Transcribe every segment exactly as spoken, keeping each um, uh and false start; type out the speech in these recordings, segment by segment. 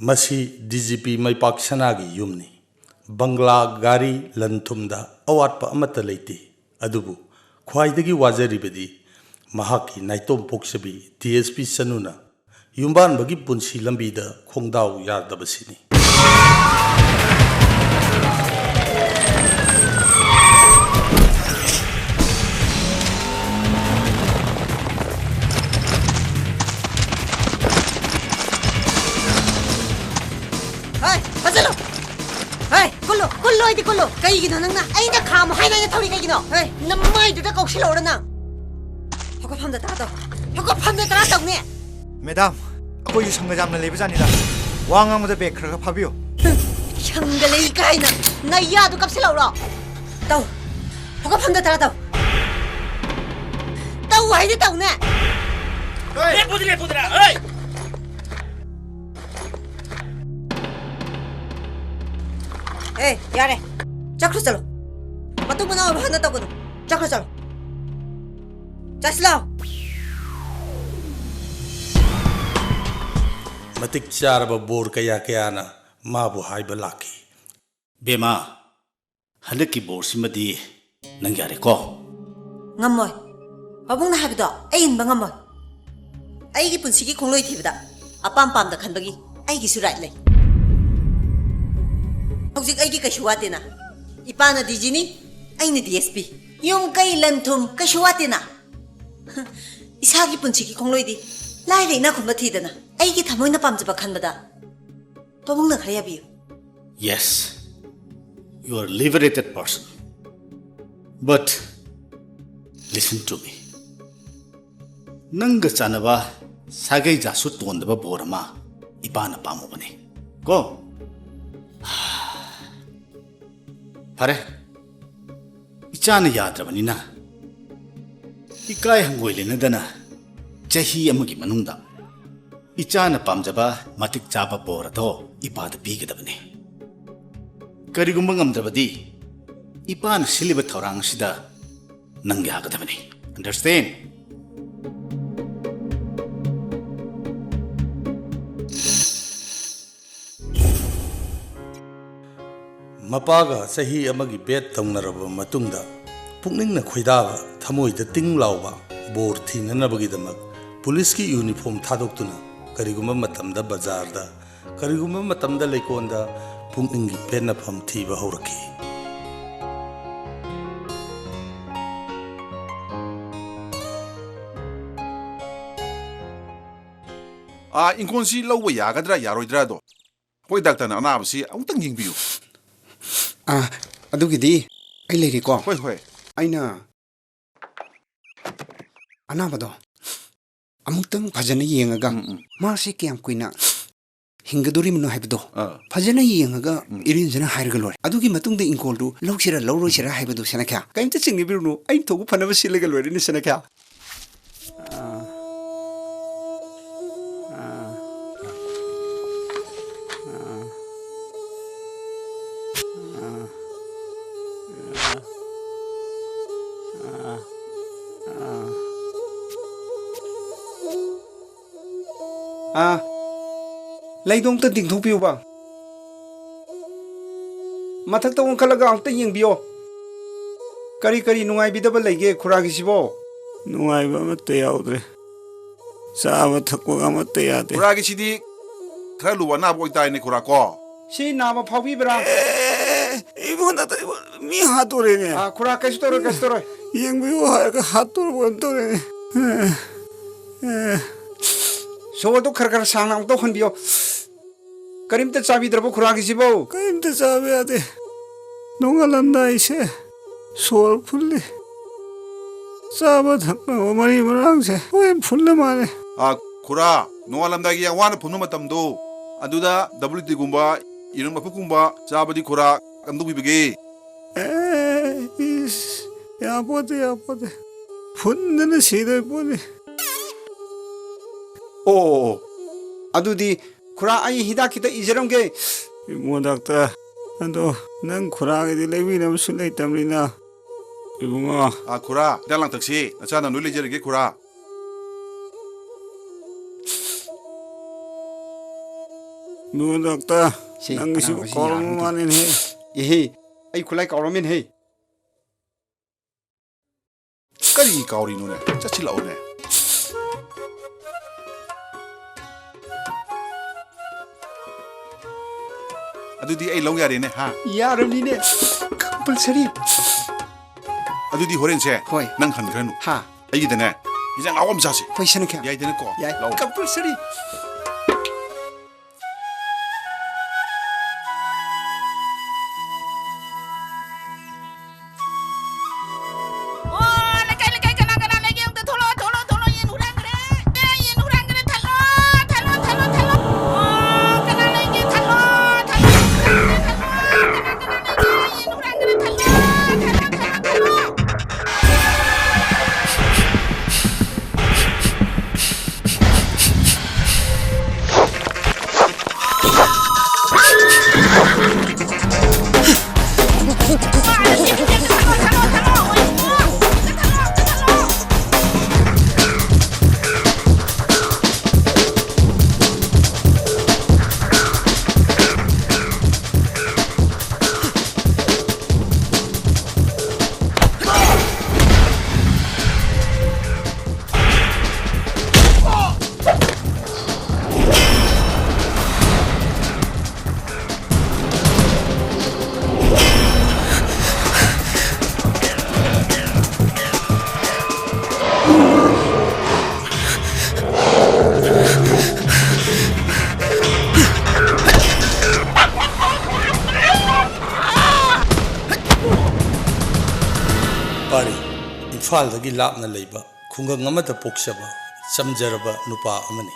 ꯃꯁꯤ D G P ꯃꯩꯄꯥꯛ ꯁꯅꯥꯒꯤ ꯌꯨꯝꯅꯤ꯫ ꯕꯪꯒ꯭ꯂꯥ, ꯒꯥꯔꯤ, ꯂꯟ ꯊꯨꯝꯗ ꯑꯋꯥꯠꯄ ꯑꯃꯠꯇ ꯂꯩꯇꯦ꯫ ꯑꯗꯨꯕꯨ ꯈ꯭ꯋꯥꯏꯗꯒꯤ ꯋꯥꯖꯔꯤꯕꯗꯤ ꯃꯍꯥꯛꯀꯤ ꯅꯥꯏꯇꯣꯝ ꯄꯣꯛꯆꯕꯤ ꯗꯤ ꯑꯦꯁ ꯄꯤ ꯆꯅꯨꯅ ꯌꯨꯝꯕꯥꯟꯕꯒꯤ ꯄꯨꯟꯁꯤ ꯂꯝꯕꯤꯗ ꯈꯣꯡꯗꯥꯎ ꯌꯥꯗꯕꯁꯤꯅꯤ꯫ ꯍꯩ, ꯐꯥꯖꯤꯜꯂꯨ! ꯍꯩ, ꯀꯨꯜꯂꯨ, ꯀꯨꯜꯂꯨ ꯍꯥꯏꯗꯤ ꯀꯨꯜꯂꯨ! ꯀꯩꯒꯤꯅꯣ ꯅꯪꯅ ꯑꯩꯅ ꯈꯥꯝꯃꯨ ꯍꯥꯏꯅ ꯑꯩꯅ ꯊꯧꯔꯤ ꯀꯩꯒꯤꯅꯣ? ꯍꯩ, ꯅꯃꯥꯏꯗꯨꯗ ꯀꯧꯁꯤꯜꯂꯛꯎꯔ ꯅꯪ? ꯍꯧꯒꯠꯐꯝꯗ ꯇꯔꯥ ꯇꯧ꯫ ꯍꯧꯒꯠꯐꯝꯗ ꯇꯔꯥ ꯇꯧꯅꯦ! ꯃꯦꯗꯥꯝ, ꯑꯩꯈꯣꯏꯁꯨ ꯁꯪꯒ ꯌꯥꯝꯅ ꯂꯩꯕꯖꯥꯠꯅꯤꯗ꯫ ꯋꯥ ꯉꯥꯡꯕꯗ ꯕ꯭ꯔꯦꯛ ꯈꯔ ꯈꯔ ꯐꯥꯕꯤꯌꯨ꯫ ꯁꯪꯒ ꯂꯩ ꯀꯥꯏꯅ ꯅꯌꯥꯗꯨ ꯀꯞꯁꯤꯜꯂꯛꯎꯔꯣ? ꯇꯧ꯫ ꯍꯧꯒꯠꯐꯝꯗ ꯇꯔꯥ ꯇꯧ꯫ ꯇꯧ ꯍꯥꯏꯗꯤ ꯇꯧꯅꯦ꯫ ꯂꯦꯞꯄꯨꯗꯤ ꯂꯦꯞꯄꯨꯗꯅ, ꯍꯩ! ꯑꯦ, ꯌꯥꯔꯦ꯫ ꯆꯠꯈ꯭ꯔꯣ ꯆꯠꯂꯣ꯫ ꯃꯇꯨꯡ ꯃꯅꯥꯎ ꯑꯃ ꯍꯟꯅ ꯇꯧꯒꯅꯨ꯫ ꯆꯠꯈ꯭ꯔꯣ ꯆꯠꯂꯣ꯫ ꯆꯠꯁꯤꯂꯥꯎ꯫ ꯃꯇꯤꯛ ꯆꯥꯔꯕ ꯕꯣꯔ ꯀꯌꯥ ꯀꯌꯥꯅ ꯃꯥꯕꯨ ꯍꯥꯏꯕ ꯂꯥꯛꯈꯤ꯫ ꯕꯦꯃꯥ, ꯍꯟꯗꯛꯀꯤ ꯕꯣꯔꯁꯤꯃꯗꯤ ꯅꯪ ꯌꯥꯔꯦꯀꯣ? ꯉꯝꯃꯣꯏ꯫ ꯄꯥꯕꯨꯡꯅ ꯍꯥꯏꯕꯗꯣ ꯑꯩ ꯏꯟꯕ ꯉꯝꯃꯣꯏ꯫ ꯑꯩꯒꯤ ꯄꯨꯟꯁꯤꯒꯤ ꯈꯣꯡꯂꯣꯏ ꯊꯤꯕꯗ ꯑꯄꯥꯝ ꯄꯥꯝꯗ ꯈꯟꯕꯒꯤ ꯑꯩꯒꯤꯁꯨ ꯔꯥꯏꯠ ꯂꯩ꯫ ꯍꯧꯖꯤꯛ ꯑꯩꯒꯤ ꯀꯩꯁꯨ ꯋꯥꯠꯇꯦꯅ꯫ ꯏꯄꯥꯅ ꯗꯤ ꯖꯤꯅꯤ, ꯑꯩꯅ ꯗꯤ ꯑꯦꯁ ꯄꯤ꯫ ꯌꯨꯝ ꯀꯩ ꯂꯟ ꯊꯨꯝ ꯀꯩꯁꯨ ꯋꯥꯠꯇꯦꯅ꯫ ꯏꯁꯥꯒꯤ ꯄꯨꯟꯁꯤꯒꯤ ꯈꯣꯡꯂꯣꯏꯗꯤ ꯂꯥꯏꯔ ꯏꯅꯥꯛ ꯈꯨꯟꯕ ꯊꯤꯗꯅ ꯑꯩꯒꯤ ꯊꯃꯣꯏꯅ ꯄꯥꯝꯖꯕ ꯈꯟꯕꯗ ꯄꯥꯕꯨꯡꯅ ꯈꯔ ꯌꯥꯕꯤꯌꯨ꯫ Yes, you are liberated person. But listen to me. ꯅꯪꯒ ꯆꯥꯟꯅꯕ ꯁꯥꯒꯩ ꯖꯥꯠꯁꯨ ꯇꯣꯟꯗꯕ ꯕꯣꯔ ꯑꯃ ꯏꯄꯥꯅ ꯄꯥꯝꯃꯨꯕꯅꯤ꯫ ꯀꯣ? ꯐꯔꯦ, ꯏꯆꯥꯅ ꯌꯥꯗ꯭ꯔꯕꯅꯤꯅ ꯏꯀꯥꯏ ꯍꯪꯒꯣꯏ ꯂꯩꯅꯗꯅ ꯆꯍꯤ ꯑꯃꯒꯤ ꯃꯅꯨꯡꯗ ꯏꯆꯥꯅ ꯄꯥꯝꯖꯕ ꯃꯇꯤꯛ ꯆꯥꯕ ꯕꯣꯔ ꯑꯗꯣ ꯏꯄꯥꯗ ꯄꯤꯒꯗꯕꯅꯤ꯫ ꯀꯔꯤꯒꯨꯝꯕ ꯉꯝꯗ꯭ꯔꯕꯗꯤ ꯏꯄꯥꯅ ꯁꯤꯜꯂꯤꯕ ꯊꯧꯔꯥꯡ ꯑꯁꯤꯗ ꯅꯪ ꯌꯥꯒꯗꯕꯅꯤ꯫ Understand? ꯃꯄꯥꯒ ꯆꯍꯤ ꯑꯃꯒꯤ ꯕꯦꯠ ꯇꯧꯅꯔꯕ ꯃꯇꯨꯡꯗ, ꯄꯨꯛꯅꯤꯡꯅ ꯈꯣꯏꯗꯥꯕ, ꯊꯃꯣꯏꯗ ꯇꯤꯡ ꯂꯥꯎꯕ ꯕꯣꯔ ꯊꯤꯅꯅꯕꯒꯤꯗꯃꯛ ꯄꯨꯂꯤꯁꯀꯤ ꯌꯨꯅꯤꯐꯣꯔꯝ ꯊꯥꯗꯣꯛꯇꯨꯅ, ꯀꯔꯤꯒꯨꯝꯕ ꯃꯇꯝꯗ ꯕꯖꯥꯔꯗ, ꯀꯔꯤꯒꯨꯝꯕ ꯃꯇꯝꯗ ꯂꯩꯀꯣꯜꯗ ꯄꯨꯛꯅꯤꯡꯒꯤ ꯄꯦꯟꯅꯐꯝ ꯊꯤꯕ ꯍꯧꯔꯛꯈꯤ꯫ ꯑꯥ, ꯏꯪꯈꯣꯜꯁꯤ ꯂꯧꯕ ꯌꯥꯒꯗ꯭ꯔꯥ ꯌꯥꯔꯣꯏꯗ꯭ꯔꯥꯗꯣ ꯑꯩꯈꯣꯏ ꯗꯥꯛꯇꯔꯅ ꯑꯅꯥꯕꯁꯤ ꯑꯃꯨꯛꯇꯪ ꯌꯦꯡꯕꯤꯌꯨ꯫ ꯑꯥ, ꯑꯗꯨꯒꯤꯗꯤ ꯑꯩ ꯂꯩꯔꯤꯀꯣ꯫ ꯍꯣꯏ, ꯍꯣꯏ꯫ ꯑꯩꯅ ꯑꯅꯥꯕꯗꯣ ꯑꯃꯨꯛꯇꯪ ꯐꯖꯅ ꯌꯦꯡꯉꯒ, ꯎꯝ, ꯎꯝ꯫ ꯃꯥꯁꯦ ꯀꯌꯥꯝ ꯀꯨꯏꯅ ꯍꯤꯡꯒꯗꯣꯔꯤꯕꯅꯣ ꯍꯥꯏꯕꯗꯣ ꯑꯥ꯫ ꯐꯖꯅ ꯌꯦꯡꯉꯒ ꯎꯝ꯫ ꯏꯔꯦꯟꯖꯅ ꯍꯥꯏꯔꯒ ꯂꯣꯏꯔꯦ꯫ ꯑꯗꯨꯒꯤ ꯃꯇꯨꯡꯗ ꯏꯪꯈꯣꯜꯗꯨ ꯂꯧꯁꯤꯔꯥ ꯂꯧꯔꯣꯏꯁꯤꯔꯥ ꯍꯥꯏꯕꯗꯨ ꯁꯦꯅꯈ꯭ꯌꯥ ꯀꯔꯤꯝꯇ ꯆꯤꯡꯅꯕꯤꯔꯨꯅꯨ, ꯑꯩꯅ ꯊꯣꯛꯄ ꯐꯅꯕ ꯁꯤꯜꯂꯒ ꯂꯣꯏꯔꯦꯅꯦ ꯁꯦꯅꯈ꯭ꯌꯥ꯫ ꯑꯥ꯫ ꯑꯥ꯫ ꯑꯥ꯫ ꯑꯥ꯫ ꯑꯥ꯫ ꯑꯥ꯫ ꯑꯥ, ꯂꯩꯗꯣ ꯑꯝꯇ ꯇꯤꯡꯊꯣꯛꯄꯤꯌꯨꯕ꯫ ꯃꯊꯛꯇ ꯑꯣꯟꯈꯠꯂꯒ ꯑꯝꯇ ꯌꯦꯡꯕꯤꯌꯣ꯫ ꯀꯔꯤ ꯀꯔꯤ ꯅꯨꯡꯉꯥꯏꯕꯤꯗꯕ ꯂꯩꯒꯦ ꯈꯨꯔꯥꯒꯤꯁꯤꯕꯣ? ꯅꯨꯡꯉꯥꯏꯕ ꯑꯃꯠꯇ ꯌꯥꯎꯗ꯭ꯔꯦ꯫ ꯆꯥꯕ ꯊꯛꯄꯒ ꯑꯃꯠꯇ ꯌꯥꯗꯦ꯫ ꯈꯨꯔꯥꯒꯤꯁꯤꯗꯤ ꯈꯔ ꯂꯨꯕ ꯑꯅꯥꯕ ꯑꯣꯏꯇꯥꯏꯅꯦ ꯈꯨꯔꯥ ꯀꯣ? ꯁꯤ ꯅꯥꯕ ꯐꯥꯎꯕꯤꯕ꯭ꯔꯥ? ꯑꯦ, ꯏꯕꯨꯡꯉꯣ, ꯅꯠꯇꯦ, ꯏꯕꯨꯡꯉꯣ, ꯃꯤ ꯍꯥꯠꯇꯣꯔꯦꯅꯦ꯫ ꯑꯥ, ꯈꯨꯔꯥ, ꯀꯩꯁꯨ ꯇꯧꯔꯣꯏ, ꯀꯩꯁꯨ ꯇꯧꯔꯣꯏ꯫ ꯌꯦꯡꯕꯤꯌꯨ ꯍꯥꯏꯔꯒ ꯍꯥꯠꯇꯣꯔꯕ ꯀꯩꯅꯣꯝ ꯇꯧꯔꯦꯅꯦ꯫ ꯑꯦ, ꯑꯦ꯫ ꯁꯣꯔꯗꯣ ꯈꯔ ꯈꯔ ꯁꯥꯡꯅ ꯑꯃꯨꯛꯇ ꯍꯣꯟꯕꯤꯌꯣ꯫ ꯀꯔꯤꯝꯇ ꯆꯥꯕꯤꯗ꯭ꯔꯕꯣ ꯈꯨꯔꯥꯒꯤꯁꯤꯕꯣ? ꯀꯔꯤꯝꯇ ꯆꯥꯕ ꯌꯥꯗꯦ꯫ ꯅꯣꯡꯉꯥꯜꯂꯝꯗꯥꯏꯁꯦ ꯁꯣꯔ ꯐꯨꯜꯂꯤ꯫ ꯆꯥꯕ ꯊꯛꯅꯕ ꯃꯔꯤ ꯃꯔꯥꯡꯁꯦ ꯂꯣꯏ ꯐꯨꯜꯂ ꯃꯥꯜꯂꯦ꯫ ꯑꯥ, ꯈꯨꯔꯥ, ꯅꯣꯡꯉꯥꯜꯂꯝꯗꯥꯏꯒꯤ ꯌꯥꯝ ꯋꯥꯅ ꯐꯨꯟꯕ ꯃꯇꯝꯗꯣ, ꯑꯗꯨꯗ ꯗꯕꯜꯌꯨ ꯇꯤꯒꯨꯝꯕ, ꯌꯦꯔꯨꯝ ꯃꯐꯨꯠꯀꯨꯝꯕ ꯆꯥꯕꯗꯤ ꯈꯨꯔꯥ ꯀꯝꯗꯧꯕꯤꯕꯒꯦ? ꯑꯦ, ꯏꯁ, ꯌꯥꯄꯣꯠꯇꯦ, ꯌꯥꯄꯣꯠꯇꯦ꯫ ꯐꯨꯟꯗꯅ ꯁꯤꯗꯣꯏ ꯄꯣꯠꯅꯤ꯫ ꯑꯣ, ꯑꯣ, ꯑꯣ꯫ ꯑꯗꯨꯗꯤ ꯈꯨꯔꯥ, ꯑꯩ ꯍꯤꯗꯥꯛ ꯈꯤꯇ ꯏꯖꯔꯝꯒꯦ꯫ ꯏꯕꯨꯡꯉꯣ ꯗꯥꯛꯇꯔ, ꯑꯗꯣ ꯅꯪ ꯈꯨꯔꯥꯒꯤꯗꯤ ꯂꯩꯕꯤꯅꯕꯁꯨ ꯂꯩꯇꯕꯅꯤꯅ, ꯏꯕꯨꯡꯉꯣ꯫ ꯑꯥ, ꯈꯨꯔꯥ, ꯍꯤꯗꯥꯛ ꯂꯥꯡꯊꯛꯁꯤ ꯅꯆꯥꯅ ꯂꯣꯏ ꯂꯩꯖꯔꯒꯦ, ꯈꯨꯔꯥ꯫ ꯏꯕꯨꯡꯉꯣ ꯗꯥꯛꯇꯔ, ꯁꯤ ꯅꯪꯒꯤꯁꯤꯕꯨ ꯑꯅꯥꯕꯁꯤ ꯀꯣꯔꯣꯅꯥ ꯌꯥꯔꯝꯗ꯭ꯔꯦ꯫ ꯃꯥꯜꯂꯦꯅꯦꯍꯦ꯫ ꯏꯍꯦ, ꯑꯩ ꯈꯨꯠꯂꯥꯏ ꯀꯥꯎꯔꯝꯃꯦꯅꯦꯍꯦ꯫ ꯀꯔꯤ ꯀꯥꯎꯔꯤꯅꯣꯅꯦ? ꯆꯠꯁꯤꯜꯂꯛꯑꯣꯅꯦ꯫ ꯑꯗꯨꯗꯤ ꯑꯩ ꯂꯧ ꯌꯥꯔꯦꯅꯦ, ꯍꯥ? ꯌꯥꯔꯕꯅꯤꯅꯦ꯫ Compulsory꯫ ꯑꯗꯨꯗꯤ ꯍꯣꯔꯦꯟꯁꯦ ꯍꯣꯏ꯫ ꯅꯪ ꯍꯟꯈ꯭ꯔꯅꯨ꯫ ꯍꯥ꯫ ꯑꯩꯒꯤꯗꯅꯦ, ꯏꯟꯖꯥꯡ ꯑꯍꯥꯎꯕ ꯑꯃ ꯆꯥꯁꯤ꯫ ꯍꯣꯏ, ꯁꯅꯥꯈ꯭ꯌꯥ꯫ ꯌꯥꯏꯗꯅꯀꯣ? ꯌꯥꯏ꯫ ꯂꯥꯛꯑꯣ꯫ Compulsory꯫ ꯑꯣ, ꯂꯩꯀꯥꯏ, ꯂꯩꯀꯥꯏ, ꯀꯅꯥ, ꯀꯅꯥ ꯂꯩꯒꯦ? ꯑꯝꯇ ꯊꯣꯛꯂꯛꯑꯣ, ꯊꯣꯛꯂꯛꯑꯣ, ꯊꯣꯛꯂꯛꯑꯣ, ꯌꯦꯟ ꯍꯨꯔꯥꯟꯈ꯭ꯔꯦ꯫ ꯑꯦ, ꯌꯦꯟ ꯍꯨꯔꯥꯟꯈ꯭ꯔꯦ, ꯊꯜꯂꯣ, ꯊꯜꯂꯣ, ꯊꯜꯂꯣ, ꯊꯜꯂꯣ꯫ ꯑꯣ, ꯀꯅꯥ ꯂꯩꯒꯦ? ꯊꯜꯂꯣ, ꯊꯜꯂꯣ, ꯌꯦꯟ ꯍꯨꯔꯥꯟꯈ꯭ꯔꯦ, ꯊꯜꯂꯣ, ꯀꯅꯥ, ꯀꯅꯥ ꯂꯩꯒꯦ? ꯌꯦꯟ ꯍꯨꯔꯥꯟꯈ꯭ꯔꯦ, ꯊꯜꯂꯣ, ꯊꯜꯂꯣ, ꯊꯜꯂꯣ, ꯊꯜꯂꯣ꯫ ꯄꯥꯔꯤ, ꯏꯝꯐꯥꯜꯗꯒꯤ ꯂꯥꯞꯅ ꯂꯩꯕ ꯈꯨꯡꯒꯪ ꯑꯃꯗ ꯄꯣꯛꯆꯕ ꯆꯝꯖꯔꯕ ꯅꯨꯄꯥ ꯑꯃꯅꯤ꯫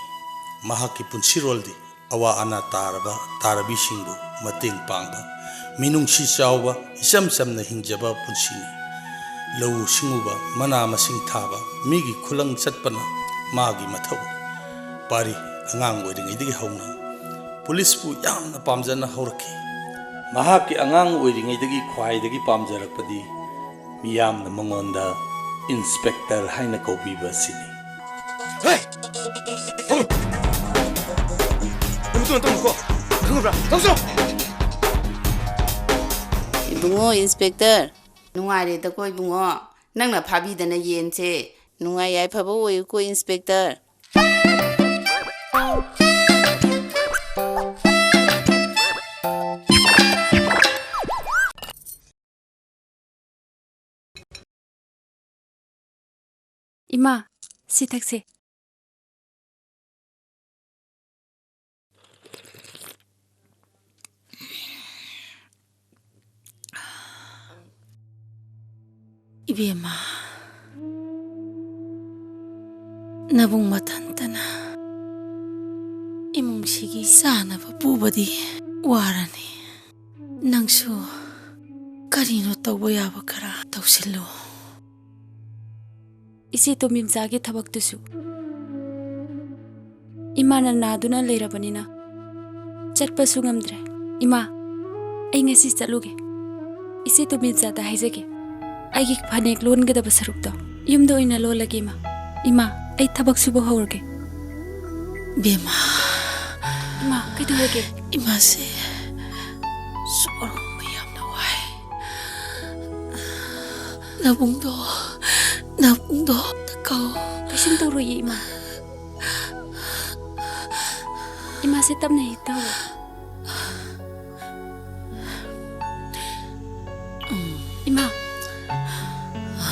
ꯃꯍꯥꯛꯀꯤ ꯄꯨꯟꯁꯤꯔꯣꯜꯗꯤ ꯑꯋꯥ ꯑꯅꯥ ꯇꯥꯔꯕ ꯇꯥꯔꯕꯤꯁꯤꯡꯕꯨ ꯃꯇꯦꯡ ꯄꯥꯡꯕ, ꯃꯤꯅꯨꯡꯁꯤ ꯆꯥꯎꯕ, ꯏꯆꯝ ꯆꯝꯅ ꯍꯤꯡꯖꯕ ꯄꯨꯟꯁꯤꯅꯤ꯫ ꯂꯧꯎ ꯁꯤꯡꯎꯕ, ꯃꯅꯥ ꯃꯁꯤꯡ ꯊꯥꯕ, ꯃꯤꯒꯤ ꯈꯨꯂꯪ ꯆꯠꯄꯅ ꯃꯥꯒꯤ ꯃꯊꯧ꯫ ꯄꯥꯔꯤ, ꯑꯉꯥꯡ ꯑꯣꯏꯔꯤꯉꯩꯗꯒꯤ ꯍꯧꯅ ꯄꯨꯂꯤꯁꯄꯨ ꯌꯥꯝꯅ ꯄꯥꯝꯖꯅ ꯍꯧꯔꯛꯈꯤ꯫ ꯃꯍꯥꯛꯀꯤ ꯑꯉꯥꯡ ꯑꯣꯏꯔꯤꯉꯩꯗꯒꯤ ꯈ꯭ꯋꯥꯏꯗꯒꯤ ꯄꯥꯝꯖꯔꯛꯄꯗꯤ ꯃꯤꯌꯥꯝꯅ ꯃꯉꯣꯟꯗ ꯏꯟꯁꯄꯦꯛꯇꯔ ꯍꯥꯏꯅ ꯀꯧꯕꯤꯕ ꯑꯁꯤꯅꯤ꯫ ꯍꯦ! ꯊꯝꯃꯨ! ꯅꯪ ꯃꯇꯨꯡ ꯇꯧꯅꯨꯀꯣ꯫ ꯈꯪꯉꯕ꯭ꯔꯥ? ꯊꯝꯃꯨ! ꯏꯕꯨꯡꯉꯣ ꯏꯟꯁꯄꯦꯛꯇꯔ꯫ ꯅꯨꯡꯉꯥꯏꯔꯦꯗꯀꯣ ꯏꯕꯨꯡꯉꯣ, ꯅꯪꯅ ꯐꯥꯕꯤꯗꯅ ꯌꯦꯟꯁꯦ꯫ ꯅꯨꯡꯉꯥꯏ ꯌꯥꯏꯐꯕ ꯑꯣꯏꯌꯨꯀꯣ ꯏꯟꯁꯄꯦꯛꯇꯔ꯫ ꯏꯃꯥ, ꯁꯤ ꯊꯛꯁꯦ꯫ ꯏꯕꯦꯝꯃ, ꯅꯕꯨꯡ ꯃꯊꯟꯇꯅ ꯏꯃꯨꯡꯁꯤꯒꯤ ꯆꯥꯅꯕ ꯄꯨꯕꯗꯤ ꯋꯥꯔꯅꯤ꯫ ꯅꯪꯁꯨ ꯀꯔꯤꯅꯣ ꯇꯧꯕ ꯌꯥꯕ ꯈꯔ ꯇꯧꯁꯤꯜꯂꯨ꯫ ꯏꯆꯦ ꯇꯣꯝꯕꯤꯝꯆꯥꯒꯤ ꯊꯕꯛꯇꯨꯁꯨ ꯏꯃꯥꯅ ꯅꯥꯗꯨꯅ ꯂꯩꯔꯕꯅꯤꯅ ꯆꯠꯄꯁꯨ ꯉꯝꯗ꯭ꯔꯦ꯫ ꯏꯃꯥ, ꯑꯩ ꯉꯁꯤ ꯆꯠꯂꯨꯒꯦ꯫ ꯏꯆꯦ ꯇꯣꯝꯕꯤꯝꯆꯥꯗ ꯍꯥꯏꯖꯒꯦ꯫ ꯑꯩꯒꯤ ꯐꯅꯦꯛ ꯂꯣꯟꯒꯗꯕ ꯁꯔꯨꯛꯇꯣ ꯌꯨꯝꯗ ꯑꯣꯏꯅ ꯂꯣꯜꯂꯒꯦ, ꯏꯃꯥ꯫ ꯏꯃꯥ, ꯑꯩ ꯊꯕꯛ ꯁꯨꯕ ꯍꯧꯔꯒꯦ꯫ ꯕꯦꯝꯃ꯫ ꯏꯃꯥ, ꯀꯩꯗꯧꯔꯒꯦ? ꯏꯃꯥꯁꯦ ꯁꯣꯔ ꯍꯣꯟꯕ ꯌꯥꯝꯅ ꯋꯥꯏ꯫ ꯅꯕꯨꯡꯗꯣ, ꯅꯕꯨꯡꯗꯣ ꯑꯝꯇ ꯀꯧ꯫ ꯀꯩꯁꯨꯝ ꯇꯧꯔꯣꯏꯌꯦ, ꯏꯃꯥ꯫ ꯏꯃꯥꯁꯦ ꯇꯞꯅ ꯍꯤꯞꯇꯍꯧꯔꯣ꯫ ꯏꯃꯥ,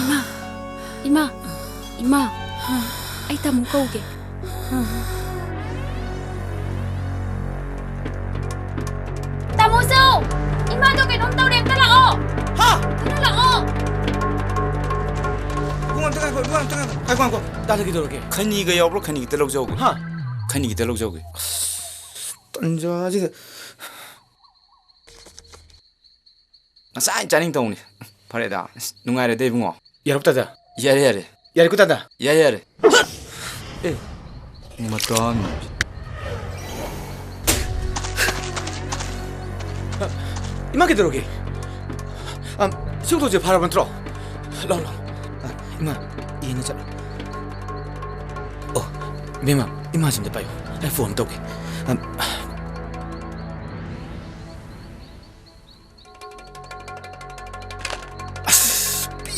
ꯏꯃꯥ, ꯏꯃꯥ, ꯏꯃꯥ, ꯑꯩ ꯇꯥꯃꯣ ꯀꯧꯒꯦ꯫ ꯇꯥꯃꯣ ꯆꯧ! ꯏꯃꯥꯗꯣ ꯀꯩꯅꯣꯝ ꯇꯧꯔꯦ, ꯑꯝꯇ ꯂꯥꯛꯑꯣ! ꯍꯥ? ꯊꯨꯅ ꯂꯥꯛꯑꯣ! ꯏꯕꯨꯡꯉꯣ, ꯑꯝꯇ ꯉꯥꯏꯈꯣ, ꯏꯕꯨꯡꯉꯣ, ꯑꯝꯇ ꯉꯥꯏꯈꯣ꯫ ꯉꯥꯏꯈꯣ, ꯉꯥꯏꯈꯣ꯫ ꯇꯥꯗ ꯀꯩꯗꯧꯔꯒꯦ? ꯈꯩꯅꯤꯒ ꯌꯥꯎꯕ꯭ꯔꯣ? ꯈꯩꯅꯤ ꯈꯤꯇ ꯂꯧꯖꯍꯧꯒꯦ꯫ ꯍꯥ? ꯈꯩꯅꯤ ꯈꯤꯇ ꯂꯧꯖꯍꯧꯒꯦ꯫ ꯑꯁ, ꯇꯟꯖꯥꯁꯤꯗ꯫ ꯉꯁꯥꯏꯅ ꯆꯥꯅꯤꯡ ꯇꯧꯅꯤ꯫ ꯐꯔꯦꯗ, ꯑꯁ, ꯅꯨꯡꯉꯥꯏꯔꯦꯗ, ꯏꯕꯨꯡꯉꯣ꯫ ꯌꯥꯔꯕ ꯇꯥꯗ? ꯌꯥꯔꯦ, ꯌꯥꯔꯦ꯫ ꯌꯥꯔꯦꯀꯣ ꯇꯥꯗ? ꯌꯥꯔꯦ, ꯌꯥꯔꯦ꯫ ꯑꯦ, ꯃꯇꯥꯡ꯫ ꯏꯃꯥ ꯀꯩꯗꯧꯔꯒꯦ? ꯑ, ꯁꯤ ꯑꯣꯇꯣꯁꯦ ꯐꯥꯔꯕ ꯅꯠꯇ꯭ꯔꯣ? ꯂꯥꯎ, ꯂꯥꯎ꯫ ꯑ, ꯏꯃꯥ, ꯌꯦꯡꯉ ꯆꯠꯂꯣ꯫ ꯑꯣ, ꯕꯦꯝꯃ, ꯏꯃꯥꯁꯤ ꯑꯝꯇ ꯄꯥꯏꯌꯨ꯫ ꯑꯩ ꯐꯣꯟ ꯇꯧꯒꯦ꯫ ꯑ,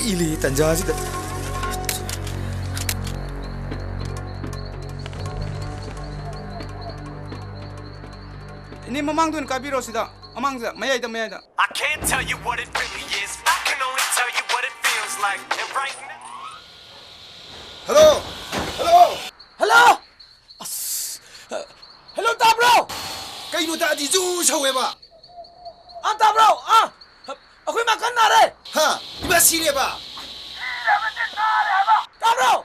ꯏꯂꯤ ꯇꯟꯖꯥꯁꯤꯗ꯫ ꯏꯅꯦ, ꯃꯃꯥꯡꯗ ꯑꯣꯏꯅ ꯀꯥꯕꯤꯔꯣ, ꯁꯤꯗ, ꯃꯃꯥꯡꯁꯤꯗ, ꯃꯌꯥꯏꯗ, ꯃꯌꯥꯏꯗ꯫ I can't tell you what it really is. I can only tell you what it feels like. And right now, hello? Hello? Hello? ꯑꯁ, hello, ꯇꯥꯕ꯭ꯔꯣ? ꯀꯩꯅꯣ ꯇꯥꯗꯤ ꯖꯨ ꯁꯧꯋꯦꯕ? ꯑꯥ, ꯇꯥꯕ꯭ꯔꯣ? ꯑꯥ, ꯑꯩꯈꯣꯏ ꯃꯥ ꯀꯟꯅ ꯅꯥꯔꯦ꯫ ꯍꯥ? ꯏꯃꯥ ꯁꯤꯔꯦꯕ? ꯇꯥꯕ꯭ꯔꯣ?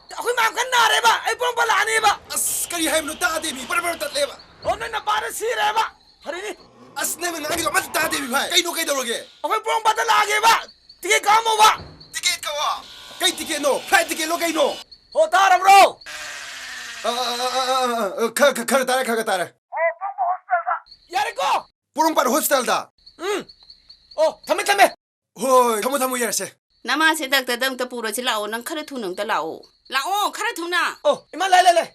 ꯑꯩꯈꯣꯏ ꯃꯥ ꯀꯟꯅ ꯅꯥꯔꯦꯕ꯫ ꯑꯩ ꯄꯣꯔꯣꯝꯄꯥꯠ ꯂꯥꯛꯑꯅꯦꯕ꯫ ꯑꯁ, ꯀꯔꯤ ꯍꯥꯏꯕꯅꯣ? ꯇꯥꯗꯦ, ꯃꯤ ꯕꯔ ꯕꯔ ꯇꯠꯂꯦꯕ꯫ ꯑꯣ, ꯅꯣꯏ ꯅꯄꯥꯗ ꯁꯤꯔꯦꯕ꯫ ꯐꯔꯦꯅꯦ꯫ ꯑꯁ, ꯅꯪꯅ ꯉꯥꯡꯉꯤꯗꯣ ꯑꯃꯠꯇ ꯇꯥꯗꯦ, ꯃꯤ ꯚꯥꯏ꯫ ꯀꯩꯅꯣ ꯀꯩꯗꯧꯔꯒꯦ? ꯑꯩꯈꯣꯏ ꯄꯣꯔꯣꯝꯄꯥꯠꯇ ꯂꯥꯛꯑꯒꯦꯕ꯫ ꯇꯤꯀꯦꯠ ꯀꯛꯑꯝꯃꯣꯕ꯫ ꯇꯤꯀꯦꯠ ꯀꯛꯑꯣ? ꯀꯩ ꯇꯤꯀꯦꯠꯅꯣ? ꯐ꯭ꯂꯥꯏꯠ ꯇꯤꯀꯦꯠꯂꯣ ꯀꯩꯅꯣ? ꯍꯣ, ꯇꯥꯔꯕ꯭ꯔꯣ? ꯑ, ꯑ, ꯑ, ꯑ, ꯑ, ꯑ, ꯈ-, ꯈ-, ꯈꯔ ꯇꯥꯔꯦ, ꯈꯔ ꯈꯔ ꯇꯥꯔꯦ꯫ ꯌꯥꯔꯦꯀꯣ? ꯄꯣꯔꯣꯝꯄꯥꯠ ꯍꯣꯁꯄꯤꯇꯥꯜꯗ꯫ ꯎꯝ꯫ ꯑꯣ, ꯊꯝꯃꯦ, ꯊꯝꯃꯦ꯫ ꯍꯣꯏ, ꯊꯝꯃꯣ, ꯊꯝꯃꯣ, ꯌꯥꯔꯁꯦ꯫ ꯅꯃꯥꯁꯦ ꯗꯥꯛꯇꯔꯗ ꯑꯝꯇ ꯄꯨꯔꯁꯤ ꯂꯥꯛꯑꯣ꯫ ꯅꯪ ꯈꯔ ꯊꯨꯅ ꯑꯝꯇ ꯂꯥꯛꯑꯣ꯫ ꯂꯥꯛꯑꯣ, ꯈꯔ ꯊꯨꯅ꯫ ꯑꯣ, ꯏꯃꯥ, ꯂꯥꯏ, ꯂꯥꯏ, ꯂꯥꯏ꯫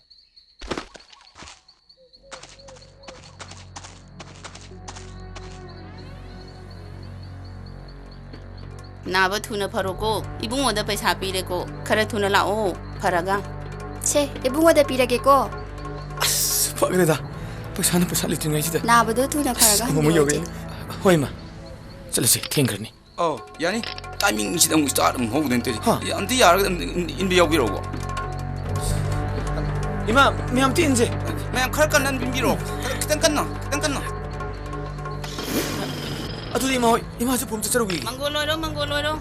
ꯅꯥꯕ ꯊꯨꯅ ꯐꯔꯣꯀꯣ꯫ ꯏꯕꯨꯡꯉꯣꯗ ꯄꯩꯁꯥ ꯄꯤꯔꯦꯀꯣ꯫ ꯈꯔ ꯊꯨꯅ ꯂꯥꯛꯑꯣ, ꯐꯔꯒ꯫ ꯁꯦ, ꯏꯕꯨꯡꯉꯣꯗ ꯄꯤꯔꯒꯦꯀꯣ꯫ ꯑꯁ, ꯐꯈ꯭ꯔꯦꯗ꯫ ꯄꯩꯁꯥꯅ ꯄꯩꯁꯥ ꯂꯩꯇ꯭ꯔꯤꯉꯩꯁꯤꯗ꯫ ꯅꯥꯕꯗꯣ ꯊꯨꯅ ꯐꯔꯒ ꯑꯁ, ꯑꯃꯨꯛ ꯍꯟꯕꯤꯔꯣ, ꯌꯧꯔꯛꯑꯦ꯫ ꯏꯆꯦ꯫ ꯍꯣꯏ, ꯏꯃꯥ꯫ ꯆꯠꯂꯁꯤ, ꯊꯦꯡꯈ꯭ꯔꯅꯤ꯫ ꯑꯧ, ꯌꯥꯅꯤ꯫ ꯇꯥꯏꯃꯤꯡꯁꯤꯗ ꯑꯃꯨꯛ ꯁ꯭ꯇꯥꯔꯠ ꯑꯃꯨꯛ ꯍꯧꯗꯅ ꯇꯧꯔꯤꯁꯦ꯫ ꯍꯥ? ꯑꯝꯇ ꯌꯥꯔꯒꯗꯤ ꯑꯝꯇ ꯏꯟ-, ꯏꯟꯕ ꯌꯥꯎꯕꯤꯔꯛꯎꯀꯣ꯫ ꯏꯃꯥ, ꯃꯌꯥꯝ ꯑꯝꯇ ꯏꯟꯁꯦ꯫ ꯃꯌꯥꯝ ꯈꯔ ꯀꯟꯅ ꯏꯟꯕꯤꯔꯣ꯫ ꯈꯔ, ꯈꯤꯇꯪ ꯀꯟꯅ, ꯈꯤꯇꯪ ꯀꯟꯅ꯫ ꯑꯗꯨꯗꯤ ꯏꯃꯥ ꯍꯣꯏ, ꯏꯃꯥꯁꯨ ꯄꯨꯔ ꯆꯠꯆꯔꯨꯈꯤꯒꯦ꯫ ꯃꯪꯒꯣꯜ ꯑꯣꯏꯔꯣ, ꯃꯪꯒꯣꯜ ꯑꯣꯏꯔꯣ꯫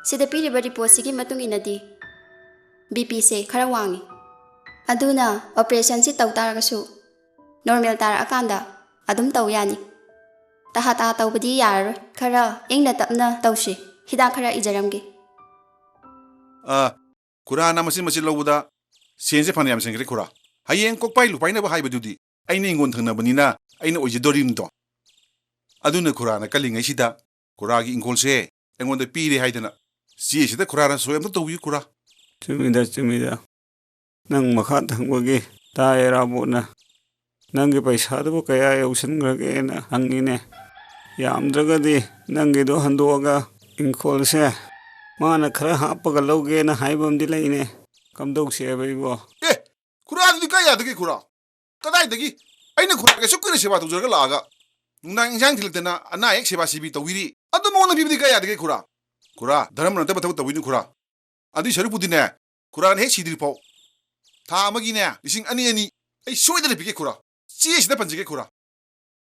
ꯁꯤꯗ ꯄꯤꯔꯤꯕ ꯔꯤꯄꯣꯔꯠꯁꯤꯒꯤ ꯃꯇꯨꯡ ꯏꯟꯅꯗꯤ ꯕꯤ ꯄꯤꯁꯦ ꯈꯔ ꯋꯥꯡꯉꯤ꯫ ꯑꯗꯨꯅ ꯑꯣꯄꯔꯦꯁꯟꯁꯤ ꯇꯧ ꯇꯥꯔꯒꯁꯨ ꯅꯣꯔꯃꯦꯜ ꯇꯥꯔꯛꯑꯀꯥꯟꯗ ꯑꯗꯨꯝ ꯇꯧ ꯌꯥꯅꯤ꯫ ꯇꯍꯥ ꯇꯍꯥ ꯇꯧꯕꯗꯤ ꯌꯥꯔꯔꯣꯏ꯫ ꯈꯔ ꯏꯪꯅ ꯇꯞꯅ ꯇꯧꯁꯤ꯫ ꯍꯤꯗꯥꯛ ꯈꯔ ꯏꯖꯔꯝꯒꯦ꯫ ꯑ, ꯈꯨꯔꯥꯅ ꯃꯆꯤꯟ ꯃꯆꯤꯟ ꯂꯧꯕꯗ ꯁꯦꯟꯁꯦ ꯐꯅꯌꯥꯝ ꯆꯪꯈ꯭ꯔꯦ, ꯈꯨꯔꯥ꯫ ꯍꯌꯦꯡ ꯀꯣꯛꯄꯥꯏ ꯂꯨꯄꯥꯏꯅꯕ ꯍꯥꯏꯕꯗꯨꯗꯤ ꯑꯩꯅ ꯍꯤꯡꯒꯣꯜ ꯊꯪꯅꯕꯅꯤꯅ ꯑꯩꯅ ꯑꯣꯏꯖꯗꯣꯔꯤꯕꯅꯤꯗꯣ꯫ ꯑꯗꯨꯅ ꯈꯨꯔꯥꯅ ꯀꯜꯂꯤꯉꯩꯁꯤꯗ ꯈꯨꯔꯥꯒꯤ ꯏꯪꯈꯣꯜꯁꯦ ꯑꯩꯉꯣꯟꯗ ꯄꯤꯔꯦ ꯍꯥꯏꯗꯅ ꯆꯦꯁꯤꯗ ꯈꯨꯔꯥꯅ ꯁꯣꯏ ꯑꯝꯇ ꯇꯧꯕꯤꯌꯨ, ꯈꯨꯔꯥ꯫ ꯆꯨꯝꯃꯤꯗ, ꯆꯨꯝꯃꯤꯗ꯫ ꯅꯪ ꯃꯈꯥ ꯊꯪꯕꯒꯤ ꯇꯥ ꯑꯦꯔꯥꯕꯣꯠꯅ ꯅꯪꯒꯤ ꯄꯩꯁꯥꯗꯨꯕꯨ ꯀꯌꯥ ꯌꯧꯁꯟꯈ꯭ꯔꯒꯦꯅ ꯍꯪꯉꯤꯅꯦ꯫ ꯌꯥꯝꯗ꯭ꯔꯒꯗꯤ ꯅꯪꯒꯤꯗꯣ ꯍꯟꯗꯣꯛꯑꯒ ꯏꯪꯈꯣꯜꯁꯦ ꯃꯥꯅ ꯈꯔ ꯍꯥꯞꯄꯒ ꯂꯧꯒꯦꯅ ꯍꯥꯏꯕ ꯑꯃꯗꯤ ꯂꯩꯅꯦ꯫ ꯀꯝꯗꯧꯁꯦꯕ ꯏꯕꯣ? ꯑꯦ, ꯈꯨꯔꯥꯗꯨꯗꯤ ꯀꯥꯏ ꯌꯥꯗꯒꯦ, ꯈꯨꯔꯥ? ꯀꯗꯥꯏꯗꯒꯤ? ꯑꯩꯅ ꯈꯨꯔꯥꯒꯤ ꯑꯁꯨꯛ ꯀꯨꯏꯅ ꯁꯦꯕꯥ ꯇꯧꯖꯔꯒ ꯂꯥꯛꯑꯒ ꯅꯨꯡꯗꯥꯡ ꯏꯟꯁꯥꯡ ꯊꯤꯜꯂꯛꯇꯅ ꯑꯅꯥ ꯑꯌꯦꯛ ꯁꯦꯕꯥ ꯁꯤꯕꯤ ꯇꯧꯕꯤꯔꯤ꯫ ꯑꯗꯨ ꯃꯉꯣꯟꯗ ꯄꯤꯕꯗꯤ ꯀꯥꯏ ꯌꯥꯗꯒꯦ, ꯈꯨꯔꯥ? ꯈꯨꯔꯥ, ꯙꯔꯃ ꯅꯠꯇꯕ ꯊꯕꯛ ꯇꯧꯕꯤꯅꯨ, ꯈꯨꯔꯥ꯫ ꯑꯗꯨꯏ ꯁꯔꯨꯛꯄꯨꯗꯤꯅꯦ, ꯈꯨꯔꯥꯅ ꯍꯦꯛ ꯁꯤꯗ꯭ꯔꯤꯐꯥꯎ ꯊꯥ ꯑꯃꯒꯤꯅꯦ ꯂꯤꯁꯤꯡ ꯑꯅꯤ ꯑꯅꯤ ꯑꯩ ꯁꯣꯏꯗꯅ ꯄꯤꯒꯦ, ꯈꯨꯔꯥ꯫ ꯆꯦꯁꯤꯗ ꯄꯟꯖꯒꯦ, ꯈꯨꯔꯥ꯫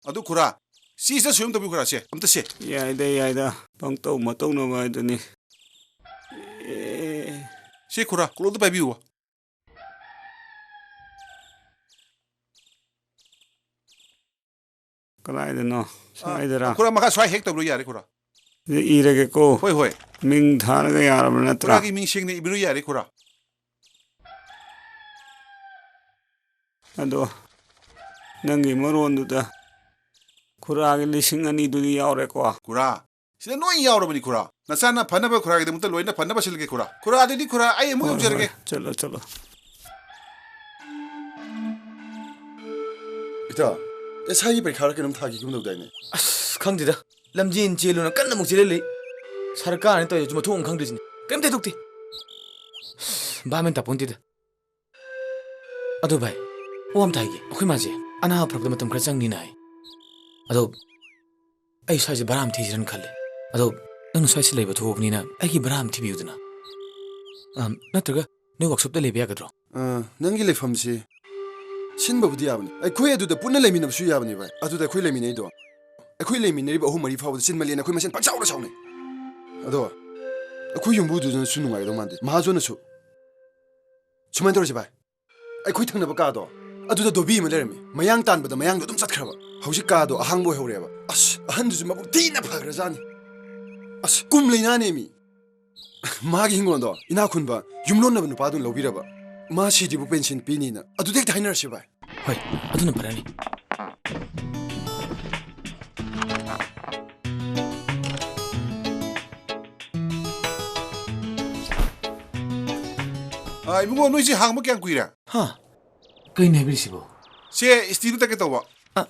ꯑꯗꯨ, ꯈꯨꯔꯥ, ꯆꯦꯁꯤꯗ ꯁꯣꯏ ꯑꯃ ꯇꯧꯕꯤꯌꯨ, ꯈꯨꯔꯥ, ꯁꯦ, ꯑꯝꯇ ꯁꯦ꯫ ꯌꯥꯏꯗ, ꯌꯥꯏꯗ, ꯄꯪꯇꯧ ꯃꯇꯧꯅꯕ ꯍꯥꯏꯗꯨꯅꯤ꯫ ꯑꯦ꯫ ꯁꯦ, ꯈꯨꯔꯥ, ꯀꯣꯂꯣꯞꯇ ꯄꯥꯏꯕꯤꯌꯨ꯫ ꯀꯗꯥꯏꯗꯅꯣ? ꯁ꯭ꯋꯥꯏꯗꯔꯥ? ꯈꯨꯔꯥ, ꯃꯈꯥ ꯁ꯭ꯋꯥꯏ ꯍꯦꯛ ꯇꯧꯕꯤꯔꯣ, ꯌꯥꯔꯦ, ꯈꯨꯔꯥ꯫ ꯁꯤꯗ ꯏꯔꯒꯦꯀꯣ꯫ ꯍꯣꯏ, ꯍꯣꯏ꯫ ꯃꯤꯡ ꯊꯥꯔꯒ ꯌꯥꯔꯕ ꯅꯠꯇ꯭ꯔꯥ? ꯈꯨꯔꯥꯒꯤ ꯃꯤꯡ ꯁꯦꯡꯅ ꯏꯕꯤꯔꯣ, ꯌꯥꯔꯦ, ꯈꯨꯔꯥ꯫ ꯑꯗꯣ ꯅꯪꯒꯤ ꯃꯔꯣꯟꯗꯨꯗ ꯈꯨꯔꯥꯒꯤ ꯂꯤꯁꯤꯡ ꯑꯅꯤꯗꯨꯗꯤ ꯌꯥꯎꯔꯦꯀꯣ? ꯈꯨꯔꯥ, ꯁꯤꯗ ꯂꯣꯏ ꯌꯥꯎꯔꯕꯅꯤ, ꯈꯨꯔꯥ꯫ ꯅꯆꯥꯅ ꯐꯅꯕ ꯈꯨꯔꯥꯒꯤꯗꯃꯛꯇ ꯂꯣꯏꯅ ꯐꯅꯕ ꯁꯤꯜꯂꯒꯦ, ꯈꯨꯔꯥ꯫ ꯈꯨꯔꯥ, ꯑꯗꯨꯗꯤ, ꯈꯨꯔꯥ, ꯑꯩ ꯑꯃꯨꯛ ꯍꯣꯏ, ꯌꯧꯖꯔꯒꯦ꯫ ꯍꯣꯏ, ꯆꯠꯂꯣ, ꯆꯠꯂꯣ꯫ ꯏꯇꯥ, ꯑꯦꯁ ꯑꯥꯏꯒꯤ ꯄꯔꯤꯈꯥꯔ ꯀꯩꯅꯣꯝ ꯊꯥꯈꯤꯒꯨꯝ ꯇꯧꯗꯥꯏꯅꯦ? ꯑꯁ, ꯈꯪꯗꯦꯗ꯫ ꯂꯝꯖꯦꯟ ꯆꯦꯜꯂꯨꯅ ꯀꯟꯅ ꯑꯃꯨꯛ ꯆꯦꯜꯍꯜꯂꯤ꯫ ꯁꯔꯀꯥꯔꯅ ꯇꯧꯔꯤꯁꯦ ꯃꯊꯣꯡ ꯑꯃ ꯈꯪꯗ꯭ꯔꯤꯁꯤꯅꯤ꯫ ꯀꯔꯤꯝꯇ ꯍꯦꯛꯇꯣꯛꯇꯦ꯫ ꯑꯁ, ꯚꯥꯞ ꯃꯦꯟ ꯇꯥꯄꯣꯟꯇꯦꯗ꯫ ꯑꯗꯣ ꯚꯥꯏ, ꯋꯥ ꯑꯝꯇ ꯍꯥꯏꯒꯦ꯫ ꯑꯩꯈꯣꯏ ꯃꯥꯁꯦ ꯑꯅꯥꯕ ꯐꯔꯛꯄꯗ ꯃꯇꯝ ꯈꯔ ꯆꯪꯅꯤꯅ ꯍꯥꯏ꯫ ꯑꯗꯣ ꯑꯩ ꯁ꯭ꯋꯥꯏꯁꯦ ꯚꯔꯥ ꯑꯃ ꯊꯤꯁꯤꯔꯅ ꯈꯜꯂꯦ꯫ ꯑꯗꯣ ꯅꯪꯅ ꯁ꯭ꯋꯥꯏꯁꯤ ꯂꯩꯕ ꯊꯣꯛꯑꯕꯅꯤꯅ ꯑꯩꯒꯤ ꯚꯔꯥ ꯑꯃ ꯊꯤꯕꯤꯌꯨꯗꯅ꯫ ꯑꯝ, ꯅꯠꯇ꯭ꯔꯒ ꯅꯣꯏ ꯋꯥꯛꯁꯣꯞꯇ ꯂꯩꯕ ꯌꯥꯒꯗ꯭ꯔꯣ? ꯑ, ꯅꯪꯒꯤ ꯂꯩꯐꯝꯁꯤ ꯁꯤꯟꯕꯕꯨꯗꯤ ꯌꯥꯕꯅꯤ꯫ ꯑꯩꯈꯣꯏ ꯑꯗꯨꯗ ꯄꯨꯟꯅ ꯂꯩꯃꯤꯟꯅꯕꯁꯨ ꯌꯥꯕꯅꯤ, ꯚꯥꯏ꯫ ꯑꯗꯨꯗ ꯑꯩꯈꯣꯏ ꯂꯩꯃꯤꯟꯅꯩꯗꯣ, ꯑꯩꯈꯣꯏ ꯂꯩꯃꯤꯟꯅꯔꯤꯕ ꯑꯍꯨꯝ ꯃꯔꯤ ꯐꯥꯎꯕꯗ ꯆꯤꯟꯃꯜꯂꯦꯅ ꯑꯩꯈꯣꯏ ꯃꯁꯦꯟ ꯄꯪꯁꯥꯎꯗ ꯁꯥꯎꯅꯩ꯫ ꯑꯗꯣ ꯑꯩꯈꯣꯏ ꯌꯨꯝꯕꯨꯗꯨꯅꯁꯨ ꯅꯨꯡꯉꯥꯏꯒꯗꯧ ꯃꯥꯟꯗꯦ, ꯃꯍꯥꯖꯣꯟꯅꯁꯨ꯫ ꯁꯨꯃꯥꯏꯅ ꯇꯧꯔꯁꯤ, ꯚꯥꯏ꯫ ꯑꯩꯈꯣꯏ ꯊꯪꯅꯕ ꯀꯥꯗꯣ, ꯑꯗꯨꯗ ꯗꯣꯕꯤ ꯑꯃ ꯂꯩꯔꯝꯃꯤ꯫ ꯃꯌꯥꯡ ꯇꯥꯟꯕꯗ ꯃꯌꯥꯡꯗꯣ ꯑꯗꯨꯝ ꯆꯠꯈ꯭ꯔꯕ꯫ ꯍꯧꯖꯤꯛ ꯀꯥꯗꯣ ꯑꯍꯥꯡꯕ ꯑꯣꯏꯍꯧꯔꯦꯕ꯫ ꯑꯁ, ꯑꯍꯟꯗꯨꯁꯨ ꯃꯕꯨꯛ ꯊꯤꯅ ꯐꯈ꯭ꯔꯖꯥꯠꯅꯤ꯫ ꯑꯁ, ꯀꯨꯝ ꯂꯩꯅꯥꯅꯦꯃꯤ꯫ ꯃꯥꯒꯤ ꯍꯤꯡꯒꯣꯜꯗꯣ ꯏꯅꯥꯛ ꯈꯨꯟꯕ ꯌꯨꯝꯂꯣꯟꯅꯕ ꯅꯨꯄꯥꯗꯨꯅ ꯂꯧꯕꯤꯔꯕ꯫ ꯃꯥ ꯁꯤꯗ꯭ꯔꯤꯕꯨ ꯄꯦꯟꯁꯤꯟ ꯄꯤꯅꯤꯅ꯫ ꯑꯗꯨꯗ ꯍꯦꯛꯇ ꯍꯥꯏꯅꯔꯁꯤ, ꯚꯥꯏ꯫ ꯍꯣꯏ, ꯑꯗꯨꯅ ꯐꯔꯅꯤ꯫ ꯑ, ꯏꯕꯨꯡꯉꯣ, ꯅꯣꯏꯁꯤ ꯍꯥꯡꯕ ꯀꯌꯥꯝ ꯀꯨꯏꯔꯦ? ꯍꯥ? ꯀꯩꯅꯣ ꯍꯥꯏꯕꯤꯔꯤꯁꯤꯕꯣ? ꯁꯦ, ꯏꯁꯇꯤꯗꯨ ꯇꯛꯀꯦ ꯇꯧꯕ꯫ ꯑ,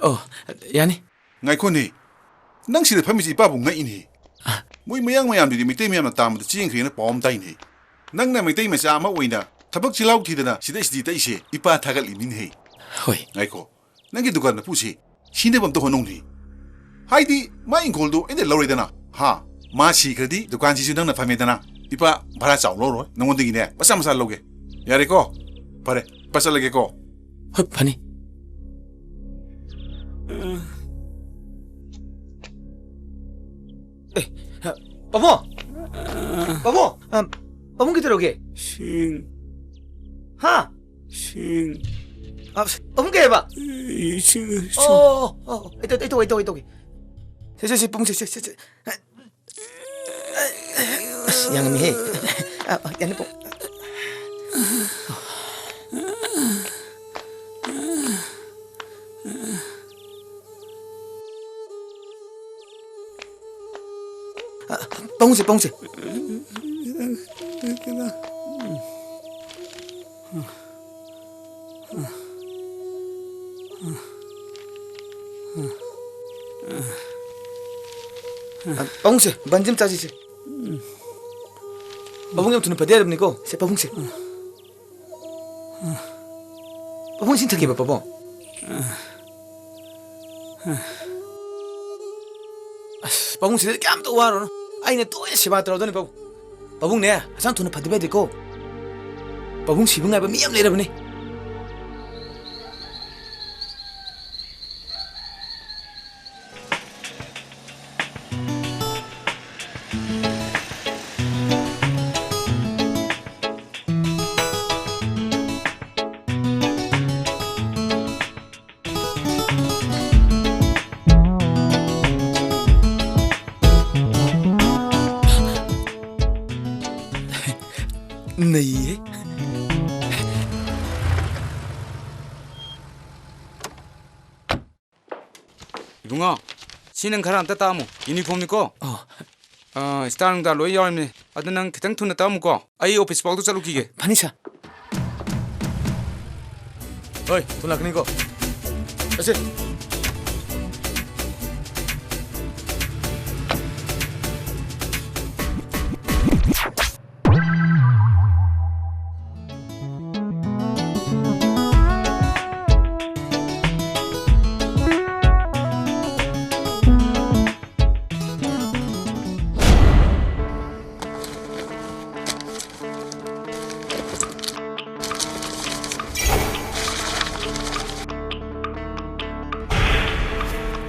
ꯑꯣ, ꯌꯥꯅꯤ꯫ ꯉꯥꯏꯈꯣꯅꯦ꯫ ꯅꯪ ꯁꯤꯗ ꯐꯝꯃꯤꯁꯤ ꯏꯄꯥꯕꯨ ꯉꯛꯏꯅꯦ꯫ ꯑ꯫ ꯃꯣꯏ ꯃꯌꯥꯡ ꯃꯌꯥꯝꯗꯨꯗꯤ ꯃꯩꯇꯩ ꯃꯌꯥꯝꯅ ꯇꯥꯟꯕꯗ ꯆꯦꯟꯈ꯭ꯔꯦꯅ ꯄꯥꯎ ꯑꯃ ꯇꯥꯏꯅꯦ꯫ ꯅꯪꯅ ꯃꯩꯇꯩ ꯃꯆꯥ ꯑꯃ ꯑꯣꯏꯅ ꯊꯕꯛ ꯆꯤꯜꯍꯥꯎ ꯊꯤꯗꯅ ꯁꯤꯗ ꯏꯁꯇꯤ ꯇꯛꯏꯁꯦ ꯏꯄꯥ ꯊꯥꯒꯠꯂꯤꯅꯤꯅꯦꯍꯦ꯫ ꯍꯣꯏ꯫ ꯉꯥꯏꯈꯣ꯫ ꯅꯪꯒꯤ ꯗꯨꯀꯥꯟ ꯃꯄꯨꯁꯤ ꯁꯤꯅꯕ ꯑꯝꯇ ꯍꯣꯠꯅꯧꯅꯦ꯫ ꯍꯥꯏꯗꯤ ꯃꯥ ꯏꯪꯈꯣꯜꯗꯣ ꯑꯩꯅ ꯂꯧꯔꯦꯗꯅ, ꯍꯥ? ꯃꯥ ꯁꯤꯈ꯭ꯔꯗꯤ ꯗꯨꯀꯥꯟꯁꯤꯁꯨ ꯅꯪꯅ ꯐꯝꯃꯦꯗꯅ꯫ ꯏꯄꯥ ꯚꯔꯥ ꯆꯥꯎ ꯂꯧꯔꯣꯏ, ꯅꯉꯣꯟꯗꯒꯤꯅꯦ ꯃꯆꯥ ꯃꯆꯥ ꯂꯧꯒꯦ꯫ ꯌꯥꯔꯦꯀꯣ? ꯐꯔꯦ, ꯏꯄꯥ ꯆꯠꯂꯒꯦꯀꯣ꯫ ꯍꯣꯏ, ꯐꯅꯤ꯫ ꯑꯦ, ꯄꯥꯕꯨꯡ! ꯄꯥꯕꯨꯡ! ꯑ, ꯄꯥꯕꯨꯡ ꯀꯩꯗꯧꯔꯒꯦ? ꯁꯤꯡ꯫ ꯍꯥ? ꯁꯤꯡ꯫ ꯑ, ꯄꯥꯕꯨꯡ ꯀꯩ ꯍꯥꯏꯕ? ꯏꯁꯤꯡ, ꯏꯁꯤꯡ꯫ ꯑꯣ, ꯑꯣ, ꯑꯣ, ꯑꯩ ꯇꯧ-, ꯑꯩ ꯇꯧ-, ꯑꯩ ꯇꯧ-, ꯑꯩ ꯇꯧꯒꯦ꯫ ꯁꯦ, ꯁꯦ, ꯁꯦ, ꯄꯥꯕꯨꯡ, ꯁꯦ, ꯁꯦ, ꯁꯦ, ꯁꯦ꯫ ꯑꯁ, ꯌꯥꯝꯃꯤꯍꯦ꯫ ꯑ, ꯑ, ꯌꯥꯅꯤ, ꯄꯥꯕꯨꯡ꯫ ꯑ, ꯄꯥꯕꯨꯡꯁꯦ, ꯄꯥꯕꯨꯡꯁꯦ꯫ ꯑ, ꯄꯥꯕꯨꯡꯁꯦ, ꯕꯟꯁꯤ ꯑꯝ ꯆꯥꯁꯤꯁꯦ꯫ ꯄꯥꯕꯨꯡ ꯌꯥꯝ ꯊꯨꯅ ꯐꯗꯤ ꯌꯥꯗꯕꯅꯤꯀꯣ꯫ ꯁꯦ, ꯄꯥꯕꯨꯡꯁꯦ꯫ ꯄꯥꯕꯨꯡ ꯏꯁꯤꯡ ꯊꯛꯀꯦꯕ, ꯄꯥꯕꯨꯡ꯫ ꯑꯁ, ꯄꯥꯕꯨꯡ ꯁꯤꯗꯗꯤ ꯀꯌꯥꯝꯇ ꯋꯥꯔꯨꯔꯅꯨ꯫ ꯑꯩꯅ ꯇꯣꯏꯅ ꯁꯦꯕꯥ ꯇꯧꯔꯗꯧꯅꯤ, ꯄꯥꯕꯨꯡ꯫ ꯄꯥꯕꯨꯡꯅꯦ, ꯍꯛꯆꯥꯡ ꯊꯨꯅ ꯐꯗꯕ ꯌꯥꯗꯦꯀꯣ꯫ ꯄꯥꯕꯨꯡ ꯁꯤꯕ ꯉꯥꯏꯕ ꯃꯤ ꯌꯥꯝ ꯂꯩꯔꯕꯅꯤ꯫ ꯅꯩꯌꯦ꯫ ꯏꯕꯨꯡꯉꯣ, ꯁꯤ ꯅꯪ ꯈꯔ ꯑꯝꯇ ꯇꯥꯛꯑꯝꯃꯣ꯫ ꯌꯨꯅꯤꯐꯣꯔꯝꯅꯤꯀꯣ? ꯑꯣ꯫ ꯑꯥ, ꯁ꯭ꯇꯥꯔ ꯅꯨꯡꯗꯥꯔ ꯂꯣꯏ ꯌꯥꯎꯔꯝꯅꯦ꯫ ꯑꯗꯨ ꯅꯪ ꯈꯤꯇꯪ ꯊꯨꯅ ꯇꯧꯔꯝꯃꯨꯀꯣ, ꯑꯩ ꯑꯣꯐꯤꯁ ꯐꯥꯎꯗ ꯆꯠꯂꯨꯈꯤꯒꯦ꯫ ꯐꯅꯤ, ꯁꯥꯔ꯫ ꯍꯣꯏ, ꯊꯨꯅ ꯂꯥꯛꯀꯅꯤꯀꯣ꯫ ꯑꯁꯦ꯫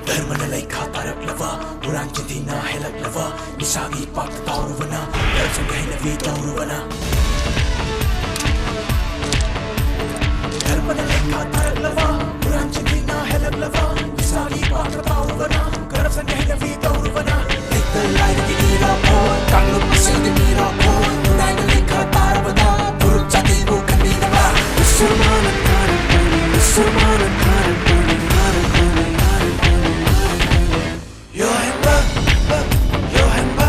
ꯙꯔꯃꯅ ꯂꯩꯈꯥ ꯇꯥꯔꯛꯂꯕ, ꯍꯨꯔꯥꯟ ꯆꯤꯟꯊꯤꯅ ꯍꯦꯜꯂꯛꯂꯕ, ꯅꯤꯁꯥꯒꯤ ꯄꯥꯛꯇ ꯇꯥꯎꯔꯨꯕꯅ, ꯀꯔꯞꯁꯟꯒ ꯍꯩꯅꯕꯤ ꯇꯧꯔꯨꯕꯅ꯫ ꯙꯔꯃꯅ ꯂꯩꯈꯥ ꯇꯥꯔꯛꯂꯕ, ꯍꯨꯔꯥꯟ ꯆꯤꯟꯊꯤꯅ ꯍꯦꯜꯂꯛꯂꯕ, ꯅꯤꯁꯥꯒꯤ ꯄꯥꯛꯇ ꯇꯥꯎꯔꯨꯕꯅ, ꯀꯔꯞꯁꯟꯒ ꯍꯩꯅꯕꯤ ꯇꯧꯔꯨꯕꯅ꯫ ꯂꯩꯇ ꯂꯥꯏꯔꯒꯤ ꯏꯔꯥꯕꯣꯠ, ꯀꯥꯡꯂꯨꯞ ꯃꯁꯦꯜꯒꯤ ꯃꯤꯔꯥꯕꯣꯠ, ꯈꯨꯟꯅꯥꯏꯅ ꯂꯩꯈꯥ ꯇꯥꯔꯕꯗ, ꯐꯨꯔꯨꯞ ꯖꯥꯇꯤꯕꯨ ꯈꯟꯕꯤꯅꯕ꯫ ꯃꯨꯁꯜꯃꯥꯟꯅ ꯊꯥꯔꯛꯄꯅꯤ, ꯃꯨꯁꯜꯃꯥꯟꯅ ꯊꯥꯔꯛꯄꯅꯤ, ꯊꯥꯔꯛꯄꯅꯤ, ꯊꯥꯔꯛꯄꯅꯤ, ꯊꯥꯔꯛꯄꯅꯤ꯫ ꯌꯣꯍꯦꯟꯕ, ꯌꯣꯍꯦꯟꯕ,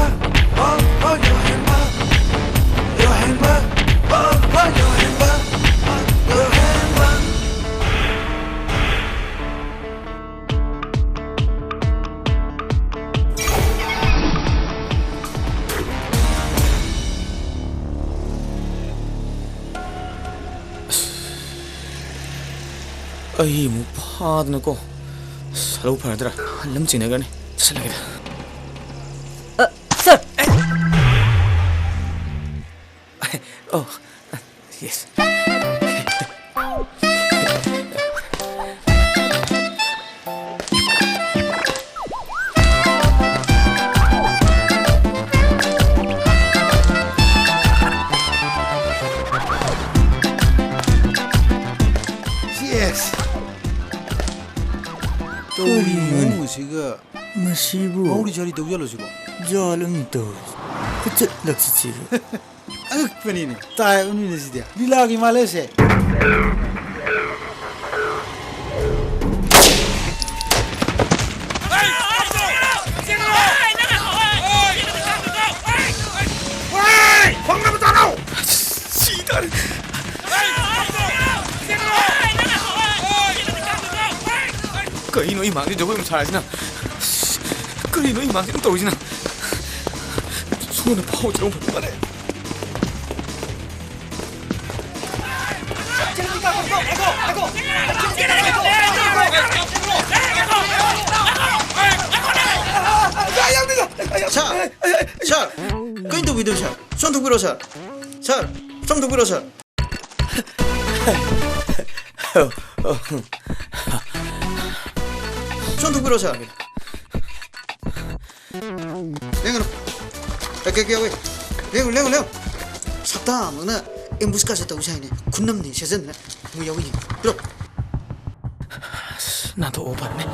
ꯑꯣ, ꯑꯣ, ꯌꯣꯍꯦꯟꯕ, ꯌꯣꯍꯦꯟꯕ, ꯑꯣ, ꯑꯣ, ꯌꯣꯍꯦꯟꯕ, ꯌꯣꯍꯦꯟꯕ꯫ ꯑꯩ ꯑꯃꯨꯛ ꯐꯥꯗꯅꯀꯣ꯫ ꯑꯁ, ꯍꯜꯂꯧ ꯐꯔꯗ꯭ꯔꯥ? ꯂꯝ ꯆꯤꯡꯅꯒꯅꯤ꯫ ꯆꯠꯁꯜꯂꯒꯦꯗ꯫ ꯑ, ꯁꯔ! ꯑꯣ, ꯌꯦꯁ꯫ ꯌꯦꯁ! ꯀꯔꯤꯅꯣꯅꯦ? ꯇꯧꯔꯤꯅꯣ ꯃꯁꯤꯒ? ꯃꯁꯤꯕꯨ ꯃꯧꯔꯤ ꯁꯥꯔꯤ ꯇꯧꯖꯜꯂꯣ ꯁꯤꯕꯣ꯫ ꯖꯥꯠ ꯑꯃꯅꯤ ꯇꯧꯔꯤꯁꯤ꯫ ꯀꯣꯏꯆꯠ ꯂꯛꯆꯠꯁꯤꯕꯨ꯫ ꯑꯉꯛꯄꯅꯤꯅꯦ꯫ ꯇꯥꯏ ꯑꯃꯅꯤꯅꯦ ꯁꯤꯗꯤ꯫ ꯂꯤꯂꯥꯒꯤ ꯃꯥꯜꯂꯦꯁꯦ꯫ ꯀꯔꯤ-, ꯀꯩꯅꯣ ꯏꯃꯥꯡꯁꯤ ꯖꯒꯣꯏ ꯑꯃ ꯁꯥꯔꯤꯁꯤꯅ? ꯀꯔꯤꯅꯣ ꯏꯃꯥꯡꯁꯤ ꯑꯗꯨꯝ ꯇꯧꯔꯤꯁꯤꯅ? ꯁꯣꯝꯗ ꯐꯥꯎ ꯆꯠꯂꯧ ꯐꯠꯇꯕꯅꯦ꯫ ꯁꯥꯔ! ꯁꯥꯔ! ꯀꯩꯅꯣ ꯇꯧꯕꯤꯗꯣꯏ, ꯁꯥꯔ? ꯁꯣꯝ ꯊꯣꯛꯄꯤꯔꯣ, ꯁꯥꯔ꯫ ꯁꯥꯔ, ꯁꯣꯝ ꯊꯣꯛꯄꯤꯔꯣ, ꯁꯥꯔ꯫ ꯁꯣꯝ ꯊꯣꯛꯄꯤꯔꯣ, ꯁꯥꯔ꯫ ꯂꯦꯡꯒꯅꯨ꯫ ꯀꯩ, ꯀꯩ, ꯀꯩ ꯌꯥꯎꯏ? ꯂꯦꯡꯒꯅꯨ, ꯂꯦꯡꯒꯅꯨ, ꯂꯦꯡꯒꯅꯨ꯫ ꯁꯞꯇꯥ ꯑꯃꯅ ꯑꯦꯝꯕꯨꯁꯀꯥꯁꯦ ꯇꯧꯁꯦ ꯍꯥꯏꯅꯦ꯫ ꯈꯨꯅꯝꯅꯦ ꯁꯦꯠꯆꯟꯗꯅ꯫ ꯃꯣꯏ ꯌꯥꯎꯏꯅꯦ꯫ ꯄꯤꯔꯣ꯫ ꯑꯁ, ꯅꯥꯟꯊꯣꯛꯑꯣ ꯐꯔꯅꯤ꯫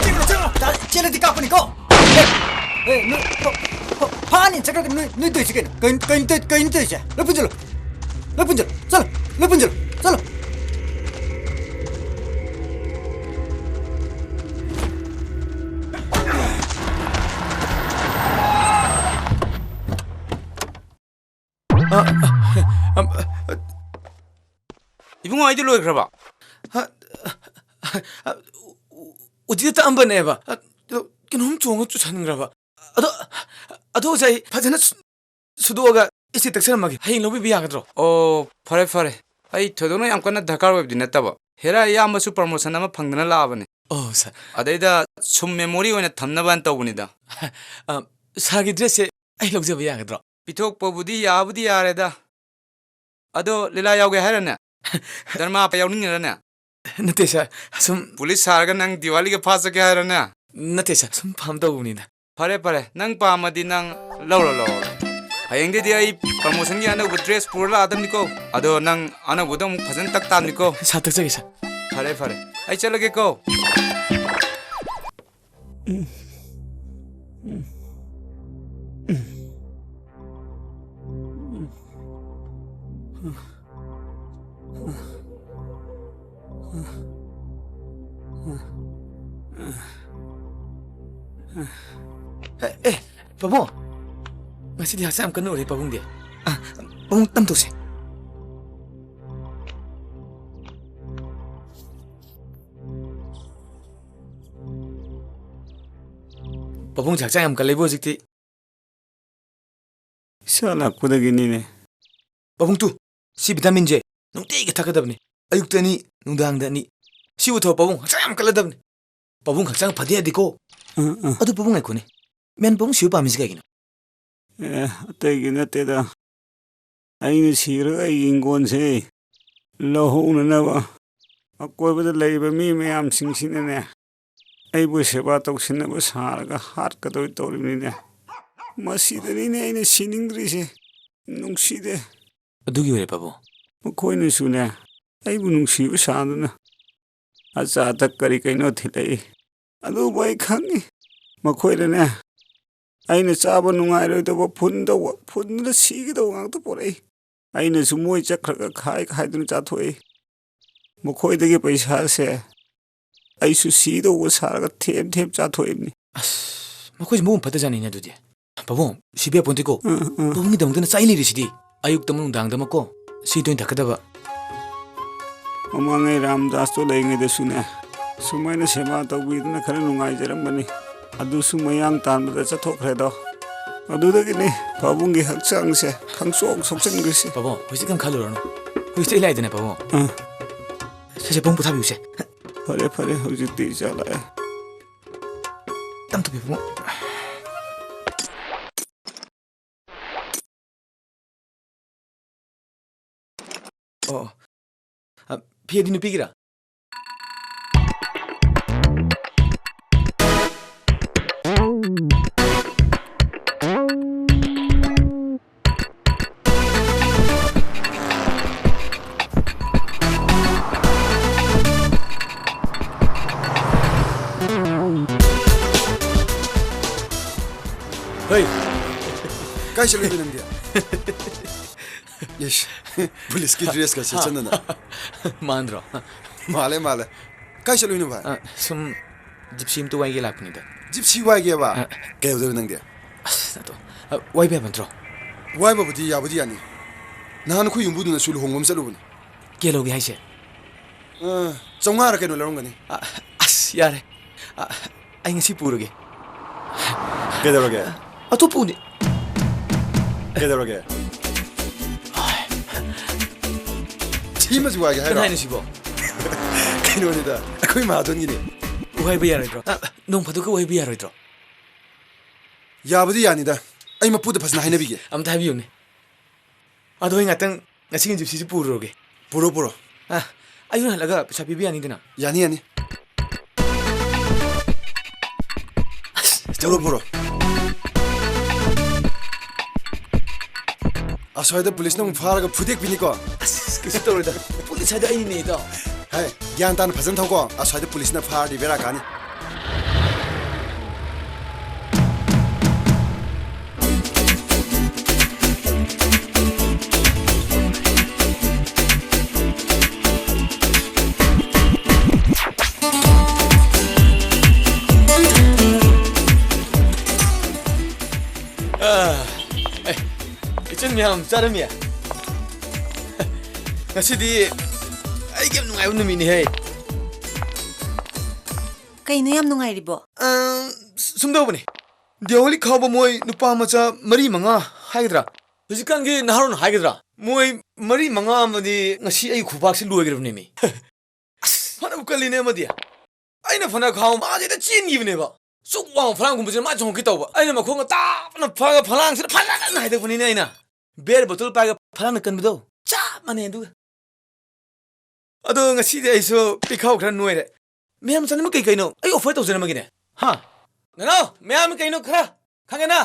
ꯆꯦꯜꯂꯣ, ꯆꯦꯜꯂꯣ! ꯆꯦꯜꯂꯗꯤ ꯀꯥꯞꯄꯅꯤꯀꯣ! ꯑꯦ, ꯑꯦ, ꯅꯣꯏ, ꯐ-, ꯐ-, ꯐꯥꯅꯤ ꯆꯠꯈ꯭ꯔꯒ ꯅꯣꯏ, ꯅꯣꯏ ꯇꯧꯔꯤꯁꯤ ꯀꯩꯅꯣ? ꯀꯩꯅꯣ, ꯀꯩꯅꯣ ꯇꯧ-, ꯀꯩꯅꯣ ꯇꯧꯔꯤꯁꯦ? ꯂꯣꯏ ꯄꯨꯟꯁꯤꯜꯂꯣ! ꯂꯣꯏ ꯄꯨꯟꯁꯤꯜꯂꯣ! ꯆꯠꯂꯣ! ꯂꯣꯏ ꯄꯨꯟꯁꯤꯜꯂꯣ! ꯆꯠꯂꯣ! ꯑ, ꯑ, ꯑ, ꯑ, ꯏꯕꯨꯡꯉꯣ, ꯑꯩꯗꯤ ꯂꯣꯏꯈ꯭ꯔꯕ? ꯑ, ꯑ, ꯑ, ꯎ-, ꯎ-, ꯎꯆꯤꯗ ꯇꯛꯑꯝꯕꯅꯦꯕ꯫ ꯑ, ꯑꯗꯣ ꯀꯩꯅꯣꯝ ꯆꯣꯡꯉ ꯆꯨꯁꯟꯈ꯭ꯔꯕ꯫ ꯑꯗꯣ, ꯑꯗꯣ ꯑꯣꯖꯥ, ꯑꯩ ꯐꯖꯅ ꯁꯨ-, ꯁꯨꯗꯣꯛꯑꯒ ꯏꯁꯇꯤ ꯇꯛꯆꯔꯝꯃꯒꯦ꯫ ꯍꯌꯦꯡ ꯂꯧꯕꯤꯕ ꯌꯥꯒꯗ꯭ꯔꯣ? ꯑꯣ, ꯐꯔꯦ, ꯐꯔꯦ꯫ ꯑꯩ ꯊꯣꯏꯗꯣꯛꯅ ꯌꯥꯝ ꯀꯟꯅ ꯗꯔꯀꯥꯔ ꯑꯣꯏꯕꯗꯤ ꯅꯠꯇꯕ꯫ ꯍꯦꯔꯥ ꯏꯌꯥꯝꯕꯁꯨ ꯄ꯭ꯔꯃꯣꯁꯟ ꯑꯃ ꯐꯪꯗꯅ ꯂꯥꯛꯑꯕꯅꯦ꯫ ꯑꯣ, ꯁꯥꯔ꯫ ꯑꯗꯩꯗ ꯁꯨꯝ ꯃꯦꯃꯣꯔꯤ ꯑꯣꯏꯅ ꯊꯝꯅꯕꯅ ꯇꯧꯕꯅꯤꯗ꯫ ꯑ, ꯁꯥꯔꯒꯤ ꯗ꯭ꯔꯦꯁꯁꯦ ꯑꯩ ꯂꯧꯖꯕ ꯌꯥꯒꯗ꯭ꯔꯣ? ꯄꯤꯊꯣꯛꯄꯕꯨꯗꯤ ꯌꯥꯕꯨꯗꯤ ꯌꯥꯔꯦꯗ꯫ ꯑꯗꯣ ꯂꯤꯂꯥ ꯌꯥꯎꯒꯦ ꯍꯥꯏꯔꯅꯦ? ꯗ꯭ꯔꯃꯥ ꯌꯥꯎꯅꯤꯡꯉꯤꯔꯅꯦ? ꯅꯠꯇꯦ, ꯁꯥꯔ, ꯁꯨꯝ ꯄꯨꯂꯤꯁ ꯁꯥꯔꯒ ꯅꯪ ꯗꯤꯋꯥꯂꯤꯒ ꯐꯥ ꯆꯠꯀꯦ ꯍꯥꯏꯔꯅꯦ? ꯅꯠꯇꯦ, ꯁꯥꯔ, ꯁꯨꯝ ꯐꯥꯝ ꯇꯧꯕꯅꯤꯗ꯫ ꯐꯔꯦ, ꯐꯔꯦ, ꯅꯪ ꯄꯥꯝꯃꯗꯤ ꯅꯪ ꯂꯧꯔꯣ, ꯂꯧꯔꯣ꯫ ꯍꯌꯦꯡꯗꯩꯗꯤ ꯑꯩ promotionꯒꯤ ꯑꯅꯧꯕ dress ꯄꯨꯔ ꯂꯥꯛꯑꯗꯕꯅꯤꯀꯣ꯫ ꯑꯗꯣ ꯅꯪ ꯑꯅꯧꯕꯗꯣ ꯑꯃꯨꯛ ꯐꯖꯅ ꯇꯛ ꯇꯥꯕꯅꯤꯀꯣ꯫ ꯁꯥꯔ, ꯇꯛꯆꯒꯦ, ꯁꯥꯔ꯫ ꯐꯔꯦ, ꯐꯔꯦ, ꯑꯩ ꯆꯠꯂꯒꯦꯀꯣ꯫ ꯑꯦ, ꯑꯦ, ꯄꯥꯕꯨꯡ! ꯉꯁꯤꯗꯤ ꯍꯛꯆꯥꯡ ꯌꯥꯝ ꯀꯟꯅ ꯑꯣꯏꯔꯦ, ꯄꯥꯕꯨꯡꯗꯤ꯫ ꯑ, ꯄꯥꯕꯨꯡ, ꯇꯝ ꯇꯧꯁꯦ꯫ ꯄꯥꯕꯨꯡꯁꯦ ꯍꯛꯆꯥꯡ ꯌꯥꯝ ꯀꯜꯂꯦꯕꯨ ꯍꯧꯖꯤꯛꯇꯤ꯫ ꯏꯁꯥ ꯂꯥꯛꯄꯗꯒꯤꯅꯤꯅꯦ꯫ ꯄꯥꯕꯨꯡ ꯇꯨ, ꯁꯤ vitaminꯁꯦ ꯅꯨꯡꯇꯤꯒꯤ ꯊꯛꯀꯗꯕꯅꯤ꯫ ꯑꯌꯨꯛꯇ ꯑꯅꯤ, ꯅꯨꯡꯗꯥꯡꯗ ꯑꯅꯤ꯫ ꯁꯤꯕꯨ ꯊꯛꯑꯣ ꯄꯥꯕꯨꯡ, ꯍꯛꯆꯥꯡ ꯌꯥꯝ ꯀꯜꯂꯗꯕꯅꯤ꯫ ꯄꯥꯕꯨꯡ ꯍꯛꯆꯥꯡ ꯐꯗꯦ ꯌꯥꯗꯦꯀꯣ꯫ ꯑ, ꯑ꯫ ꯑꯗꯨ ꯄꯥꯕꯨꯡ ꯉꯥꯏꯈꯣꯅꯦ꯫ ꯃꯦꯟ ꯄꯥꯕꯨꯡ ꯁꯤꯕ ꯄꯥꯝꯃꯤꯁꯤ ꯀꯩꯒꯤꯅꯣ? ꯑꯦ, ꯑꯇꯩꯒꯤ ꯅꯠꯇꯦꯗ꯫ ꯑꯩꯅ ꯁꯤꯔꯒ ꯑꯩꯒꯤ ꯍꯤꯡꯒꯣꯜꯁꯦ ꯂꯧꯍꯧꯅꯅꯕ ꯑꯀꯣꯏꯕꯗ ꯂꯩꯔꯤꯕ ꯃꯤ ꯃꯌꯥꯝꯁꯤꯡꯁꯤꯅꯅꯦ, ꯑꯩꯕꯨ ꯁꯦꯕꯥ ꯇꯧꯁꯤꯟꯅꯕ ꯁꯥꯔꯒ ꯍꯥꯠꯀꯗꯧ ꯇꯧꯔꯤꯕꯅꯤꯅꯦ꯫ ꯃꯁꯤꯗꯅꯤꯅꯦ ꯑꯩꯅ ꯁꯤꯅꯤꯡꯗ꯭ꯔꯤꯁꯦ꯫ ꯅꯨꯡꯁꯤꯗꯦ꯫ ꯑꯗꯨꯒꯤ ꯑꯣꯏꯔꯦ, ꯄꯥꯕꯨꯡ꯫ ꯃꯈꯣꯏꯅꯁꯨꯅꯦ, ꯑꯩꯕꯨ ꯅꯨꯡꯁꯤꯕ ꯁꯥꯗꯨꯅ ꯑꯆꯥ ꯑꯊꯛ ꯀꯔꯤ ꯀꯩꯅꯣ ꯊꯤꯜꯂꯛꯏ꯫ ꯑꯗꯨꯕꯨ ꯑꯩ ꯈꯪꯉꯤ, ꯃꯈꯣꯏꯅꯅꯦ, ꯑꯩꯅ ꯆꯥꯕ ꯅꯨꯡꯉꯥꯏꯔꯣꯏꯗꯧꯕ, ꯐꯨꯟꯗꯧꯕ, ꯐꯨꯟꯗꯨꯅ ꯁꯤꯒꯗꯧꯕ ꯉꯥꯛꯇ ꯄꯨꯔꯛꯏ꯫ ꯑꯩꯅꯁꯨ ꯃꯣꯏ ꯆꯠꯈ꯭ꯔꯒ ꯈꯥꯏ ꯈꯥꯏꯗꯨꯅ ꯆꯥꯊꯣꯛꯏ꯫ ꯃꯈꯣꯏꯗꯒꯤ ꯄꯩꯁꯥꯁꯦ ꯑꯩꯁꯨ ꯁꯤꯗꯧꯕ ꯁꯥꯔꯒ ꯊꯦꯝ ꯊꯦꯝ ꯆꯥꯊꯣꯛꯏꯕꯅꯤ꯫ ꯑꯁ, ꯃꯈꯣꯏꯁꯦ ꯃꯕꯨꯛ ꯐꯠꯇꯖꯥꯠꯅꯤꯅꯦ ꯑꯗꯨꯗꯤ꯫ ꯄꯥꯕꯨꯡ, ꯁꯤꯕ ꯌꯥꯄꯣꯟꯇꯦꯀꯣ꯫ ꯑ, ꯑ꯫ ꯄꯥꯕꯨꯡꯒꯤꯗꯃꯛꯇꯅ ꯆꯥꯏ ꯂꯩꯔꯤꯁꯤꯗꯤ꯫ ꯑꯌꯨꯛꯇ ꯑꯃ, ꯅꯨꯡꯗꯥꯡꯗ ꯑꯃꯀꯣ꯫ ꯁꯤ ꯇꯣꯏꯅ ꯊꯛꯀꯗꯕ꯫ ꯃꯃꯥꯡꯉꯩ ꯔꯥꯝꯗꯥꯁꯇꯣ ꯂꯩꯔꯤꯉꯩꯗꯁꯨꯅꯦ, ꯁꯨꯃꯥꯏꯅ ꯁꯦꯕꯥ ꯇꯧꯕꯤꯗꯨꯅ ꯈꯔ ꯅꯨꯡꯉꯥꯏꯖꯔꯝꯕꯅꯤ꯫ ꯑꯗꯨꯁꯨ ꯃꯌꯥꯡ ꯇꯥꯟꯕꯗ ꯆꯠꯊꯣꯛꯈ꯭ꯔꯦꯗꯣ꯫ ꯑꯗꯨꯗꯒꯤꯅꯤ ꯄꯥꯕꯨꯡꯒꯤ ꯍꯛꯆꯥꯡꯁꯦ ꯈꯪꯁꯣꯛ ꯁꯣꯛꯆꯟꯈ꯭ꯔꯤꯁꯦ꯫ ꯄꯥꯕꯨꯡ, ꯍꯧꯖꯤꯛ ꯀꯩꯝ ꯈꯜꯂꯨꯔꯅꯨ꯫ ꯍꯧꯖꯤꯛꯇꯤ ꯑꯩ ꯂꯥꯛꯏꯗꯅ, ꯄꯥꯕꯨꯡ꯫ ꯑꯥ꯫ ꯁꯦ, ꯁꯦ, ꯄꯥꯕꯨꯡ ꯄꯣꯊꯥꯕꯤꯌꯨꯁꯦ꯫ ꯐꯔꯦ, ꯐꯔꯦ, ꯍꯧꯖꯤꯛꯇꯤ ꯏꯆꯥ ꯂꯥꯛꯑꯦ꯫ ꯇꯝ ꯇꯝꯕꯤꯌꯨ, ꯄꯥꯕꯨꯡ꯫ ꯑꯣ, ꯑ, ꯐꯤ ꯑꯗꯤ ꯅꯨꯄꯤꯒꯤꯔꯥ? ꯍꯩ! ꯀꯥꯏ ꯆꯠꯂꯨꯏꯕ ꯅꯪꯗꯤ? ꯏꯁ, ꯄꯨꯂꯤꯁꯀꯤ ꯗ꯭ꯔꯦꯁꯀ ꯁꯦꯠꯆꯟꯗꯅ꯫ ꯃꯥꯟꯗ꯭ꯔꯣ? ꯃꯥꯜꯂꯦ, ꯃꯥꯜꯂꯦ꯫ ꯀꯥꯏ ꯆꯠꯂꯨꯏꯅꯣ, ꯚꯥꯏ? ꯑ, ꯁꯨꯝ ꯖꯤꯞꯁꯤ ꯑꯝꯇ ꯋꯥꯏꯒꯦ ꯂꯥꯛꯄꯅꯤꯗ꯫ ꯖꯤꯞꯁꯤ ꯋꯥꯏꯒꯦꯕ? ꯑ꯫ ꯀꯩꯗꯧꯗꯣꯏꯕ ꯅꯪꯗꯤ? ꯑꯁ, ꯅꯠꯇꯣ꯫ ꯑ, ꯋꯥꯏꯕ ꯌꯥꯕ ꯅꯠꯇ꯭ꯔꯣ? ꯋꯥꯏꯕꯕꯨꯗꯤ ꯌꯥꯕꯨꯗꯤ ꯌꯥꯅꯤ꯫ ꯅꯍꯥꯟ ꯑꯩꯈꯣꯏ ꯌꯨꯝꯕꯨꯗꯨꯅꯁꯨ ꯂꯨꯍꯣꯡꯕ ꯑꯃ ꯆꯠꯂꯨꯕꯅꯤ꯫ ꯀꯌꯥ ꯂꯧꯒꯦ ꯍꯥꯏꯁꯦ? ꯑ, ꯆꯥꯝꯃꯉꯥꯔ ꯀꯩꯅꯣ ꯂꯧꯔꯝꯒꯅꯤ꯫ ꯑ, ꯑꯁ, ꯌꯥꯔꯦ꯫ ꯑ, ꯑꯩ ꯉꯁꯤ ꯄꯨꯔꯒꯦ꯫ ꯀꯩꯗꯧꯔꯒꯦ? ꯑꯇꯣꯞꯄ ꯎꯅꯤ꯫ ꯀꯩꯗꯧꯔꯒꯦ? ꯁꯤꯃꯁꯨ ꯋꯥꯏꯒꯦ ꯍꯥꯏꯔꯣ? ꯀꯅꯥꯏꯅꯣ ꯁꯤꯕꯣ? ꯀꯩꯅꯣꯅꯤꯗ, ꯑꯩꯈꯣꯏ ꯃꯍꯥꯖꯣꯟꯒꯤꯅꯤ꯫ ꯋꯥꯏꯕ ꯌꯥꯔꯣꯏꯗ꯭ꯔꯣ? ꯑ, ꯅꯣꯡ ꯐꯥꯗꯣꯛꯀ ꯋꯥꯏꯕ ꯌꯥꯔꯣꯏꯗ꯭ꯔꯣ? ꯌꯥꯕꯨꯗꯤ ꯌꯥꯅꯤꯗ꯫ ꯑꯩ ꯃꯄꯨꯗ ꯐꯖꯅ ꯍꯥꯏꯅꯕꯤꯒꯦ꯫ ꯑꯝꯇ ꯍꯥꯏꯕꯤꯌꯨꯅꯦ꯫ ꯑꯗꯣ ꯑꯩ ꯉꯥꯛꯇꯪ ꯉꯁꯤꯒꯤ ꯖꯤꯞꯁꯤꯁꯦ ꯄꯨꯔꯨꯔꯒꯦ꯫ ꯄꯨꯔꯣ, ꯄꯨꯔꯣ꯫ ꯑ, ꯑꯩ ꯍꯣꯔꯦꯟ ꯍꯜꯂꯒ ꯄꯩꯁꯥ ꯄꯤꯕ ꯌꯥꯅꯤꯗꯅ? ꯌꯥꯅꯤ, ꯌꯥꯅꯤ꯫ ꯑꯁ, ꯄꯨꯔꯣ, ꯄꯨꯔꯣ꯫ ꯑꯁ꯭ꯋꯥꯏꯗ ꯄꯨꯂꯤꯁꯅ ꯑꯃꯨꯛ ꯐꯥꯔꯒ ꯐꯨꯗꯦꯛꯄꯤꯅꯤꯀꯣ꯫ ꯑꯁ, ꯀꯩꯁꯨ ꯇꯧꯔꯣꯏꯗ꯫ ꯄꯨꯂꯤꯁ ꯍꯥꯏꯗꯣ ꯑꯩꯅꯤꯅꯦ, ꯏꯇꯥꯎ꯫ ꯍꯦ, ꯒ꯭ꯌꯥꯟ ꯇꯥꯅ ꯐꯖꯅ ꯊꯧꯀꯣ꯫ ꯑꯁ꯭ꯋꯥꯏꯗ ꯄꯨꯂꯤꯁꯅ ꯐꯥꯔꯗꯤ ꯕꯦꯔꯥ ꯀꯥꯅꯤ꯫ ꯑꯥ, ꯑꯦ, ꯏꯆꯟ ꯃꯌꯥꯝ ꯆꯥꯔꯝꯃꯤ꯫ ꯉꯁꯤꯗꯤ ꯑꯩꯒꯤ ꯌꯥꯝ ꯅꯨꯡꯉꯥꯏꯕ ꯅꯨꯃꯤꯠꯅꯤꯍꯦ꯫ ꯀꯩꯅꯣ ꯌꯥꯝ ꯅꯨꯡꯉꯥꯏꯔꯤꯕꯣ? ꯑꯥ, ꯁꯨꯝ ꯇꯧꯕꯅꯤ꯫ ꯗꯤꯋꯥꯂꯤ ꯈꯥꯎꯕ ꯃꯣꯏ ꯅꯨꯄꯥ ꯃꯆꯥ ꯃꯔꯤ ꯃꯉꯥ ꯍꯥꯏꯒꯗ꯭ꯔꯥ? ꯍꯧꯖꯤꯛꯀꯥꯟꯒꯤ ꯅꯍꯥꯔꯣꯟ ꯍꯥꯏꯒꯗ꯭ꯔꯥ? ꯃꯣꯏ ꯃꯔꯤ ꯃꯉꯥ ꯑꯃꯗꯤ ꯉꯁꯤ ꯑꯩꯒꯤ ꯈꯨꯕꯥꯛꯁꯤ ꯂꯣꯏꯈ꯭ꯔꯕꯅꯦꯃꯤ꯫ ꯑꯁ, ꯐꯅꯕꯨ ꯀꯜꯂꯤꯅꯦ ꯑꯃꯗꯤ꯫ ꯑꯩꯅ ꯐꯅ ꯈꯥꯎ ꯃꯥꯁꯦ ꯍꯦꯛꯇ ꯆꯦꯟꯈꯤꯕꯅꯦꯕ꯫ ꯁꯨꯛ ꯋꯥꯡꯕ ꯐꯂꯥꯡꯒꯨꯝꯕꯁꯤꯅ ꯃꯥ ꯆꯣꯡꯉꯛꯀꯦ ꯇꯧꯕ꯫ ꯑꯩꯅ ꯃꯈꯣꯡꯒ ꯇꯥꯞꯅ ꯐꯥꯔꯒ ꯐꯂꯥꯡꯁꯤꯗ ꯐꯖꯅ ꯍꯥꯏꯗꯣꯛꯄꯅꯤꯅꯦ ꯑꯩꯅ꯫ ꯕꯤꯌꯔ ꯕꯣꯇꯜ ꯄꯥꯏꯔꯒ ꯐꯂꯥꯡꯅ ꯀꯟꯕꯗꯣ ꯆꯞ ꯃꯥꯟꯅꯩ ꯑꯗꯨꯒ꯫ ꯑꯗꯣ ꯉꯁꯤꯗꯤ ꯑꯩꯁꯨ ꯄꯤꯈꯥꯎ ꯈꯔ ꯅꯣꯏꯔꯦ꯫ ꯃꯌꯥꯝ ꯆꯥꯅꯤꯡꯕ ꯀꯩ ꯀꯩꯅꯣ? ꯑꯩ ꯑꯣꯐꯔ ꯇꯧꯖꯔꯝꯃꯒꯦꯅꯦ꯫ ꯍꯥ? ꯅꯅꯥꯎ, ꯃꯌꯥꯝ ꯀꯩꯅꯣ ꯈꯔ ꯈꯪꯉꯦꯅ?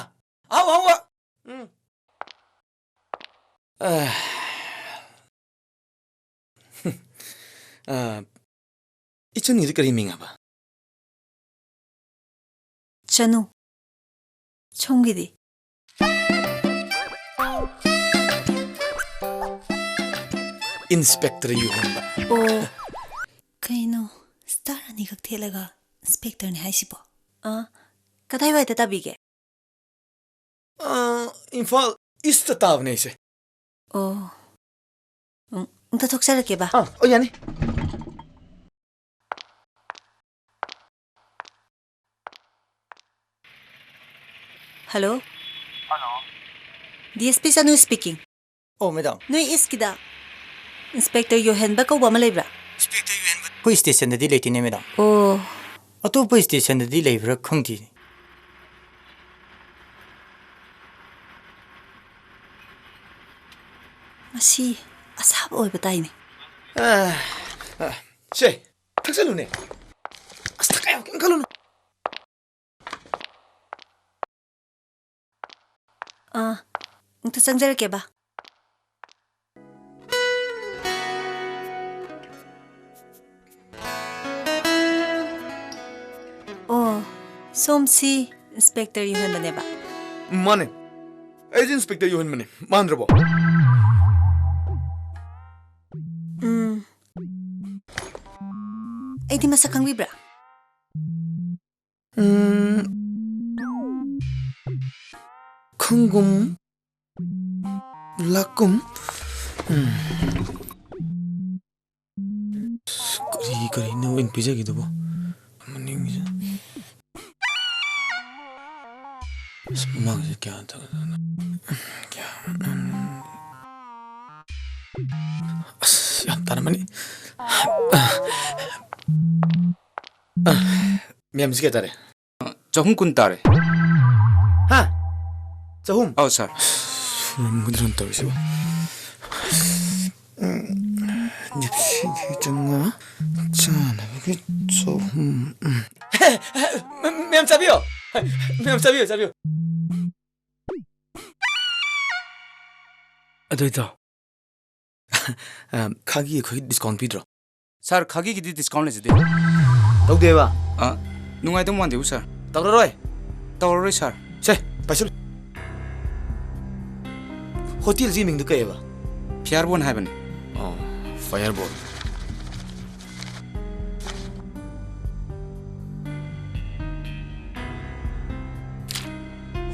ꯑꯍꯥꯎ ꯑꯍꯥꯎꯕ꯫ ꯎꯝ꯫ ꯑ, ꯑ, ꯏꯆꯟꯒꯤꯗꯤ ꯀꯔꯤ ꯃꯤꯡ ꯍꯥꯏꯕ? ꯆꯅꯨ꯫ ꯁꯣꯝꯒꯤꯗꯤ? ꯏꯟꯁꯄꯦꯛꯇꯔ ꯌꯨꯍꯦꯟꯕ꯫ ꯑꯣ, ꯀꯩꯅꯣ, ꯁ꯭ꯇꯥꯔ ꯑꯅꯤꯈꯛ ꯊꯦꯠꯂꯒ ꯏꯟꯁꯄꯦꯛꯇꯔꯅꯤ ꯍꯥꯏꯁꯤꯕꯣ? ꯑ, ꯀꯗꯥꯏꯋꯥꯏꯗ ꯇꯥꯕꯤꯒꯦ? ꯑ, ꯏꯝꯐꯥꯜ ꯏꯁꯇ ꯇꯥꯕꯅꯦ ꯑꯩꯁꯦ꯫ ꯑꯣ꯫ ꯎꯝ, ꯑꯝꯇ ꯊꯣꯛꯆꯔꯛꯀꯦꯕ꯫ ꯑꯥ, ꯑꯣ, ꯌꯥꯅꯤ꯫ Hello. Hello. D S P Chanu speaking꯫ ꯑꯣ, ꯃꯦꯗꯥꯝ꯫ ꯅꯣꯏ ꯏꯁꯀꯤꯗ ꯏꯟꯁꯄꯦꯛꯇꯔ ꯌꯣꯍꯦꯟꯕ ꯀꯧꯕ ꯑꯃ ꯂꯩꯕ꯭ꯔꯥ? ꯏꯟꯁꯄꯦꯛꯇꯔ ꯌꯣꯍꯦꯟꯕ ꯑꯩꯈꯣꯏ ꯁ꯭ꯇꯦꯁꯟꯗꯗꯤ ꯂꯩꯇꯦꯅꯦ, ꯃꯦꯗꯥꯝ꯫ ꯑꯣ꯫ ꯑꯇꯣꯞꯄ ꯁ꯭ꯇꯦꯁꯟꯗꯗꯤ ꯂꯩꯕ꯭ꯔꯥ ꯈꯪꯗꯦꯅꯦ꯫ ꯃꯁꯤ ꯑꯁꯥꯕ ꯑꯣꯏꯕ ꯇꯥꯏꯅꯦ꯫ ꯑ, ꯑ, ꯁꯦ, ꯊꯛꯆꯜꯂꯨꯅꯦ꯫ ꯑꯁ, ꯊꯛꯀꯥꯏ ꯌꯥꯝ ꯀꯩꯝ ꯈꯜꯂꯨꯅꯨ꯫ ꯑꯥ, ꯑꯝꯇ ꯆꯪꯖꯔꯛꯀꯦꯕ꯫ ꯑꯣ, ꯁꯣꯝꯁꯤ ꯏꯟꯁꯄꯦꯛꯇꯔ ꯌꯨꯍꯦꯟꯕꯅꯦꯕ? ꯃꯥꯅꯦ, ꯑꯩꯁꯦ ꯏꯟꯁꯄꯦꯛꯇꯔ ꯌꯨꯍꯦꯟꯕꯅꯦ꯫ ꯃꯥꯟꯗ꯭ꯔꯕꯣ? ꯎꯝ꯫ ꯑꯩꯗꯤ ꯃꯁꯛ ꯈꯪꯕꯤꯕ꯭ꯔꯥ? ꯎꯝ, ꯈꯪꯒꯨꯝ ꯂꯥꯛꯀꯨꯝ꯫ ꯎꯝ꯫ ꯀꯔꯤ ꯀꯔꯤꯅꯣ ꯑꯩꯅ ꯄꯤꯖꯒꯦꯗꯨꯕꯣ? ꯃꯅꯤꯡꯁꯦ꯫ ꯑꯁ, ꯃꯃꯥꯡꯁꯦ ꯀꯌꯥ ꯇꯧꯗꯅꯣ? ꯀꯌꯥ? ꯑꯁ, ꯌꯥꯝ ꯇꯥꯔꯝꯃꯅꯤ꯫ ꯃꯦꯝꯁꯤ ꯀꯌꯥ ꯇꯥꯔꯦ? ꯆꯍꯨꯝ ꯀꯨꯟ ꯇꯥꯔꯦ꯫ ꯍꯥ? ꯆꯍꯨꯝ? ꯑꯧ, ꯁꯥꯔ꯫ ꯁꯨꯔꯝꯒꯗ꯭ꯔꯣ ꯇꯧꯔꯤꯁꯤꯕꯣ? ꯎꯝ, ꯅꯤꯐꯨꯒꯤ ꯆꯥꯝꯃꯉꯥ, ꯆꯥꯅꯕꯒꯤ ꯆꯍꯨꯝ꯫ ꯎꯝ꯫ ꯃꯦꯝ, ꯆꯥꯕꯤꯌꯣ꯫ ꯃꯦꯝ, ꯆꯥꯕꯤꯌꯨ, ꯆꯥꯕꯤꯌꯨ꯫ ꯑꯗꯨ ꯏꯇꯥꯎ꯫ ꯑ, ꯈꯥꯒꯤ ꯑꯩꯈꯣꯏ discount ꯄꯤꯗ꯭ꯔꯣ? ꯁꯥꯔ, ꯈꯥꯒꯤꯒꯤꯗꯤ discount ꯂꯩꯖꯗꯦ꯫ ꯇꯧꯗꯦꯕ? ꯑ, ꯅꯨꯡꯉꯥꯏꯗꯧ ꯃꯥꯟꯗꯦꯕꯨ, ꯁꯥꯔ꯫ ꯇꯧꯔꯔꯣꯏ? ꯇꯧꯔꯔꯣꯏ, ꯁꯥꯔ꯫ ꯁꯦ, ꯄꯥꯏꯁꯤꯜꯂꯨ꯫ ꯍꯣꯇꯦꯜꯁꯤ ꯃꯤꯡꯗꯨ ꯀꯩꯑꯕ? ꯐꯤꯌꯥꯔꯕꯣꯟ ꯍꯥꯏꯕꯅꯤ꯫ ꯑꯣ, ꯐꯥꯌꯔꯕꯣꯟ꯫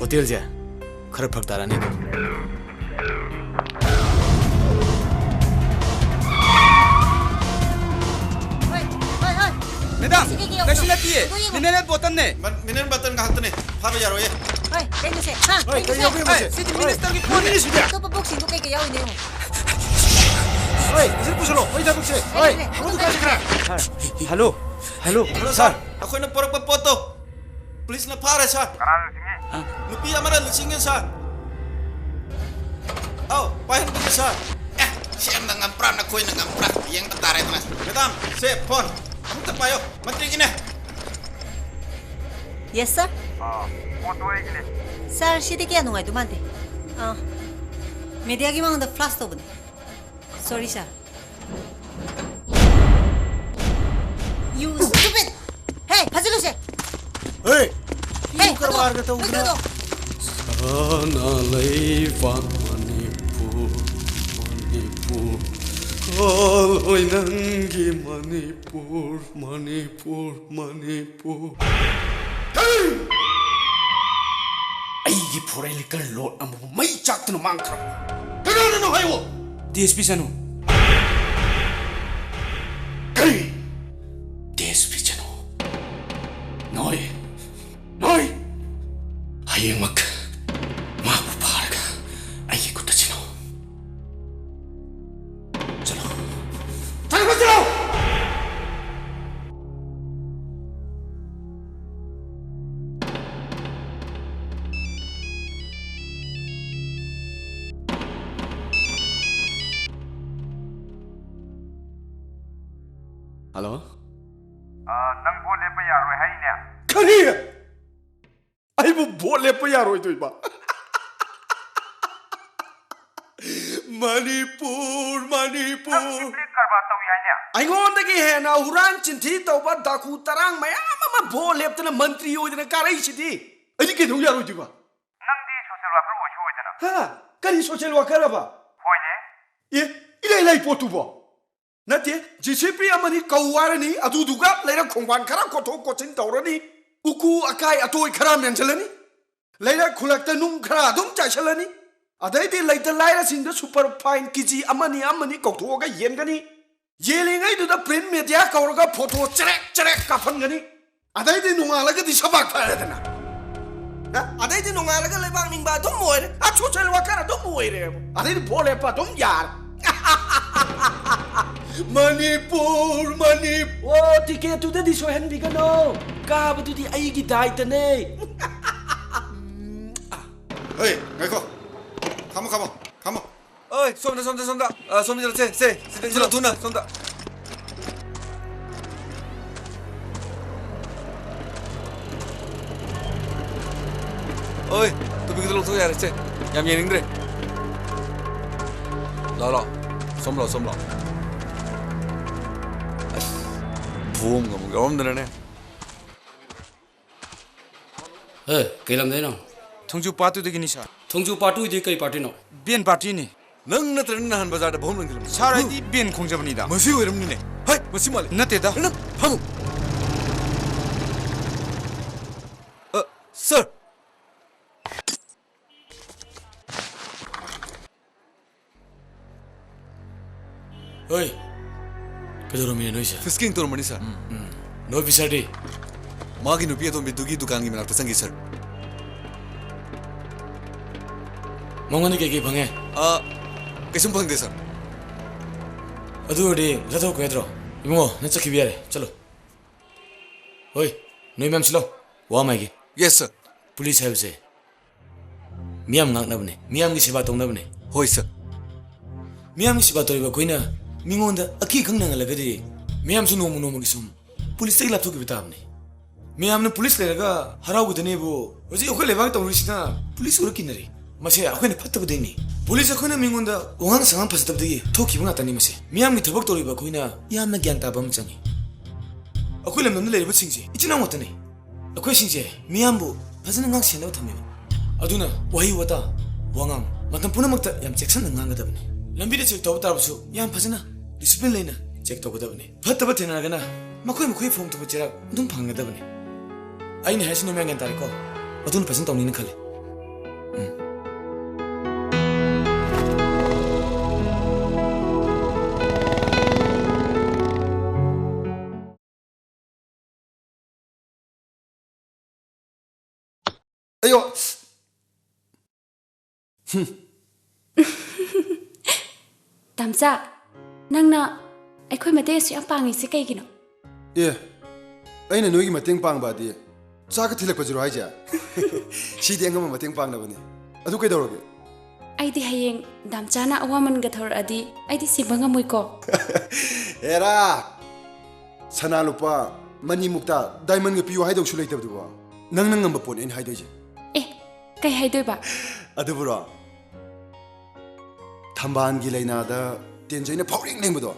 ꯍꯣꯇꯦꯜꯁꯦ ꯈꯔ ꯐꯔꯛ ꯇꯥꯔꯅꯤ ꯑꯗꯣ꯫ ꯍꯣꯏ, ꯍꯣꯏ, ꯍꯣꯏ꯫ ꯃꯦꯗꯥꯝ, ꯁꯤ ꯀꯩꯒꯤ ꯌꯥꯎꯕꯅꯣ? ꯀꯩꯁꯨ ꯅꯠꯇꯤꯌꯦ꯫ ꯑꯗꯨ ꯌꯦꯡꯉꯣ꯫ Mineral bottle-ꯅꯦ꯫ ꯃꯟ-, mineral bottle ꯉꯥꯛꯇꯅꯦ꯫ ꯐꯥꯕ ꯌꯥꯔꯣꯏꯌꯦ꯫ ꯍꯣꯏ, ꯀꯩꯅꯣꯁꯦ? ꯍꯥ, ꯍꯣꯏ, ꯀꯩꯅꯣꯁꯦ? ꯀꯩ ꯌꯥꯎꯕꯤꯔꯝꯃꯣꯁꯦ? ꯍꯣꯏ, ꯁꯤꯗꯤ ꯍꯣꯏ꯫ Minister-ꯒꯤ ꯄꯣꯠꯅꯦ꯫ ꯃꯤꯅꯤꯠ ꯁꯤꯗꯤ꯫ ꯑꯇꯣꯞꯄ box-ꯁꯤꯡꯗꯣ ꯀꯩꯀꯩ ꯌꯥꯎꯔꯤꯅꯣ ꯌꯦꯡꯉꯣ꯫ ꯍꯣꯏ, ꯁꯤꯗ ꯄꯨꯁꯜꯂꯣ꯫ ꯃꯩ ꯊꯥꯗꯣꯛꯁꯦ꯫ ꯍꯣꯏ, ꯍꯣꯏ, ꯂꯩꯔꯦ, ꯂꯩꯔꯦ꯫ ꯑꯃꯗꯨ ꯀꯥꯏ ꯆꯠꯈ꯭ꯔꯦ? ꯁꯥꯔ, ꯍꯜꯂꯣ, ꯍꯜꯂꯣ, ꯍꯜꯂꯣ, ꯁꯥꯔ꯫ ꯁꯥꯔ, ꯑꯩꯈꯣꯏꯅ ꯄꯨꯔꯛꯄ ꯄꯣꯠꯇꯣ ꯄꯨꯂꯤꯁꯅ ꯐꯥꯔꯦ, ꯁꯥꯔ꯫ ꯀꯅꯥꯅ ꯂꯨꯆꯤꯡꯉꯤ? ꯅꯨꯄꯤ ꯑꯃꯅ ꯂꯨꯆꯤꯡꯉꯦ, ꯁꯥꯔ꯫ ꯑꯧ, ꯄꯥꯏꯍꯟꯕꯤꯒꯦ, ꯁꯥꯔ꯫ ꯑꯦ, ꯁꯦꯝꯅ ꯉꯝꯕ꯭ꯔꯥ, ꯅꯈꯣꯏꯅ ꯉꯝꯕ꯭ꯔꯥ? ꯌꯦꯡꯕ ꯇꯥꯔꯦꯗꯅ꯫ ꯃꯦꯗꯥꯝ, ꯁꯦ, phone ꯑꯃꯨꯛꯇ ꯄꯥꯏꯌꯣ꯫ ꯃꯟꯇ꯭ꯔꯤꯒꯤꯅꯦ꯫ Yes, sir. ꯑꯥ, ꯄꯣꯠꯇꯣ ꯑꯩꯒꯤꯅꯦ꯫ Sir, ꯁꯤꯗꯤ ꯀꯌꯥ ꯅꯨꯡꯉꯥꯏꯗꯧ ꯃꯥꯟꯗꯦ꯫ ꯑꯥ, media-ꯒꯤ ꯃꯃꯥꯡꯗ flash ꯇꯧꯕꯅꯦ꯫ Sorry, sir. You stupid! Hey, ꯐꯥꯖꯤꯜꯂꯨꯁꯦ! ꯍꯦ! Hey, ꯀꯔꯕꯥꯔꯒ ꯊꯥꯗꯣꯛꯑꯣ! ꯇꯧꯗꯅ꯫ ꯍꯣꯏ, ꯊꯥꯗꯣꯛꯑꯣ! ꯁꯅꯥ ꯂꯩꯕꯥꯛ ꯃꯅꯤꯄꯨꯔ, ꯃꯅꯤꯄꯨꯔ, ꯀꯣꯜ ꯑꯣꯏ ꯅꯪꯒꯤ ꯃꯅꯤꯄꯨꯔ, ꯃꯅꯤꯄꯨꯔ, ꯃꯅꯤꯄꯨꯔ꯫ ꯑꯩꯒꯤ foreign liquor load ꯑꯃꯕꯨ ꯃꯩ ꯆꯥꯛꯇꯨꯅ ꯃꯥꯡꯈ꯭ꯔꯕ꯫ ꯀꯅꯥꯅꯅꯣ ꯍꯥꯏꯌꯨ? ꯗꯤ ꯑꯦꯁ ꯄꯤ ꯆꯅꯨ꯫ ꯀꯔꯤ? ꯗꯤ ꯑꯦꯁ ꯄꯤ ꯆꯅꯨ? ꯅꯣꯏ, ꯅꯣꯏ! ꯍꯌꯦꯡꯃꯛ ꯃꯥꯕꯨ ꯐꯥꯔꯒ ꯑꯩꯒꯤ ꯈꯨꯠꯇ ꯁꯤꯟꯅꯧ꯫ ꯆꯠꯂꯣ꯫ ꯆꯠꯂꯣ, ꯆꯠꯂꯣ! ꯍꯜꯂꯣ? ꯑ, ꯅꯪ ꯚꯣꯠ ꯂꯦꯞꯄ ꯌꯥꯔꯣꯏ ꯍꯥꯏꯅꯦ? ꯀꯔꯤ? ꯑꯩꯕꯨ ꯚꯣꯠ ꯂꯦꯞꯄ ꯌꯥꯔꯣꯏꯗꯣꯏꯕ? ꯃꯅꯤꯄꯨꯔ, ꯃꯅꯤꯄꯨꯔ꯫ ꯅꯪ ꯁꯤ ꯕ꯭ꯂꯦꯛ ꯀꯔꯕꯥꯔ ꯇꯧꯏ ꯍꯥꯏꯅꯦ? ꯑꯩꯉꯣꯟꯗꯒꯤ ꯍꯦꯟꯅ ꯍꯨꯔꯥꯟ ꯆꯤꯟꯊꯤ ꯇꯧꯕ ꯗꯥꯀꯨ ꯇꯔꯥꯡ ꯃꯌꯥꯝ ꯑꯃ ꯚꯣꯠ ꯂꯦꯞꯇꯅ ꯃꯟꯇ꯭ꯔꯤ ꯑꯣꯏꯗꯅ ꯀꯥꯔꯛꯏꯁꯤꯗꯤ꯫ ꯑꯩꯗꯤ ꯀꯩꯗꯧ ꯌꯥꯔꯣꯏꯗꯣꯏꯕ? ꯅꯪꯗꯤ ꯁꯣꯁꯤꯌꯦꯜ ꯋꯥꯔꯀꯔ ꯑꯣꯏꯁꯨ ꯑꯣꯏꯗꯅ꯫ ꯍꯥ? ꯀꯔꯤ ꯁꯣꯁꯤꯌꯦꯜ ꯋꯥꯔꯀꯔ ꯍꯥꯏꯕ? ꯍꯣꯏꯅꯦ꯫ ꯑꯦ, ꯏꯂꯩ ꯂꯩ ꯄꯣꯠꯇꯨꯕꯣ? ꯅꯠꯇꯦ, ꯖꯦ ꯁꯤ ꯕꯤ ꯑꯃꯅꯤ ꯀꯧ ꯍꯥꯏꯔꯅꯤ, ꯑꯗꯨꯗꯨꯒ ꯂꯩꯔꯛ ꯈꯣꯡꯕꯥꯟ ꯈꯔ ꯀꯣꯠꯊꯣꯛ ꯀꯣꯠꯁꯤꯟ ꯇꯧꯔꯅꯤ, ꯎꯀꯨ ꯑꯀꯥꯏ ꯑꯇꯣꯏ ꯈꯔ ꯃꯦꯟꯁꯤꯜꯂꯅꯤ, ꯂꯩꯔꯛ ꯈꯨꯜꯂꯛꯇ ꯅꯨꯡ ꯈꯔ ꯑꯗꯨꯝ ꯆꯥꯏꯁꯤꯜꯂꯅꯤ, ꯑꯗꯩꯗꯤ ꯂꯩꯇ ꯂꯥꯏꯔꯁꯤꯡꯗ ꯁꯨꯄꯔ ꯐꯥꯏꯟ ꯀꯦ ꯖꯤ ꯑꯃꯅꯤ ꯑꯃꯅꯤ ꯀꯧꯊꯣꯛꯑꯒ ꯌꯦꯟꯒꯅꯤ꯫ ꯌꯦꯜꯂꯤꯉꯩꯗꯨꯗ ꯄ꯭ꯔꯤꯟꯠ ꯃꯦꯗꯤꯌꯥ ꯀꯧꯔꯒ ꯐꯣꯇꯣ ꯆꯔꯦꯛ ꯆꯔꯦꯛ ꯀꯥꯞꯍꯟꯒꯅꯤ꯫ ꯑꯗꯩꯗꯤ ꯅꯣꯡꯉꯥꯜꯂꯒꯗꯤ ꯁꯕꯥꯛ ꯐꯔꯦꯗꯅ꯫ ꯑ? ꯑꯗꯩꯗꯤ ꯅꯣꯡꯉꯥꯜꯂꯒ ꯂꯩꯕꯥꯛ ꯅꯤꯡꯕ ꯑꯗꯨꯝ ꯑꯣꯏꯔꯦ꯫ ꯑ, ꯁꯣꯁꯤꯌꯦꯜ ꯋꯥꯔꯀꯔ ꯑꯗꯨꯝ ꯑꯣꯏꯔꯦꯕ꯫ ꯑꯗꯩꯗꯤ ꯚꯣꯠ ꯂꯦꯞꯄ ꯑꯗꯨꯝ ꯌꯥꯔꯦ꯫ ꯃꯅꯤꯄꯨꯔ, ꯃꯅꯤꯄꯨꯔ꯫ ꯑꯣ, ꯇꯤꯀꯦꯠꯇꯨꯗꯗꯤ ꯁꯣꯏꯍꯟꯕꯤꯒꯅꯣ꯫ ꯀꯥꯕꯗꯨꯗꯤ ꯑꯩꯒꯤ ꯗꯥꯏꯇꯅꯦ꯫ ꯎꯝ, ꯑ꯫ ꯍꯩ, ꯉꯥꯏꯈꯣ꯫ ꯈꯥꯝꯃꯣ, ꯈꯥꯝꯃꯣ, ꯈꯥꯝꯃꯣ꯫ ꯑꯣꯏ, ꯁꯣꯝꯗ, ꯁꯣꯝꯗ, ꯁꯣꯝꯗ꯫ ꯑ, ꯁꯣꯝꯗ ꯆꯠꯂꯣ, ꯁꯦ, ꯁꯦ, ꯁꯤꯗ ꯊꯨꯅ, ꯆꯠꯂꯣ, ꯊꯨꯅ꯫ ꯁꯣꯝꯗ꯫ ꯑꯣꯏ, ꯇꯨꯄꯤꯒꯗꯣ ꯂꯧꯊꯣꯛ ꯌꯥꯔꯦ, ꯁꯦ꯫ ꯌꯥꯝ ꯌꯦꯡꯅꯤꯡꯗ꯭ꯔꯦ꯫ ꯂꯥꯎ, ꯂꯥꯎ꯫ ꯁꯣꯝ ꯂꯥꯎ, ꯁꯣꯝ ꯂꯥꯎ꯫ ꯑꯁ, ꯐꯨꯕꯝꯒ ꯑꯃꯨꯛ ꯌꯥꯎꯔꯝꯗꯅꯅꯦ꯫ ꯑꯦ, ꯀꯩ ꯂꯝꯗꯩꯅꯣ? ꯊꯣꯡꯖꯨ ꯄꯥꯠꯇꯨꯗꯒꯤꯅꯤ, ꯁꯥꯔ꯫ ꯊꯣꯡꯖꯨ ꯄꯥꯠꯇꯨꯗꯤ ꯀꯩ ꯄꯥꯔꯇꯤꯅꯣ? ꯕꯦꯟ ꯄꯥꯔꯇꯤꯅꯤ꯫ ꯅꯪ ꯅꯠꯇ꯭ꯔꯅ ꯅꯍꯥꯟ ꯕꯖꯥꯔꯗ ꯚꯣꯝ ꯂꯪꯈꯤꯕ? ꯁꯥꯔ, ꯑꯩꯗꯤ ꯕꯦꯟ ꯈꯣꯡꯖꯕꯅꯤꯗ꯫ ꯃꯁꯤ ꯑꯣꯏꯔꯝꯅꯤꯅꯦ꯫ ꯍꯩ, ꯃꯁꯤ ꯃꯥꯜꯂꯦ꯫ ꯅꯠꯇꯦꯗ꯫ ꯅꯪ ꯐꯝꯃꯨ꯫ ꯑ, ꯁꯥꯔ꯫ ꯍꯣꯏ, ꯀꯩꯗꯧꯔꯝꯃꯤꯅꯣ ꯅꯣꯏꯁꯦ? ꯐꯤꯁꯀꯤꯡ ꯇꯧꯔꯝꯕꯅꯤ, ꯁꯥꯔ꯫ ꯎꯝ, ꯎꯝ꯫ ꯅꯣꯏ ꯑꯣꯐꯤꯁꯥꯔꯗꯤ? ꯃꯥꯒꯤ ꯅꯨꯄꯤ ꯑꯇꯣꯝꯕꯤꯗꯨꯒꯤ ꯗꯨꯀꯥꯟꯒꯤ ꯃꯅꯥꯛꯇ ꯆꯪꯈꯤ, ꯁꯥꯔ꯫ ꯃꯉꯣꯟꯗ ꯀꯩꯀꯩ ꯐꯪꯉꯦ? ꯑ, ꯀꯩꯁꯨꯝ ꯐꯪꯗꯦ, ꯁꯥꯔ꯫ ꯑꯗꯨ ꯑꯣꯏꯔꯗꯤ ꯆꯠꯊꯣꯛꯈꯣ ꯌꯥꯗ꯭ꯔꯣ? ꯏꯕꯨꯡꯉꯣ, ꯅꯪ ꯆꯠꯈꯤꯕ ꯌꯥꯔꯦ, ꯆꯠꯂꯣ꯫ ꯍꯣꯏ, ꯅꯣꯏ ꯃꯌꯥꯝ ꯁꯤꯜꯂꯣ, ꯋꯥ ꯑꯃ ꯍꯥꯏꯒꯦ꯫ ꯌꯦꯁ, ꯁꯥꯔ꯫ ꯄꯨꯂꯤꯁ ꯍꯥꯏꯕꯁꯦ ꯃꯤꯌꯥꯝ ꯉꯥꯛꯅꯕꯅꯦ, ꯃꯤꯌꯥꯝꯒꯤ ꯁꯦꯕꯥ ꯇꯧꯅꯕꯅꯦ꯫ ꯍꯣꯏ, ꯁꯥꯔ꯫ ꯃꯤꯌꯥꯝꯒꯤ ꯁꯦꯕꯥ ꯇꯧꯔꯤꯕ ꯑꯩꯈꯣꯏꯅ ꯃꯤꯉꯣꯟꯗ ꯑꯀꯤ ꯑꯈꯪ ꯅꯪꯍꯜꯂꯒꯗꯤ ꯃꯤꯌꯥꯝꯁꯨ ꯅꯣꯡꯃ ꯅꯣꯡꯃꯒꯤ ꯁꯨꯝ ꯄꯨꯂꯤꯁꯇꯒꯤ ꯂꯥꯞꯊꯣꯛꯈꯤꯕ ꯇꯥꯕꯅꯤ꯫ ꯃꯌꯥꯝꯅ ꯄꯨꯂꯤꯁ ꯂꯩꯔꯒ ꯍꯔꯥꯎꯒꯗꯅꯦꯕꯨ, ꯍꯧꯖꯤꯛ ꯑꯩꯈꯣꯏ ꯂꯩꯕꯥꯛ ꯇꯧꯔꯤꯁꯤꯅ ꯄꯨꯂꯤꯁ ꯎꯔ ꯀꯤꯅꯔꯤ꯫ ꯃꯁꯦ ꯑꯩꯈꯣꯏꯅ ꯐꯠꯇꯕꯗꯩꯅꯤ꯫ ꯄꯨꯂꯤꯁ ꯑꯩꯈꯣꯏꯅ ꯃꯤꯉꯣꯟꯗ ꯋꯥꯉꯥꯡ ꯁꯉꯥꯡ ꯐꯖꯗꯕꯗꯒꯤ ꯊꯣꯛꯈꯤꯕ ꯉꯥꯛꯇꯅꯤ꯫ ꯃꯁꯦ ꯃꯤꯌꯥꯝꯒꯤ ꯊꯕꯛ ꯇꯧꯔꯤꯕ ꯑꯩꯈꯣꯏꯅ ꯌꯥꯝꯅ ꯒ꯭ꯌꯥꯟ ꯇꯥꯕ ꯑꯃ ꯆꯪꯉꯤ꯫ ꯑꯩꯈꯣꯏ ꯂꯝꯗꯝꯗ ꯂꯩꯔꯤꯕꯁꯤꯡꯁꯦ ꯏꯆꯤꯟ ꯏꯅꯥꯎ ꯉꯥꯛꯇꯅꯤ꯫ ꯑꯩꯈꯣꯏꯁꯤꯡꯁꯦ ꯃꯤꯌꯥꯝꯕꯨ ꯐꯖꯅ ꯉꯥꯛ ꯁꯦꯟꯅꯕ ꯊꯝꯃꯤꯕ꯫ ꯑꯗꯨꯅ ꯋꯥꯍꯩ ꯋꯥꯇꯥ, ꯋꯥꯉꯥꯡ ꯃꯇꯝ ꯄꯨꯝꯅꯃꯛꯇ ꯌꯥꯝ ꯆꯦꯛꯁꯤꯟꯅ ꯉꯥꯡꯒꯗꯕꯅꯤ꯫ ꯂꯝꯕꯤꯗ ꯆꯦꯛ ꯇꯧꯕ ꯇꯥꯔꯕꯁꯨ ꯌꯥꯝ ꯐꯖꯅ ꯗꯤꯁꯤꯄ꯭ꯂꯤꯟ ꯂꯩꯅ ꯆꯦꯛ ꯇꯧꯒꯗꯕꯅꯤ꯫ ꯐꯠꯇꯕ ꯊꯦꯡꯅꯔꯒꯅ ꯃꯈꯣꯏ ꯃꯈꯣꯏ ꯐꯪꯐꯝ ꯊꯣꯛꯄ ꯆꯩꯔꯥꯛ ꯑꯗꯨꯝ ꯐꯪꯒꯗꯕꯅꯤ꯫ ꯑꯩꯅ ꯍꯥꯏꯁꯤ ꯅꯣꯏ ꯃꯌꯥꯝ ꯒ꯭ꯌꯥꯟ ꯇꯥꯔꯦꯀꯣ? ꯑꯗꯨꯅ ꯐꯖꯅ ꯇꯧꯅꯤꯅ ꯈꯜꯂꯤ꯫ ꯎꯝ꯫ ꯑꯌꯣ! ꯇꯥꯝꯆꯥ, ꯅꯪꯅ ꯑꯩꯈꯣꯏ ꯃꯇꯦꯡ ꯑꯁꯨꯛ ꯌꯥꯝ ꯄꯥꯡꯉꯤꯁꯦ ꯀꯩꯒꯤꯅꯣ? ꯑꯦ, ꯑꯩꯅ ꯅꯣꯏꯒꯤ ꯃꯇꯦꯡ ꯄꯥꯡꯕ ꯑꯗꯤ ꯆꯥꯛꯀ ꯊꯤꯜꯂꯛꯄꯁꯤꯔꯣ ꯍꯥꯏꯁꯦ? ꯁꯤꯗꯤ ꯑꯉꯝꯕ ꯃꯇꯦꯡ ꯄꯥꯡꯅꯕꯅꯤ꯫ ꯑꯗꯨ ꯀꯩꯗꯧꯔꯒꯦ? ꯑꯩꯗꯤ ꯍꯌꯦꯡ ꯗꯥꯝꯆꯥꯅ ꯑꯋꯥꯃꯟꯒ ꯊꯧꯔꯛꯑꯗꯤ ꯑꯩꯗꯤ ꯁꯤꯕ ꯉꯝꯃꯣꯏꯀꯣ꯫ ꯑꯦꯔꯥ! ꯁꯅꯥ ꯂꯨꯄꯥ, ꯃꯅꯤ ꯃꯨꯛꯇꯥ, ꯗꯥꯏꯃꯟꯒ ꯄꯤꯌꯨ ꯍꯥꯏꯗꯧꯁꯨ ꯂꯩꯇꯕꯗꯨꯕꯣ꯫ ꯅꯪꯅ ꯉꯝꯕ ꯄꯣꯠꯅꯤ ꯑꯩꯅ ꯍꯥꯏꯗꯣꯏꯁꯦ꯫ ꯑꯦ, ꯀꯩ ꯍꯥꯏꯗꯣꯏꯕ? ꯑꯗꯨꯕꯨꯔꯣ? ꯊꯝꯕꯥꯜꯒꯤ ꯂꯩꯅꯥꯗ ꯇꯦꯟꯖꯩꯅ ꯐꯥꯎꯔꯦꯡ ꯂꯦꯡꯕꯗꯣ,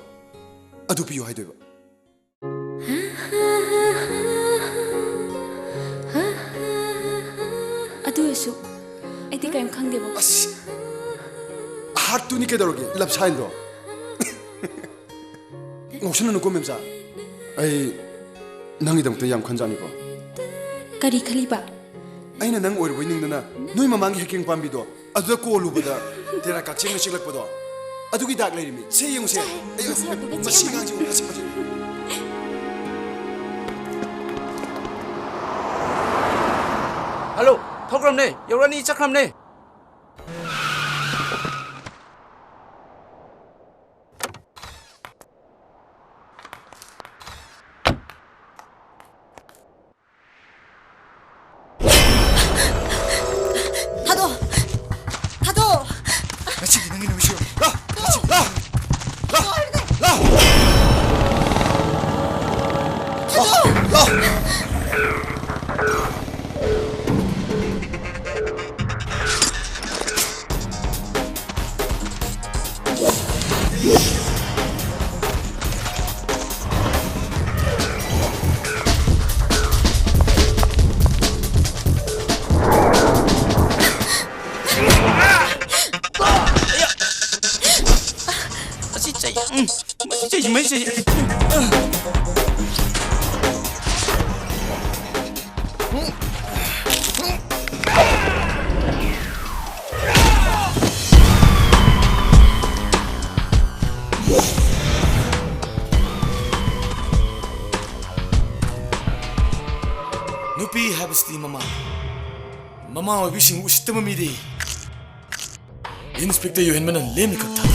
ꯑꯗꯨ ꯄꯤꯌꯨ ꯍꯥꯏꯗꯣꯏꯕ꯫ ꯑꯗꯨ ꯑꯣꯏꯔꯁꯨ ꯑꯩꯗꯤ ꯀꯔꯤꯝ ꯈꯪꯗꯦꯕꯣ꯫ ꯑꯁ! ꯍꯥꯔꯠꯇꯨꯅꯤ ꯀꯩꯗꯧꯔꯒꯦ, ꯂꯞ ꯁꯥꯏꯟꯗꯣ꯫ ꯉꯥꯎꯁꯟꯅꯅꯨꯀꯣ, ꯃꯦꯝꯆꯥ꯫ ꯑꯩ ꯅꯪꯒꯤꯗꯃꯛꯇ ꯌꯥꯝ ꯈꯟꯖꯥꯅꯤꯀꯣ꯫ ꯀꯔꯤ ꯈꯜꯂꯤꯕ? ꯑꯩꯅ ꯅꯪ ꯑꯣꯏꯔꯨꯕꯩ ꯅꯤꯡꯗꯅ ꯅꯣꯏ ꯃꯃꯥꯡꯒꯤ ꯍꯩꯀ꯭ꯔꯦꯡ ꯄꯥꯝꯕꯤꯗꯣ ꯑꯗꯨꯗ ꯀꯣꯜꯂꯨꯕꯗ ꯇꯦꯔꯥ ꯀꯛꯆꯦꯡꯅ ꯆꯤꯛꯂꯛꯄꯗꯣ, ꯑꯗꯨꯒꯤ ꯗꯥꯛ ꯂꯩꯔꯤꯃꯤ꯫ ꯁꯦ ꯌꯦꯡꯉꯨꯁꯦ꯫ ꯆꯥꯏ, ꯑꯌꯣ, ꯃꯁꯤ ꯑꯉꯥꯡꯁꯤꯕꯨ ꯃꯁꯤ ꯐꯖꯩ꯫ ꯍꯜꯂꯣ, ꯊꯣꯛꯈ꯭ꯔꯕꯅꯦ, ꯌꯧꯔꯛꯑꯅꯤ, ꯆꯠꯈ꯭ꯔꯕꯅꯦ꯫ ꯊꯥꯗꯣꯛ! ꯊꯥꯗꯣꯛ! ꯉꯁꯤꯗꯤ ꯅꯪꯒꯤ ꯅꯨꯃꯤꯠꯁꯨ ꯂꯥꯎ! ꯉꯁꯤ ꯂꯥꯎ! ꯂꯥꯎ! ꯂꯥꯎ! ꯂꯥꯎ! ꯂꯥꯎ! ꯃꯩꯁꯦ꯫ ꯅꯨꯄꯤ ꯍꯥꯏꯕꯁꯤꯗꯤ ꯃꯃꯥ, ꯃꯃꯥ ꯑꯣꯏꯕꯤꯁꯤꯡ ꯎꯁꯤꯠꯇꯕ ꯃꯤꯗꯤ ꯏꯟꯁꯄꯦꯛꯇꯔ ꯌꯨꯍꯦꯟꯕꯅ ꯂꯦꯝꯅ ꯈꯛ ꯊꯥꯗꯦ꯫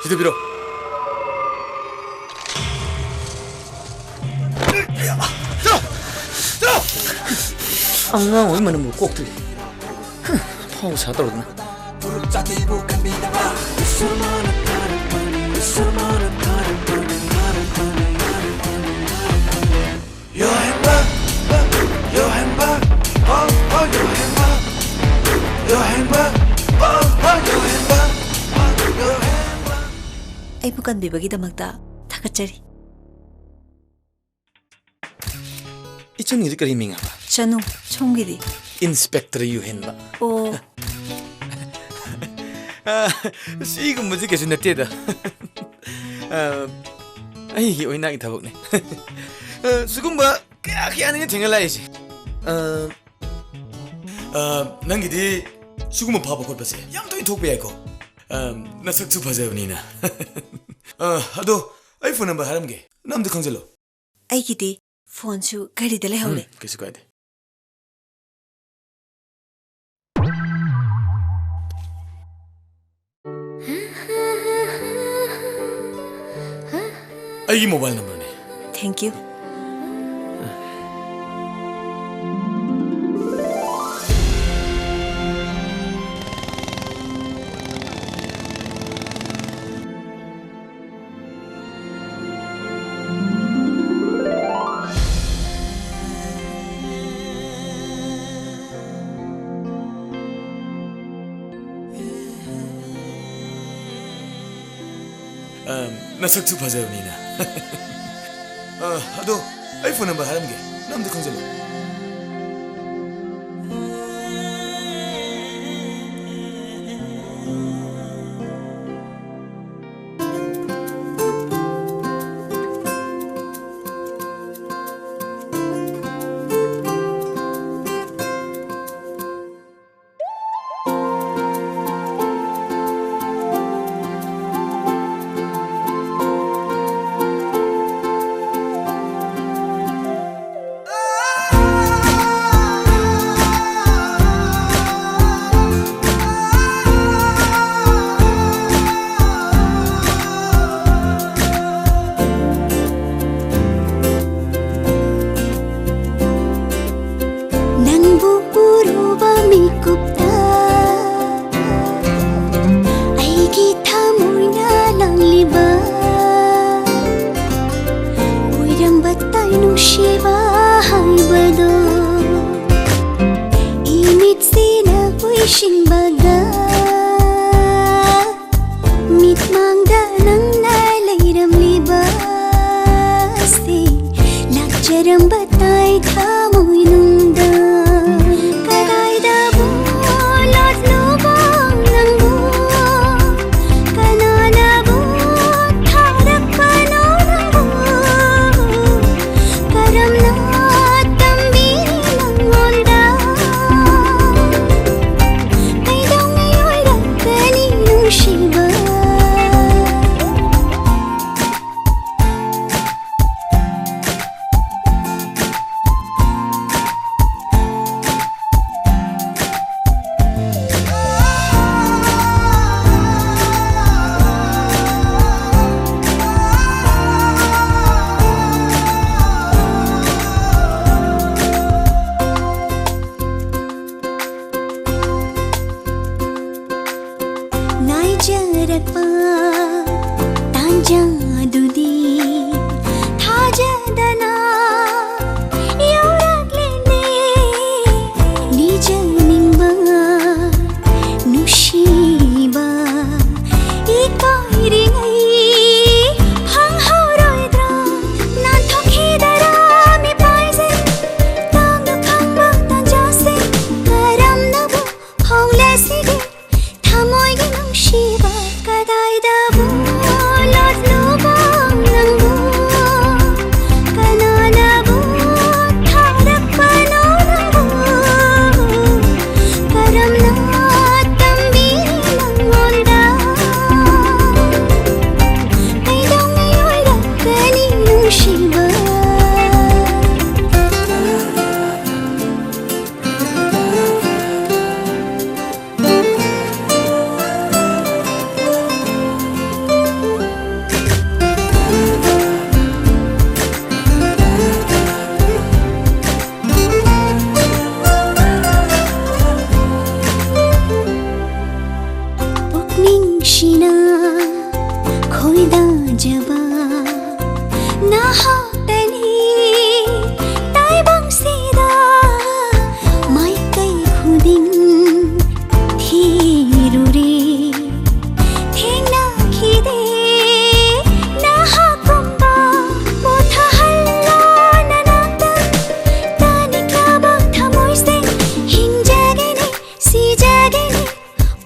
ꯁꯤꯗ ꯄꯤꯔꯣ꯫ ꯑꯉꯥꯡ ꯑꯣꯏ ꯃꯅꯝꯕꯨ ꯀꯣꯛꯇ꯭ꯔꯤ꯫ ꯐꯥꯎ ꯁꯥ ꯇꯧꯔꯗꯅ꯫ ꯑꯩꯕꯨ ꯀꯟꯕꯤꯕꯒꯤꯗꯃꯛꯇ ꯊꯥꯒꯠꯆꯔꯤ꯫ ꯏꯆꯟꯒꯤꯗꯤ ꯀꯔꯤ ꯃꯤꯡ ꯍꯥꯏꯕ? ꯆꯅꯨ, ꯁꯣꯝꯒꯤꯗꯤ? ꯏꯟꯁꯄꯦꯛꯇꯔ ꯌꯨꯍꯦꯟꯕ꯫ ꯑꯣ꯫ ꯑ, ꯁꯤꯒꯨꯝꯕꯁꯤ ꯀꯩꯁꯨ ꯅꯠꯇꯦꯗ꯫ ꯑ, ꯑꯩꯒꯤ ꯑꯣꯏꯅꯒꯤ ꯊꯕꯛꯅꯦ꯫ ꯑ, ꯁꯤꯒꯨꯝꯕ ꯀꯌꯥ ꯀꯌꯥꯅꯤꯅ ꯊꯦꯡꯅ ꯂꯥꯛꯏꯁꯦ꯫ ꯑ, ꯑ, ꯅꯪꯒꯤꯗꯤ ꯁꯤꯒꯨꯝꯕ ꯐꯥꯕ ꯈꯣꯠꯄꯁꯦ ꯌꯥꯝ ꯇꯣꯏꯅ ꯊꯣꯛꯄ ꯌꯥꯏꯀꯣ꯫ ꯑ, ꯅꯁꯛꯁꯨ ꯐꯖꯕꯅꯤꯅ꯫ ꯑ, ꯑꯗꯣ ꯑꯩ ꯐꯣꯟ ꯅꯝꯕꯔ ꯍꯥꯏꯔꯝꯒꯦ, ꯅꯪ ꯑꯝꯇ ꯈꯪꯖꯜꯂꯣ꯫ ꯑꯩꯒꯤꯗꯤ ꯐꯣꯟꯁꯨ ꯘꯔꯤꯗ ꯂꯩꯍꯧꯔꯦ꯫ ꯎꯝ, ꯀꯩꯁꯨ ꯀꯥꯏꯗꯦ꯫ ꯑꯩꯒꯤ ꯃꯣꯕꯥꯏꯜ ꯅꯝꯕꯔꯅꯦ꯫ Thank you꯫ ꯑ, ꯅꯁꯛꯁꯨ ꯐꯖꯕꯅꯤꯅ꯫ ꯑ, ꯑꯗꯣ ꯑꯩ ꯐꯣꯟ ꯅꯝꯕꯔ ꯍꯥꯏꯔꯝꯒꯦ, ꯅꯪ ꯑꯝꯇ ꯈꯪꯖꯜꯂꯣ꯫ ꯈꯣꯏꯗꯥꯖꯕ ꯅꯍꯥꯛꯇꯅꯤ ꯇꯥꯏꯕꯪꯁꯤꯗ ꯃꯥꯏꯀꯩ ꯈꯨꯗꯤꯡ ꯊꯤꯔꯨꯔꯦ, ꯊꯦꯡꯅꯈꯤꯗꯦ ꯅꯍꯥꯛꯀꯨꯝꯕ꯫ ꯄꯣꯊꯥꯍꯜꯂꯣ ꯅꯅꯥꯛꯇ ꯇꯥꯅꯤꯡꯂꯕ ꯊꯃꯣꯏꯁꯦ꯫ ꯍꯤꯡꯖꯒꯦꯅꯦ, ꯁꯤꯖꯒꯦꯅꯦ,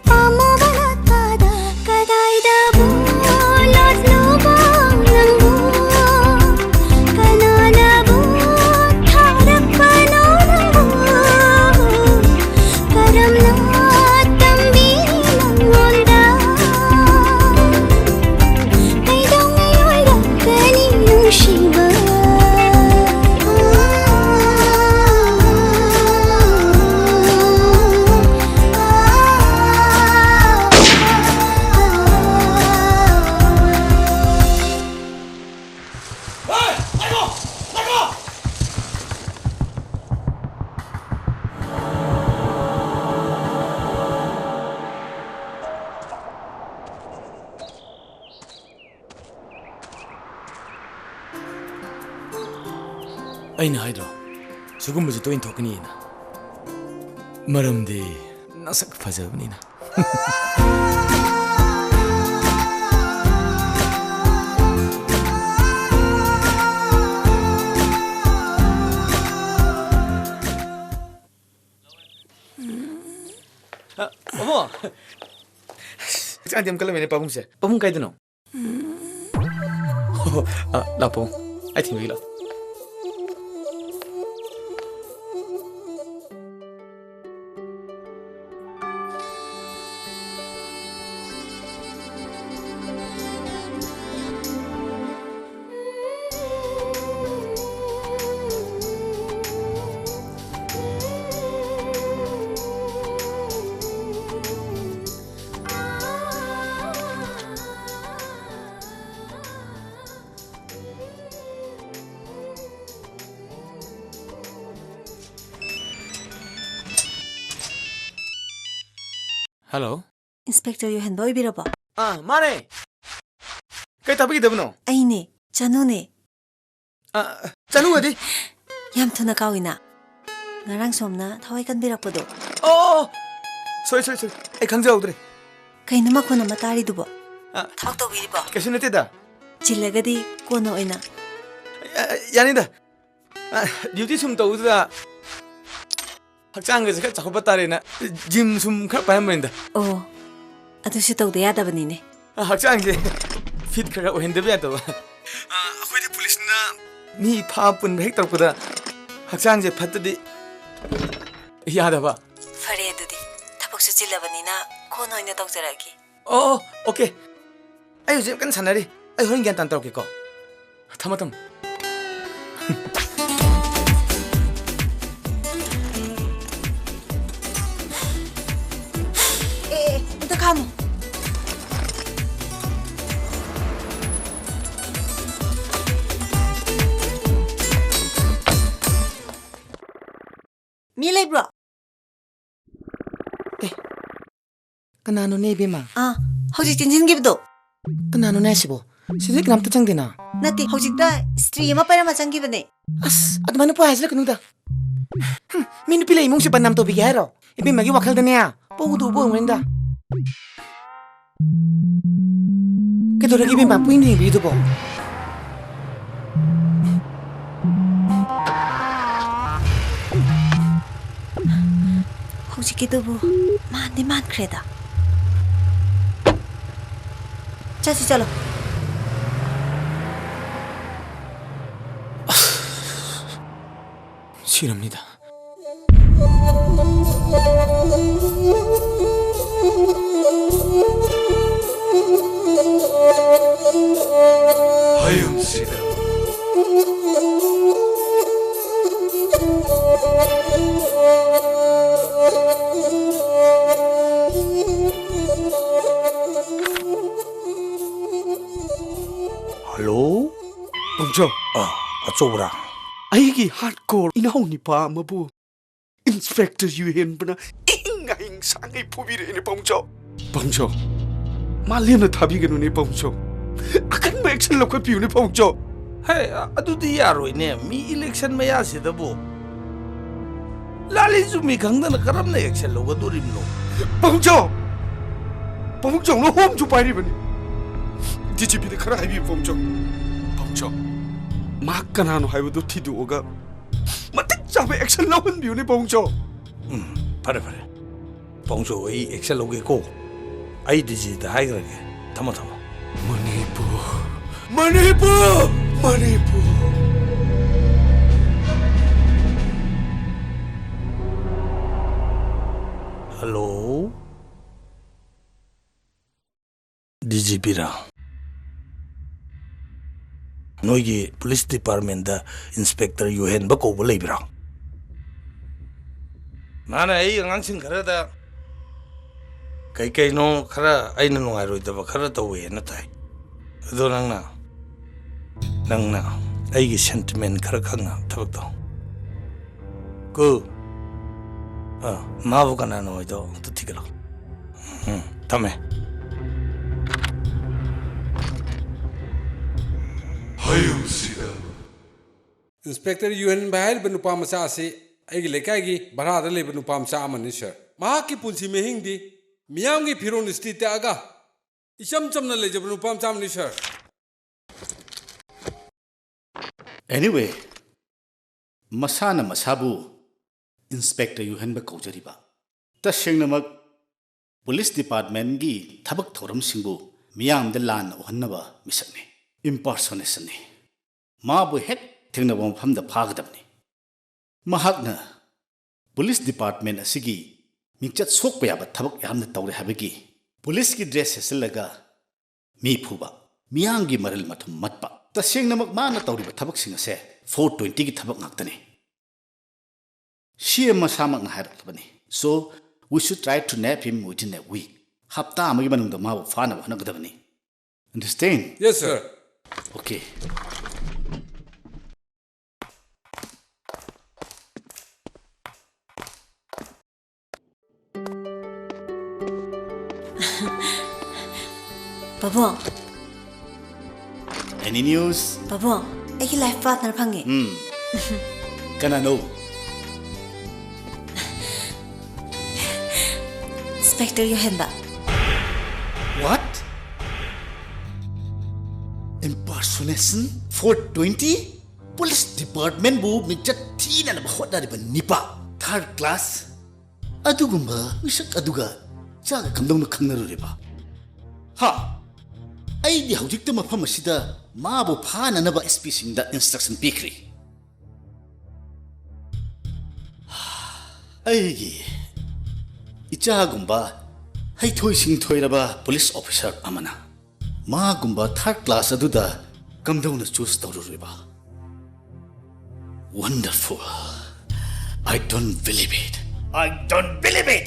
ꯄꯥꯝꯃꯨꯕꯅ ꯀꯗꯥꯏꯗꯕꯨ ꯂꯣꯠꯂꯨꯕ ꯅꯪꯕꯨ? ꯀꯅꯥꯅꯕꯨ ꯊꯥꯔꯛꯄꯅꯣ ꯅꯪꯕꯨ? ꯀꯔꯝꯅ ꯇꯝꯕꯤ ꯅꯪꯉꯣꯟꯗ? ꯀꯩꯗꯧꯉꯩ ꯑꯣꯏꯔꯛꯀꯅꯤ ꯅꯨꯡꯁꯤꯕ? ꯑꯩꯅ ꯍꯥꯏꯗ꯭ꯔꯣ, ꯁꯤꯒꯨꯝꯕꯁꯦ ꯇꯣꯏꯅ ꯊꯣꯛꯀꯅꯤꯅ? ꯃꯔꯝꯗꯤ ꯅꯁꯛ ꯐꯖꯕꯅꯤꯅ꯫ ꯑ, ꯄꯥꯕꯨꯡ! ꯍꯛꯆꯥꯡꯗꯤ ꯌꯥꯝ ꯀꯜꯂꯝꯃꯦꯅꯦ ꯄꯥꯕꯨꯡꯁꯦ꯫ ꯄꯥꯕꯨꯡ ꯀꯥꯏꯗꯅꯣ? ꯑ, ꯂꯥꯛꯑꯣ ꯄꯥꯕꯨꯡ, ꯑꯩ ꯊꯤꯟꯕꯤꯒꯦ ꯂꯥꯛꯑꯣ꯫ Hello. Inspector ꯌꯣꯍꯦꯟꯕ ꯑꯣꯏꯕꯤꯔꯕꯣ? ꯑꯥ, ꯃꯥꯅꯦ꯫ ꯀꯩ ꯇꯥꯕꯤꯒꯗꯕꯅꯣ? ꯑꯩꯅꯦ, ꯆꯅꯨꯅꯦ꯫ ꯑ, ꯆꯅꯨ ꯑꯗꯤ? ꯌꯥꯝ ꯊꯨꯅ ꯀꯥꯎꯏꯅ꯫ ꯉꯔꯥꯡ ꯁꯣꯝꯅ ꯊꯋꯥꯏ ꯀꯟꯕꯤꯔꯛꯄꯗꯣ꯫ ꯑꯣ, ꯁꯣꯔꯤ, ꯁꯣꯔꯤ, ꯁꯣꯔꯤ꯫ ꯑꯩ ꯈꯪꯖꯍꯧꯗ꯭ꯔꯦ꯫ ꯀꯩꯅꯣ ꯃꯈꯣꯟ ꯑꯃ ꯇꯥꯔꯤꯗꯨꯕꯣ? ꯑ, ꯊꯕꯛ ꯇꯧꯕꯤꯔꯤꯕꯣ? ꯀꯩꯁꯨ ꯅꯠꯇꯦꯗ꯫ ꯆꯤꯜꯂꯒꯗꯤ ꯀꯣꯟꯅ ꯑꯣꯏꯅ꯫ ꯑ, ꯌꯥꯅꯤꯗ꯫ ꯑ, ꯗ꯭ꯌꯨꯇꯤ ꯁꯨꯝ ꯇꯧꯕꯗꯨꯗ ꯍꯛꯆꯥꯡꯒꯁꯦ ꯈꯔ ꯆꯥꯎꯈꯠꯄ ꯇꯥꯔꯦꯅ ꯖꯤꯝ ꯁꯨꯝ ꯈꯔ ꯄꯥꯏꯔꯝꯕꯅꯤꯗ꯫ ꯑꯣ, ꯑꯗꯨꯁꯨ ꯇꯧꯗ ꯌꯥꯗꯕꯅꯤꯅꯦ꯫ ꯑ, ꯍꯛꯆꯥꯡꯁꯦ ꯐꯤꯠ ꯈꯔ ꯈꯔ ꯑꯣꯏꯍꯟꯗꯕ ꯌꯥꯗꯕ꯫ ꯑ, ꯑꯩꯈꯣꯏꯗꯤ ꯄꯨꯂꯤꯁꯅ ꯃꯤ ꯐꯥ ꯄꯨꯟꯕ ꯍꯦꯛ ꯇꯧꯔꯛꯄꯗ ꯍꯛꯆꯥꯡꯁꯦ ꯐꯠꯇꯗꯤ ꯌꯥꯗꯕ꯫ ꯐꯔꯦ ꯑꯗꯨꯗꯤ, ꯊꯕꯛꯁꯨ ꯆꯤꯜꯂꯕꯅꯤꯅ ꯀꯣꯟꯅ ꯑꯣꯏꯅ ꯇꯧꯖꯔꯛꯑꯒꯦ꯫ ꯑꯣ, ꯑꯣ, ꯑꯣꯀꯦ꯫ ꯑꯩ ꯍꯧꯖꯤꯛ ꯌꯥꯝ ꯀꯟꯅ ꯁꯥꯟꯅꯔꯤ꯫ ꯑꯩ ꯍꯣꯔꯦꯟ ꯒ꯭ꯌꯥꯟ ꯇꯥꯅ ꯇꯧꯔꯛꯀꯦꯀꯣ꯫ ꯊꯝꯃꯣ, ꯊꯝꯃꯣ꯫ ꯑꯦ, ꯑꯦ, ꯑꯝꯇ ꯈꯥꯝꯃꯣ꯫ ꯃꯤ ꯂꯩꯕ꯭ꯔꯣ? ꯑꯦ, ꯀꯅꯥꯅꯣꯅꯦ, ꯏꯕꯦꯝꯃ? ꯑꯥ, ꯍꯧꯖꯤꯛ ꯆꯦꯟꯁꯤꯟꯈꯤꯕꯗꯣ꯫ ꯀꯅꯥꯅꯣꯅꯦ ꯍꯥꯏꯁꯤꯕꯣ? ꯁꯤꯗꯤ ꯀꯅꯥꯝꯇ ꯆꯪꯗꯦꯅ꯫ ꯅꯠꯇꯦ, ꯍꯧꯖꯤꯛꯇ ꯁ꯭ꯇꯔꯤ ꯑꯃ ꯄꯥꯏꯔꯝꯃ ꯆꯪꯈꯤꯕꯅꯦ꯫ ꯑꯁ, ꯑꯗꯨꯃꯥꯏꯅ ꯄꯥꯏ ꯍꯥꯏꯁꯤꯜꯂꯛꯀꯅꯨꯗ꯫ ꯍꯨꯝ, ꯃꯤ ꯅꯨꯄꯤ ꯂꯩ ꯏꯃꯨꯡꯁꯦ ꯕꯗꯅꯥꯝ ꯇꯧꯕꯤꯒꯦ ꯍꯥꯏꯔꯣ? ꯏꯕꯦꯝꯃꯒꯤ ꯋꯥꯈꯜꯗꯅꯦ, ꯄꯣꯛꯎꯗꯨꯕꯨ ꯑꯣꯏꯔꯝꯒꯅꯤꯗ꯫ ꯀꯩꯗꯧꯔꯒꯦ ꯏꯕꯦꯝꯃ, ꯄꯨꯡꯌꯦꯡꯗ ꯌꯦꯡꯕꯤꯔꯤꯗꯨꯕꯣ? ꯍꯧꯖꯤꯛꯀꯤꯗꯨꯕꯨ ꯃꯥꯟꯗꯤ ꯃꯥꯟꯈ꯭ꯔꯦꯗ꯫ ꯆꯠꯁꯤ, ꯆꯠꯂꯣ꯫ ꯁꯤꯔꯝꯅꯤꯗ꯫ ꯍꯌꯨꯝꯁꯤꯗ꯫ ꯍꯜꯂꯣ? ꯄꯥꯎꯖꯥꯎ꯫ ꯑꯥ, ꯑꯆꯧꯕꯔꯥ? ꯑꯩꯒꯤ ꯍꯥꯔꯗꯀꯣꯔ ꯏꯅꯥꯎ ꯅꯤꯄꯥ ꯑꯃꯕꯨ ꯏꯟꯁꯄꯦꯛꯇꯔ ꯌꯨꯍꯦꯟꯕꯅ ꯏꯍꯤꯡ ꯍꯤꯡ ꯁꯥꯡꯉꯩ ꯐꯨꯕꯤꯔꯛꯑꯦꯅꯦ, ꯄꯥꯎꯖꯥꯎ꯫ ꯄꯥꯎꯖꯥꯎ, ꯃꯥ ꯂꯦꯝꯅ ꯊꯥꯕꯤꯒꯅꯨꯅꯦ, ꯄꯥꯎꯖꯥꯎ꯫ ꯑꯀꯟꯕ action ꯂꯧꯈꯠꯄꯤꯌꯨꯅꯦ ꯄꯥꯕꯨꯡꯆꯧ꯫ ꯍꯦ, ꯑꯗꯨꯗꯤ ꯌꯥꯔꯣꯏꯅꯦ, ꯃꯤ election ꯃꯌꯥꯁꯤꯗꯕꯨ꯫ ꯂꯥꯜꯂꯤ ꯆꯨꯝꯃꯤ ꯈꯪꯗꯅ ꯀꯔꯝꯅ action ꯂꯧꯒꯗꯣꯔꯤꯕꯅꯣ? ꯄꯥꯕꯨꯡꯆꯧ! ꯄꯥꯕꯨꯡꯆꯧꯅ ꯍꯣꯝꯁꯨ ꯄꯥꯏꯔꯤꯕꯅꯤ꯫ DGPꯗ ꯈꯔ ꯍꯥꯏꯕꯤꯌꯨ ꯄꯥꯕꯨꯡꯆꯧ꯫ ꯄꯥꯕꯨꯡꯆꯧ, ꯃꯍꯥꯛ ꯀꯅꯥꯅꯣ ꯍꯥꯏꯕꯗꯨ ꯊꯤꯗꯣꯛꯑꯒ ꯃꯇꯤꯛ ꯆꯥꯕ action ꯂꯧꯍꯟꯕꯤꯌꯨꯅꯦ ꯄꯥꯕꯨꯡꯆꯧ꯫ ꯎꯝ, ꯐꯔꯦ, ꯐꯔꯦ꯫ ꯄꯥꯕꯨꯡꯆꯧ, ꯑꯩ action ꯂꯧꯒꯦꯀꯣ꯫ ꯑꯩ DGꯗ ꯍꯥꯏꯈ꯭ꯔꯒꯦ꯫ ꯊꯝꯃꯣ, ꯊꯝꯃꯣ꯫ ꯃꯅꯤꯄꯨꯔ, ꯃꯅꯤꯄꯨꯔ, ꯃꯅꯤꯄꯨꯔ꯫ ꯍꯜꯂꯣ? DGPꯔꯥ? ꯅꯣꯏꯒꯤ police departmentꯇ inspector ꯌꯨꯍꯦꯟꯕ ꯀꯧꯕ ꯂꯩꯕ꯭ꯔꯥ? ꯃꯥꯅ ꯑꯩ ꯑꯉꯥꯡꯁꯤꯡ ꯈꯔꯗ ꯀꯩ ꯀꯩꯅꯣ ꯈꯔ ꯑꯩꯅ ꯅꯨꯡꯉꯥꯏꯔꯣꯏꯗꯕ ꯈꯔ ꯇꯧꯋꯦꯅ ꯇꯥꯏ꯫ ꯑꯗꯣ ꯅꯪꯅ, ꯅꯪꯅ ꯑꯩꯒꯤ sentiment ꯈꯔ ꯈꯪꯅ ꯊꯕꯛ ꯇꯧ꯫ ꯀꯨ꯫ ꯑ, ꯃꯥꯕꯨ ꯀꯅꯥꯅꯣ ꯍꯥꯏꯗꯣ ꯑꯝꯇ ꯊꯤꯒꯠꯂꯣ꯫ ꯎꯝ, ꯊꯝꯃꯦ꯫ ꯍꯌꯨꯝꯁꯤꯗ꯫ Inspector ꯌꯨꯍꯦꯟꯕ ꯍꯥꯏꯔꯤꯕ ꯅꯨꯄꯥ ꯃꯆꯥ ꯑꯁꯤ ꯑꯩꯒꯤ ꯂꯩꯀꯥꯏꯒꯤ ꯚꯔꯥꯗ ꯂꯩꯕ ꯅꯨꯄꯥ ꯃꯆꯥ ꯑꯃꯅꯤ, sir꯫ ꯃꯍꯥꯛꯀꯤ ꯄꯨꯟꯁꯤ ꯃꯍꯤꯡꯗꯤ ꯃꯤꯌꯥꯝꯒꯤ ꯐꯤꯔꯣꯜ ꯏꯁꯇ꯭ꯔꯤ ꯇꯛꯑꯒ ꯏꯆꯝ ꯆꯝꯅ ꯂꯩꯖꯕ ꯅꯨꯄꯥ ꯃꯆꯥ ꯑꯃꯅꯤ, sir꯫ Anyway, ꯃꯁꯥꯅ ꯃꯁꯥꯕꯨ inspector ꯌꯨꯍꯦꯟꯕ ꯀꯧꯖꯔꯤꯕ꯫ ꯇꯁꯦꯡꯅꯃꯛ police departmentꯀꯤ ꯊꯕꯛ ꯊꯧꯔꯝꯁꯤꯡꯕꯨ ꯃꯤꯌꯥꯝꯗ ꯂꯥꯟꯅ ꯎꯍꯟꯅꯕ ꯃꯤꯁꯛꯅꯤ꯫ Impersonationꯅꯤ꯫ ꯃꯥꯕꯨ ꯍꯦꯛ ꯊꯦꯡꯅꯕ ꯃꯐꯝꯗ ꯐꯥꯒꯗꯕꯅꯤ꯫ ꯃꯍꯥꯛꯅ police department ꯑꯁꯤꯒꯤ ꯃꯤꯡꯆꯠ ꯁꯣꯛꯄ ꯌꯥꯕ ꯊꯕꯛ ꯌꯥꯝꯅ ꯇꯧꯔꯦ ꯍꯥꯏꯕꯒꯤ policeꯀꯤ dress ꯁꯦꯠꯆꯜꯂꯒ ꯃꯤ ꯐꯨꯕ, ꯃꯤꯌꯥꯝꯒꯤ ꯃꯔꯜ ꯃꯊꯨꯝ ꯃꯠꯄ, ꯇꯁꯦꯡꯅꯃꯛ ꯃꯥꯅ ꯇꯧꯔꯤꯕ ꯊꯕꯛꯁꯤꯡ ꯑꯁꯦ four twentyꯒꯤ ꯊꯕꯛ ꯉꯥꯛꯇꯅꯤ꯫ CM ꯃꯁꯥꯃꯛꯅ ꯍꯥꯏꯔꯛꯂꯕꯅꯤ꯫ So, we should try to nab him within a week. ꯍꯞꯇꯥ ꯑꯃꯒꯤ ꯃꯅꯨꯡꯗ ꯃꯥꯕꯨ ꯐꯥꯅꯕ ꯍꯣꯠꯅꯒꯗꯕꯅꯤ꯫ Understand? Yes, sir. Okay. ꯄꯥꯕꯨꯡ, Any news? ꯄꯥꯕꯨꯡ, ꯑꯩꯒꯤ life partner ꯐꯪꯉꯦ꯫ ꯎꯝ꯫ ꯀꯅꯥꯅꯣ? Inspector ꯌꯣꯍꯦꯟꯕ꯫ What? Impersonation four twenty? Police department ꯕꯨ ꯃꯤꯡꯆꯠ ꯊꯤꯅꯅꯕ ꯍꯣꯠꯅꯔꯤꯕ ꯅꯤꯄꯥ꯫ Third class? ꯑꯗꯨꯒꯨꯝꯕ ꯃꯤꯁꯛ ꯑꯗꯨꯒ ꯏꯆꯥꯒ ꯀꯝꯗꯧꯅ ꯈꯪꯅꯔꯨꯔꯤꯕ? ꯍꯥ? ꯑꯩꯗꯤ ꯍꯧꯖꯤꯛꯇ ꯃꯐꯝ ꯑꯁꯤꯗ ꯃꯥꯕꯨ ꯐꯥꯅꯅꯕ S P ꯁꯤꯡꯗ instruction ꯄꯤꯈ꯭ꯔꯤ꯫ ꯑꯩꯒꯤ ꯏꯆꯥꯒꯨꯝꯕ ꯍꯩꯊꯣꯏ ꯁꯤꯡꯊꯣꯏꯔꯕ police officer ꯑꯃꯅ ꯃꯥꯒꯨꯝꯕ third class ꯑꯗꯨꯗ ꯀꯝꯗꯧꯅ choose ꯇꯧꯔꯨꯔꯤꯕ? Wonderful. I don't believe it. I don't believe it.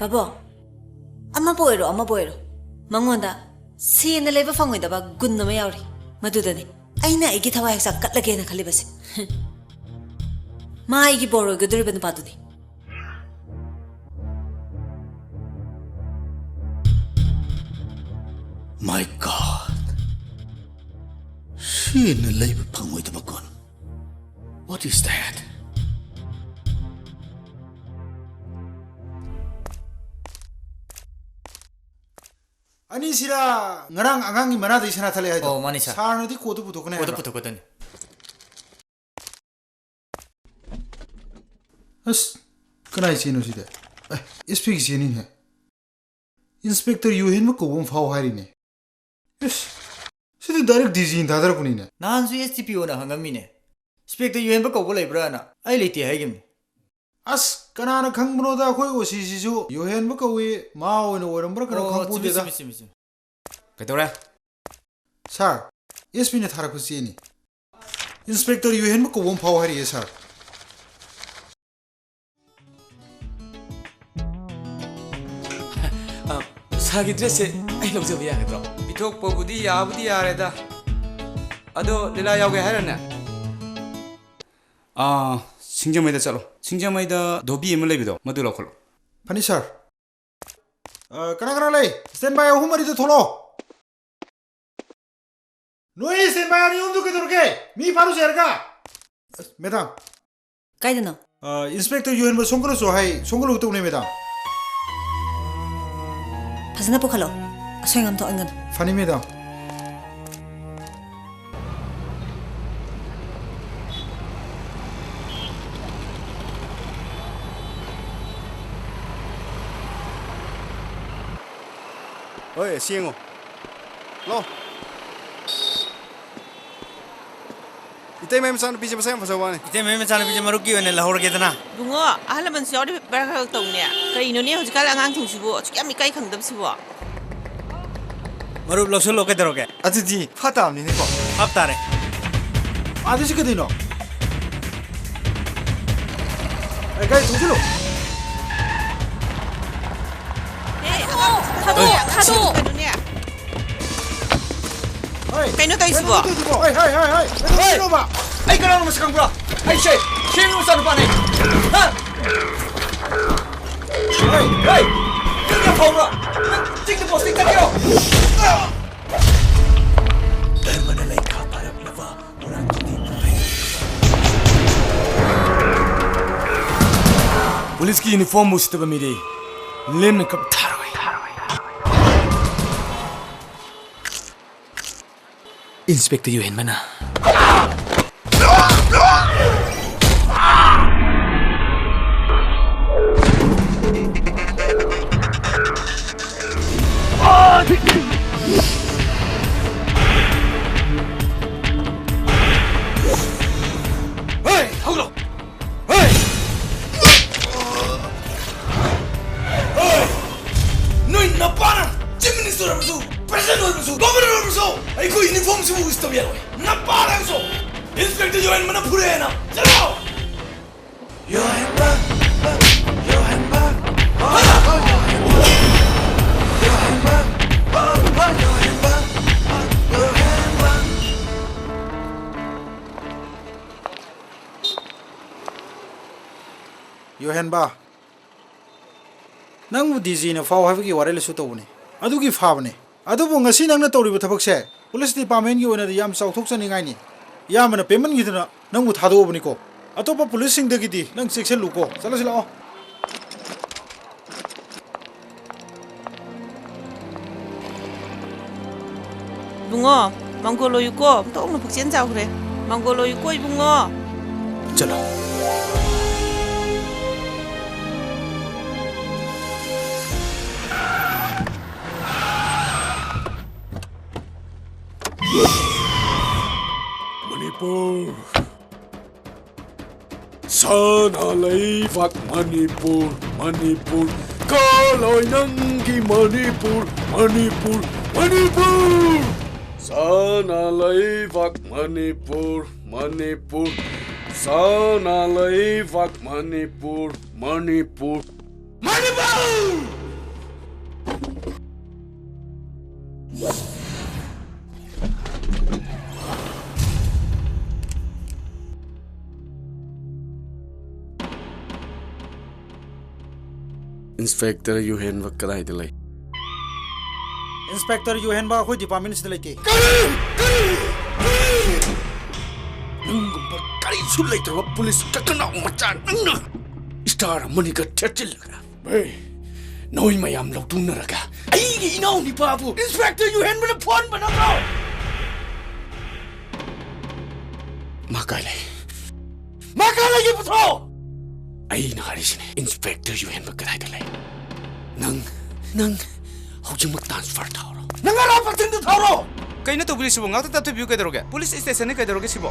ꯄꯥꯕꯨꯡ, ꯑꯃꯕꯨ ꯑꯣꯏꯔꯣ, ꯑꯃꯕꯨ ꯑꯣꯏꯔꯣ, ꯃꯉꯣꯟꯗ ꯁꯦꯟꯅ ꯂꯩꯕ ꯐꯪꯉꯣꯏꯗꯕ ꯒꯨꯟ ꯑꯃ ꯌꯥꯎꯔꯤ꯫ ꯃꯗꯨꯗꯅꯤ ꯑꯩꯅ ꯑꯩꯒꯤ ꯊꯋꯥꯏ ꯍꯛꯆꯥꯡ ꯀꯠꯂꯒꯦꯅ ꯈꯜꯂꯤꯕꯁꯦ꯫ ꯃꯥ ꯑꯩꯒꯤ ꯕꯣꯔ ꯑꯣꯏꯒꯗꯧꯔꯤꯕ ꯅꯨꯄꯥꯗꯨꯅꯤ꯫ My God. ꯁꯦꯟꯅ ꯂꯩꯕ ꯐꯪꯉꯣꯏꯗꯕ ꯒꯨꯟ꯫ What is that? ꯑꯅꯤꯁꯤꯔꯥ ꯉꯔꯥꯡ ꯑꯉꯥꯡꯒꯤ ꯃꯅꯥꯗꯩ ꯁꯅꯥ ꯊꯠꯂꯛꯑꯦ ꯍꯥꯏꯗꯣ? ꯑꯣ, ꯃꯥꯅꯤ, sir. Sir ꯅꯗꯤ ꯀꯣꯠꯇꯨ ꯄꯨꯊꯣꯛꯀꯅꯤ ꯀꯣꯠꯇꯨ ꯍꯥꯏꯕ꯭ꯔꯥ? ꯄꯨꯊꯣꯛꯀꯗꯣꯏꯅꯤ꯫ ꯑꯁ, ꯀꯅꯥꯏ ꯆꯦꯅꯣ ꯁꯤꯗꯤ? ꯑꯦ, S P ꯒꯤ ꯆꯦꯅꯤꯅꯦ꯫ Inspector ꯌꯨꯍꯦꯟꯕ ꯀꯧꯕ ꯑꯃ ꯐꯥꯎ ꯍꯥꯏꯔꯤꯅꯦ꯫ ꯏꯁ, ꯁꯤꯗꯤ direct D G ꯅ ꯊꯥꯗꯔꯛꯄꯅꯤꯅꯦ꯫ ꯅꯍꯥꯟꯁꯨ S D P O ꯅ ꯍꯪꯉꯝꯃꯤꯅꯦ, "Inspector ꯌꯨꯍꯦꯟꯕ ꯀꯧꯕ ꯂꯩꯕ꯭ꯔꯥꯅ?" ꯑꯩ ꯂꯩꯇꯦ ꯍꯥꯏꯒꯤꯕꯅꯤ꯫ ꯑꯁ, ꯀꯅꯥꯅ ꯈꯪꯕꯅꯣꯗ, ꯑꯩꯈꯣꯏ O C ꯁꯤꯁꯨ ꯌꯨꯍꯦꯟꯕ ꯀꯧꯏ, ꯃꯥ ꯑꯣꯏꯅ ꯑꯣꯏꯔꯝꯕ꯭ꯔꯥ ꯀꯩꯅꯣ ꯑꯣ, ꯈꯪꯄꯣꯟꯇꯦꯗ꯫ ꯆꯨꯝꯃꯤ, ꯆꯨꯝꯃꯤ, ꯆꯨꯝꯃꯤ, ꯆꯨꯝꯃꯤ꯫ ꯀꯩꯗꯧꯔꯦ? Sir, S P ꯅ ꯊꯥꯔꯛꯄ ꯆꯦꯅꯤ꯫ Inspector ꯌꯨꯍꯦꯟꯕ ꯀꯧꯕ ꯑꯃ ꯐꯥꯎ ꯍꯥꯏꯔꯤꯌꯦ, sir꯫ ꯑ, sir ꯒꯤ dress ꯁꯦ ꯑꯩ ꯂꯧꯖꯕ ꯌꯥꯒꯗ꯭ꯔꯣ? ꯄꯤꯊꯣꯛꯄꯕꯨꯗꯤ ꯌꯥꯕꯨꯗꯤ ꯌꯥꯔꯦꯗ꯫ ꯑꯗꯣ ꯂꯤꯂꯥ ꯌꯥꯎꯒꯦ ꯍꯥꯏꯔꯅꯦ? ꯑꯥ, ꯁꯤꯡꯖꯃꯩꯗ ꯆꯠꯂꯣ꯫ ꯁꯤꯡꯖꯃꯩꯗ ꯙꯣꯕꯤ ꯑꯃ ꯂꯩꯕꯗꯣ, ꯃꯗꯨ ꯂꯧꯈꯠꯂꯣ꯫ ꯐꯅꯤ, sir꯫ ꯑ, ꯀꯅꯥ ꯀꯅꯥ ꯂꯩ? Standby ꯑꯍꯨꯝ ꯃꯔꯤꯗ ꯊꯣꯛꯂꯛꯑꯣ꯫ ꯅꯣꯏ ꯁꯦꯟꯕꯥ ꯑꯅꯤ ꯑꯍꯨꯝꯗꯨ ꯀꯩꯗꯧꯔꯒꯦ? ꯃꯤ ꯐꯥꯔꯨꯁꯦ ꯍꯥꯏꯔꯒ? ꯑꯁ, ꯃꯦꯗꯥꯝ꯫ ꯀꯥꯏꯗꯅꯣ? ꯑ, ꯏꯟꯁꯄꯦꯛꯇꯔ ꯌꯨꯍꯦꯟꯕ ꯁꯣꯝ ꯀꯔꯨꯁꯨ ꯍꯥꯏ, ꯁꯣꯝ ꯀꯔꯨ ꯇꯧꯅꯦ, ꯃꯦꯗꯥꯝ꯫ ꯐꯖꯅ ꯄꯨꯈꯠꯂꯣ꯫ ꯑꯁꯣꯏ ꯑꯉꯥꯝ ꯊꯣꯛꯍꯟꯒꯅꯨ꯫ ꯐꯅꯤ, ꯃꯦꯗꯥꯝ꯫ ꯍꯣꯏ, ꯑꯁꯤ ꯌꯦꯡꯉꯣ꯫ ꯂꯥꯎ꯫ ꯏꯇꯩꯃꯩ ꯃꯆꯥꯅꯨꯄꯤꯁꯦ ꯃꯁꯛ ꯌꯥꯝ ꯐꯖꯕ ꯋꯥꯅꯤ꯫ ꯏꯇꯩꯃꯩ ꯃꯆꯥꯅꯨꯄꯤꯁꯦ ꯃꯔꯨꯞꯀꯤ ꯑꯣꯏꯅ ꯂꯧꯍꯧꯔꯒꯦꯗꯅ꯫ ꯏꯕꯨꯡꯉꯣ, ꯑꯍꯜ ꯂꯃꯟꯁꯨ ꯌꯥꯎꯔꯗꯤ ꯕꯦꯔꯥ ꯈꯔ ꯈꯔ ꯇꯧꯅꯦ꯫ ꯀꯩꯅꯣꯅꯦ ꯍꯧꯖꯤꯛꯀꯥꯟ ꯑꯉꯥꯡꯁꯤꯡꯁꯤꯕꯨ ꯑꯁꯨꯛ ꯌꯥꯝ ꯏꯀꯥꯏ ꯈꯪꯗꯕꯁꯤꯕꯣ? ꯃꯔꯨꯞ ꯂꯧꯁꯤꯜꯂꯣ ꯀꯩꯗꯧꯔꯒꯦ? ꯑꯗꯨꯗꯤ ꯐꯥ ꯇꯥꯕꯅꯤꯅꯦꯀꯣ꯫ ꯍꯥꯞ ꯇꯥꯔꯦ꯫ ꯑꯗꯨꯁꯨ ꯀꯩꯗꯧꯅꯣ? ꯑꯩ ꯒꯥꯔꯤ ꯊꯧꯖꯤꯜꯂꯨ꯫ ꯑꯦ, ꯊꯥꯗꯣꯛꯑꯣ, ꯊꯥꯗꯣꯛꯑꯣ꯫ ꯀꯩꯅꯣꯅꯦ? ꯍꯣꯏ꯫ ꯀꯩꯅꯣ ꯇꯧꯔꯤꯁꯤꯕꯣ? ꯀꯩꯅꯣ ꯇꯧꯔꯤꯁꯤꯕꯣ? ꯍꯣꯏ, ꯍꯣꯏ, ꯍꯣꯏ, ꯍꯣꯏ꯫ ꯀꯩꯅꯣ ꯍꯣꯏ꯫ ꯇꯧꯔꯤꯁꯤꯅꯣꯕ? ꯑꯩ ꯀꯅꯥꯅꯣ ꯃꯁꯛ ꯈꯪꯕ꯭ꯔꯥ? ꯑꯩꯁꯦ ꯁꯦꯝꯒꯤ ꯃꯆꯥꯅꯨꯄꯥꯅꯦ꯫ ꯍꯥ? ꯍꯣꯏ꯫ ꯍꯣꯏ꯫ ꯅꯪ ꯌꯥꯝ ꯐꯥꯎꯕ꯭ꯔꯥ? ꯅꯪ ꯆꯤꯡꯗ posting ꯆꯠꯀꯦꯔꯣ? ꯙꯔꯃꯅ ꯂꯩꯈꯥ ꯐꯥꯔꯛꯂꯕ ꯍꯨꯔꯥꯟꯕꯒꯤ ꯀꯨꯝꯍꯩ꯫ ꯄꯨꯂꯤꯁꯀꯤ ꯌꯨꯅꯤꯐꯣꯔꯝꯕꯨ ꯎꯁꯤꯠꯇꯕ ꯃꯤꯗꯤ ꯂꯦꯝꯅ ꯀꯞꯊꯥꯔꯣꯏ꯫ ꯏꯟꯁꯄꯦꯛꯇꯔ ꯌꯨꯍꯦꯟꯕꯅ꯫ ꯍꯦ, ꯍꯧꯒꯠꯂꯣ! ꯍꯦ! ꯍꯦ! ꯅꯣꯏ ꯅꯄꯥꯅ Chief Minister ꯑꯣꯏꯔꯕꯁꯨ, President ꯑꯣꯏꯔꯕꯁꯨ, Governor ꯑꯣꯏꯔꯕꯁꯨ, ꯑꯩꯈꯣꯏ uniformꯁꯤꯕꯨ ꯎꯁꯤꯠꯇꯕ ꯌꯥꯔꯣꯏ꯫ ꯅꯄꯥꯅꯁꯨ Inspector ꯌꯣꯍꯦꯟꯕꯅ ꯐꯨꯔꯦꯅ꯫ ꯆꯠꯂꯣ! ꯌꯣꯍꯦꯟꯕ, ꯌꯣꯍꯦꯟꯕ, ꯌꯣꯍꯦꯟꯕ, ꯌꯣꯍꯦꯟꯕ, ꯌꯣꯍꯦꯟꯕ꯫ ꯌꯣꯍꯦꯟꯕ, ꯅꯪꯕꯨ DGꯅ ꯐꯥꯎ ꯍꯥꯏꯕꯒꯤ ꯋꯥꯔꯦꯞ ꯑꯁꯨ ꯇꯧꯕꯅꯤ꯫ ꯑꯗꯨꯒꯤ ꯐꯥꯕꯅꯤ꯫ ꯑꯗꯨꯕꯨ ꯉꯁꯤ ꯅꯪꯅ ꯇꯧꯔꯤꯕ ꯊꯕꯛꯁꯦ ꯄꯨꯂꯤꯁ ꯗꯤꯄꯥꯔꯠꯃꯦꯟꯒꯤ ꯑꯣꯏꯅꯗꯤ ꯌꯥꯝ ꯆꯥꯎꯊꯣꯛꯆꯅꯤꯡꯉꯥꯏꯅꯤ꯫ ꯏꯌꯥꯝꯕꯅ ꯄꯦꯃꯟꯈꯤꯗꯅ ꯅꯪꯕꯨ ꯊꯥꯗꯣꯛꯑꯕꯅꯤꯀꯣ꯫ ꯑꯇꯣꯞꯄ ꯄꯨꯂꯤꯁꯁꯤꯡꯗꯒꯤꯗꯤ ꯅꯪ ꯆꯦꯛꯁꯤꯜꯂꯨꯀꯣ꯫ ꯆꯠꯂꯁꯤ ꯂꯥꯛꯑꯣ꯫ ꯏꯕꯨꯡꯉꯣ, ꯃꯪꯒꯣꯜ ꯑꯣꯏꯌꯨꯀꯣ꯫ ꯑꯣꯟꯊꯣꯛꯅ ꯄꯨꯛꯆꯦꯜ ꯆꯥꯎꯈ꯭ꯔꯦ꯫ ꯃꯪꯒꯣꯜ ꯑꯣꯏꯌꯨꯀꯣ ꯏꯕꯨꯡꯉꯣ꯫ ꯆꯠꯂꯣ꯫ ꯃꯅꯤꯄꯨꯔ, ꯁꯅꯥ ꯂꯩꯕꯥꯛ ꯃꯅꯤꯄꯨꯔ, ꯃꯅꯤꯄꯨꯔ, ꯀꯥꯂꯣꯏ ꯅꯪꯒꯤ ꯃꯅꯤꯄꯨꯔ, ꯃꯅꯤꯄꯨꯔ, ꯃꯅꯤꯄꯨꯔ꯫ ꯁꯅꯥ ꯂꯩꯕꯥꯛ ꯃꯅꯤꯄꯨꯔ, ꯃꯅꯤꯄꯨꯔ, ꯁꯅꯥ ꯂꯩꯕꯥꯛ ꯃꯅꯤꯄꯨꯔ, ꯃꯅꯤꯄꯨꯔ꯫ ꯃꯅꯤꯄꯨꯔ! ꯏꯟꯁꯄꯦꯛꯇꯔ ꯌꯨꯍꯦꯟꯕ ꯀꯗꯥꯏꯗ ꯂꯩ? ꯏꯟꯁꯄꯦꯛꯇꯔ ꯌꯨꯍꯦꯟꯕ ꯑꯩꯈꯣꯏ ꯗꯤꯄꯥꯔꯠꯃꯦꯟꯁꯤꯗ ꯂꯩꯇꯦ꯫ ꯀꯔꯤ? ꯀꯔꯤ? ꯀꯔꯤ? ꯅꯪꯒꯨꯝꯕ ꯀꯔꯤꯁꯨ ꯂꯩꯇ꯭ꯔꯕ ꯄꯨꯂꯤꯁ ꯀꯀꯅꯥꯎ ꯃꯆꯥ ꯅꯪꯅ ꯏꯁꯇꯥꯔ ꯑꯃꯅꯤꯒ ꯊꯦꯠꯆꯤꯜꯂꯒ, ꯍꯦ, ꯅꯣꯏ ꯃꯌꯥꯝ ꯂꯧꯊꯨꯡꯅꯔꯒ ꯑꯩꯒꯤ ꯏꯅꯥꯎ ꯅꯤꯄꯥꯕꯨ ꯏꯟꯁꯄꯦꯛꯇꯔ ꯌꯨꯍꯦꯟꯕꯅ ꯐꯣꯟꯕ ꯅꯠꯇ꯭ꯔꯣ? ꯃꯥ ꯀꯥꯏ ꯂꯩ? ꯃꯥ ꯀꯥꯏ ꯂꯩꯒꯦ ꯄꯨꯊꯣꯛꯑꯣ! ꯑꯩꯅ ꯍꯥꯏꯔꯤꯁꯤꯅꯦ, ꯏꯟꯁꯄꯦꯛꯇꯔ ꯌꯨꯍꯦꯟꯕ ꯀꯗꯥꯏꯗ ꯂꯩ? ꯅꯪ, ꯅꯪ ꯍꯧꯖꯤꯛꯃꯛ ꯇ꯭ꯔꯥꯟꯁꯐꯔ ꯊꯥꯎꯔꯣ꯫ ꯅꯪ ꯑꯔꯥꯞꯄꯁꯤꯡꯗ ꯊꯥꯎꯔꯣ! ꯀꯩꯅꯣ ꯇꯧꯕꯤꯔꯤꯁꯤꯕꯣ? ꯉꯥꯛꯇ ꯇꯞꯊꯕꯤꯌꯨ ꯀꯩꯗꯧꯔꯒꯦ? ꯄꯨꯂꯤꯁ ꯏꯁꯇꯦꯁꯟꯅꯤ ꯀꯩꯗꯧꯔꯒꯦ ꯁꯤꯕꯣ?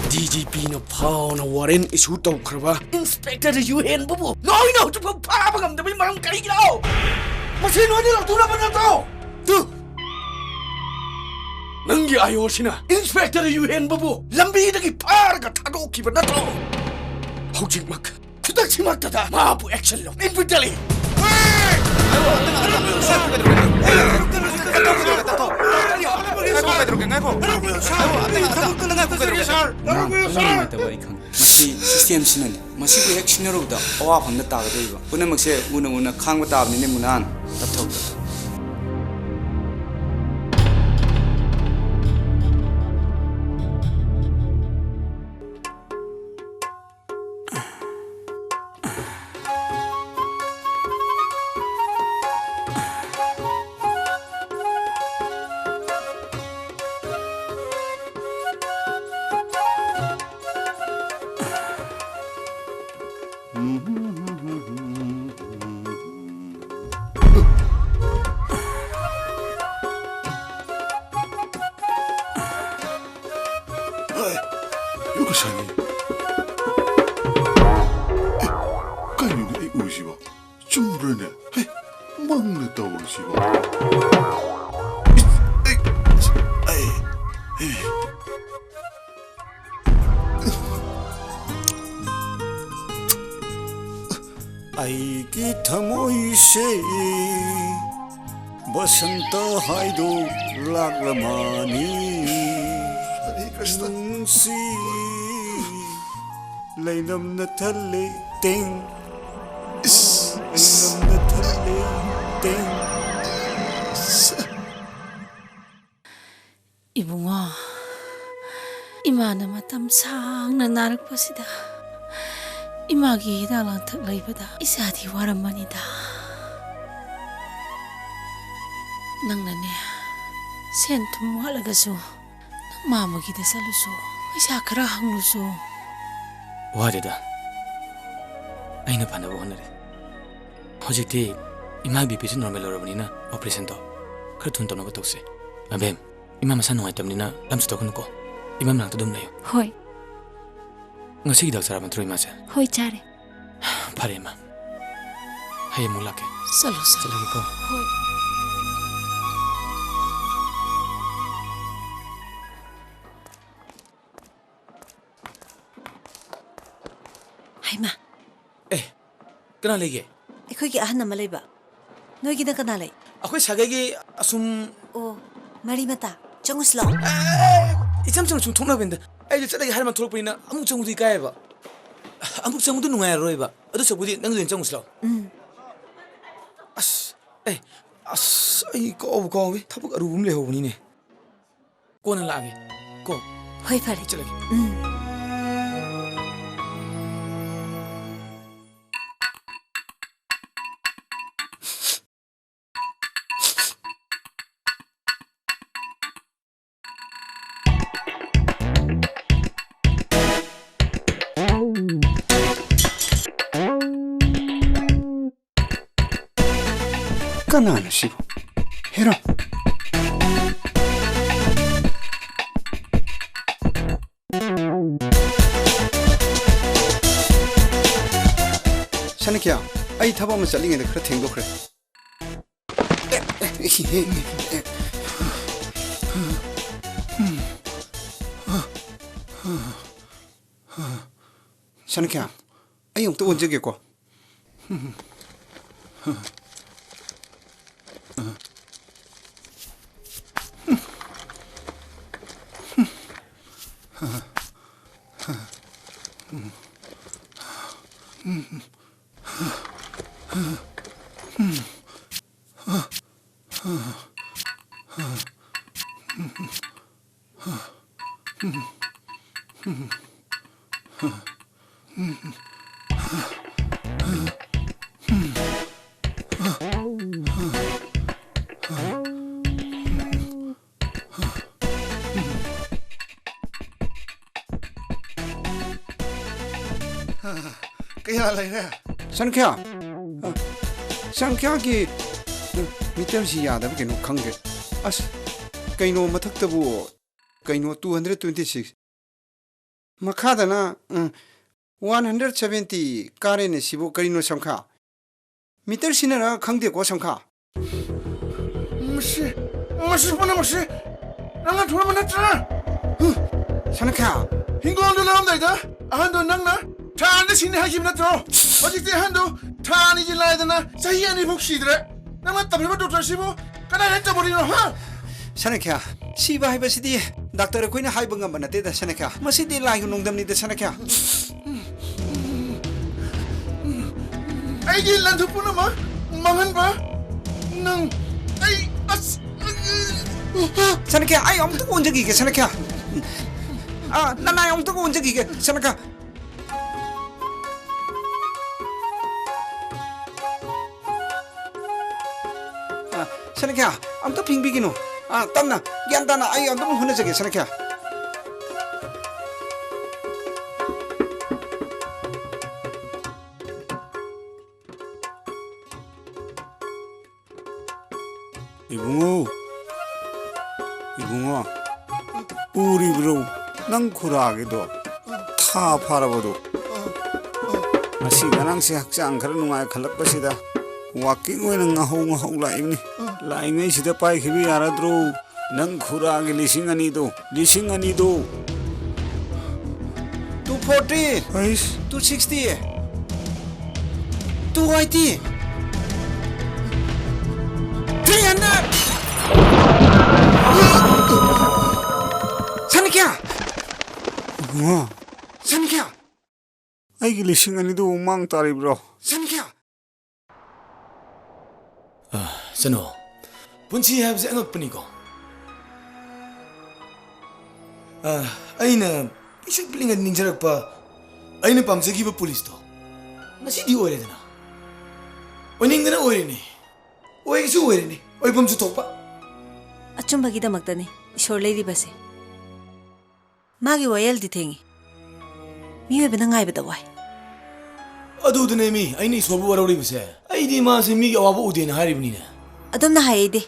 ꯗꯤ ꯖꯤ ꯄꯤꯅ ꯐꯥꯎꯅ ꯋꯥꯔꯦꯟ ꯏꯁꯨ ꯇꯧꯈ꯭ꯔꯕ ꯏꯟꯁꯄꯦꯛꯇꯔ ꯌꯨꯍꯦꯟꯕꯕꯨ ꯅꯣꯏꯅ ꯍꯧꯖꯤꯛꯐꯥꯎ ꯐꯥꯕ ꯉꯝꯗꯕꯒꯤ ꯃꯔꯝ ꯀꯔꯤꯒꯤꯅꯣ? ꯃꯁꯤ ꯅꯣꯏꯅ ꯂꯧꯊꯣꯛꯅꯕ ꯅꯠꯇ꯭ꯔꯣ? ꯇꯨ! ꯅꯪꯒꯤ ꯑꯥꯏꯑꯣꯁꯤꯅ ꯏꯟꯁꯄꯦꯛꯇꯔ ꯌꯨꯍꯦꯟꯕꯕꯨ ꯂꯝꯕꯤꯗꯒꯤ ꯐꯥꯔꯒ ꯊꯥꯗꯣꯛꯈꯤꯕ ꯅꯠꯇ꯭ꯔꯣ? ꯍꯧꯖꯤꯛꯃꯛ, ꯈꯨꯗꯛꯁꯤꯃꯛꯇꯗ ꯃꯥꯕꯨ ꯑꯦꯛꯁꯟ ꯂꯧ꯫ ꯏꯃꯤꯗꯤꯌꯦꯠꯂꯤ! ꯉꯥꯏꯈꯣ, ꯀꯩꯗꯧꯔꯒꯦ? ꯉꯥꯏꯈꯣ꯫ ꯉꯥꯏꯈꯣ, ꯑꯝꯇ ꯉꯥꯏꯈꯣ, ꯀꯩꯗꯧꯔꯒꯦ? ꯅꯨꯡꯉꯥꯏꯇꯕ ꯑꯩ ꯈꯪꯉꯤ꯫ ꯃꯁꯤ ꯁꯤꯁꯇꯦꯝꯁꯤꯅꯅꯤ꯫ ꯃꯁꯤꯕꯨ ꯍꯦꯛ ꯁꯤꯟꯅꯔꯨꯕꯗ ꯑꯋꯥꯐꯝꯗ ꯇꯥꯒꯗꯧꯔꯤꯕ꯫ ꯄꯨꯝꯅꯃꯛꯁꯦ ꯎꯅ ꯎꯅ ꯈꯥꯡꯕ ꯇꯥꯕꯅꯤꯅꯦ, ꯃꯨꯅꯥꯟ꯫ ꯇꯞꯊꯧ꯫ ꯍꯥꯏ, ꯌꯣꯀꯁꯥꯅꯤ꯫ ꯑꯦ, ꯀꯩꯅꯣꯅꯦ ꯑꯩ ꯎꯔꯤꯁꯤꯕꯣ? ꯆꯨꯝꯕ꯭ꯔꯅꯦ? ꯍꯩ, ꯃꯪꯅ ꯇꯧꯔꯤꯁꯤꯕꯣ? ꯏꯁ, ꯑꯩ, ꯑꯁ, ꯑꯩ, ꯑꯩ꯫ ꯑꯩꯒꯤ ꯊꯃꯣꯏꯁꯦ ꯕꯁꯟꯇ ꯍꯥꯏꯗꯣ ꯂꯥꯛꯂꯃꯥꯅꯤ꯫ ꯍꯔꯦ ꯀ꯭ꯔꯤꯁꯅ꯫ ꯅꯨꯡꯁꯤ ꯂꯩꯅꯝꯅ ꯊꯜꯂꯦ ꯇꯦꯡ꯫ ꯏꯁ, ꯏꯁ꯫ ꯂꯩꯅꯝꯅ ꯊꯜꯂꯦ ꯇꯦꯡ꯫ ꯏꯁ꯫ ꯏꯕꯨꯡꯉꯣ, ꯏꯃꯥꯅ ꯃꯇꯝ ꯁꯥꯡꯅ ꯅꯥꯔꯛꯄꯁꯤꯗ ꯏꯃꯥꯒꯤ ꯍꯤꯗꯥꯛ ꯂꯥꯡꯊꯛ ꯂꯩꯕꯗ ꯏꯆꯥꯗꯤ ꯋꯥꯔꯝꯃꯅꯤꯗ꯫ ꯅꯪꯅꯅꯦ, ꯁꯦꯟ ꯊꯨꯝ ꯋꯥꯠꯂꯒꯁꯨ ꯅꯪ ꯃꯥꯃꯒꯤꯗ ꯆꯠꯂꯨꯁꯨ, ꯄꯩꯁꯥ ꯈꯔ ꯍꯪꯂꯨꯁꯨ꯫ ꯋꯥꯗꯦꯗ, ꯑꯩꯅ ꯐꯅꯕ ꯍꯣꯠꯅꯔꯤ꯫ ꯍꯧꯖꯤꯛꯇꯤ ꯏꯃꯥ ꯕꯤ ꯄꯤꯁꯨ ꯅꯣꯔꯃꯦꯜ ꯑꯣꯏꯔꯕꯅꯤꯅ ꯑꯣꯄꯔꯦꯁꯟꯗꯣ ꯈꯔ ꯊꯨꯅ ꯇꯧꯅꯕ ꯇꯧꯁꯦ꯫ ꯃꯕꯦꯝ, ꯏꯃꯥ ꯃꯁꯥ ꯅꯨꯡꯉꯥꯏꯇꯕꯅꯤꯅ ꯂꯝ ꯆꯠꯊꯣꯛꯀꯅꯨꯀꯣ꯫ ꯏꯃꯥ ꯃꯅꯥꯛꯇ ꯑꯗꯨꯝ ꯂꯩꯌꯨ꯫ ꯍꯣꯏ꯫ ꯉꯁꯤ ꯍꯤꯗꯥꯛ ꯆꯥꯔꯕ ꯅꯠꯇ꯭ꯔꯣ ꯏꯃꯥꯁꯦ? ꯍꯣꯏ, ꯆꯥꯔꯦ꯫ ꯐꯔꯦ ꯏꯃꯥ꯫ ꯍꯌꯦꯡ ꯑꯃꯨꯛ ꯂꯥꯛꯀꯦ꯫ ꯆꯠꯂꯣ, ꯆꯠꯂꯣ꯫ ꯆꯠꯂꯒꯦꯀꯣ꯫ ꯍꯣꯏ꯫ ꯍꯩꯃꯥ꯫ ꯑꯦ, ꯀꯅꯥ ꯂꯩꯒꯦ? ꯑꯩꯈꯣꯏꯒꯤ ꯑꯍꯟ ꯑꯃ ꯂꯩꯕ꯫ ꯅꯣꯏꯒꯤꯅ ꯀꯅꯥ ꯂꯩ? ꯑꯩꯈꯣꯏ ꯁꯥꯒꯩꯒꯤ ꯑꯁꯨꯝ ꯑꯣ, ꯃꯔꯤ ꯃꯇꯥ꯫ ꯆꯪꯉꯨꯁꯤ ꯂꯥꯛꯑꯣ꯫ ꯑꯦ, ꯏꯆꯝ ꯆꯝꯅ ꯁꯨꯝ ꯊꯣꯛꯅꯕꯅꯤꯗ꯫ ꯑꯩꯗꯤ ꯆꯠꯂꯒꯦ ꯍꯥꯏꯔ ꯊꯣꯛꯂꯛꯄꯅꯤꯅ ꯑꯃꯨꯛ ꯆꯪꯕꯗꯤ ꯏꯀꯥꯏꯌꯦꯕ꯫ ꯑꯃꯨꯛ ꯆꯪꯕꯗꯨ ꯅꯨꯡꯉꯥꯏꯔꯔꯣꯏꯕ꯫ ꯑꯗꯨ ꯁꯔꯨꯛꯄꯨꯗꯤ ꯅꯪꯗ ꯑꯣꯏꯅ ꯆꯪꯉꯨꯁꯤ ꯂꯥꯛꯑꯣ꯫ ꯎꯝ꯫ ꯑꯁ, ꯑꯦ, ꯑꯁ, ꯑꯩ ꯀꯥꯎꯕꯨ ꯀꯥꯎꯋꯦ꯫ ꯊꯕꯛ ꯑꯔꯨꯕ ꯑꯃ ꯂꯩꯍꯧꯕꯅꯤꯅꯦ꯫ ꯀꯣꯟꯅ ꯂꯥꯛꯑꯒꯦ ꯀꯣ꯫ ꯍꯣꯏ, ꯐꯔꯦ꯫ ꯆꯠꯂꯒꯦ꯫ ꯎꯝ꯫ ꯀꯅꯥꯅꯣ ꯁꯤꯕꯨ? ꯍꯦꯔꯣ꯫ ꯁꯅꯈ꯭ꯌꯥ, ꯑꯩ ꯊꯕꯛ ꯑꯃ ꯆꯠꯂꯤꯉꯩꯗ ꯈꯔ ꯊꯦꯡꯗꯣꯛꯈ꯭ꯔꯦ꯫ ꯁꯅꯈ꯭ꯌꯥ, ꯑꯩ ꯑꯃꯨꯛꯇ ꯑꯣꯟꯖꯒꯦꯀꯣ꯫ ꯀꯌꯥ ꯂꯩꯔꯦ? ꯁꯪꯈ꯭ꯌꯥ꯫ ꯑ, ꯁꯪꯈ꯭ꯌꯥꯒꯤ, ꯑ, ꯃꯤꯇꯔꯁꯤ ꯌꯥꯗꯕ ꯀꯩꯅꯣ ꯈꯪꯗꯦ꯫ ꯑꯁ, ꯀꯩꯅꯣ ꯃꯊꯛꯇꯕꯨ ꯀꯩꯅꯣ two hundred twenty six꯫ ꯃꯈꯥꯗꯅ, ꯎꯝ, one hundred seventy ꯀꯥꯔꯦꯅꯦ ꯁꯤꯕꯨ ꯀꯔꯤꯅꯣ ꯁꯝꯈꯥ? ꯃꯤꯇꯔ ꯁꯤꯟꯅꯔ ꯈꯪꯗꯦꯀꯣ ꯁꯝꯈꯥ꯫ ꯃꯁꯤ, ꯃꯁꯤ ꯄꯨꯝꯅꯃꯛꯁꯤ ꯅꯪꯅ ꯊꯣꯛꯍꯟꯕ ꯅꯠꯇ꯭ꯔꯥ? ꯁꯅꯈꯥ꯫ ꯍꯤꯡꯒꯣꯜꯗꯨ ꯂꯧꯔꯝꯗꯥꯏꯗ ꯑꯍꯟꯗꯣ ꯅꯪꯅ ꯊꯥ ꯑꯅꯤꯗ ꯁꯤꯅꯤ ꯍꯥꯏꯈꯤꯕ ꯅꯠꯇ꯭ꯔꯣ? ꯍꯧꯖꯤꯛꯇꯤ ꯑꯍꯟꯗꯣ ꯊꯥ ꯑꯅꯤꯁꯤ ꯂꯥꯏꯗꯅ ꯆꯍꯤ ꯑꯅꯤ ꯐꯥꯎ ꯁꯤꯗ꯭ꯔꯦ꯫ ꯅꯪꯅ ꯇꯝꯂꯤꯕ ꯗꯣꯛꯇꯔꯁꯤꯕꯨ ꯀꯗꯥꯏꯗ ꯇꯝꯃꯨꯔꯤꯅꯣ, ꯍꯥ? ꯁꯅꯈ꯭ꯌꯥ, ꯁꯤꯕ ꯍꯥꯏꯕꯁꯤꯗꯤ ꯗꯥꯛꯇꯔ ꯑꯩꯈꯣꯏꯅ ꯍꯥꯏꯕ ꯉꯝꯕ ꯅꯠꯇꯦꯗ, ꯁꯅꯈ꯭ꯌꯥ꯫ ꯃꯁꯤꯗꯤ ꯂꯥꯏꯒꯤ ꯅꯣꯡꯗꯝꯅꯤꯗ, ꯁꯅꯈ꯭ꯌꯥ꯫ ꯑꯩꯒꯤ ꯂꯟꯊꯨ ꯄꯨꯝꯅꯃꯛ ꯃꯥꯡꯍꯟꯕ ꯅꯪ, ꯑꯩ, ꯑꯁ, ꯁꯅꯈ꯭ꯌꯥ, ꯑꯩ ꯑꯃꯨꯛꯇ ꯑꯣꯟꯖꯈꯤꯒꯦ, ꯁꯅꯈ꯭ꯌꯥ꯫ ꯑ, ꯅꯅꯥꯏ ꯑꯃꯨꯛꯇ ꯑꯣꯟꯖꯈꯤꯒꯦ, ꯁꯅꯈ꯭ꯌꯥ꯫ ꯑ, ꯁꯅꯈ꯭ꯌꯥ, ꯑꯝꯇ ꯐꯤꯡꯕꯤꯒꯤꯅꯨ꯫ ꯑ, ꯇꯞꯅ, ꯒ꯭ꯌꯥꯟ ꯇꯥꯅ ꯑꯩ ꯑꯗꯨꯝ ꯍꯣꯠꯅꯖꯒꯦ, ꯁꯅꯈ꯭ꯌꯥ꯫ ꯏꯕꯨꯡꯉꯣ, ꯏꯕꯨꯡꯉꯣ, ꯎꯔꯤꯕ꯭ꯔꯣ? ꯅꯪ ꯈꯨꯔꯥꯒꯤꯗꯣ ꯊꯥ ꯐꯥꯔꯕꯗꯣ? ꯉꯁꯤ ꯉꯔꯥꯡꯁꯦ ꯍꯛꯆꯥꯡ ꯈꯔ ꯅꯨꯡꯉꯥꯏꯈꯠꯂꯛꯄꯁꯤꯗ walking ꯑꯣꯏꯅ ꯉꯥꯍꯧ ꯉꯥꯍꯧ ꯂꯥꯛꯏꯕꯅꯤ꯫ ꯂꯥꯛꯏꯉꯩꯁꯤꯗ ꯄꯥꯏꯈꯤꯕ ꯌꯥꯔꯗ꯭ꯔꯣ? ꯅꯪ ꯈꯨꯔꯥꯒꯤ ꯂꯤꯁꯤꯡ ꯑꯅꯤꯗꯣ, ꯂꯤꯁꯤꯡ ꯑꯅꯤꯗꯣ꯫ Two forty, ꯑꯩꯁ꯫ Two sixty, two eighty, three hundred꯫ ꯁꯅꯈ꯭ꯌꯥ! ꯏꯕꯨꯡꯉꯣ꯫ ꯁꯅꯈ꯭ꯌꯥ! ꯑꯩꯒꯤ ꯂꯤꯁꯤꯡ ꯑꯅꯤꯗꯨꯕꯨ ꯃꯥꯡ ꯇꯥꯔꯤꯕ꯭ꯔꯣ? ꯁꯅꯈ꯭ꯌꯥ! ꯑ, ꯆꯅꯣ, ꯄꯨꯟꯁꯤ ꯍꯥꯏꯕꯁꯦ ꯑꯉꯛꯄꯅꯤꯀꯣ꯫ ꯑ, ꯑꯩꯅ ꯄꯤꯛꯁꯨ ꯄꯤꯛꯂꯤꯉꯩꯗ ꯅꯤꯡꯖꯔꯛꯄ ꯑꯩꯅ ꯄꯥꯝꯖꯈꯤꯕ ꯄꯨꯂꯤꯁꯇꯣ ꯉꯁꯤꯗꯤ ꯑꯣꯏꯔꯦꯗꯅ꯫ ꯑꯣꯏꯅꯤꯡꯗꯅ ꯑꯣꯏꯔꯤꯅꯤ꯫ ꯑꯣꯏꯒꯤꯁꯨ ꯑꯣꯏꯔꯤꯅꯤ꯫ ꯑꯣꯏꯐꯝꯁꯨ ꯊꯣꯛꯄ꯫ ꯑꯆꯨꯝꯕꯒꯤꯗꯃꯛꯇꯅꯤ ꯏꯁꯣꯔ ꯂꯩꯔꯤꯕꯁꯦ꯫ ꯃꯥꯒꯤ ꯋꯥꯌꯦꯜꯗꯤ ꯊꯦꯡꯉꯤ꯫ ꯃꯤꯑꯣꯏꯕꯅ ꯉꯥꯏꯕꯗ ꯋꯥꯏ꯫ ꯑꯗꯨꯗꯨꯅꯦ ꯃꯤ, ꯑꯩꯅ ꯏꯁꯣꯔꯕꯨ ꯋꯥꯔꯧꯔꯤꯕꯁꯦ꯫ ꯑꯩꯗꯤ ꯃꯥꯁꯦ ꯃꯤꯒꯤ ꯑꯋꯥꯕ ꯎꯗꯦꯅ ꯍꯥꯏꯔꯤꯕꯅꯤꯅꯦ꯫ ꯑꯗꯨꯝꯅ ꯍꯥꯏ ꯑꯩꯗꯤ꯫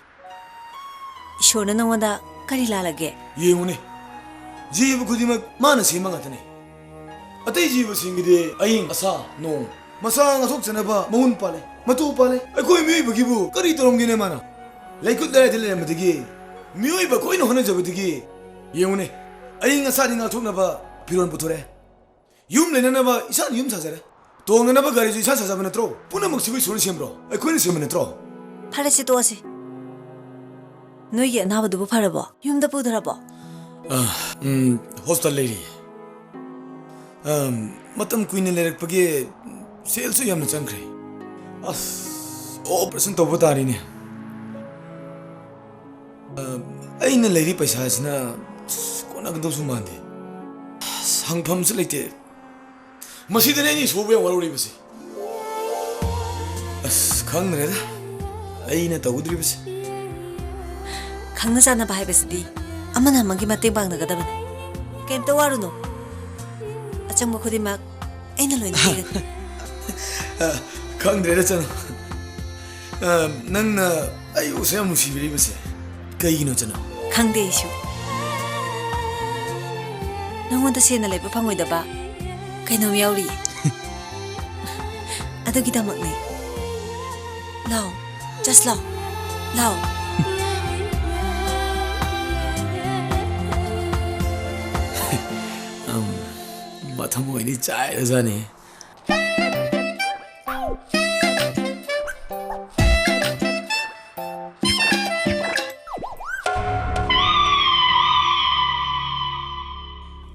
ꯏꯁꯣꯔꯅ ꯅꯉꯣꯟꯗ ꯀꯔꯤ ꯂꯥꯜꯂꯒꯦ? ꯌꯦꯡꯉꯨꯅꯦ, ꯖꯤꯕ ꯈꯨꯗꯤꯡꯃꯛ ꯃꯥꯅ ꯁꯦꯝꯕ ꯉꯥꯛꯇꯅꯤ꯫ ꯑꯇꯩ ꯖꯤꯕꯁꯤꯡꯒꯤꯗꯤ ꯑꯏꯪ ꯑꯁꯥ, ꯅꯣꯡ, ꯃꯁꯥ ꯉꯥꯛꯊꯣꯛꯆꯅꯕ ꯃꯍꯨꯟ ꯄꯥꯜꯂꯦ, ꯃꯇꯨ ꯄꯥꯜꯂꯦ꯫ ꯑꯩꯈꯣꯏ ꯃꯤꯑꯣꯏꯕꯒꯤꯕꯨ ꯀꯔꯤ ꯇꯧꯔꯝꯒꯦꯅꯦ ꯃꯥꯅ? ꯂꯩꯀꯨꯠ ꯂꯩꯔꯥꯏꯗ ꯂꯩꯔꯝꯕꯗꯒꯤ, ꯃꯤꯑꯣꯏꯕ ꯑꯩꯈꯣꯏꯅ ꯍꯣꯠꯅꯖꯕꯗꯒꯤ, ꯌꯦꯡꯉꯨꯅꯦ, ꯑꯏꯪ ꯑꯁꯥꯗꯤ ꯉꯥꯛꯊꯣꯛꯅꯕ ꯐꯤꯔꯣꯜ ꯄꯨꯊꯣꯔꯛꯑꯦ, ꯌꯨꯝ ꯂꯩꯅꯅꯕ ꯏꯁꯥꯅ ꯌꯨꯝ ꯁꯥꯖꯔꯦ, ꯇꯣꯡꯅꯅꯕ ꯒꯥꯔꯤꯁꯨ ꯏꯁꯥ ꯁꯥꯖꯕ ꯅꯠꯇ꯭ꯔꯣ? ꯄꯨꯝꯅꯃꯛꯁꯤꯕꯨ ꯏꯁꯣꯔꯅ ꯁꯦꯝꯕ꯭ꯔꯣ? ꯑꯩꯈꯣꯏꯅ ꯁꯦꯝꯕ ꯅꯠꯇ꯭ꯔꯣ? ꯐꯔꯦꯁꯦ, ꯇꯣꯛꯑꯁꯤ꯫ ꯅꯣꯏꯒꯤ ꯑꯅꯥꯕꯗꯨꯕꯨ ꯐꯔꯕꯣ? ꯌꯨꯝꯗ ꯄꯨꯊꯔꯕꯣ? ꯑ, ꯎꯝ, ꯍꯣꯁꯄꯤꯇꯥꯜ ꯂꯩꯔꯤ꯫ ꯑꯝ, ꯃꯇꯝ ꯀꯨꯏꯅ ꯂꯩꯔꯛꯄꯒꯤ ꯁꯦꯜꯁꯨ ꯌꯥꯝꯅ ꯆꯪꯈ꯭ꯔꯦ꯫ ꯑꯁ, ꯑꯣꯄꯔꯦꯁꯟ ꯇꯧꯕ ꯇꯥꯔꯤꯅꯦ꯫ ꯑꯩꯅ ꯂꯩꯔꯤ ꯄꯩꯁꯥꯁꯤꯅ ꯀꯣꯟꯅꯒꯗꯧꯁꯨ ꯃꯥꯟꯗꯦ꯫ ꯍꯪꯐꯝꯁꯨ ꯂꯩꯇꯦ꯫ ꯃꯁꯤꯗꯅꯦ ꯑꯩꯅ ꯏꯁꯣꯔꯕꯨ ꯌꯥꯝ ꯋꯥꯔꯧꯔꯤꯕꯁꯦ꯫ ꯑꯁ, ꯈꯪꯗ꯭ꯔꯦꯗ ꯑꯩꯅ ꯇꯧꯒꯗꯧꯔꯤꯕꯁꯦ꯫ ꯈꯪꯅ ꯆꯥꯟꯅꯕ ꯍꯥꯏꯕꯁꯤꯗꯤ ꯑꯃꯅ ꯑꯃꯒꯤ ꯃꯇꯦꯡ ꯄꯥꯡꯅꯒꯗꯕꯅꯤ꯫ ꯀꯩꯝꯇ ꯋꯥꯔꯨꯅꯨ꯫ ꯑꯆꯪꯕ ꯈꯨꯗꯤꯡꯃꯛ ꯑꯩꯅ ꯂꯣꯏꯅ ꯄꯤꯔꯒꯦ꯫ ꯑ, ꯈꯪꯗ꯭ꯔꯦꯗ ꯆꯅꯨ꯫ ꯑ, ꯅꯪꯅ ꯑꯩꯕꯨ ꯑꯁꯨꯛ ꯌꯥꯝ ꯅꯨꯡꯁꯤꯕꯤꯔꯤꯕꯁꯦ ꯀꯩꯒꯤꯅꯣ ꯆꯅꯨ? ꯈꯪꯗꯦ ꯑꯩꯁꯨ꯫ ꯅꯪꯉꯣꯟꯗ ꯁꯦꯟꯅ ꯂꯩꯕ ꯐꯪꯉꯣꯏꯗꯕ ꯀꯩꯅꯣꯝ ꯌꯥꯎꯔꯤ꯫ ꯑꯗꯨꯒꯤꯗꯃꯛꯅꯤ꯫ ꯂꯥꯎ, ꯆꯁ ꯂꯥꯎ, ꯂꯥꯎ꯫ ꯑꯝ, ꯃꯊꯃꯣꯏꯗꯤ ꯆꯥꯏꯔꯖꯥꯠꯅꯤ꯫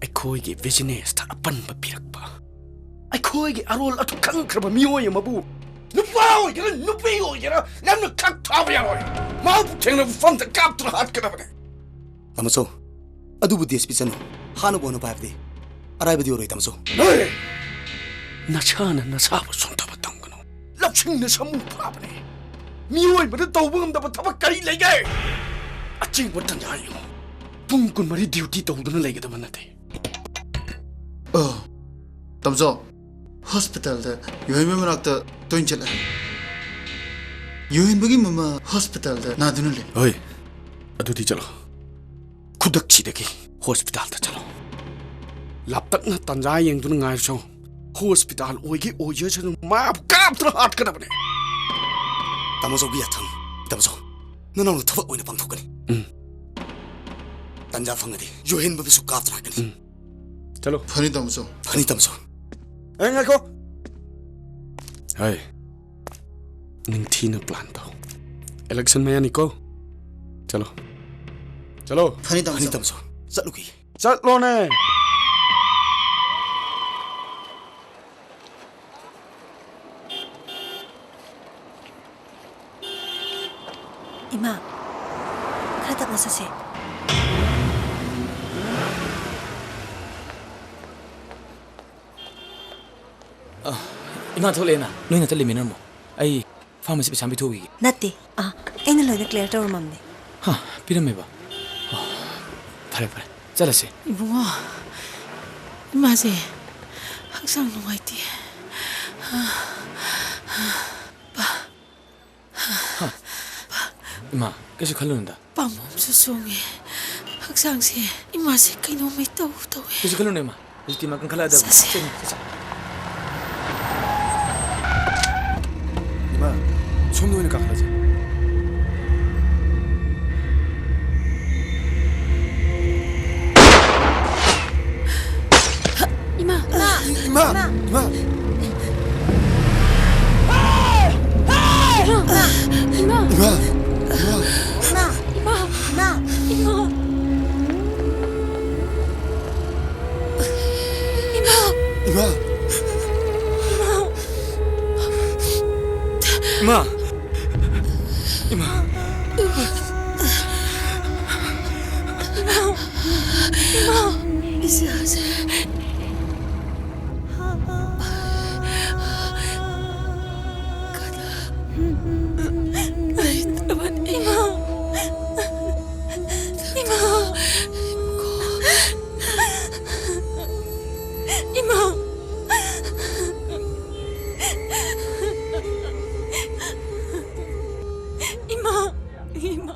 ꯑꯩꯈꯣꯏꯒꯤ ꯕꯤꯖꯤꯅꯦꯁꯇ ꯑꯄꯟꯕ ꯄꯤꯔꯛꯄ, ꯑꯩꯈꯣꯏꯒꯤ ꯑꯔꯣꯜ ꯑꯗꯨ ꯈꯪꯈ꯭ꯔꯕ ꯃꯤꯑꯣꯏ ꯑꯃꯕꯨ ꯅꯨꯄꯥ ꯑꯣꯏꯒꯦꯔꯥ ꯅꯨꯄꯤ ꯑꯣꯏꯒꯦꯔꯥ ꯌꯥꯝꯅ ꯈꯛ ꯊꯥꯕ ꯌꯥꯔꯣꯏ꯫ ꯃꯍꯥꯛꯄꯨ ꯊꯦꯡꯅꯕ ꯃꯐꯝꯗ ꯀꯥꯞꯇꯨꯅ ꯍꯥꯠꯀꯗꯕꯅꯤ꯫ ꯇꯥꯃꯣꯆꯧ, ꯑꯗꯨꯕꯨ ꯗꯤ ꯑꯦꯁ ꯄꯤ ꯆꯅꯨ ꯍꯥꯠꯅꯕ ꯍꯣꯠꯅꯕ ꯍꯥꯏꯕꯗꯤ ꯑꯔꯥꯏꯕꯗꯤ ꯑꯣꯏꯔꯣꯏ, ꯇꯥꯃꯣꯆꯧ꯫ ꯍꯦ! ꯅꯁꯥꯅ ꯅꯁꯥꯕꯨ ꯁꯣꯟꯊꯕ ꯇꯝꯒꯅꯨ꯫ ꯂꯧꯁꯤꯡꯅ ꯁꯃꯨ ꯐꯥꯕꯅꯤ꯫ ꯃꯤꯑꯣꯏꯕꯅ ꯇꯧꯕ ꯉꯝꯗꯕ ꯊꯕꯛ ꯀꯔꯤ ꯂꯩꯒꯦ? ꯑꯆꯤꯡꯕ ꯇꯟꯖꯥ ꯌꯦꯡꯉꯨ꯫ ꯄꯨꯡ ꯀꯨꯟꯃꯔꯤ ꯗ꯭ꯌꯨꯇꯤ ꯇꯧꯗꯨꯅ ꯂꯩꯒꯗꯕ ꯅꯠꯇꯦ꯫ ꯑ, ꯇꯥꯃꯣꯆꯧ, ꯍꯣꯁꯄꯤꯇꯥꯜꯗ ꯌꯣꯍꯦꯟꯕ ꯃꯅꯥꯛꯇ ꯇꯣꯏꯅ ꯆꯠꯂꯦ꯫ ꯌꯣꯍꯦꯟꯕꯒꯤ ꯃꯃꯥ ꯍꯣꯁꯄꯤꯇꯥꯜꯗ ꯅꯥꯗꯨꯅ ꯂꯩ꯫ ꯍꯣꯏ, ꯑꯗꯨꯗꯤ ꯆꯠꯂꯣ꯫ ꯈꯨꯗꯛꯁꯤꯗꯒꯤ ꯍꯣꯁꯄꯤꯇꯥꯜꯗ ꯆꯠꯂꯣ꯫ ꯂꯥꯞꯇꯛꯅ ꯇꯟꯖꯥ ꯌꯦꯡꯗꯨꯅ ꯉꯥꯏꯔꯁꯨ, ꯍꯣꯁꯄꯤꯇꯥꯜ ꯑꯣꯏꯒꯦ ꯑꯣꯏꯖꯁꯅꯨ, ꯃꯥꯕꯨ ꯀꯥꯞꯇꯨꯅ ꯍꯥꯠꯀꯗꯕꯅꯤ꯫ ꯇꯥꯃꯣꯆꯧꯒꯤ ꯌꯥꯊꯪ, ꯇꯥꯃꯣꯆꯧ, ꯅꯅꯥꯎꯅ ꯊꯕꯛ ꯑꯣꯏꯅ ꯄꯥꯡꯊꯣꯛꯀꯅꯤ꯫ ꯎꯝ꯫ ꯇꯟꯖꯥ ꯐꯪꯉꯗꯤ ꯌꯣꯍꯦꯟꯕꯕꯨꯁꯨ ꯀꯥꯞꯇꯨꯅ ꯍꯥꯠꯀꯅꯤ꯫ ꯎꯝ꯫ ꯆꯠꯂꯣ꯫ ꯐꯅꯤ, ꯇꯥꯃꯣꯆꯧ꯫ ꯐꯅꯤ, ꯇꯥꯃꯣꯆꯧ꯫ ꯑꯦ, ꯉꯥꯏꯈꯣ꯫ ꯍꯥꯏ꯫ ꯅꯤꯡꯊꯤꯅ ꯄ꯭ꯂꯥꯟ ꯇꯧ꯫ ꯏꯂꯦꯛꯁꯟ ꯃꯌꯥꯅꯤꯀꯣ꯫ ꯆꯠꯂꯣ꯫ ꯆꯠꯂꯣ꯫ ꯐꯅꯤ, ꯇꯥꯃꯣꯆꯧ꯫ ꯐꯅꯤ, ꯇꯥꯃꯣꯆꯧ꯫ ꯆꯠꯂꯨꯈꯤꯒꯦ꯫ ꯆꯠꯂꯣꯅꯦ꯫ ꯏꯃꯥ, ꯈꯔ ꯇꯞꯅ ꯆꯠꯁꯦ꯫ ꯑ, ꯏꯃꯥ ꯊꯣꯛꯂꯛꯑꯦꯅ, ꯅꯣꯏ ꯅꯠꯇ ꯂꯩꯃꯤꯟꯅꯔꯝꯃꯣ꯫ ꯑꯩ ꯐꯥꯔꯃꯥꯁꯤ ꯄꯩꯁꯥ ꯑꯃ ꯄꯤꯊꯣꯛꯈꯤꯒꯦ꯫ ꯅꯠꯇꯦ, ꯑꯥ, ꯑꯩꯅ ꯂꯣꯏꯅ ꯀ꯭ꯂꯤꯌꯥꯔ ꯇꯧꯔꯝꯃꯕꯅꯦ꯫ ꯍꯥ, ꯄꯤꯔꯝꯃꯦꯕ? ꯑꯣ, ꯐꯔꯦ, ꯐꯔꯦ, ꯆꯠꯂꯁꯦ꯫ ꯏꯕꯨꯡꯉꯣ, ꯏꯃꯥꯁꯦ ꯍꯛꯆꯥꯡ ꯅꯨꯡꯉꯥꯏꯇꯦ꯫ ꯏꯃꯥ, ꯀꯩꯁꯨ ꯈꯜꯂꯨꯅꯨꯗ꯫ ꯄꯥꯝꯕꯣꯝꯁꯨ ꯆꯣꯡꯉꯦ꯫ ꯍꯛꯆꯥꯡꯁꯦ, ꯏꯃꯥꯁꯦ ꯀꯩꯅꯣꯝꯃ ꯏꯇꯧ ꯇꯧꯋꯦ꯫ ꯀꯩꯁꯨ ꯈꯜꯂꯨꯅꯨ, ꯏꯃꯥ꯫ ꯍꯧꯖꯤꯛꯇꯤ ꯃꯥ ꯀꯟꯈꯠꯂꯛꯑꯗꯕꯅꯤ꯫ ꯆꯠꯁꯦ꯫ ꯆꯠꯁꯦ, ꯆꯠꯁꯦ꯫ ꯏꯃꯥ, ꯁꯣꯝꯗ ꯑꯣꯏꯅ ꯀꯥꯈꯠꯂꯁꯦ꯫ ꯏꯃꯥ! ꯏꯃꯥ! ꯏꯃꯥ! ꯏꯃꯥ! ꯏꯃꯥ! ꯏꯃꯥ! ꯏꯃꯥ! ꯏꯃꯥ! ꯏꯃꯥ! ꯏꯃꯥ! ꯏꯃꯥ! ꯏꯃꯥ! ꯏꯃꯥ! ꯏꯃꯥ! ꯏꯃꯥ! ꯏꯆꯥꯁꯦ꯫ ꯀꯅꯥ ꯂꯩꯇ꯭ꯔꯕꯅꯤ꯫ ꯏꯃꯥ! ꯏꯃꯥ! ꯏꯃꯥ! ꯏꯃꯥ! ꯏꯃꯥ!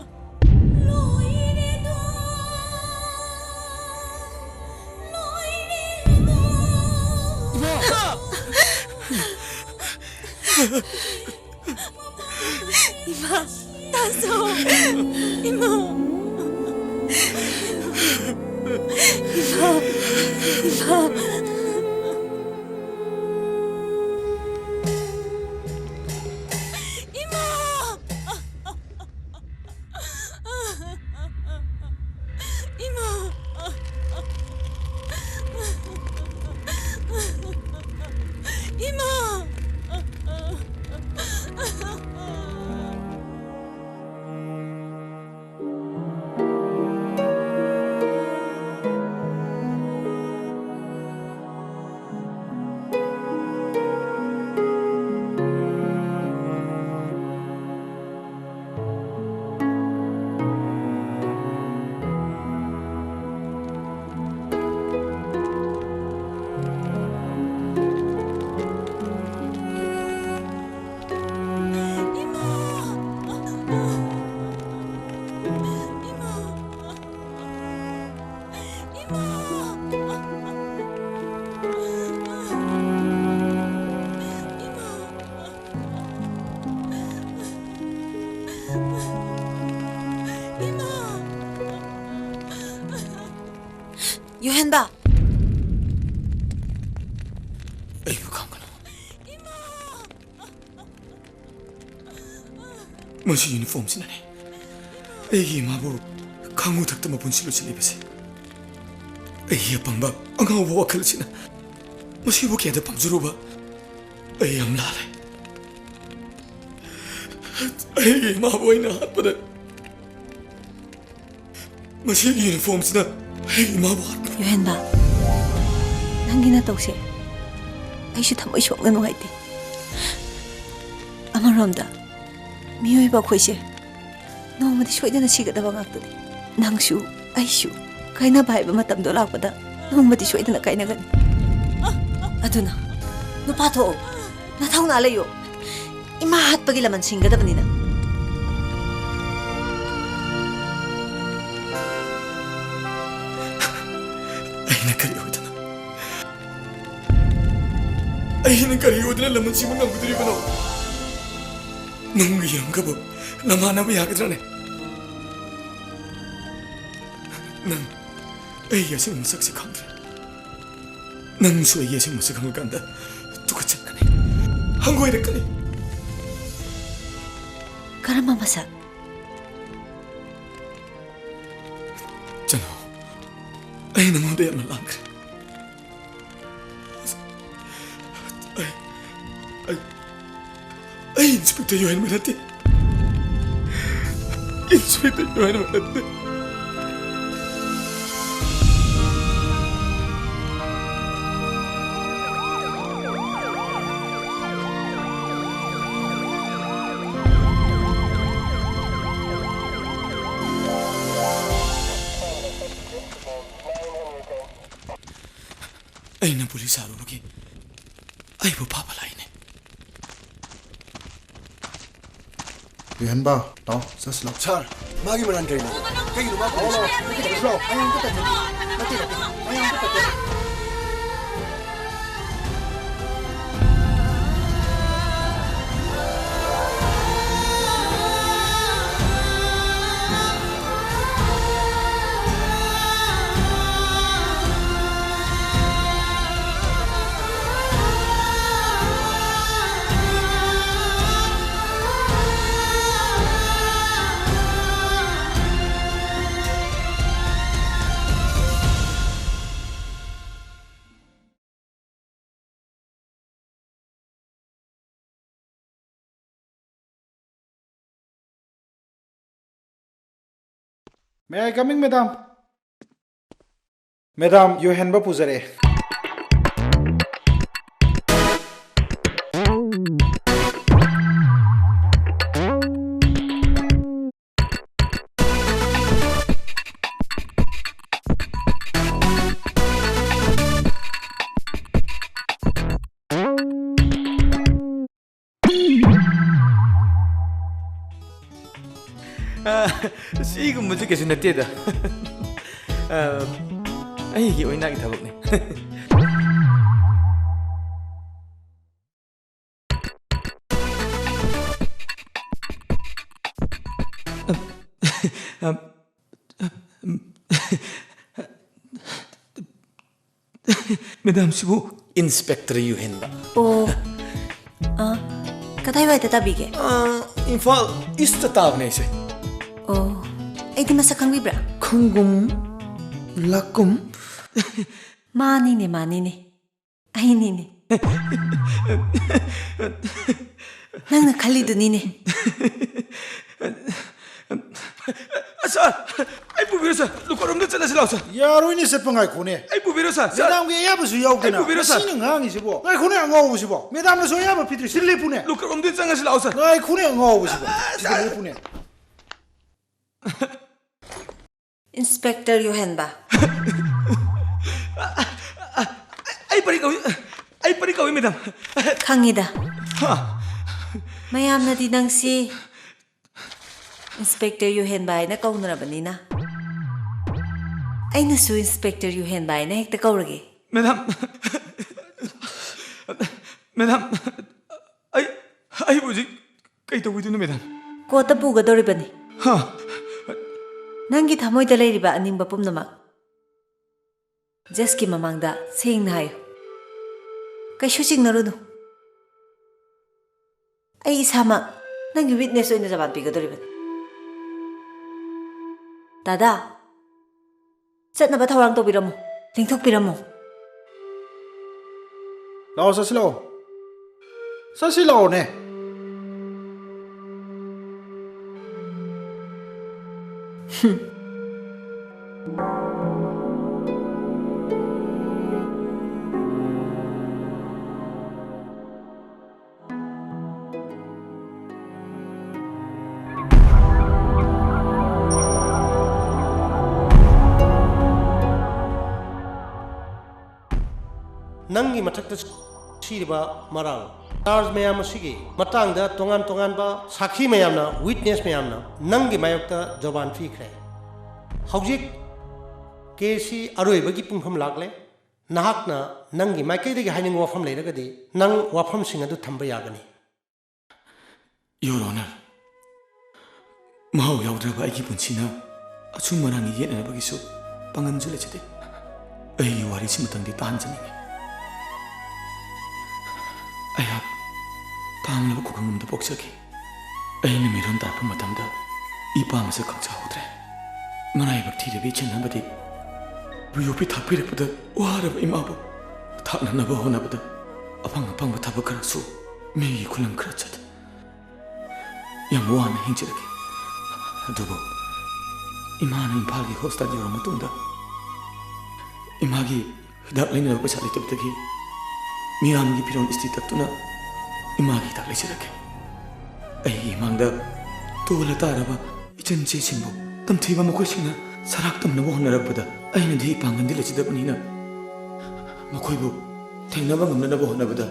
ꯏꯃꯥ! ꯇꯥꯖꯧ! ꯏꯃꯥ! ꯏꯃꯥ! ꯏꯃꯥ! ꯏꯃꯥ! ꯏꯃꯥ! ꯏꯃꯥ! ꯌꯨꯍꯦꯟꯕ! ꯑꯩꯕꯨ ꯈꯪꯒꯅꯨ꯫ ꯃꯁꯤ ꯌꯨꯅꯤꯐꯣꯔꯝꯁꯤꯅꯅꯦ ꯑꯩꯒꯤ ꯏꯃꯥꯕꯨ ꯈꯥꯉꯨ ꯊꯛꯇ ꯃꯄꯨꯟꯁꯤ ꯂꯣꯏꯁꯤꯜꯂꯤꯕꯁꯦ꯫ ꯑꯩꯒꯤ ꯑꯄꯪꯕ ꯑꯉꯥꯎꯕ ꯋꯥꯈꯜꯁꯤꯅ ꯃꯁꯤꯕꯨ ꯀꯌꯥꯗ ꯄꯥꯝꯖꯔꯨꯕ꯫ ꯑꯩ ꯌꯥꯝ ꯂꯥꯜꯂꯦ꯫ ꯑꯩꯒꯤ ꯏꯃꯥꯕꯨ ꯑꯩꯅ ꯍꯥꯠꯄꯗ ꯃꯁꯤꯒꯤ ꯌꯨꯅꯤꯐꯣꯔꯝꯁꯤꯅ ꯑꯩꯒꯤ ꯏꯃꯥꯕꯨ ꯍꯥꯠꯄ꯫ ꯌꯨꯍꯦꯟꯕ, ꯅꯪꯒꯤ ꯅꯇꯧꯁꯦ ꯑꯩꯁꯨ ꯊꯃꯣꯏ ꯁꯣꯛꯅ ꯅꯨꯡꯉꯥꯏꯇꯦ꯫ ꯑꯃꯔꯣꯝꯗ ꯃꯤꯑꯣꯏꯕ ꯑꯩꯈꯣꯏꯁꯦ ꯅꯣꯡꯃꯗꯤ ꯁꯣꯏꯗꯅ ꯁꯤꯒꯗꯕ ꯉꯥꯛꯇꯅꯤ꯫ ꯅꯪꯁꯨ ꯑꯩꯁꯨ ꯀꯥꯏꯅꯕ ꯍꯥꯏꯕ ꯃꯇꯝꯗꯣ ꯂꯥꯛꯄꯗ ꯅꯣꯡꯃꯗꯤ ꯁꯣꯏꯗꯅ ꯀꯥꯏꯅꯒꯅꯤ꯫ ꯑꯗꯨꯅ ꯅꯨꯄꯥ ꯊꯣꯛꯑꯣ, ꯅꯊꯧꯅꯥ ꯂꯩꯌꯣ꯫ ꯏꯃꯥ ꯍꯥꯠꯄꯒꯤ ꯂꯃꯟ ꯁꯤꯡꯒꯗꯕꯅꯤꯅ꯫ ꯑꯩꯅ ꯀꯔꯤ ꯑꯣꯏꯗꯅ, ꯑꯩꯅ ꯀꯔꯤ ꯑꯣꯏꯗꯅ ꯂꯃꯟ ꯁꯤꯡꯕ ꯉꯝꯒꯗꯧꯔꯤꯕꯅꯣ? ꯅꯪꯒ ꯌꯦꯡꯒꯕ ꯂꯃꯥꯟꯅꯕ ꯌꯥꯒꯗ꯭ꯔꯥꯅꯦ? ꯅꯪ ꯑꯩꯒꯤ ꯑꯁꯦꯡꯕ ꯃꯁꯛꯁꯦ ꯈꯪꯗ꯭ꯔꯦ꯫ ꯅꯪꯁꯨ ꯑꯩꯒꯤ ꯑꯁꯦꯡꯕ ꯃꯁꯛ ꯈꯪꯂꯀꯥꯟꯗ ꯇꯨꯀꯠꯆꯠꯀꯅꯤ, ꯍꯪꯒꯣꯏꯔꯛꯀꯅꯤ꯫ ꯀꯔꯝꯕ ꯃꯁꯛ? ꯆꯅꯣ, ꯑꯩ ꯅꯉꯣꯟꯗ ꯌꯥꯝꯅ ꯂꯥꯟꯈ꯭ꯔꯦ꯫ ꯑꯩ, ꯑꯩ, ꯑꯩ ꯏꯟꯁꯄꯦꯛꯇꯔ ꯌꯨꯍꯦꯟꯕ ꯅꯠꯇꯦ꯫ ꯏꯟꯁꯄꯦꯛꯇꯔ ꯌꯨꯍꯦꯟꯕ ꯅꯠꯇꯦ꯫ ꯑꯩꯅ ꯄꯨꯂꯤꯁ ꯁꯥꯔꯨꯕꯒꯤ ꯑꯩꯕꯨ ꯐꯥꯕ ꯂꯥꯛꯏꯅꯦ꯫ ꯌꯨꯍꯦꯟꯕ, ꯂꯥꯛꯑꯣ, ꯆꯠꯁꯤ ꯂꯥꯛꯑꯣ꯫ ꯁꯥꯔ, ꯃꯥꯒꯤ ꯃꯔꯥꯟ ꯀꯔꯤꯅꯣ? ꯀꯩꯒꯤꯅꯣ ꯃꯥ ꯂꯥꯛꯑꯣ, ꯂꯥꯛꯑꯣ, ꯅꯠꯇꯦ, ꯂꯥꯛꯑꯣ, ꯃꯌꯥꯝ ꯑꯝꯇ ꯇꯠꯇꯦ꯫ ꯅꯠꯇꯦ, ꯅꯠꯇꯦ, ꯃꯌꯥꯝ ꯑꯝꯇ ꯇꯠꯇꯦ꯫ May I coming, madam? Madam, ꯌꯨꯍꯦꯟꯕ ꯄꯨꯖꯔꯛꯑꯦ꯫ ꯑ, ꯁꯤꯒꯨꯝꯕꯁꯤ ꯀꯩꯁꯨ ꯅꯠꯇꯦꯗ꯫ ꯑ, ꯑꯩꯒꯤ ꯑꯣꯏꯅꯒꯤ ꯊꯕꯛꯅꯤ꯫ ꯃꯦꯗꯥꯝ, ꯁꯤꯕꯨ ꯏꯟꯁꯄꯦꯛꯇꯔ ꯌꯨꯍꯦꯟꯕ꯫ ꯑꯣ, ꯑ, ꯀꯗꯥꯏꯋꯥꯏꯗ ꯇꯥꯕꯤꯒꯦ? ꯑ, ꯏꯝꯐꯥꯜ ꯏꯁꯇ ꯇꯥꯕꯅꯦ ꯑꯩꯁꯦ꯫ ꯑꯣ, ꯑꯩꯗꯤ ꯃꯁꯛ ꯈꯪꯕꯤꯕ꯭ꯔꯥ? ꯈꯪꯒꯨꯝ ꯂꯥꯛꯀꯨꯝ꯫ ꯃꯥꯅꯤꯅꯦ, ꯃꯥꯅꯤꯅꯦ꯫ ꯑꯩꯅꯤꯅꯦ꯫ ꯅꯪꯅ ꯈꯜꯂꯤꯗꯨꯅꯤꯅꯦ꯫ ꯁꯥꯔ, ꯑꯩ ꯄꯨꯕꯤꯔꯣ, ꯁꯥꯔ꯫ ꯂꯨꯀꯠꯔꯣꯝꯗ ꯆꯠꯂꯁꯤ ꯂꯥꯛꯑꯣ, ꯁꯥꯔ꯫ ꯌꯥꯔꯣꯏꯅꯦ ꯆꯠꯄ, ꯉꯥꯏꯈꯣꯅꯦ꯫ ꯑꯩ ꯄꯨꯕꯤꯔꯣ, ꯁꯥꯔ꯫ ꯁꯥꯔ꯫ ꯃꯦꯗꯥꯝꯒꯤ ꯑꯌꯥꯕꯁꯨ ꯌꯥꯎꯗꯅ꯫ ꯑꯩ ꯄꯨꯕꯤꯔꯣ, ꯁꯥꯔ꯫ ꯃꯁꯤꯅ ꯉꯥꯡꯉꯤꯁꯤꯕꯣ? ꯉꯥꯏꯈꯣꯅꯦ, ꯑꯉꯥꯎꯕꯁꯤꯕꯣ꯫ ꯃꯦꯗꯥꯝꯅꯁꯨ ꯑꯌꯥꯕ ꯄꯤꯗ꯭ꯔꯤ꯫ ꯁꯤꯗ ꯂꯦꯞꯄꯨꯅꯦ꯫ ꯂꯨꯀꯠꯔꯣꯝꯗ ꯆꯪꯉꯁꯤ ꯂꯥꯛꯑꯣ, ꯁꯥꯔ꯫ ꯉꯥꯏꯈꯣꯅꯦ, ꯑꯉꯥꯎꯕꯁꯤꯕꯣ꯫ ꯑ, ꯁꯤꯗ ꯁꯥꯔ꯫ ꯂꯦꯞꯄꯨꯅꯦ꯫ ꯏꯟꯁꯄꯦꯛꯇꯔ ꯌꯨꯍꯦꯟꯕ꯫ ꯑꯩ ꯄꯔꯤ ꯀꯧꯏ, ꯑꯩ ꯄꯔꯤ ꯀꯧꯏ, ꯃꯦꯗꯥꯝ꯫ ꯈꯪꯉꯤꯗ꯫ ꯍꯥ? ꯃꯌꯥꯝꯅꯗꯤ ꯅꯪꯁꯤ ꯏꯟꯁꯄꯦꯛꯇꯔ ꯌꯨꯍꯦꯟꯕ ꯍꯥꯏꯅ ꯀꯧꯅꯔꯕꯅꯤꯅ, ꯑꯩꯅꯁꯨ ꯏꯟꯁꯄꯦꯛꯇꯔ ꯌꯨꯍꯦꯟꯕ ꯍꯥꯏꯅ ꯍꯦꯛꯇ ꯀꯧꯔꯒꯦ꯫ ꯃꯦꯗꯥꯝ, ꯃꯦꯗꯥꯝ, ꯑꯩ, ꯑꯩꯕꯨ ꯍꯧꯖꯤꯛ ꯀꯩ ꯇꯧꯕꯤꯗꯣꯏꯅꯣ, ꯃꯦꯗꯥꯝ? ꯀꯣꯔꯠꯇ ꯄꯨꯒꯗꯧꯔꯤꯕꯅꯤ꯫ ꯍꯥ? ꯅꯪꯒꯤ ꯊꯃꯣꯏꯗ ꯂꯩꯔꯤꯕ ꯑꯅꯤꯡꯕ ꯄꯨꯝꯅꯃꯛ ꯖꯁꯀꯤ ꯃꯃꯥꯡꯗ ꯁꯦꯡꯅ ꯍꯥꯏꯌꯨ꯫ ꯀꯩꯁꯨ ꯆꯤꯡꯅꯔꯨꯅꯨ꯫ ꯑꯩ ꯏꯁꯥꯃꯛ ꯅꯪꯒꯤ ꯋꯤꯠꯅꯦꯁ ꯑꯣꯏꯅ ꯖꯕꯥꯟ ꯄꯤꯒꯗꯧꯔꯤꯕꯅꯤ꯫ ꯗꯥꯗꯥ, ꯆꯠꯅꯕ ꯊꯧꯔꯥꯡ ꯇꯧꯕꯤꯔꯝꯃꯨ, ꯂꯦꯡꯊꯣꯛꯄꯤꯔꯝꯃꯨ꯫ ꯂꯥꯛꯑꯣ, ꯆꯠꯁꯤ ꯂꯥꯛꯑꯣ꯫ ꯆꯠꯁꯤ ꯂꯥꯛꯑꯣꯅꯦ꯫ ꯍꯨꯝ꯫ ꯅꯪꯒꯤ ꯃꯊꯛꯇ ꯁꯤꯔꯤꯕ ꯃꯔꯥꯜ ꯆꯥꯔꯖ ꯃꯌꯥꯝ ꯑꯁꯤꯒꯤ ꯃꯇꯥꯡꯗ ꯇꯣꯉꯥꯟ ꯇꯣꯉꯥꯟꯕ ꯁꯥꯈꯤ ꯃꯌꯥꯝꯅ, ꯋꯤꯠꯅꯦꯁ ꯃꯌꯥꯝꯅ ꯅꯪꯒꯤ ꯃꯥꯌꯣꯛꯇ ꯖꯣꯕꯥꯟ ꯄꯤꯈ꯭ꯔꯦ꯫ ꯍꯧꯖꯤꯛ ꯀꯦꯁꯁꯤ ꯑꯔꯣꯏꯕꯒꯤ ꯄꯨꯡꯐꯝ ꯂꯥꯛꯂꯦ꯫ ꯅꯍꯥꯛꯅ ꯅꯪꯒꯤ ꯃꯥꯏꯀꯩꯗꯒꯤ ꯍꯥꯏꯅꯤꯡꯕ ꯋꯥꯐꯝ ꯂꯩꯔꯒꯗꯤ ꯅꯪ ꯋꯥꯐꯝꯁꯤꯡ ꯑꯗꯨ ꯊꯝꯕ ꯌꯥꯒꯅꯤ꯫ Your Honor, ꯃꯍꯥꯎ ꯌꯥꯎꯗ꯭ꯔꯕ ꯑꯩꯒꯤ ꯄꯨꯟꯁꯤꯅ ꯑꯆꯨꯝ ꯑꯔꯥꯟꯒꯤ ꯌꯦꯠꯅꯅꯕꯒꯤꯁꯨ ꯄꯥꯡꯒꯜꯁꯨ ꯂꯩꯖꯗꯦ꯫ ꯑꯩꯒꯤ ꯋꯥꯔꯤꯁꯤꯃꯇꯪꯗꯤ ꯇꯥꯍꯟꯖꯅꯤꯡꯉꯤ꯫ ꯑꯩꯍꯥꯛ ꯇꯥꯡꯂꯕ ꯈꯨꯡꯒꯪ ꯑꯃꯗ ꯄꯣꯛꯆꯈꯤ꯫ ꯑꯩꯅ ꯃꯤꯔꯣꯟ ꯇꯥꯔꯛꯄ ꯃꯇꯝꯗ ꯏꯄꯥ ꯃꯁꯛ ꯈꯪꯖꯍꯧꯗ꯭ꯔꯦ꯫ ꯃꯔꯥꯏꯕꯛ ꯊꯤꯔꯕ ꯏꯆꯟ ꯑꯃꯗꯤ ꯌꯣꯛꯄꯤ ꯊꯥꯛꯄꯤꯔꯛꯄꯗ ꯋꯥꯔꯕ ꯏꯃꯥꯕꯨ ꯊꯥꯛꯅꯅꯕ ꯍꯣꯠꯅꯕꯗ ꯑꯐꯪ ꯑꯐꯪꯕ ꯊꯕꯛ ꯈꯔꯁꯨ, ꯃꯤꯒꯤ ꯈꯨꯂꯪ ꯈꯔ ꯆꯠ, ꯌꯥꯝ ꯋꯥꯅ ꯍꯤꯡꯖꯔꯛꯈꯤ꯫ ꯑꯗꯨꯕꯨ ꯏꯃꯥꯅ ꯏꯝꯐꯥꯜꯒꯤ ꯍꯣꯁꯄꯤꯇꯥꯜ ꯌꯧꯔꯕ ꯃꯇꯨꯡꯗ ꯏꯃꯥꯒꯤ ꯍꯤꯗꯥꯛ ꯂꯩꯅꯕ ꯄꯩꯁꯥ ꯂꯩꯇꯕꯗꯒꯤ ꯃꯤꯌꯥꯝꯒꯤ ꯐꯤꯔꯣꯜ ꯏꯁꯇꯤ ꯇꯛꯇꯨꯅ ꯏꯃꯥꯒꯤ ꯍꯤꯗꯥꯛ ꯂꯩꯖꯔꯛꯈꯤ꯫ ꯑꯩꯒꯤ ꯏꯃꯥꯡꯗ ꯇꯣꯜꯂ ꯇꯥꯔꯕ ꯏꯆꯟ ꯏꯆꯦꯁꯤꯡꯕꯨ ꯇꯝꯊꯤꯕ ꯃꯈꯣꯏꯁꯤꯡꯅ ꯁꯔꯥꯛ ꯇꯝꯅꯕ ꯍꯣꯠꯅꯔꯛꯄꯗ ꯑꯩꯅꯗꯤ ꯄꯥꯡꯒꯜꯗꯤ ꯂꯩꯖꯗꯕꯅꯤꯅ ꯃꯈꯣꯏꯕꯨ ꯊꯦꯡꯅꯕ ꯉꯝꯅꯅꯕ ꯍꯣꯠꯅꯕꯗ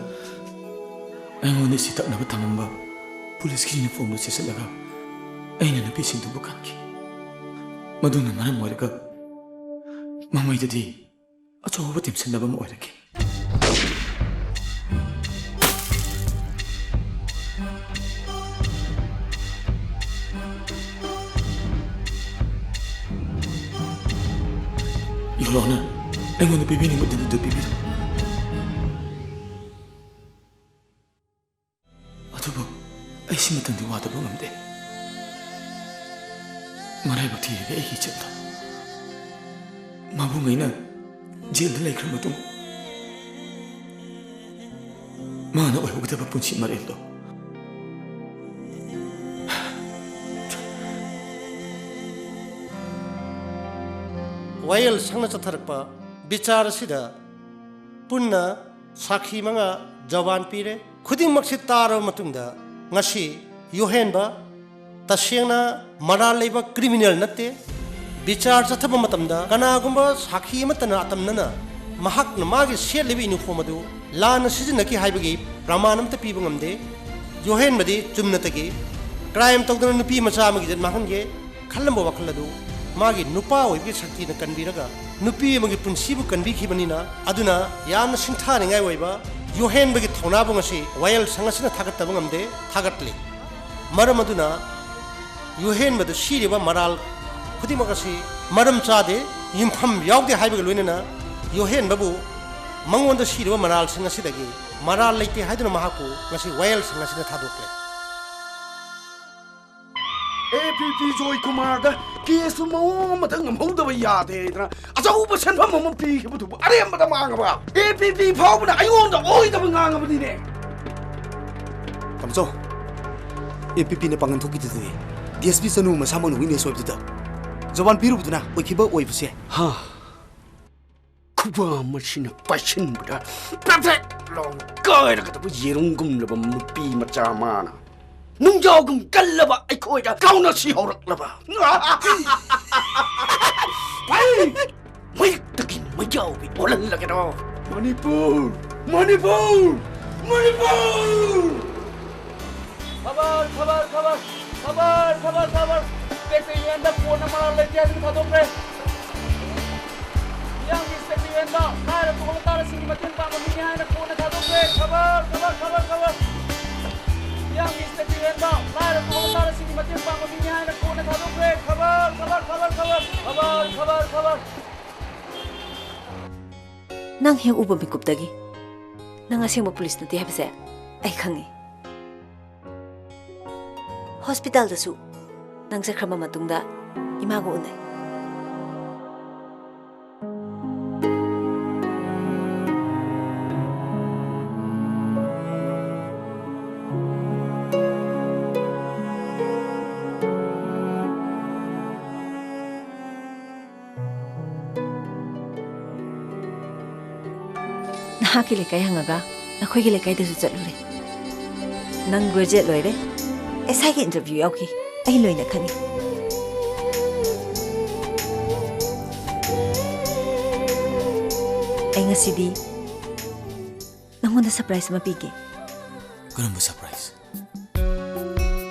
ꯑꯩꯉꯣꯟꯗ ꯏꯁꯇꯤ ꯇꯛꯅꯕ ꯊꯝꯃꯝꯕ ꯄꯨꯂꯤꯁꯀꯤ ꯌꯨꯅꯤꯐꯣꯔꯝꯗꯨ ꯁꯦꯠꯆꯜꯂꯒ ꯑꯩꯅ ꯅꯨꯄꯤꯁꯤꯡꯗꯨꯕꯨ ꯀꯟꯈꯤ꯫ ꯃꯗꯨꯅ ꯃꯔꯝ ꯑꯣꯏꯔꯒ ꯃꯃꯩꯗꯗꯤ ꯑꯆꯧꯕ ꯇꯦꯝꯁꯤꯟꯅꯕ ꯑꯃ ꯑꯣꯏꯔꯛꯈꯤ꯫ Your Honor, ꯑꯩꯉꯣꯟꯗ ꯄꯤꯕꯤꯅꯤꯡꯕ ꯗꯟꯗꯤꯗꯨ ꯄꯤꯕꯤꯔꯣ꯫ ꯑꯗꯨꯕꯨ ꯑꯩ ꯁꯤꯃꯇꯪꯗꯤ ꯋꯥꯗꯕ ꯉꯝꯗꯦ꯫ ꯃꯔꯥꯏꯕꯛ ꯊꯤꯔꯤꯕ ꯑꯩꯒꯤ ꯏꯆꯟꯗꯣ ꯃꯕꯨꯡ ꯑꯩꯅ ꯖꯦꯜꯗ ꯂꯩꯈ꯭ꯔ ꯃꯇꯨꯡ ꯃꯥꯅ ꯑꯣꯏꯍꯧꯒꯗꯕ ꯄꯨꯟꯁꯤ ꯃꯔꯦꯜꯗꯣ꯫ ꯋꯥꯌꯦꯜ ꯁꯪꯅ ꯆꯠꯊꯔꯛꯄ ꯕꯤꯆꯥꯔ ꯑꯁꯤꯗ ꯄꯨꯟꯅ ꯁꯥꯈꯤ ꯃꯉꯥ ꯖꯕꯥꯟ ꯄꯤꯔꯦ꯫ ꯈꯨꯗꯤꯡꯃꯛꯁꯤ ꯇꯥꯔꯕ ꯃꯇꯨꯡꯗ ꯉꯁꯤ ꯌꯨꯍꯦꯟꯕ ꯇꯁꯦꯡꯅ ꯃꯔꯥꯜ ꯂꯩꯕ ꯀ꯭ꯔꯤꯃꯤꯅꯦꯜ ꯅꯠꯇꯦ꯫ ꯕꯤꯆꯥꯔ ꯆꯠꯊꯕ ꯃꯇꯝꯗ ꯀꯅꯥꯒꯨꯝꯕ ꯁꯥꯈꯤ ꯑꯃꯠꯇꯅ ꯑꯇꯝꯅꯅ ꯃꯍꯥꯛꯅ ꯃꯥꯒꯤ ꯁꯦꯠꯂꯤꯕ ꯏꯅꯤꯐꯣꯔꯝ ꯑꯗꯨ ꯂꯥꯟꯅ ꯁꯤꯖꯤꯟꯅꯈꯤ ꯍꯥꯏꯕꯒꯤ ꯄ꯭ꯔꯃꯥꯟ ꯑꯃꯠꯇ ꯄꯤꯕ ꯉꯝꯗꯦ꯫ ꯌꯣꯍꯦꯟꯕꯗꯤ ꯆꯨꯝꯅꯇꯒꯤ ꯀ꯭ꯔꯥꯏꯝ ꯇꯧꯗꯅ ꯅꯨꯄꯤ ꯃꯆꯥ ꯑꯃꯒꯤ ꯏꯖꯠ ꯃꯥꯡꯍꯟꯒꯦ ꯈꯜꯂꯝꯕ ꯋꯥꯈꯜ ꯑꯗꯨ ꯃꯥꯒꯤ ꯅꯨꯄꯥ ꯑꯣꯏꯕꯒꯤ ꯁꯛꯇꯤꯅ ꯀꯟꯕꯤꯔꯒ ꯅꯨꯄꯤ ꯑꯃꯒꯤ ꯄꯨꯟꯁꯤꯕꯨ ꯀꯟꯕꯤꯈꯤꯕꯅꯤꯅ, ꯑꯗꯨꯅ ꯌꯥꯝꯅ ꯁꯤꯡꯊꯥꯅꯤꯡꯉꯥꯏ ꯑꯣꯏꯕ ꯌꯣꯍꯦꯟꯕꯒꯤ ꯊꯧꯅꯥꯕꯨ ꯉꯁꯤ ꯋꯥꯌꯦꯜ ꯁꯪ ꯑꯁꯤꯅ ꯊꯥꯒꯠꯇꯕ ꯉꯝꯗꯦ, ꯊꯥꯒꯠꯂꯤ꯫ ꯃꯔꯝ ꯑꯗꯨꯅ ꯌꯣꯍꯦꯟꯕꯗ ꯁꯤꯔꯤꯕ ꯃꯔꯥꯜ ꯈꯨꯗꯤꯡꯃꯛ ꯑꯁꯤ ꯃꯔꯝ ꯆꯥꯗꯦ, ꯌꯨꯝꯐꯝ ꯌꯥꯎꯗꯦ ꯍꯥꯏꯕꯒ ꯂꯣꯏꯅꯅ ꯌꯣꯍꯦꯟꯕꯕꯨ ꯃꯉꯣꯟꯗ ꯁꯤꯔꯤꯕ ꯃꯔꯥꯜꯁꯤꯡ ꯑꯁꯤꯗꯒꯤ ꯃꯔꯥꯜ ꯂꯩꯇꯦ ꯍꯥꯏꯗꯨꯅ ꯃꯍꯥꯛꯄꯨ ꯉꯁꯤ ꯋꯥꯌꯦꯜꯁꯪ ꯑꯁꯤꯗ ꯊꯥꯗꯣꯛꯂꯦ꯫ ꯑꯦ ꯄꯤ ꯄꯤ ꯖꯣꯏꯀꯨꯃꯥꯔꯗ ꯀꯦꯁꯇꯨ ꯃꯑꯣꯡ ꯑꯃꯗ ꯉꯝꯍꯧꯗꯕ ꯌꯥꯗꯦ ꯍꯥꯏꯗꯅ ꯑꯆꯧꯕ ꯁꯦꯟꯐꯝ ꯑꯃ ꯄꯤꯈꯤꯕꯗꯨꯕꯨ ꯑꯔꯦꯝꯕꯗ ꯃꯥꯡꯉꯕ? ꯑꯦ ꯄꯤ ꯄꯤ ꯐꯥꯎꯕꯅ ꯑꯩꯉꯣꯟꯗ ꯑꯣꯏꯗꯕ ꯉꯥꯡꯉꯕꯅꯤꯅꯦ꯫ ꯇꯥꯃꯣꯆꯧ, ꯑꯦ ꯄꯤ ꯄꯤꯅ ꯄꯥꯡꯒꯟ ꯊꯣꯛꯈꯤꯗꯨꯗꯤ ꯗꯤ ꯑꯦꯁ ꯄꯤ ꯆꯅꯨ ꯃꯁꯥꯃꯛꯅ ꯋꯤꯛꯅꯦꯁ ꯑꯣꯏꯕꯗꯨꯗ ꯖꯕꯥꯟ ꯄꯤꯔꯨꯕꯗꯨꯅ ꯑꯣꯏꯈꯤꯕ ꯑꯣꯏꯕꯁꯦ꯫ ꯍꯥ꯫ ꯈꯨꯕꯥ ꯃꯁꯤꯅ ꯄꯥꯏꯁꯤꯟꯕꯗ ꯄ꯭ꯔꯦꯛ ꯄ꯭ꯔꯦꯛ ꯂꯥꯎꯅ ꯀꯥꯏꯔꯒꯗꯕ ꯌꯦꯔꯨꯝꯒꯨꯝꯂꯕ ꯅꯨꯄꯤ ꯃꯆꯥ ꯃꯥꯅ ꯅꯨꯡꯖꯥꯎꯒꯨꯝ ꯀꯜꯂꯕ ꯑꯩꯈꯣꯏꯗ ꯀꯥꯎꯅ ꯁꯤꯍꯧꯔꯛꯂꯕ꯫ ꯑꯩ ꯃꯩꯇꯒꯤ ꯃꯩꯖꯥꯎꯕꯤ ꯑꯣꯜꯍꯜꯂꯒꯦꯔꯣ? ꯃꯅꯤꯄꯨꯔ! ꯃꯅꯤꯄꯨꯔ! ꯃꯅꯤꯄꯨꯔ! ꯈꯕꯔ, ꯈꯕꯔ, ꯈꯕꯔ! ꯈꯕꯔ, ꯈꯕꯔ, ꯈꯕꯔ! ꯁ꯭ꯇꯦꯠ ꯌꯨꯅꯤꯌꯟꯗ ꯀꯣꯟꯅ ꯃꯔꯥꯜ ꯂꯩꯇꯦ ꯍꯥꯏꯗꯨꯅ ꯊꯥꯗꯣꯛꯈ꯭ꯔꯦ꯫ ꯃꯤꯌꯥꯝꯒꯤ ꯁ꯭ꯇꯦꯠ ꯌꯨꯅꯤꯌꯟꯗ ꯂꯥꯏꯔ ꯇꯣꯜꯂ ꯇꯥꯔꯁꯤꯡꯒꯤ ꯃꯇꯦꯡ ꯄꯥꯡꯕ ꯃꯤꯅꯤ ꯍꯥꯏꯅ ꯀꯣꯟꯅ ꯊꯥꯗꯣꯛꯈ꯭ꯔꯦ꯫ ꯈꯕꯔ, ꯈꯕꯔ, ꯈꯕꯔ, ꯈꯕꯔ! ꯃꯤꯌꯥꯝꯒꯤ ꯁ꯭ꯇꯦꯠ ꯌꯨꯅꯤꯌꯟꯗ ꯂꯥꯏꯔ ꯇꯣꯜꯂ ꯇꯥꯔꯁꯤꯡꯒꯤ ꯃꯇꯦꯡ ꯄꯥꯡꯕ ꯃꯤꯅꯤ ꯍꯥꯏꯅ ꯀꯣꯟꯅ ꯊꯥꯗꯣꯛꯈ꯭ꯔꯦ꯫ ꯈꯕꯔ, ꯈꯕꯔ, ꯈꯕꯔ, ꯈꯕꯔ! ꯈꯕꯔ, ꯈꯕꯔ, ꯈꯕꯔ! ꯅꯪ ꯍꯦꯛ ꯎꯕ ꯃꯤꯀꯨꯞꯇꯒꯤ ꯅꯪ ꯑꯁꯦꯡꯕ ꯄꯨꯂꯤꯁ ꯅꯠꯇꯦ ꯍꯥꯏꯕꯁꯦ ꯑꯩ ꯈꯪꯉꯤ꯫ ꯍꯣꯁꯄꯤꯇꯥꯜꯗꯁꯨ ꯅꯪ ꯆꯠꯈ꯭ꯔꯕ ꯃꯇꯨꯡꯗ ꯏꯃꯥꯒ ꯎꯅꯩ꯫ ꯅꯍꯥꯛꯀꯤ ꯂꯩꯀꯥꯏ ꯍꯪꯉꯒ ꯅꯈꯣꯏꯒꯤ ꯂꯩꯀꯥꯏꯗꯁꯨ ꯆꯠꯂꯨꯔꯦ꯫ ꯅꯪ ꯒ꯭ꯔꯦꯖꯨꯑꯦꯠ ꯂꯣꯏꯔꯦ, ꯑꯦꯁ ꯑꯥꯏꯒꯤ ꯏꯟꯇꯔꯚ꯭ꯌꯨ ꯌꯥꯎꯈꯤ, ꯑꯩ ꯂꯣꯏꯅ ꯈꯪꯉꯤ꯫ ꯁꯤꯗꯤ ꯅꯪꯉꯣꯟꯗ ꯁꯔꯄ꯭ꯔꯥꯏꯁ ꯑꯃ ꯄꯤꯒꯦ꯫ ꯀꯔꯝꯕ ꯁꯔꯄ꯭ꯔꯥꯏꯁ?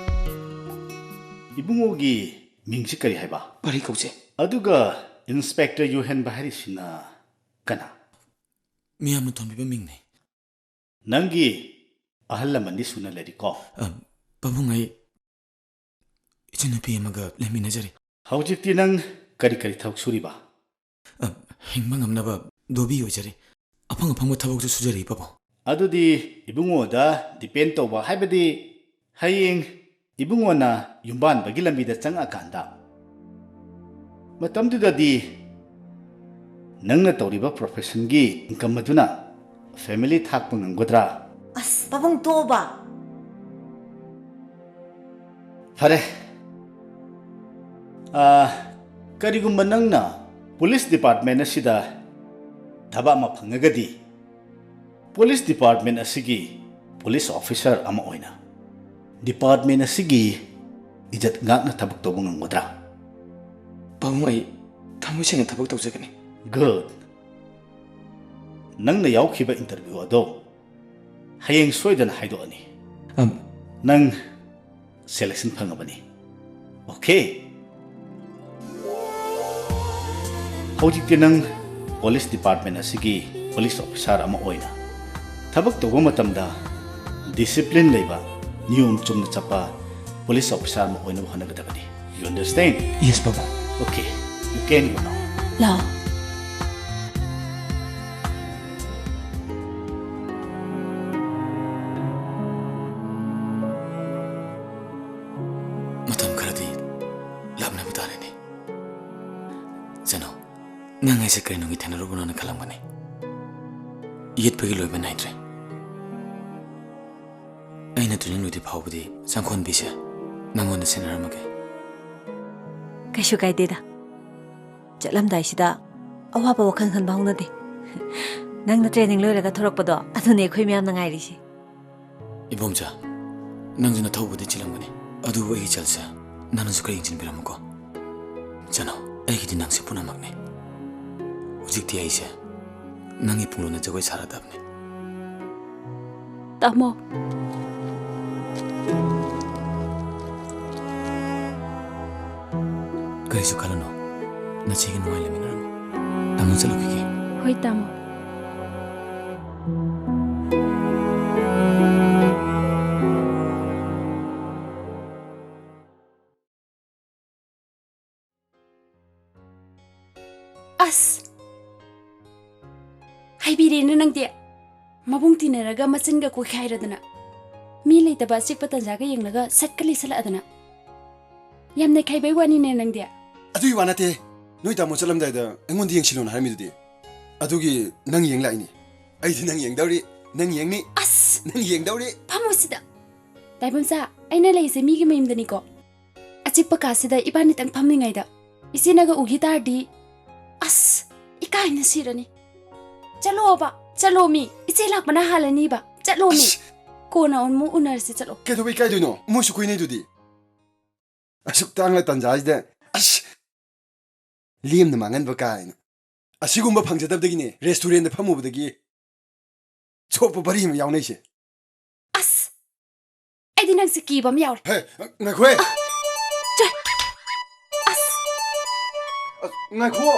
ꯏꯕꯨꯡꯉꯣꯒꯤ ꯃꯤꯡꯁꯤ ꯀꯔꯤ ꯍꯥꯏꯕ? ꯄꯥꯔꯤ ꯀꯧꯖꯩ꯫ ꯑꯗꯨꯒ ꯏꯟꯁꯄꯦꯛꯇꯔ ꯌꯨꯍꯦꯟꯕ ꯍꯥꯏꯔꯤꯁꯤꯅ ꯀꯅꯥ? ꯃꯤꯌꯥꯝꯅ ꯊꯣꯟꯕꯤꯕ ꯃꯤꯡꯅꯤ꯫ ꯅꯪꯒꯤ ꯑꯍꯜ ꯂꯃꯟꯗꯤ ꯁꯨꯅ ꯂꯩꯔꯤꯀꯣ? ꯑ, ꯄꯥꯕꯨꯡ, ꯑꯩ ꯏꯆꯟꯅꯨꯄꯤ ꯑꯃꯒ ꯂꯩꯃꯤꯟꯅꯖꯔꯤ꯫ ꯍꯧꯖꯤꯛꯇꯤ ꯅꯪ ꯀꯔꯤ ꯀꯔꯤ ꯊꯕꯛ ꯁꯨꯔꯤꯕ? ꯑ, ꯍꯤꯡꯕ ꯉꯝꯅꯕ ꯗꯣꯕꯤ ꯑꯣꯏꯖꯔꯤ꯫ ꯑꯐꯪ ꯑꯐꯪꯕ ꯊꯕꯛꯁꯨ ꯁꯨꯖꯔꯤ, ꯄꯥꯕꯨꯡ꯫ ꯑꯗꯨꯗꯤ ꯏꯕꯨꯡꯉꯣꯗ ꯗꯤꯄꯦꯟ ꯇꯧꯕ, ꯍꯥꯏꯕꯗꯤ ꯍꯌꯦꯡ ꯏꯕꯨꯡꯉꯣꯅ ꯌꯨꯝꯕꯥꯟꯕꯒꯤ ꯂꯝꯕꯤꯗ ꯆꯪꯉꯛꯑꯀꯥꯟꯗ ꯃꯇꯝꯗꯨꯗꯗꯤ ꯅꯪꯅ ꯇꯧꯔꯤꯕ ꯄ꯭ꯔꯣꯐꯦꯁꯟꯒꯤ ꯏꯟꯀꯝ ꯑꯗꯨꯅ ꯐꯦꯃꯤꯂꯤ ꯊꯥꯛꯄ ꯉꯝꯒꯗ꯭ꯔꯥ? ꯑꯁ, ꯄꯥꯕꯨꯡ, ꯇꯣꯛꯑꯣꯕ꯫ ꯐꯔꯦ꯫ ꯑꯥ, ꯀꯔꯤꯒꯨꯝꯕ ꯅꯪꯅ ꯄꯨꯂꯤꯁ ꯗꯤꯄꯥꯔꯠꯃꯦꯟ ꯑꯁꯤꯗ ꯊꯕꯛ ꯑꯃ ꯐꯪꯉꯒꯗꯤ, ꯄꯨꯂꯤꯁ ꯗꯤꯄꯥꯔꯠꯃꯦꯟ ꯑꯁꯤꯒꯤ ꯄꯨꯂꯤꯁ ꯑꯣꯐꯤꯁꯥꯔ ꯑꯃ ꯑꯣꯏꯅ ꯗꯤꯄꯥꯔꯠꯃꯦꯟ ꯑꯁꯤꯒꯤ ꯏꯖꯠ ꯉꯥꯛꯅ ꯊꯕꯛ ꯇꯧꯕ ꯉꯝꯒꯗ꯭ꯔꯥ? ꯄꯥꯕꯨꯡ, ꯑꯩ ꯊꯃꯣꯏ ꯁꯦꯡꯅ ꯊꯕꯛ ꯇꯧꯖꯒꯅꯤ꯫ ꯒꯨꯗ꯫ ꯅꯪꯅ ꯌꯥꯎꯈꯤꯕ ꯏꯟꯇꯔꯚ꯭ꯌꯨ ꯑꯗꯣ ꯍꯌꯦꯡ ꯁꯣꯏꯗꯅ ꯍꯥꯏꯗꯣꯛꯑꯅꯤ꯫ ꯑꯝ꯫ ꯅꯪ ꯁꯦꯂꯦꯛꯁꯟ ꯐꯪꯉꯕꯅꯤ꯫ ꯑꯣꯀꯦ? ꯍꯧꯖꯤꯛꯇꯤ ꯅꯪ ꯄꯨꯂꯤꯁ ꯗꯤꯄꯥꯔꯠꯃꯦꯟ ꯑꯁꯤꯒꯤ ꯄꯨꯂꯤꯁ ꯑꯣꯐꯤꯁꯥꯔ ꯑꯃ ꯑꯣꯏꯅ ꯊꯕꯛ ꯇꯧꯕ ꯃꯇꯝꯗ ꯗꯤꯁꯤꯄ꯭ꯂꯤꯟ ꯂꯩꯕ, ꯅꯤꯌꯣꯝ ꯆꯨꯝꯅ ꯆꯠꯄ ꯄꯨꯂꯤꯁ ꯑꯣꯐꯤꯁꯥꯔ ꯑꯃ ꯑꯣꯏꯅꯕ ꯍꯣꯠꯅꯒꯗꯕꯅꯤ꯫ You understand? Yes, ꯄꯥꯕꯨꯡ꯫ Okay, you can go now. ꯂꯥꯛꯑꯣ꯫ ꯃꯇꯝ ꯈꯔꯗꯤ ꯂꯥꯞꯅꯕ ꯇꯥꯔꯦꯅꯦ꯫ ꯆꯅꯣ, ꯅꯪ ꯑꯩꯁꯦ ꯀꯔꯤ ꯅꯨꯡꯒꯤ ꯊꯦꯡꯅꯔꯨꯕꯅꯣꯅ ꯈꯜꯂꯝꯒꯅꯤ꯫ ꯌꯦꯠꯄꯒꯤ ꯂꯣꯏꯕ ꯅꯥꯏꯗ꯭ꯔꯦ꯫ ꯑꯩꯅ ꯇ꯭ꯔꯦꯅꯤꯡ ꯂꯣꯏꯗ꯭ꯔꯤ ꯐꯥꯎꯕꯗꯤ ꯆꯪꯈꯣꯟꯕꯤꯁꯦ ꯅꯪꯉꯣꯟꯗ ꯁꯤꯟꯅꯔꯝꯃꯒꯦ꯫ ꯀꯩꯁꯨ ꯀꯥꯏꯗꯦꯗ꯫ ꯆꯠꯂꯝꯗꯥꯏꯁꯤꯗ ꯑꯋꯥꯕ ꯋꯥꯈꯜ ꯈꯟꯕ ꯍꯧꯅꯗꯦ꯫ ꯅꯪꯅ ꯇ꯭ꯔꯦꯅꯤꯡ ꯂꯣꯏꯔꯒ ꯊꯣꯔꯛꯄꯗꯣ, ꯑꯗꯨꯅꯦ ꯑꯩꯈꯣꯏ ꯃꯌꯥꯝꯅ ꯉꯥꯏꯔꯤꯁꯦ꯫ ꯏꯕꯣꯝꯆꯥ, ꯅꯪꯁꯨ ꯅꯊꯧꯕꯨꯗꯤ ꯆꯤꯜꯂꯝꯒꯅꯤ, ꯑꯗꯨꯕꯨ ꯑꯩꯒꯤ ꯏꯆꯜꯁꯦ ꯅꯪꯅꯁꯨ ꯈꯔ ꯌꯦꯡꯁꯤꯟꯕꯤꯔꯝꯃꯨꯀꯣ꯫ ꯆꯅꯣ, ꯑꯩꯒꯤꯗꯤ ꯅꯪꯁꯦ ꯄꯨꯝꯅꯃꯛꯅꯤ꯫ ꯍꯧꯖꯤꯛꯇꯤ ꯑꯩꯁꯦ ꯅꯪꯒꯤ ꯄꯨꯡꯂꯣꯟꯅ ꯖꯒꯣꯏ ꯁꯥꯔꯗꯕꯅꯤ꯫ ꯇꯥꯃꯣ꯫ ꯀꯔꯤꯁꯨ ꯈꯜꯂꯨꯅꯨ꯫ ꯅꯆꯦꯒ ꯅꯨꯡꯉꯥꯏ ꯂꯩꯃꯤꯟꯅꯔꯝꯃꯨ꯫ ꯇꯥꯃꯣ ꯆꯠꯂꯨꯈꯤꯒꯦ꯫ ꯍꯣꯏ, ꯇꯥꯃꯣ꯫ ꯑꯁ! ꯍꯥꯏꯕꯤꯔꯦꯅ ꯅꯪꯗꯤ꯫ ꯃꯕꯨꯡ ꯇꯤꯟꯅꯔꯒ ꯃꯆꯤꯟꯒ ꯀꯣꯏꯈꯥꯏꯔꯗꯅ꯫ ꯃꯤ ꯂꯩꯇꯕ ꯑꯆꯤꯛꯄ ꯇꯟꯖꯥꯒ ꯌꯦꯡꯂꯒ ꯁꯠꯀ ꯂꯤꯁꯜꯂꯛꯑꯗꯅ꯫ ꯌꯥꯝ ꯅꯩꯈꯥꯏꯕꯩ ꯋꯥꯅꯤꯅꯦ ꯅꯪꯗꯤ꯫ ꯑꯗꯨꯒꯤ ꯋꯥ ꯅꯠꯇꯦ꯫ ꯅꯣꯏ ꯇꯥꯃꯣ ꯆꯠꯂꯝꯗꯥꯏꯗ ꯑꯩꯉꯣꯟꯗ ꯌꯦꯡꯁꯤꯜꯂꯣꯅ ꯍꯥꯏꯔꯝꯃꯤꯗꯨꯗꯤ꯫ ꯑꯗꯨꯒꯤ ꯅꯪ ꯌꯦꯡ ꯂꯥꯛꯏꯅꯤ꯫ ꯑꯩꯗꯤ ꯅꯪ ꯌꯦꯡꯗꯧꯔꯤ, ꯅꯪ ꯌꯦꯡꯅꯤ꯫ ꯑꯁ! ꯅꯪ ꯌꯦꯡꯗꯧꯔꯤ꯫ ꯐꯝꯃꯣ ꯁꯤꯗ꯫ ꯇꯥꯏꯕꯝꯆꯥ, ꯑꯩꯅ ꯂꯩꯁꯦ ꯃꯤꯒꯤ ꯃꯌꯨꯝꯗꯅꯤꯀꯣ꯫ ꯑꯆꯤꯛꯄ ꯀꯥꯁꯤꯗ ꯏꯕꯥꯅꯤꯇꯪ ꯐꯝꯂꯤꯉꯩꯗ ꯏꯆꯦꯅꯒ ꯎꯈꯤ ꯇꯥꯔꯗꯤ, ꯑꯁ, ꯏꯀꯥꯏꯅ ꯁꯤꯔꯅꯤ꯫ ꯆꯠꯂꯣꯕ, ꯆꯠꯂꯣ ꯃꯤ꯫ ꯏꯆꯦ ꯂꯥꯛꯄꯅ ꯍꯥꯜꯂꯅꯤꯕ꯫ ꯆꯠꯂꯣ ꯃꯤ꯫ ꯑꯁ! ꯀꯣꯟꯅ ꯑꯃꯨꯛ ꯎꯅꯔꯁꯤ, ꯆꯠꯂꯣ꯫ ꯀꯩꯗꯧꯕꯩ ꯏꯀꯥꯏꯗꯣꯏꯅꯣ? ꯃꯣꯏꯁꯨ ꯀꯣꯏꯅꯩꯗꯨꯗꯤ꯫ ꯑꯁꯨꯛ ꯇꯥꯡꯂ ꯇꯟꯖꯥꯁꯤꯗ, ꯑꯁ! ꯂꯦꯝꯅ ꯃꯥꯡꯍꯟꯕ ꯀꯥꯏꯅ꯫ ꯑꯁꯤꯒꯨꯝꯕ ꯐꯪꯖꯗꯕꯗꯒꯤꯅꯦ restaurantꯗ ꯐꯝꯃꯨꯕꯗꯒꯤ ꯁꯣꯛꯄ ꯄꯔꯤ ꯑꯃ ꯌꯥꯎꯅꯩꯁꯦ꯫ ꯑꯁ! ꯑꯩꯗꯤ ꯅꯪꯁꯦ ꯀꯤꯕ ꯑꯃ ꯌꯥꯎꯔꯦ꯫ ꯍꯦ, ꯉꯥꯏꯈꯣꯍꯦ꯫ ꯆꯦ! ꯑꯁ! ꯑꯁ, ꯉꯥꯏꯈꯣ꯫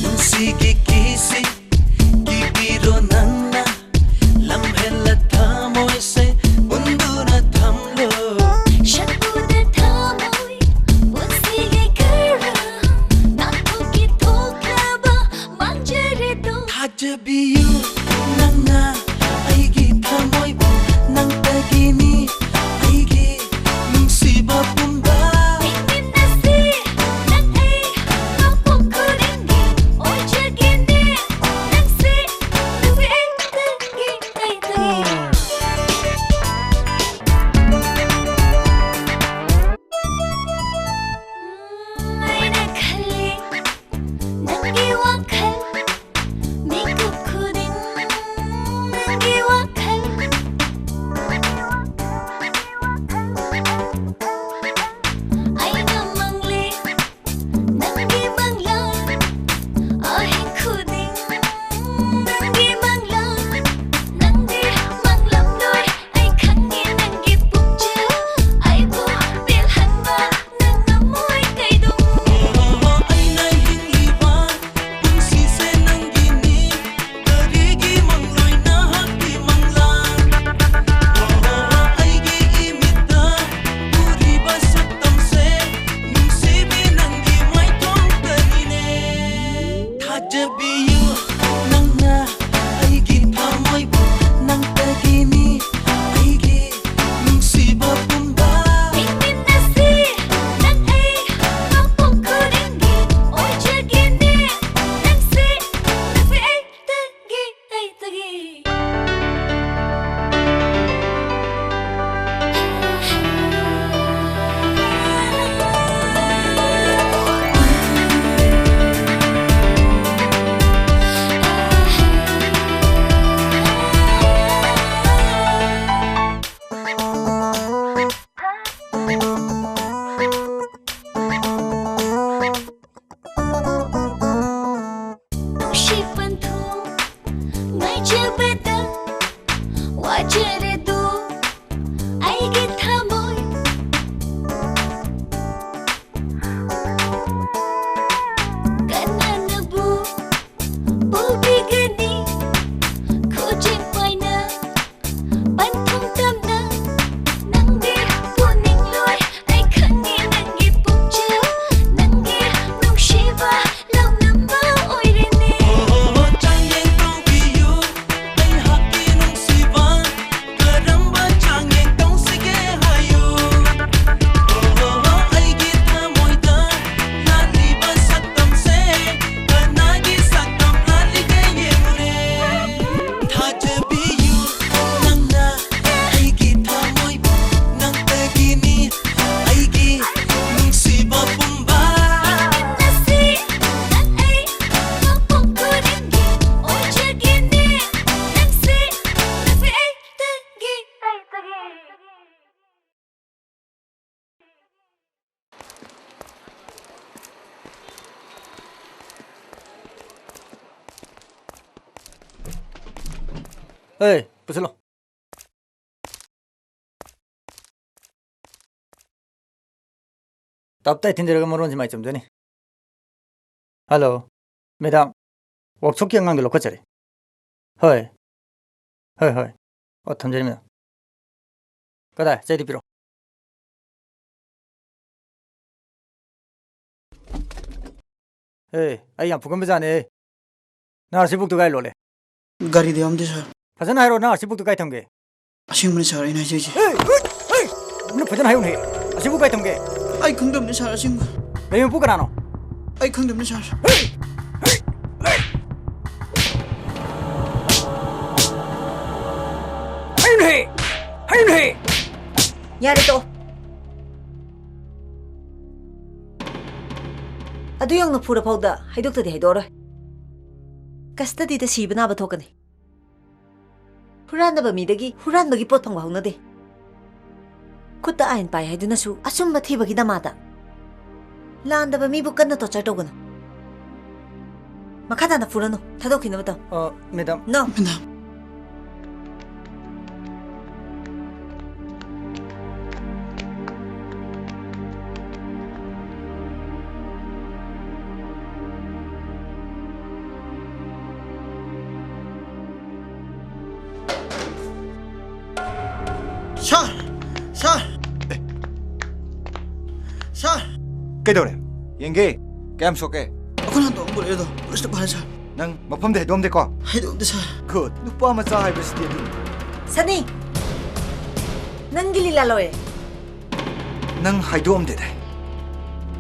ꯅꯨꯡꯁꯤꯒꯤ ꯀꯤꯁꯤ ꯀꯤꯕꯤꯔꯣ ꯅꯪꯅ, ꯂꯝꯍꯦꯜꯂ ꯊꯃꯣꯏꯁꯦ ꯄꯨꯟꯗꯨꯅ ꯊꯝꯂꯣ꯫ ꯁꯛꯄꯨꯗ ꯊꯃꯣꯏ ꯄꯨꯟꯁꯤꯒꯤ ꯀꯔꯝ ꯅꯥꯟꯊꯣꯛꯀꯤ ꯊꯣꯛꯂꯕ ꯃꯥꯡꯖꯔꯦꯗꯣ꯫ ꯊꯥꯖꯕꯤꯌꯨ ꯅꯪꯅ ꯑꯩꯒꯤ ꯊꯃꯣꯏꯕꯨ ꯅꯪꯇꯒꯤꯅꯤ ꯑꯩꯒꯤ ꯅꯨꯡꯁꯤꯕ ꯄꯨꯝꯕ꯫ ꯍꯤꯡꯃꯤꯟꯅꯁꯤ ꯅꯪ ꯑꯩ ꯃꯄꯣꯛ ꯈꯨꯗꯤꯡꯒꯤ ꯑꯣꯏꯖꯒꯦꯅꯦ ꯅꯪꯁꯦ ꯅꯪꯁꯦ ꯑꯩꯇꯒꯤ ꯑꯩꯇꯒꯤ꯫ ꯑꯩꯅ ꯈꯜꯂꯤ ꯅꯪꯒꯤ ꯋꯥꯈꯜ ꯃꯤꯀꯨꯞ ꯈꯨꯗꯤꯡ ꯅꯪꯒꯤ ꯋꯥꯈꯜ ꯑꯦ, ꯄꯨꯁꯤꯜꯂꯣ꯫ ꯇꯞꯇꯥꯏ ꯊꯤꯟꯖꯔꯒ ꯃꯔꯣꯟꯁꯤ ꯃꯥꯏ ꯆꯨꯝꯗꯣꯏꯅꯤ꯫ ꯍꯜꯂꯣ, ꯃꯦꯗꯥꯝ, ꯋꯥꯛꯁꯣꯞꯀꯤ ꯑꯉꯥꯡꯗꯣ ꯂꯧꯈꯠꯆꯔꯤ꯫ ꯍꯣꯏ, ꯍꯣꯏ, ꯍꯣꯏ꯫ ꯑꯣ, ꯊꯝꯖꯔꯤ, ꯃꯦꯗꯥꯝ꯫ ꯀꯗꯥꯏ? ꯆꯩꯗꯨ ꯄꯤꯔꯛꯑꯣ꯫ ꯑꯦ, ꯑꯩ ꯌꯥꯝ ꯐꯨꯒꯟꯕꯖꯥꯠꯅꯦ꯫ ꯅꯪ ꯑꯥꯔ ꯁꯤ ꯕꯨꯛꯇꯨ ꯀꯥꯏ ꯂꯣꯠꯂꯦ? ꯒꯥꯔꯤꯗ ꯌꯥꯎꯔꯝꯗꯦ, ꯁꯥꯔ꯫ ꯐꯖꯅ ꯍꯥꯏꯔꯣ, ꯅꯪ ꯑꯥꯔ ꯁꯤ ꯕꯨꯛꯇꯨ ꯀꯥꯏ ꯊꯝꯒꯦ? ꯑꯁꯦꯡꯕꯅꯤ, ꯁꯥꯔ, ꯑꯩꯅ ꯍꯥꯏꯖꯔꯤꯁꯦ꯫ ꯑꯦ, ꯑꯦ, ꯑꯦ! ꯅꯪ ꯐꯖꯅ ꯍꯥꯏꯌꯨꯅꯦ꯫ ꯑꯥꯔ ꯁꯤ ꯕꯨꯛ ꯀꯥꯏ ꯊꯝꯒꯦ? ꯑꯩ ꯈꯪꯗꯕꯅꯤ, ꯁꯥꯔ, ꯑꯁꯦꯡꯕ꯫ ꯂꯩꯕ ꯃꯄꯨ ꯀꯅꯥꯅꯣ? ꯑꯩ ꯈꯪꯗꯕꯅꯤ, ꯁꯥꯔ꯫ ꯍꯥꯏꯌꯨꯅꯦ! ꯍꯥꯏꯌꯨꯅꯦ! ꯌꯥꯔꯦ, ꯇꯣꯛꯑꯣ꯫ ꯑꯗꯨ ꯌꯧꯅ ꯐꯨꯔ ꯐꯥꯎꯗ ꯍꯥꯏꯗꯣꯛꯇꯗꯤ ꯍꯥꯏꯗꯣꯛꯑꯔꯣꯏ꯫ ꯀꯁꯇꯗꯤꯗ ꯁꯤꯕ ꯅꯥꯕ ꯊꯣꯛꯀꯅꯤ꯫ ꯍꯨꯔꯥꯟꯗꯕ ꯃꯤꯗꯒꯤ ꯍꯨꯔꯥꯟꯕꯒꯤ ꯄꯣꯠ ꯐꯪꯕ ꯍꯧꯅꯗꯦ꯫ ꯈꯨꯠꯇ ꯑꯥꯏꯟ ꯄꯥꯏ ꯍꯥꯏꯗꯨꯅꯁꯨ ꯑꯆꯨꯝꯕ ꯊꯤꯕꯒꯤ ꯗꯃꯥꯗ ꯂꯥꯟꯗꯕ ꯃꯤꯕꯨ ꯀꯟꯅ ꯇꯣꯔꯆꯔ ꯇꯧꯒꯅꯨ꯫ ꯃꯈꯥ ꯇꯥꯅ ꯐꯨꯔꯅꯨ, ꯊꯥꯗꯣꯛꯈꯤꯅꯕ ꯇꯧ꯫ ꯑ, ꯃꯦꯗꯥꯝ꯫ ꯅꯣ꯫ ꯃꯦꯗꯥꯝ꯫ ꯁꯥꯔ! ꯁꯥꯔ! ꯑꯦ꯫ ꯁꯥꯔ! ꯀꯩꯗꯧꯔꯦ? ꯌꯦꯡꯒꯦ꯫ ꯀꯌꯥꯝ ꯁꯣꯛꯀꯦ? ꯑꯩꯈꯣꯏꯅ ꯍꯟꯗꯣꯛꯑꯝꯕ ꯄꯨꯔꯛꯑꯦ ꯑꯗꯣ, ꯄꯨꯂꯤꯁꯇ ꯐꯥꯔꯦ, ꯁꯥꯔ꯫ ꯅꯪ ꯃꯐꯝꯗꯤ ꯍꯥꯏꯗꯣꯛꯑꯝꯗꯦꯀꯣ? ꯍꯥꯏꯗꯣꯛꯑꯝꯗꯦ, ꯁꯥꯔ꯫ ꯒꯨꯗ꯫ ꯅꯨꯄꯥ ꯃꯆꯥ ꯍꯥꯏꯕꯁꯤꯗꯤ ꯑꯗꯨꯅꯤ꯫ ꯁꯅꯤ! ꯅꯪꯒꯤ ꯂꯤꯂꯥ ꯂꯣꯏꯔꯦ꯫ ꯅꯪ ꯍꯥꯏꯗꯣꯛꯑꯝꯗꯦꯗꯥꯏ?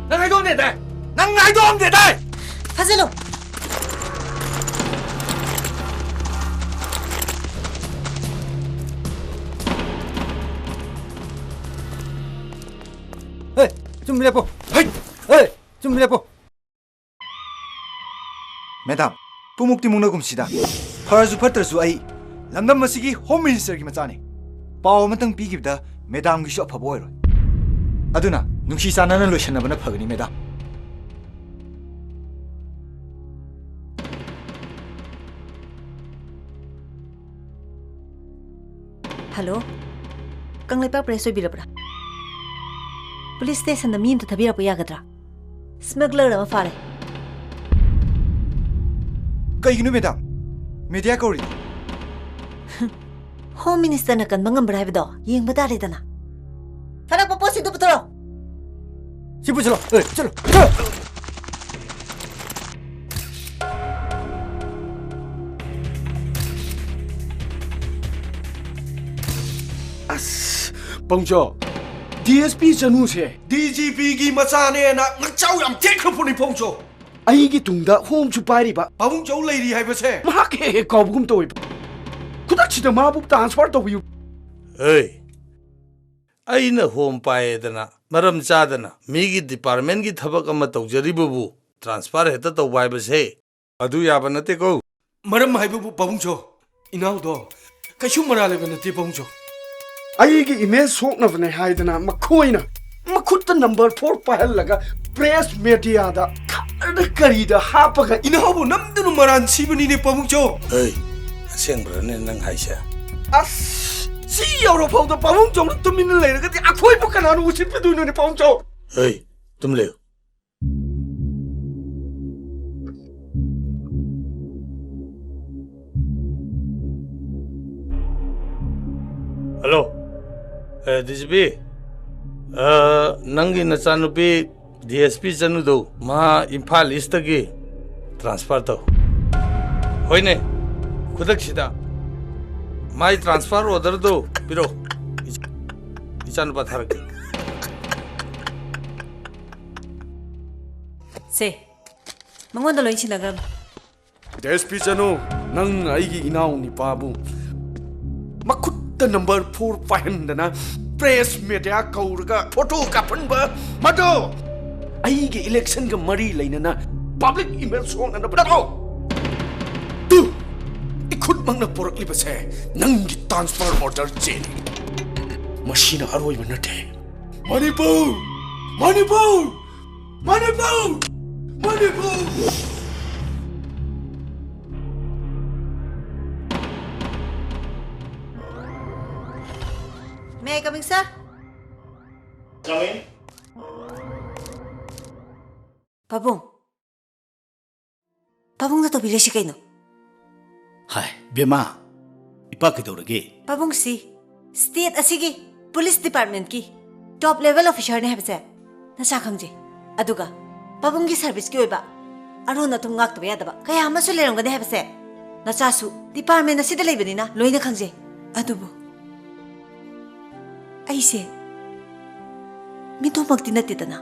ꯅꯪ ꯍꯥꯏꯗꯣꯛꯑꯝꯗꯦꯗꯥꯏ? ꯅꯪ ꯍꯥꯏꯗꯣꯛꯑꯝꯗꯦꯗꯥꯏ? ꯐꯥꯖꯤꯜꯂꯨ꯫ ꯍꯦ, ꯆꯨꯝ ꯂꯦꯞꯄꯣ꯫ ꯍꯩ! ꯍꯦ, ꯆꯨꯝ ꯂꯦꯞꯄꯣ꯫ ꯃꯦꯗꯥꯝ, ꯄꯨꯃꯨꯛꯇꯤ ꯃꯨꯛꯅꯒꯨꯝꯁꯤꯗ꯫ ꯐꯔꯁꯨ ꯐꯠꯇ꯭ꯔꯁꯨ ꯑꯩ ꯂꯝꯗꯝ ꯑꯁꯤꯒꯤ ꯍꯣꯝ ꯃꯤꯅꯤꯁꯇꯔꯒꯤ ꯃꯆꯥꯅꯤ꯫ ꯄꯥꯎ ꯑꯃꯇꯪ ꯄꯤꯈꯤꯕꯗ ꯃꯦꯗꯥꯝꯒꯤꯁꯨ ꯑꯐꯕ ꯑꯣꯏꯔꯣꯏ꯫ ꯑꯗꯨꯅ ꯅꯨꯡꯁꯤ ꯆꯥꯟꯅꯅ ꯂꯣꯏꯁꯤꯟꯅꯕꯅ ꯐꯒꯅꯤ, ꯃꯦꯗꯥꯝ꯫ ꯍꯜꯂꯣ, ꯀꯪꯂꯩꯄꯥꯛ ꯄ꯭ꯔꯦꯁ ꯑꯣꯏꯕꯤꯔꯕ꯭ꯔꯥ? ꯄꯨꯂꯤꯁ ꯁ꯭ꯇꯦꯁꯟꯗ ꯃꯤ ꯑꯝꯇ ꯊꯥꯕꯤꯔꯛꯄ ꯌꯥꯒꯗ꯭ꯔꯥ? ꯁ꯭ꯃꯒꯂꯔ ꯑꯃ ꯐꯥꯔꯦ꯫ ꯀꯩꯒꯤꯅꯣ ꯃꯦꯗꯥꯝ? ꯃꯦꯗꯤꯌꯥ ꯀꯧꯔꯤ꯫ ꯍꯣꯝ ꯃꯤꯅꯤꯁꯇꯔꯅ ꯀꯟꯕ ꯉꯝꯕ꯭ꯔꯥ ꯍꯥꯏꯕꯗꯣ ꯌꯦꯡꯕ ꯇꯥꯔꯦꯗꯅ꯫ ꯐꯥꯔꯛꯄ ꯄꯣꯠꯁꯤꯡꯗꯨ ꯄꯨꯊꯣꯔꯛꯑꯣ꯫ ꯁꯤ ꯄꯨꯁꯤꯜꯂꯣ꯫ ꯑꯦ, ꯆꯠꯂꯣ, ꯆꯠꯂꯣ꯫ ꯑꯁ, ꯄꯥꯕꯨꯡꯆꯧ, ꯗꯤ ꯑꯦꯁ ꯄꯤ ꯆꯅꯨꯁꯦ ꯗꯤ ꯖꯤ ꯄꯤꯒꯤ ꯃꯆꯥꯅꯦꯅ ꯉꯛꯆꯥꯎ ꯌꯥꯝ ꯊꯦꯛꯈ꯭ꯔ ꯄꯣꯠꯅꯤ, ꯄꯥꯕꯨꯡꯆꯧ꯫ ꯑꯩꯒꯤ ꯇꯨꯡꯗ ꯍꯣꯝꯁꯨ ꯄꯥꯏꯔꯤꯕ꯫ ꯄꯥꯕꯨꯡꯆꯧ ꯂꯩꯔꯤ ꯍꯥꯏꯕꯁꯦ ꯃꯍꯥꯛ ꯍꯦꯛ ꯍꯦꯛ ꯀꯥꯎꯕꯒꯨꯝ ꯇꯧꯏ꯫ ꯈꯨꯗꯛꯁꯤꯗ ꯃꯥꯕꯨ ꯇ꯭ꯔꯥꯟꯁꯐꯔ ꯇꯧꯕꯤꯌꯨ꯫ ꯑꯩ, ꯑꯩꯅ ꯍꯣꯝ ꯄꯥꯏꯌꯦꯗꯅ ꯃꯔꯝ ꯆꯥꯗꯅ ꯃꯤꯒꯤ ꯗꯤꯄꯥꯔꯠꯃꯦꯟꯒꯤ ꯊꯕꯛ ꯑꯃ ꯇꯧꯖꯔꯤꯕꯕꯨ ꯇ꯭ꯔꯥꯟꯁꯐꯔ ꯍꯦꯛꯇ ꯇꯧꯕ ꯍꯥꯏꯕꯁꯦ ꯑꯗꯨ ꯌꯥꯕ ꯅꯠꯇꯦꯀꯣ꯫ ꯃꯔꯝ ꯍꯥꯏꯕꯕꯨ ꯄꯥꯕꯨꯡꯆꯧ, ꯏꯅꯥꯎꯗꯣ ꯀꯩꯁꯨ ꯃꯔꯥꯜ ꯂꯩꯕ ꯅꯠꯇꯦ, ꯄꯥꯕꯨꯡꯆꯧ꯫ ꯑꯩꯒꯤ ꯏꯃꯦꯖ ꯁꯣꯛꯅꯕꯅꯦ ꯍꯥꯏꯗꯅ ꯃꯈꯣꯏꯅ ꯃꯈꯨꯠꯇ ꯅꯝꯕꯔ ꯐꯣꯔ ꯄꯥꯏꯍꯜꯂꯒ ꯄ꯭ꯔꯦꯁ ꯃꯦꯗꯤꯌꯥꯗ ꯈꯠꯅꯗ ꯀꯔꯤꯗ ꯍꯥꯞꯄꯒ ꯏꯅꯥꯎꯕꯨ ꯅꯝꯗꯨꯅ ꯃꯔꯥꯟ ꯁꯤꯕꯅꯤꯅꯦ, ꯄꯥꯕꯨꯡꯆꯧ꯫ ꯑꯩ, ꯑꯁꯦꯡꯕ꯭ꯔꯅꯦ ꯅꯪ ꯍꯥꯏꯁꯦ? ꯑꯁ, ꯁꯤ ꯌꯧꯔꯐꯥꯎꯗ ꯄꯥꯕꯨꯡꯆꯧꯅ ꯇꯨꯃꯤꯟꯅ ꯂꯩꯔꯒꯗꯤ ꯑꯩꯈꯣꯏꯕꯨ ꯀꯅꯥꯅ ꯎꯁꯤꯠꯄꯤꯗꯣꯏꯅꯣꯅꯦ, ꯄꯥꯕꯨꯡꯆꯧ? ꯑꯩ, ꯇꯨꯝ ꯂꯩꯌꯨ꯫ ꯍꯜꯂꯣ꯫ ꯑꯦ, ꯗꯤ ꯖꯤ ꯄꯤ, ꯑ, ꯅꯪꯒꯤ ꯅꯆꯥꯅꯨꯄꯤ ꯗꯤ ꯑꯦꯁ ꯄꯤ ꯆꯅꯨꯗꯣ ꯃꯥ ꯏꯝꯐꯥꯜ ꯏꯁꯇꯒꯤ ꯇ꯭ꯔꯥꯟꯁꯐꯔ ꯇꯧ꯫ ꯍꯣꯏꯅꯦ, ꯈꯨꯗꯛꯁꯤꯗ ꯃꯥꯏ ꯇ꯭ꯔꯥꯟꯁꯐꯔ ꯑꯣꯔꯗꯔꯗꯣ ꯄꯤꯔꯛꯑꯣ꯫ ꯏꯆꯥ-, ꯏꯆꯥꯅꯨꯄꯥ ꯊꯥꯔꯛꯀꯦ꯫ ꯁꯦ, ꯃꯉꯣꯟꯗ ꯂꯣꯏ ꯁꯤꯟꯅꯈ꯭ꯔꯕꯅꯤ꯫ ꯗꯤ ꯑꯦꯁ ꯄꯤ ꯆꯅꯨ, ꯅꯪ ꯑꯩꯒꯤ ꯏꯅꯥꯎ ꯅꯤꯄꯥꯕꯨ ꯃꯈꯨꯠꯇ ꯅꯝꯕꯔ ꯐꯣꯔ ꯄꯥꯏꯍꯟꯗꯅ ꯄ꯭ꯔꯦꯁ ꯃꯦꯗꯤꯌꯥ ꯀꯧꯔꯒ ꯐꯣꯇꯣ ꯀꯥꯞꯍꯟꯕ, ꯃꯗꯣ ꯑꯩꯒꯤ ꯏꯂꯦꯛꯁꯟꯒ ꯃꯔꯤ ꯂꯩꯅꯅ ꯄꯕ꯭ꯂꯤꯛ ꯏꯃꯦꯖ ꯁꯣꯛꯅꯅꯕ ꯅꯠꯇ꯭ꯔꯣ? ꯇꯨ, ꯏꯈꯨꯠꯃꯛꯅ ꯄꯨꯔꯛꯂꯤꯕꯁꯦ ꯅꯪꯒꯤ ꯇ꯭ꯔꯥꯟꯁꯐꯔ ꯑꯣꯔꯗꯔ ꯆꯦꯅꯤ꯫ ꯃꯁꯤꯅ ꯑꯔꯣꯏꯕ ꯅꯠꯇꯦ꯫ Manipur! Manipur! Manipur! Manipur! Coming, sir. Coming. ꯄꯥꯕꯨꯡ, ꯄꯥꯕꯨꯡꯅ ꯇꯧꯕꯤꯔꯤꯁꯤ ꯀꯩꯅꯣ? ꯍꯥꯏ, ꯕꯦꯝꯃ, ꯏꯄꯥ ꯀꯩꯗꯧꯔꯒꯦ? ꯄꯥꯕꯨꯡꯁꯤ state ꯑꯁꯤꯒꯤ police departmentꯀꯤ top level officerꯅꯦ ꯍꯥꯏꯕꯁꯦ ꯅꯆꯥ ꯈꯪꯖꯩ꯫ ꯑꯗꯨꯒ ꯄꯥꯕꯨꯡꯒꯤ serviceꯀꯤ ꯑꯣꯏꯕ ꯑꯔꯣꯟ ꯑꯊꯨꯝ ꯉꯥꯛꯇꯕ ꯌꯥꯗꯕ ꯀꯌꯥ ꯑꯃꯁꯨ ꯂꯩꯔꯝꯒꯅꯤ ꯍꯥꯏꯕꯁꯦ ꯅꯆꯥꯁꯨ department ꯑꯁꯤꯗ ꯂꯩꯕꯅꯤꯅ ꯂꯣꯏꯅ ꯈꯪꯖꯩ꯫ ꯑꯗꯨꯕꯨ ꯑꯩꯁꯦ ꯃꯤꯇꯣꯝꯃꯛꯇꯤ ꯅꯠꯇꯦꯗꯅ,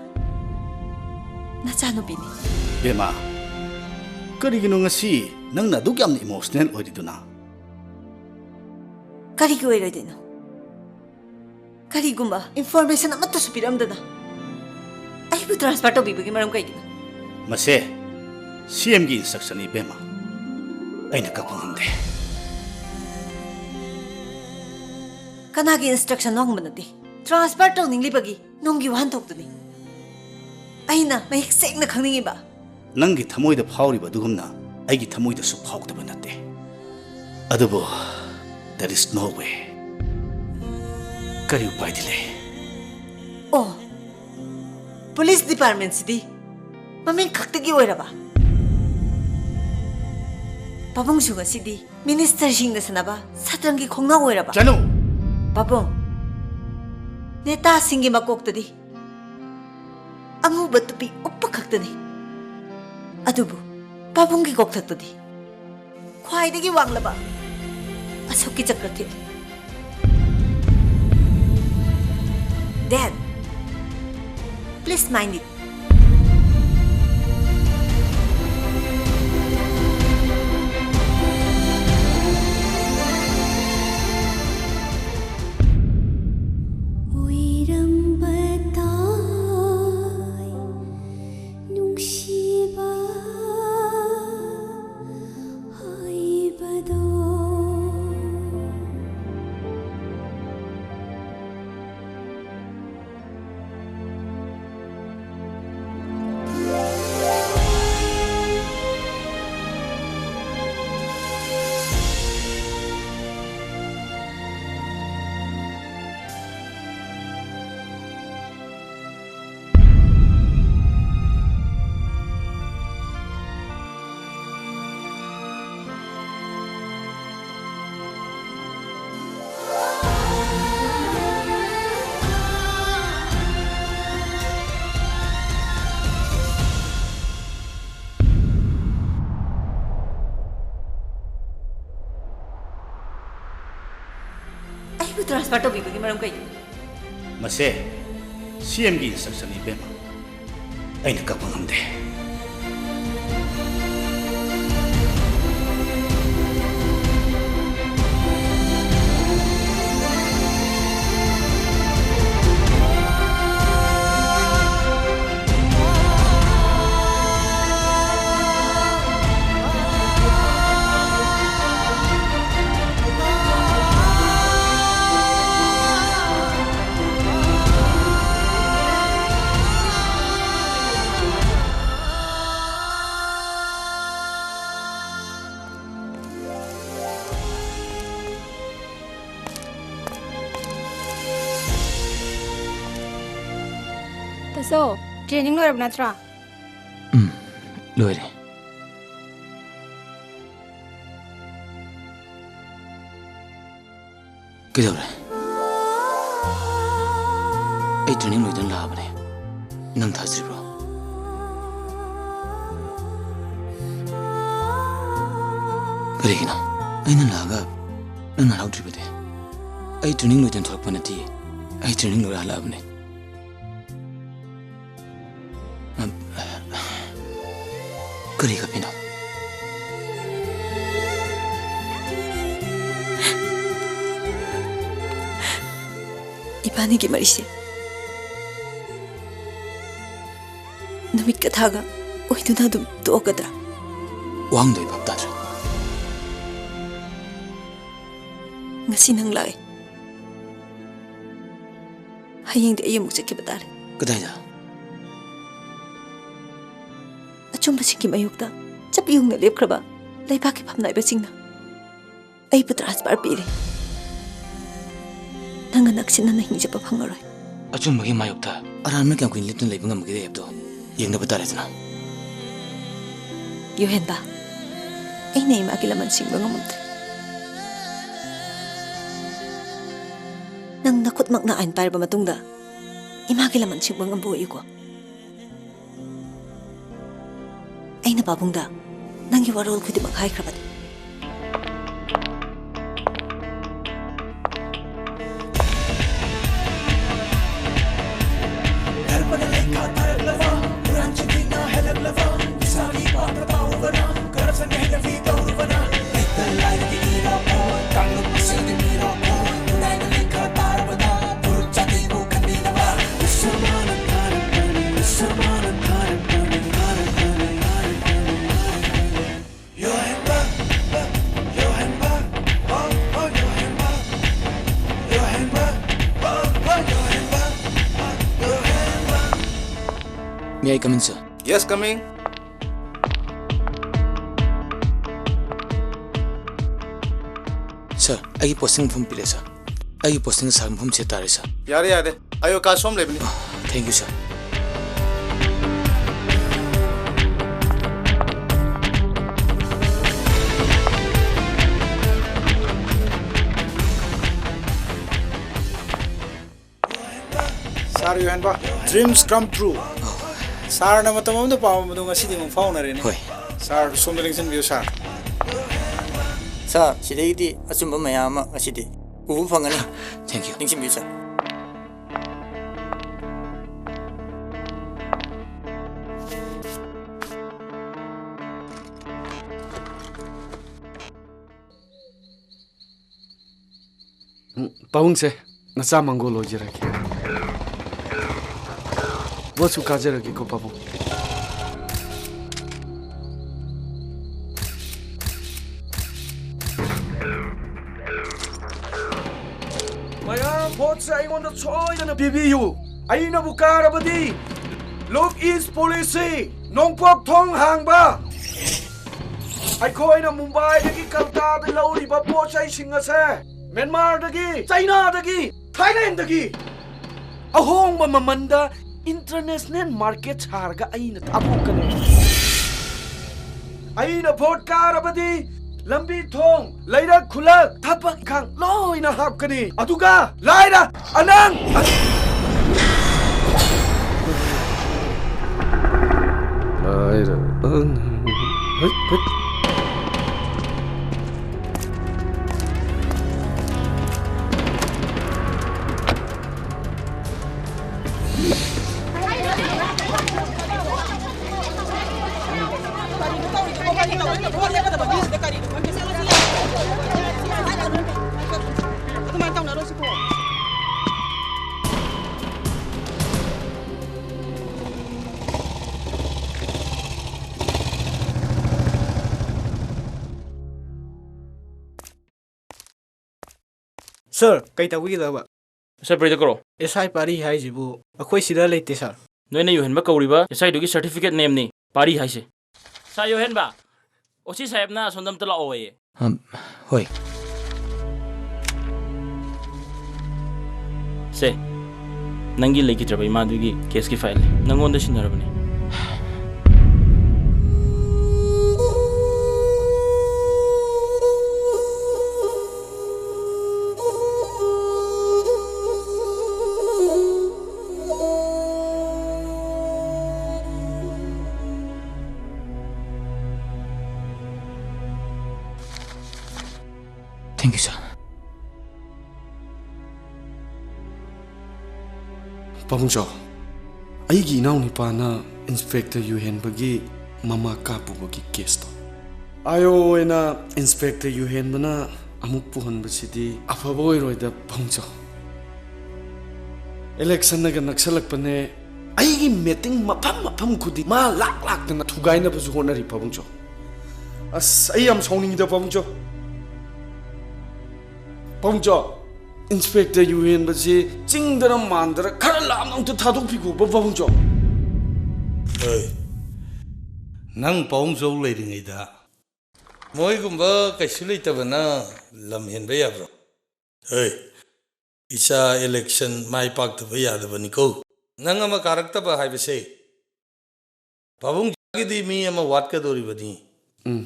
ꯅꯆꯥꯅꯨꯄꯤꯅꯤ꯫ ꯕꯦꯝꯃ, ꯀꯔꯤꯒꯤꯅꯣ ꯉꯁꯤ ꯅꯪꯅ ꯑꯗꯨꯛ ꯌꯥꯝꯅ emotional ꯑꯣꯏꯔꯤꯗꯨꯅ? ꯀꯔꯤꯒꯤ ꯑꯣꯏꯔꯣꯏꯗꯣꯏꯅꯣ? ꯀꯔꯤꯒꯨꯝꯕ information ꯑꯃꯠꯇꯁꯨ ꯄꯤꯔꯝꯗꯅ ꯑꯩꯕꯨ transfer ꯇꯧꯕꯤꯕꯒꯤ ꯃꯔꯝ ꯀꯩꯒꯤꯅꯣ? ꯃꯁꯦ CMꯒꯤ instructionꯅꯤ, ꯏꯕꯦꯝꯃ꯫ ꯑꯩꯅ ꯀꯛꯄ ꯉꯝꯗꯦ꯫ ꯀꯅꯥꯒꯤ instructionꯅꯣ ꯍꯪꯕ ꯅꯠꯇꯦ, transfer ꯇꯧꯅꯤꯡꯂꯤꯕꯒꯤ ꯅꯨꯡꯒꯤ ꯋꯥꯍꯟꯊꯣꯛꯇꯨꯅꯤ ꯑꯩꯅ ꯃꯌꯦꯛ ꯁꯦꯡꯅ ꯈꯪꯅꯤꯡꯉꯤꯕ꯫ ꯅꯪꯒꯤ ꯊꯃꯣꯏꯗ ꯐꯥꯎꯔꯤꯕ ꯑꯗꯨꯒꯨꯝꯅ ꯑꯩꯒꯤ ꯊꯃꯣꯏꯗꯁꯨ ꯐꯥꯎꯗꯕ ꯅꯠꯇꯦ꯫ ꯑꯗꯨꯕꯨ there is no way. ꯀꯔꯤ ꯎꯄꯥꯏꯗꯤ ꯂꯩ? ꯑꯣ, police departmentꯁꯤꯗꯤ ꯃꯃꯤꯡ ꯈꯛꯇꯒꯤ ꯑꯣꯏꯔꯕ? ꯄꯥꯕꯨꯡꯁꯨ ꯉꯁꯤꯗꯤ ministerꯁꯤꯡꯅ ꯁꯥꯟꯅꯕ ꯁꯠꯇ꯭ꯔꯪꯒꯤ ꯈꯣꯡꯅꯥꯎ ꯑꯣꯏꯔꯕ? ꯆꯅꯨ! ꯄꯥꯕꯨꯡ, ꯅꯦꯇꯥꯁꯤꯡꯒꯤ ꯃꯀꯣꯛꯇꯗꯤ ꯑꯉꯧꯕ ꯇꯨꯄꯤ ꯎꯞꯄ ꯈꯛꯇꯅꯤ꯫ ꯑꯗꯨꯕꯨ ꯄꯥꯕꯨꯡꯒꯤ ꯀꯣꯛꯊꯛꯇꯗꯤ ꯈ꯭ꯋꯥꯏꯗꯒꯤ ꯋꯥꯡꯂꯕ ꯑꯁꯣꯛꯀꯤ ꯆꯀ꯭ꯔ ꯊꯦꯠꯂꯤ꯫ Dad, please mind it. ꯑꯣꯏꯔꯝꯕ ꯇꯥꯏ ꯅꯨꯡꯁꯤꯕ ꯍꯥꯏꯕꯗꯣ꯫ ꯑꯗꯨ transfer ꯇꯧꯕꯤꯕꯒꯤ ꯃꯔꯝ ꯀꯩꯅꯣ? ꯃꯁꯦ C M ꯒꯤ instruction ꯅꯤ, ꯏꯕꯦꯝꯃ꯫ ꯑꯩꯅ ꯀꯛꯄ ꯉꯝꯗꯦ꯫ ꯇꯥꯆꯧ, training ꯂꯣꯏꯔꯕ ꯅꯠꯇ꯭ꯔꯥ? ꯎꯝ, ꯂꯣꯏꯔꯦ꯫ ꯀꯩꯗꯧꯔꯦ? ꯑꯩ training ꯂꯣꯏꯗꯅ ꯂꯥꯛꯑꯕꯅꯦ꯫ ꯅꯪ ꯊꯥꯖꯗ꯭ꯔꯤꯕ꯭ꯔꯣ? ꯀꯔꯤꯒꯤꯅꯣ? ꯑꯩꯅ ꯂꯥꯛꯑꯒ ꯅꯪꯅ ꯍꯔꯥꯎꯗ꯭ꯔꯤꯕꯗꯤ? ꯑꯩ training ꯂꯣꯏꯗꯅ ꯊꯣꯛꯂꯛꯄ ꯅꯠꯇꯤꯌꯦ꯫ ꯑꯩ training ꯂꯣꯏꯔ ꯍꯜꯂꯛꯑꯕꯅꯦ꯫ ꯀꯔꯤ ꯀꯞꯄꯤꯅꯣ? ꯏꯕꯥꯅꯤꯒꯤ ꯃꯔꯤꯁꯦ ꯅꯨꯃꯤꯠꯀ ꯊꯥꯒ ꯑꯣꯏꯗꯨꯅ ꯑꯗꯨꯝ ꯇꯣꯛꯀꯗ꯭ꯔꯥ? ꯋꯥꯍꯪꯗꯣ ꯑꯩ ꯚꯥꯞ ꯇꯥꯗ꯭ꯔꯦ꯫ ꯉꯁꯤ ꯅꯪ ꯂꯥꯛꯑꯦ꯫ ꯍꯌꯦꯡꯗꯤ ꯑꯩ ꯑꯃꯨꯛ ꯆꯠꯈꯤꯕ ꯇꯥꯔꯦ꯫ ꯀꯗꯥꯏꯗ? ꯑꯆꯨꯝꯕꯁꯤꯡꯒꯤ ꯃꯥꯌꯣꯛꯇ ꯆꯞ ꯌꯨꯡꯅ ꯂꯦꯞꯈ꯭ꯔꯕ ꯂꯩꯕꯥꯛꯀꯤ ꯐꯝꯅꯥꯏꯕꯁꯤꯡꯅ ꯑꯩꯕꯨ transfer ꯄꯤꯔꯦ꯫ ꯅꯪꯅ ꯅꯛꯁꯤꯟꯅꯅ ꯍꯤꯡꯖꯕ ꯐꯪꯉꯔꯣꯏ꯫ ꯑꯆꯨꯝꯕꯒꯤ ꯃꯥꯌꯣꯛꯇ ꯑꯔꯥꯟꯕꯅ ꯀꯌꯥꯝ ꯀꯨꯏꯅ ꯂꯦꯞꯇꯨꯅ ꯂꯩꯕ ꯉꯝꯒꯗꯒꯦ ꯍꯥꯏꯕꯗꯣ ꯌꯦꯡꯅꯕ ꯇꯥꯔꯦꯗꯅ꯫ ꯌꯨꯍꯦꯟꯕ, ꯑꯩꯅ ꯏꯃꯥꯒꯤ ꯂꯃꯟ ꯁꯤꯡꯕ ꯉꯝꯃꯝꯗ꯭ꯔꯦ꯫ ꯅꯪ ꯅꯈꯨꯠꯃꯛꯅ ꯑꯥꯏꯟ ꯄꯥꯏꯔꯕ ꯃꯇꯨꯡꯗ ꯏꯃꯥꯒꯤ ꯂꯃꯟ ꯁꯤꯡꯕ ꯉꯝꯕ ꯑꯣꯏꯌꯨꯀꯣ꯫ ꯑꯩꯅ ꯄꯥꯕꯨꯡꯗ ꯅꯪꯒꯤ ꯋꯥꯔꯣꯜ ꯈꯨꯗꯤꯡꯃꯛ ꯍꯥꯏꯈ꯭ꯔꯕꯅꯤ꯫ Hey, come in, sir. Yes, coming. Sir, ꯑꯩꯒꯤ posting ꯃꯐꯝ ꯄꯤꯔꯦ, sir. ꯑꯩꯒꯤ posting sir ꯃꯐꯝꯁꯦ ꯇꯥꯔꯦ, sir. ꯌꯥꯔꯦ, ꯌꯥꯔꯦ꯫ ꯑꯩ ꯀꯥ ꯁꯣꯝ ꯂꯩꯕꯅꯤ꯫ Thank you, sir. Sir ꯌꯣꯍꯦꯟꯕ, dreams come true. Sirꯅ ꯃꯇꯝ ꯑꯃꯗ ꯄꯥꯝꯕꯗꯣ ꯉꯁꯤꯗꯤ ꯑꯃꯨꯛ ꯐꯥꯎꯅꯔꯦꯅꯦ꯫ ꯍꯣꯏ꯫ Sir, ꯁꯣꯝꯗ ꯂꯦꯡꯁꯤꯟꯕꯤꯌꯨ, sir. Sir, ꯁꯤꯗꯒꯤꯗꯤ ꯑꯆꯨꯝꯕ ꯃꯌꯥꯝ ꯑꯃ ꯉꯁꯤꯗꯤ ꯎꯕ ꯐꯪꯒꯅꯤ꯫ Thank you. ꯅꯤꯡꯁꯤꯡꯕꯤꯌꯨ, sir. ꯎꯝ, ꯄꯥꯕꯨꯡꯁꯦ, ꯅꯆꯥ ꯃꯪꯒꯣꯜ ꯑꯣꯏꯖꯔꯒꯦ꯫ ꯚꯣꯠꯁꯨ ꯀꯥꯖꯔꯒꯦꯀꯣ, ꯄꯥꯕꯨꯡ꯫ ꯃꯌꯥꯝ, ꯚꯣꯠꯁꯦ ꯑꯩꯉꯣꯟꯗ ꯁꯣꯏꯗꯅ ꯄꯤꯕꯤꯌꯨ꯫ ꯑꯩꯅꯕꯨ ꯀꯥꯔꯕꯗꯤ, Look East Policy, ꯅꯣꯡꯄꯣꯛ ꯊꯣꯡ ꯍꯥꯡꯕ꯫ ꯑꯩꯈꯣꯏꯅ ꯃꯨꯝꯕꯥꯏꯗꯒꯤ ꯀꯜꯀꯥꯗ ꯂꯧꯔꯤꯕ ꯄꯣꯠ ꯆꯩꯁꯤꯡ ꯑꯁꯦ ꯃ꯭ꯌꯥꯟꯃꯥꯔꯗꯒꯤ, ꯆꯥꯏꯅꯥꯗꯒꯤ, ꯊꯥꯏꯂꯦꯟꯗꯒꯤ ꯑꯍꯣꯡꯕ ꯃꯃꯟꯗ international market ꯁꯥꯔꯒ ꯑꯩꯅ ꯊꯥꯗꯣꯛꯀꯅꯤ꯫ ꯑꯩꯅ ꯚꯣꯠ ꯀꯥꯔꯕꯗꯤ ꯂꯝꯕꯤ ꯊꯣꯡ, ꯂꯩꯔꯛ ꯈꯨꯜꯂꯛ, ꯊꯕꯛ ꯏꯪꯈꯥꯡ ꯂꯣꯏꯅ ꯍꯥꯞꯀꯅꯤ꯫ ꯑꯗꯨꯒ ꯂꯥꯏꯔ ꯑꯅꯪ ꯂꯥꯏꯔ ꯑꯅꯪ꯫ ꯍꯩꯠ, ꯍꯩꯠ꯫ Sir, ꯀꯩ ꯇꯧꯕꯤꯒꯗꯕ? Sir, ꯄ꯭ꯔꯤꯗ ꯀꯧꯔꯣ꯫ ꯑꯦꯁ ꯑꯥꯏ ꯄꯥꯔꯤ ꯍꯥꯏꯁꯤꯕꯨ ꯑꯩꯈꯣꯏ ꯁꯤꯗ ꯂꯩꯇꯦ, sir꯫ ꯅꯣꯏꯅ ꯌꯨꯍꯦꯟꯕ ꯀꯧꯔꯤꯕ ꯑꯦꯁ ꯑꯥꯏꯗꯨꯒꯤ ꯁꯔꯇꯤꯐꯤꯀꯦꯠ ꯅꯦꯝꯅꯤ꯫ ꯄꯥꯔꯤ ꯍꯥꯏꯁꯦ꯫ ꯁꯥꯔ ꯌꯨꯍꯦꯟꯕ, ꯑꯣ ꯁꯤ ꯁꯥꯍꯦꯕꯅ ꯑꯁꯣꯝꯗ ꯑꯝꯇ ꯂꯥꯛꯑꯣꯌꯦ꯫ ꯑꯝ, ꯍꯣꯏ꯫ ꯁꯦ, ꯅꯪꯒꯤ ꯂꯩꯈꯤꯗ꯭ꯔꯕ ꯏꯃꯥꯗꯨꯒꯤ ꯀꯦꯁꯀꯤ ꯐꯥꯏꯜ ꯅꯪꯉꯣꯟꯗ ꯁꯤꯟꯅꯔꯕꯅꯦ꯫ Thank you, sir. ꯄꯥꯕꯨꯡꯆꯧ, ꯑꯩꯒꯤ ꯏꯅꯥꯎꯅꯨꯄꯥꯅ ꯏꯟꯁꯄꯦꯛꯇꯔ ꯌꯨꯍꯦꯟꯕꯒꯤ ꯃꯃꯥ ꯀꯥꯞꯄꯨꯕꯒꯤ ꯀꯦꯁꯇꯣ꯫ ꯑꯥꯏ ꯑꯣ ꯑꯣꯏꯅ ꯏꯟꯁꯄꯦꯛꯇꯔ ꯌꯨꯍꯦꯟꯕꯅ ꯑꯃꯨꯛ ꯄꯨꯍꯟꯕꯁꯤꯗꯤ ꯑꯐꯕ ꯑꯣꯏꯔꯣꯏꯗ ꯄꯥꯕꯨꯡꯆꯧ꯫ ꯏꯂꯦꯛꯁꯟꯅꯒ ꯅꯛꯁꯜꯂꯛꯄꯅꯦ, ꯑꯩꯒꯤ ꯃꯤꯇꯤꯡ ꯃꯐꯝ ꯃꯐꯝ ꯈꯨꯗꯤꯡ ꯃꯥ ꯂꯥꯛ ꯂꯥꯛꯇꯅ ꯊꯨꯒꯥꯏꯅꯕꯁꯨ ꯍꯣꯠꯅꯔꯤ ꯄꯥꯕꯨꯡꯆꯧ꯫ ꯑꯁ, ꯑꯩ ꯌꯥꯝ ꯁꯥꯎꯅꯤꯡꯉꯤꯗ ꯄꯥꯕꯨꯡꯆꯧ꯫ ꯄꯥꯕꯨꯡꯆꯧ, ꯏꯟꯁꯄꯦꯛꯇꯔ ꯌꯨꯍꯦꯟꯕꯁꯤ ꯆꯤꯡꯗꯔ ꯃꯥꯟꯗꯔ ꯈꯔ ꯂꯥꯞꯅ ꯑꯝꯇ ꯊꯥꯗꯣꯛꯄꯤꯈꯣꯕ ꯄꯥꯕꯨꯡꯆꯧ꯫ ꯍꯣꯏ, ꯅꯪ ꯄꯥꯕꯨꯡꯆꯧ ꯂꯩꯔꯤꯉꯩꯗ ꯃꯣꯏꯒꯨꯝꯕ ꯀꯩꯁꯨ ꯂꯩꯇꯕꯅ ꯂꯝ ꯍꯦꯟꯕ ꯌꯥꯕ꯭ꯔꯣ? ꯍꯣꯏ, ꯏꯆꯥ ꯏꯂꯦꯛꯁꯟ ꯃꯥꯏ ꯄꯥꯛꯇꯕ ꯌꯥꯗꯕꯅꯤꯀꯣ꯫ ꯅꯪ ꯑꯃ ꯀꯥꯔꯛꯇꯕ ꯍꯥꯏꯕꯁꯦ ꯄꯥꯕꯨꯡꯒꯤꯗꯤ ꯃꯤ ꯑꯃ ꯋꯥꯠꯀꯗꯧꯔꯤꯕꯅꯤ꯫ ꯎꯝ꯫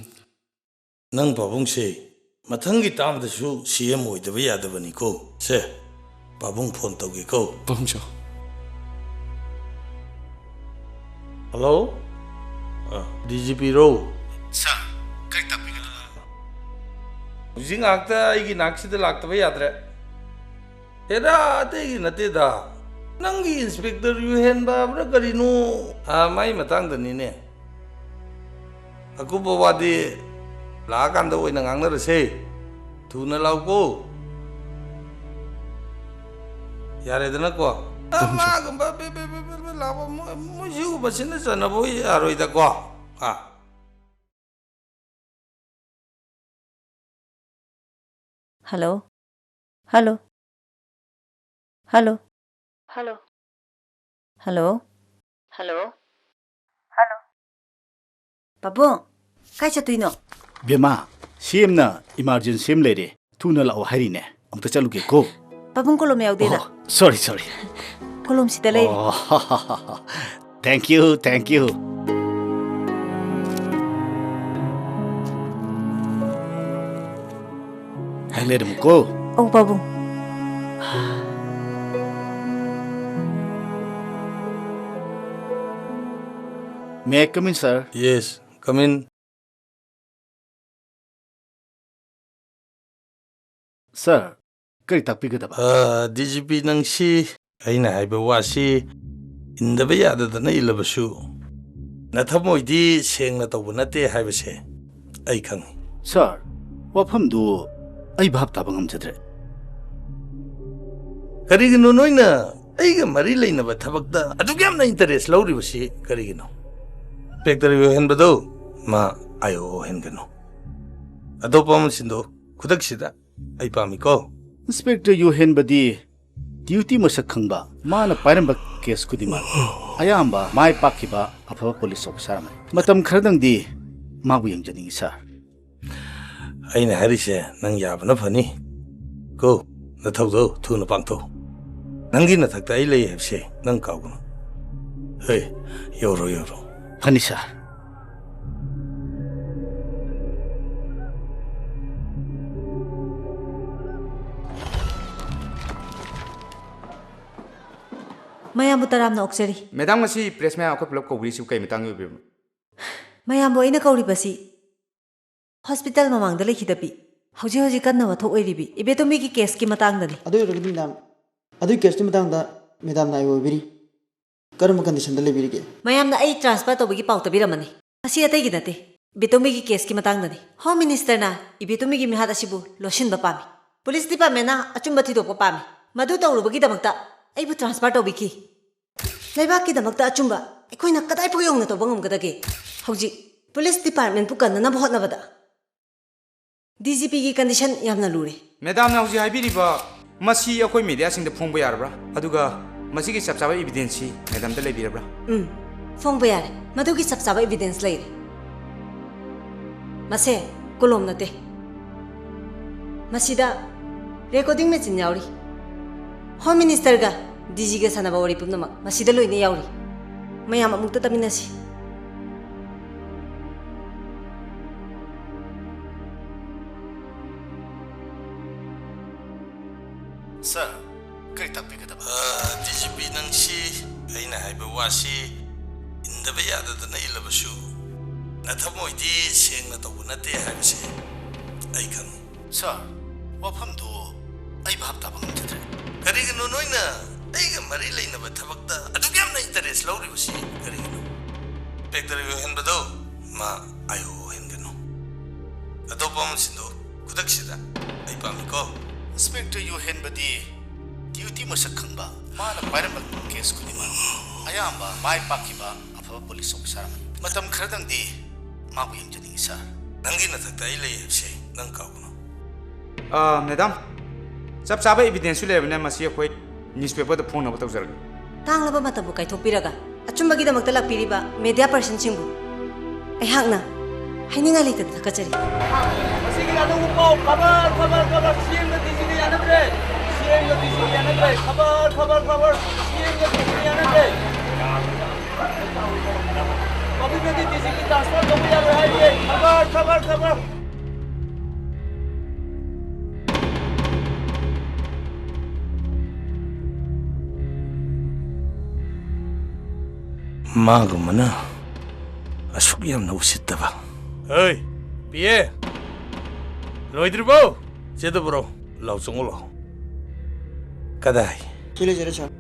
ꯅꯪ ꯄꯥꯕꯨꯡꯁꯦ ꯃꯊꯪꯒꯤ ꯇꯥꯝꯗꯁꯨ ꯁꯤ ꯑꯦꯝ ꯑꯣꯏꯗꯕ ꯌꯥꯗꯕꯅꯤꯀꯣ꯫ ꯁꯦ, ꯄꯥꯕꯨꯡ ꯐꯣꯟ ꯇꯧꯒꯦꯀꯣ꯫ ꯄꯥꯕꯨꯡꯆꯧ꯫ ꯍꯜꯂꯣ? ꯑ, ꯗꯤ ꯖꯤ ꯄꯤꯔꯣ? ꯁꯥꯔ, ꯀꯔꯤ ꯇꯥꯛꯄꯤꯒꯗꯕ? ꯍꯧꯖꯤꯛ ꯉꯥꯏꯍꯥꯛꯇ ꯑꯩꯒꯤ ꯅꯥꯛꯁꯤꯗ ꯂꯥꯛꯇꯕ ꯌꯥꯗ꯭ꯔꯦ꯫ ꯍꯦꯔꯥ, ꯑꯇꯩꯒꯤ ꯅꯠꯇꯦꯗ꯫ ꯅꯪꯒꯤ ꯏꯟꯁꯄꯦꯛꯇꯔ ꯌꯨꯍꯦꯟꯕ ꯍꯥꯏꯕ꯭ꯔꯥ ꯀꯔꯤꯅꯣ? ꯑ, ꯃꯥꯏ ꯃꯇꯥꯡꯗꯅꯤꯅꯦ꯫ ꯑꯀꯨꯞꯄ ꯋꯥꯗꯤ ꯂꯥꯛꯑꯀꯥꯟꯗ ꯑꯣꯏꯅ ꯉꯥꯡꯅꯔꯁꯦ꯫ ꯊꯨꯅ ꯂꯥꯛꯎꯀꯣ꯫ ꯌꯥꯔꯦꯗꯅꯀꯣ? ꯇꯧꯍꯟꯁꯤ꯫ ꯃꯥꯒꯨꯝꯕ ꯄꯦ, ꯄꯦ, ꯄꯦ, ꯄꯦ, ꯄꯦ ꯂꯥꯛꯄ ꯃꯣꯏ, ꯃꯣꯏ ꯁꯤꯒꯨꯝꯕꯁꯤꯅ ꯆꯟꯅꯕ ꯌꯥꯔꯣꯏꯗꯀꯣ? ꯑꯥ꯫ Hello? Hello? Hello? Hello? Hello? Hello. Hello. ꯄꯥꯕꯨꯡ, ꯀꯥꯏ ꯆꯠꯇꯣꯏꯅꯣ? ꯕꯦꯝꯃ, ꯁꯤ ꯑꯦꯝꯅ ꯏꯃꯥꯔꯖꯦꯟꯁꯤ ꯑꯃ ꯂꯩꯔꯦ, ꯊꯨꯅ ꯂꯥꯛꯑꯣ ꯍꯥꯏꯔꯤꯅꯦ, ꯑꯃꯨꯛꯇ ꯆꯠꯂꯨꯒꯦꯀꯣ꯫ ꯄꯥꯕꯨꯡ, ꯀꯣꯂꯣꯝ ꯌꯥꯎꯗꯦꯅ꯫ ꯑꯣ, ꯁꯣꯔꯤ, ꯁꯣꯔꯤ꯫ ꯀꯣꯂꯣꯝ ꯁꯤꯗ ꯂꯩꯔꯦ꯫ ꯑꯣ, thank you, thank you꯫ ꯉꯥꯏꯍꯥꯛ ꯂꯩꯔꯝꯃꯨꯀꯣ꯫ ꯑꯧ, ꯄꯥꯕꯨꯡ꯫ May I come in, sir? Yes, come in. Sir, ꯀꯔꯤ ꯇꯥꯛꯄꯤꯒꯗꯕ? ꯑ, ꯗꯤ ꯖꯤ ꯄꯤ, ꯅꯪꯁꯤ ꯑꯩꯅ ꯍꯥꯏꯕ ꯋꯥꯁꯤ ꯏꯟꯗꯕ ꯌꯥꯗꯗꯅ ꯏꯜꯂꯕꯁꯨ, ꯅꯊꯃꯣꯏꯗꯤ ꯁꯦꯡꯅ ꯇꯧꯕ ꯅꯠꯇꯦ ꯍꯥꯏꯕꯁꯦ ꯑꯩ ꯈꯪꯏ꯫ Sir, ꯋꯥꯐꯝꯗꯨ ꯑꯩ ꯚꯥꯞ ꯇꯥꯕ ꯉꯝꯖꯗ꯭ꯔꯦ꯫ ꯀꯔꯤꯒꯤꯅꯣ ꯅꯣꯏꯅ ꯑꯩꯒ ꯃꯔꯤ ꯂꯩꯅꯕ ꯊꯕꯛꯇ ꯑꯗꯨꯛ ꯌꯥꯝꯅ interest ꯂꯧꯔꯤꯕꯁꯤ ꯀꯔꯤꯒꯤꯅꯣ? Inspector ꯌꯣꯍꯦꯟꯕꯗꯣ ꯃꯥ ꯑꯥꯏ ꯑꯣ ꯑꯣꯏꯍꯟꯒꯅꯨ꯫ ꯑꯇꯣꯞꯄ ꯑꯃ ꯁꯤꯟꯗꯣꯛꯎ꯫ ꯈꯨꯗꯛꯁꯤꯗ ꯑꯩ ꯄꯥꯝꯃꯤꯀꯣ꯫ Inspector ꯌꯣꯍꯦꯟꯕꯗꯤ duty ꯃꯁꯛ ꯈꯪꯕ, ꯃꯥꯅ ꯄꯥꯏꯔꯝꯕ case ꯈꯨꯗꯤꯡꯃꯛ ꯑꯌꯥꯝꯕ ꯃꯥꯏ ꯄꯥꯛꯈꯤꯕ ꯑꯐꯕ police officer ꯑꯃꯅꯤ꯫ ꯃꯇꯝ ꯈꯔꯗꯪꯗꯤ ꯃꯥꯕꯨ ꯌꯦꯡꯖꯅꯤꯡꯉꯤ, sir꯫ ꯑꯩꯅ ꯍꯥꯏꯔꯤꯁꯦ ꯅꯪ ꯌꯥꯕꯅ ꯐꯅꯤ꯫ ꯀꯣ, ꯅꯊꯧꯗꯣ ꯊꯨꯅ ꯄꯥꯡꯊꯣꯛꯎ꯫ ꯅꯪꯒꯤ ꯅꯊꯛꯇ ꯑꯩ ꯂꯩ ꯍꯥꯏꯕꯁꯦ ꯅꯪ ꯀꯥꯎꯒꯅꯨ꯫ ꯍꯦ, ꯌꯧꯔꯣ, ꯌꯧꯔꯣ꯫ ꯐꯅꯤ, sir꯫ ꯃꯌꯥꯝꯕꯨ ꯇꯔꯥꯝꯅ ꯑꯣꯛꯆꯔꯤ꯫ Madam, ꯉꯁꯤ press ꯃꯌꯥꯝ ꯑꯩꯈꯣꯏ ꯄꯨꯂꯞ ꯀꯧꯕꯤꯔꯤꯁꯤꯕꯨ ꯀꯩ ꯃꯇꯥꯡꯒꯤ ꯑꯣꯏꯕꯤꯔꯕꯅꯣ? ꯃꯌꯥꯝꯕꯨ ꯑꯩꯅ ꯀꯧꯔꯤꯕꯁꯤ hospital ꯃꯃꯥꯡꯗ ꯂꯩꯈꯤꯗꯕꯤ, ꯍꯧꯖꯤꯛ ꯍꯧꯖꯤꯛ ꯀꯟꯅ ꯋꯥꯊꯣꯛ ꯑꯣꯏꯔꯤꯕꯤ ꯏꯕꯦꯇꯣꯝꯕꯤꯒꯤ case ꯀꯤ ꯃꯇꯥꯡꯗꯅꯤ꯫ ꯑꯗꯨ ꯑꯣꯏꯔꯒꯗꯤ madam, ꯑꯗꯨꯒꯤ case ꯇꯨꯒꯤ ꯃꯇꯥꯡꯗ madam ꯅ ꯑꯥꯏ ꯑꯣ ꯑꯣꯏꯕꯤꯔꯤ꯫ ꯀꯔꯝꯕ condition ꯗ ꯂꯩꯕꯤꯔꯤꯒꯦ? ꯃꯌꯥꯝꯅ ꯑꯩ transfer ꯇꯧꯕꯒꯤ ꯄꯥꯎ ꯇꯥꯕꯤꯔꯝꯃꯅꯤ꯫ ꯃꯁꯤ ꯑꯇꯩꯒꯤ ꯅꯠꯇꯦ, ꯏꯕꯦꯇꯣꯝꯕꯤꯒꯤ case ꯀꯤ ꯃꯇꯥꯡꯗꯅꯤ꯫ Home Minister ꯅ ꯏꯕꯦꯇꯣꯝꯕꯤꯒꯤ ꯃꯤꯍꯥꯠ ꯑꯁꯤꯕꯨ ꯂꯣꯠꯁꯤꯟꯕ ꯄꯥꯝꯃꯤ꯫ Police Department ꯅ ꯑꯆꯨꯝꯕ ꯊꯤꯗꯣꯛꯄ ꯄꯥꯝꯃꯤ꯫ ꯃꯗꯨ ꯇꯧꯔꯨꯕꯒꯤꯗꯃꯛꯇ ꯑꯩꯕꯨ transfer ꯇꯧꯕꯤꯈꯤ꯫ ꯂꯩꯕꯥꯛꯀꯤꯗꯃꯛꯇ ꯑꯆꯨꯝꯕ ꯑꯩꯈꯣꯏꯅ ꯀꯗꯥꯏꯐꯥꯎ ꯌꯧꯅ ꯇꯧꯕ ꯉꯝꯒꯗꯒꯦ? ꯍꯧꯖꯤꯛ police department ꯄꯨ ꯀꯟꯅꯅꯕ ꯍꯣꯠꯅꯕꯗ ꯗꯤ ꯖꯤ ꯄꯤ ꯒꯤ condition ꯌꯥꯝꯅ ꯂꯨꯔꯦ꯫ Madam ꯅ ꯍꯧꯖꯤꯛ ꯍꯥꯏꯕꯤꯔꯤꯕ ꯃꯁꯤ ꯑꯩꯈꯣꯏ media ꯁꯤꯡꯗ ꯐꯣꯡꯕ ꯌꯥꯔꯕ꯭ꯔꯥ? ꯑꯗꯨꯒ ꯃꯁꯤꯒꯤ ꯆꯞ ꯆꯥꯕ ꯏꯕꯤꯗꯦꯟꯁꯁꯤ ꯃꯦꯗꯥꯝꯗ ꯂꯩꯕꯤꯔꯕ꯭ꯔꯥ? ꯎꯝ, ꯐꯣꯡꯕ ꯌꯥꯔꯦ꯫ ꯃꯗꯨꯒꯤ ꯆꯞ ꯆꯥꯕ ꯏꯕꯤꯗꯦꯟꯁ ꯂꯩꯔꯦ꯫ ꯃꯁꯦ ꯀꯣꯂꯣꯝ ꯅꯠꯇꯦ꯫ ꯃꯁꯤꯗ ꯔꯦꯀꯣꯔꯗꯤꯡ ꯃꯦꯆꯤꯟ ꯌꯥꯎꯔꯤ꯫ ꯍꯣꯝ ꯃꯤꯅꯤꯁꯇꯔꯒ ꯗꯤ ꯖꯤꯒ ꯁꯥꯟꯅꯕ ꯋꯥꯔꯤ ꯄꯨꯝꯅꯃꯛ ꯃꯁꯤꯗ ꯂꯣꯏꯅ ꯌꯥꯎꯔꯤ꯫ ꯃꯌꯥꯝ ꯑꯃꯨꯛꯇ ꯇꯥꯃꯤꯟꯅꯁꯤ꯫ ꯁꯥꯔ, ꯀꯔꯤ ꯇꯥꯛꯄꯤꯒꯗꯕ? ꯗꯤ ꯖꯤ ꯄꯤ, ꯅꯪꯁꯤ ꯑꯩꯅ ꯍꯥꯏꯕ ꯋꯥꯁꯤ ꯏꯟꯗꯕ ꯌꯥꯗꯗꯅ ꯏꯜꯂꯕꯁꯨ, ꯅꯊꯃꯣꯏꯗꯤ ꯁꯦꯡꯅ ꯇꯧꯕ ꯅꯠꯇꯦ ꯍꯥꯏꯕꯁꯤ ꯑꯩ ꯈꯪꯏ꯫ ꯁꯥꯔ, ꯋꯥꯐꯝꯗꯨ ꯑꯩ ꯚꯥꯞ ꯇꯥꯕ ꯉꯝꯖꯗ꯭ꯔꯦ꯫ ꯀꯔꯤꯒꯤꯅꯣ ꯅꯣꯏꯅ ꯑꯩꯒ ꯃꯔꯤ ꯂꯩꯅꯕ ꯊꯕꯛꯇ ꯑꯗꯨꯛ ꯌꯥꯝꯅ ꯏꯟꯇꯔꯦꯁ ꯂꯧꯔꯤꯕꯁꯤ ꯀꯔꯤꯒꯤꯅꯣ? ꯏꯟꯁꯄꯦꯛꯇꯔ ꯌꯨꯍꯦꯟꯕꯗꯣ ꯃꯥ ꯑꯥꯏ ꯑꯣ ꯑꯣꯏꯍꯟꯒꯅꯨ꯫ ꯑꯇꯣꯞꯄ ꯑꯃ ꯁꯤꯟꯗꯣꯛꯎ꯫ ꯈꯨꯗꯛꯁꯤꯗ꯫ ꯑꯩ ꯄꯥꯝꯃꯤꯀꯣ꯫ ꯏꯟꯁꯄꯦꯛꯇꯔ ꯌꯨꯍꯦꯟꯕꯗꯤ ꯗ꯭ꯌꯨꯇꯤ ꯃꯁꯛ ꯈꯪꯕ, ꯃꯥꯅ ꯄꯥꯏꯔꯝꯕ ꯀꯦꯁ ꯈꯨꯗꯤꯡꯃꯛ ꯑꯌꯥꯝꯕ ꯃꯥꯏ ꯄꯥꯛꯈꯤꯕ ꯑꯐꯕ ꯄꯨꯂꯤꯁ ꯑꯣꯐꯤꯁꯥꯔ ꯑꯃꯅꯤ꯫ ꯃꯇꯝ ꯈꯔꯗꯪꯗꯤ ꯃꯥꯕꯨ ꯌꯦꯡꯖꯅꯤꯡꯏ, ꯁꯥꯔ꯫ ꯅꯪꯒꯤ ꯅꯊꯛꯇ ꯑꯩ ꯂꯩ ꯍꯥꯏꯕꯁꯦ ꯅꯪ ꯀꯥꯎꯒꯅꯨ꯫ ꯑ, ꯃꯦꯗꯥꯝ, ꯆꯞ ꯆꯥꯕ ꯏꯕꯤꯗꯦꯟꯁꯁꯨ ꯂꯩꯔꯕꯅꯤꯅ ꯃꯁꯤ ꯑꯩꯈꯣꯏ ꯅ꯭ꯌꯨꯁꯄꯦꯄꯔꯗ ꯐꯣꯡꯅꯕ ꯇꯧꯖꯔꯒꯦ꯫ ꯇꯥꯡꯂꯕ ꯃꯇꯝꯕꯨ ꯀꯥꯏꯊꯣꯛꯄꯤꯔꯒ ꯑꯆꯨꯝꯕꯒꯤꯗꯃꯛꯇ ꯂꯥꯛꯄꯤꯔꯤꯕ ꯃꯦꯗꯤꯌꯥ ꯄꯔꯁꯟꯁꯤꯡꯕꯨ ꯑꯩꯍꯥꯛꯅ ꯍꯥꯏꯅꯤꯡꯉꯥꯏ ꯂꯩꯇꯅ ꯊꯥꯒꯠꯆꯔꯤ꯫ ꯃꯁꯤꯒꯤ ꯑꯅꯧꯕ ꯄꯥꯎ꯫ ꯈꯕꯔ, ꯈꯕꯔ, ꯈꯕꯔ! ꯁꯤ ꯑꯦꯝꯒ ꯗꯤ ꯁꯤꯒ ꯌꯥꯅꯗ꯭ꯔꯦ꯫ ꯁꯤ ꯑꯦꯝꯒ ꯗꯤ ꯁꯤꯒ ꯌꯥꯅꯗ꯭ꯔꯦ꯫ ꯈꯕꯔ, ꯈꯕꯔ, ꯈꯕꯔ! ꯁꯤ ꯑꯦꯝꯒ ꯗꯤ ꯁꯤꯒ ꯌꯥꯅꯗ꯭ꯔꯦ꯫ ꯄꯕ꯭ꯂꯤꯛꯅꯗꯤ ꯗꯤ ꯁꯤꯒꯤ ꯇ꯭ꯔꯥꯟꯁꯐꯔ ꯇꯧꯕ ꯌꯥꯔꯣꯏ ꯍꯥꯏꯔꯤꯌꯦ꯫ ꯈꯕꯔ, ꯈꯕꯔ, ꯈꯕꯔ! ꯃꯥꯒꯨꯝꯕꯅ ꯑꯁꯨꯛ ꯌꯥꯝꯅ ꯎꯁꯤꯠꯇꯕ꯫ ꯍꯩ, ꯄꯤ ꯑꯦ, ꯂꯣꯏꯗ꯭ꯔꯤꯕꯣ? ꯆꯦꯗꯨ ꯄꯨꯔꯛꯑꯣ꯫ ꯂꯥꯎ, ꯆꯪꯉꯣ ꯂꯥꯎ꯫ ꯀꯗꯥꯏ? ꯁꯤ ꯂꯩꯖꯔꯦ, ꯁꯥꯔ꯫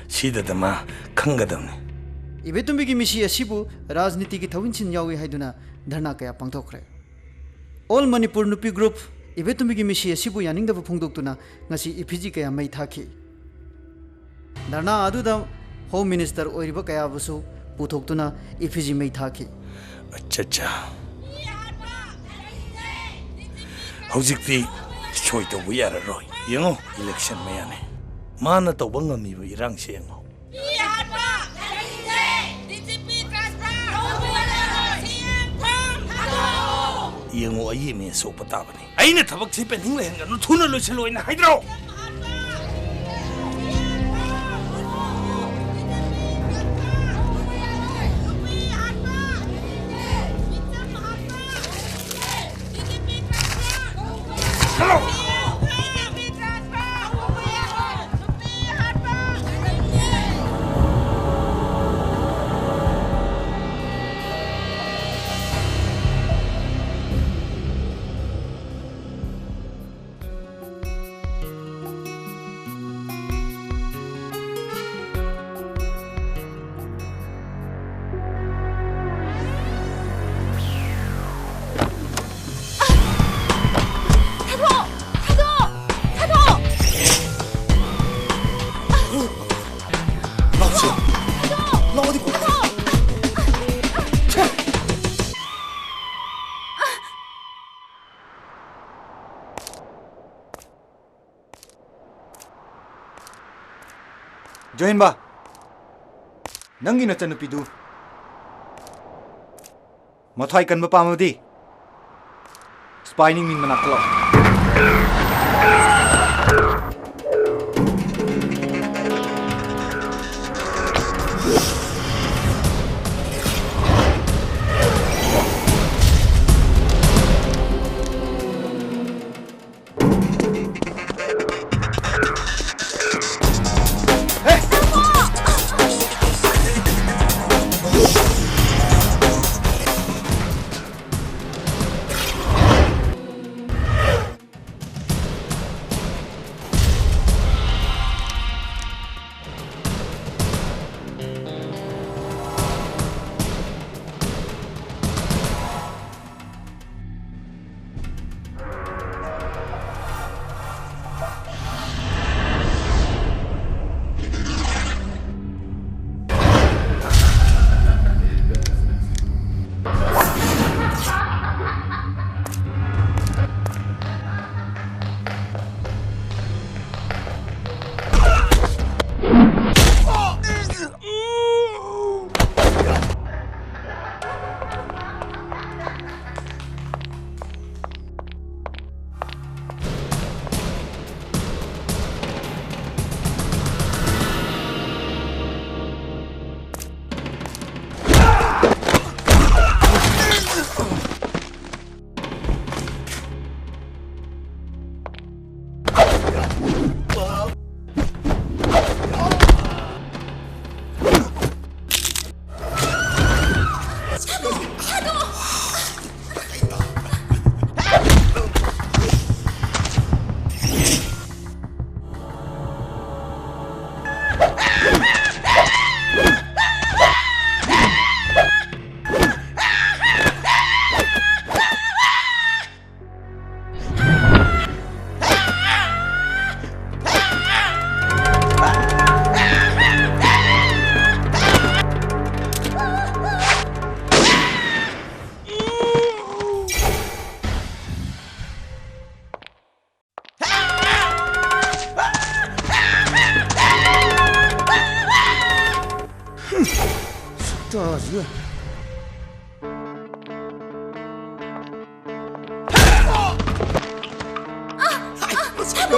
ꯁꯤꯗꯗ ꯃꯥ ꯈꯪꯒꯗꯕꯅꯤ꯫ ꯏꯕꯦꯇꯣꯝꯕꯤꯒꯤ ꯃꯤꯁꯤ ꯑꯁꯤꯕꯨ ꯔꯥꯖꯅꯤꯇꯤꯒꯤ ꯊꯧꯏꯟꯁꯤꯟ ꯌꯥꯎꯏ ꯍꯥꯏꯗꯨꯅ ꯙꯔꯅꯥ ꯀꯌꯥ ꯄꯥꯡꯊꯣꯛꯈ꯭ꯔꯦ꯫ ꯑꯣꯜ ꯃꯅꯤꯄꯨꯔ ꯅꯨꯄꯤ ꯒ꯭ꯔꯨꯞ ꯏꯕꯦꯇꯣꯝꯕꯤꯒꯤ ꯃꯤꯁꯤ ꯑꯁꯤꯕꯨ ꯌꯥꯅꯤꯡꯗꯕ ꯐꯣꯡꯗꯣꯛꯇꯨꯅ ꯉꯁꯤ ꯏꯐꯤꯖꯤ ꯀꯌꯥ ꯃꯩ ꯊꯥꯈꯤ꯫ ꯙꯔꯅꯥ ꯑꯗꯨꯗ ꯍꯣꯝ ꯃꯤꯅꯤꯁꯇꯔ ꯑꯣꯏꯔꯤꯕ ꯀꯌꯥꯕꯨꯁꯨ ꯄꯨꯊꯣꯛꯇꯨꯅ ꯏꯐꯤꯖꯤ ꯃꯩ ꯊꯥꯈꯤ꯫ ꯑꯠꯆꯥ, ꯑꯠꯆꯥ꯫ ꯍꯧꯖꯤꯛꯇꯤ ꯁꯣꯏ ꯇꯧꯕ ꯌꯥꯔꯔꯣꯏ꯫ ꯌꯦꯡꯉꯣ, election ꯃꯌꯥꯅꯦ꯫ ꯃꯥꯅ ꯇꯧꯕ ꯉꯝꯃꯤꯕ ꯏꯔꯥꯡꯁꯦ ꯌꯦꯡꯉꯣ꯫ ꯌꯦꯡꯉꯣ, ꯑꯩ ꯑꯦꯝ ꯑꯦ ꯁꯣꯛꯄ ꯇꯥꯕꯅꯤ꯫ ꯑꯩꯅ ꯊꯕꯛꯁꯤ pending ꯂꯩꯍꯟꯒꯅꯨ, ꯊꯨꯅ ꯂꯣꯏꯁꯤꯜꯂꯣ ꯍꯥꯏꯅ ꯍꯥꯏꯗ꯭ꯔꯣ? ꯊꯥꯗꯣꯛꯑꯣ! ꯊꯥꯗꯣꯛꯑꯣ! ꯊꯥꯗꯣꯛꯑꯣ! ꯂꯥꯛꯑꯣꯁꯦ꯫ ꯊꯥꯗꯣꯛꯑꯣ! ꯂꯥꯛꯑꯣꯗꯤ ꯀꯣ-, ꯊꯥꯗꯣꯛꯑꯣ! ꯁꯦ꯫ ꯖꯣꯍꯦꯟꯕ, ꯅꯪꯒꯤ ꯅꯆꯟꯅꯨꯄꯤꯗꯨ ꯃꯊ꯭ꯋꯥꯏ ꯀꯟꯕ ꯄꯥꯝꯃꯕꯗꯤ ꯁ꯭ꯄꯥꯏ ꯅꯤꯡꯃꯤꯟ ꯃꯅꯥꯛꯇ ꯂꯥꯛꯑꯣ꯫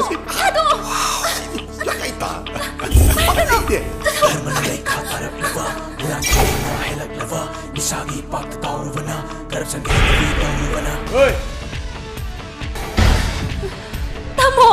ꯊꯥꯗꯣꯛꯑꯣ! ꯂꯀꯥꯏ ꯇꯥ꯫ ꯄꯥꯛꯂꯩꯗꯦ꯫ ꯙꯔꯃꯅ ꯂꯩꯈꯥ ꯇꯥꯔꯛꯂꯕ, ꯍꯨꯔꯥꯟꯕꯅ ꯍꯦꯜꯂꯛꯂꯕ, ꯅꯤꯁꯥꯒꯤ ꯄꯥꯛꯇ ꯇꯥꯎꯔꯨꯕꯅ, corruptionꯒꯤ ꯍꯩꯅꯕꯤ ꯇꯧꯔꯨꯕꯅ꯫ ꯍꯣꯏ꯫ ꯇꯥꯃꯣ!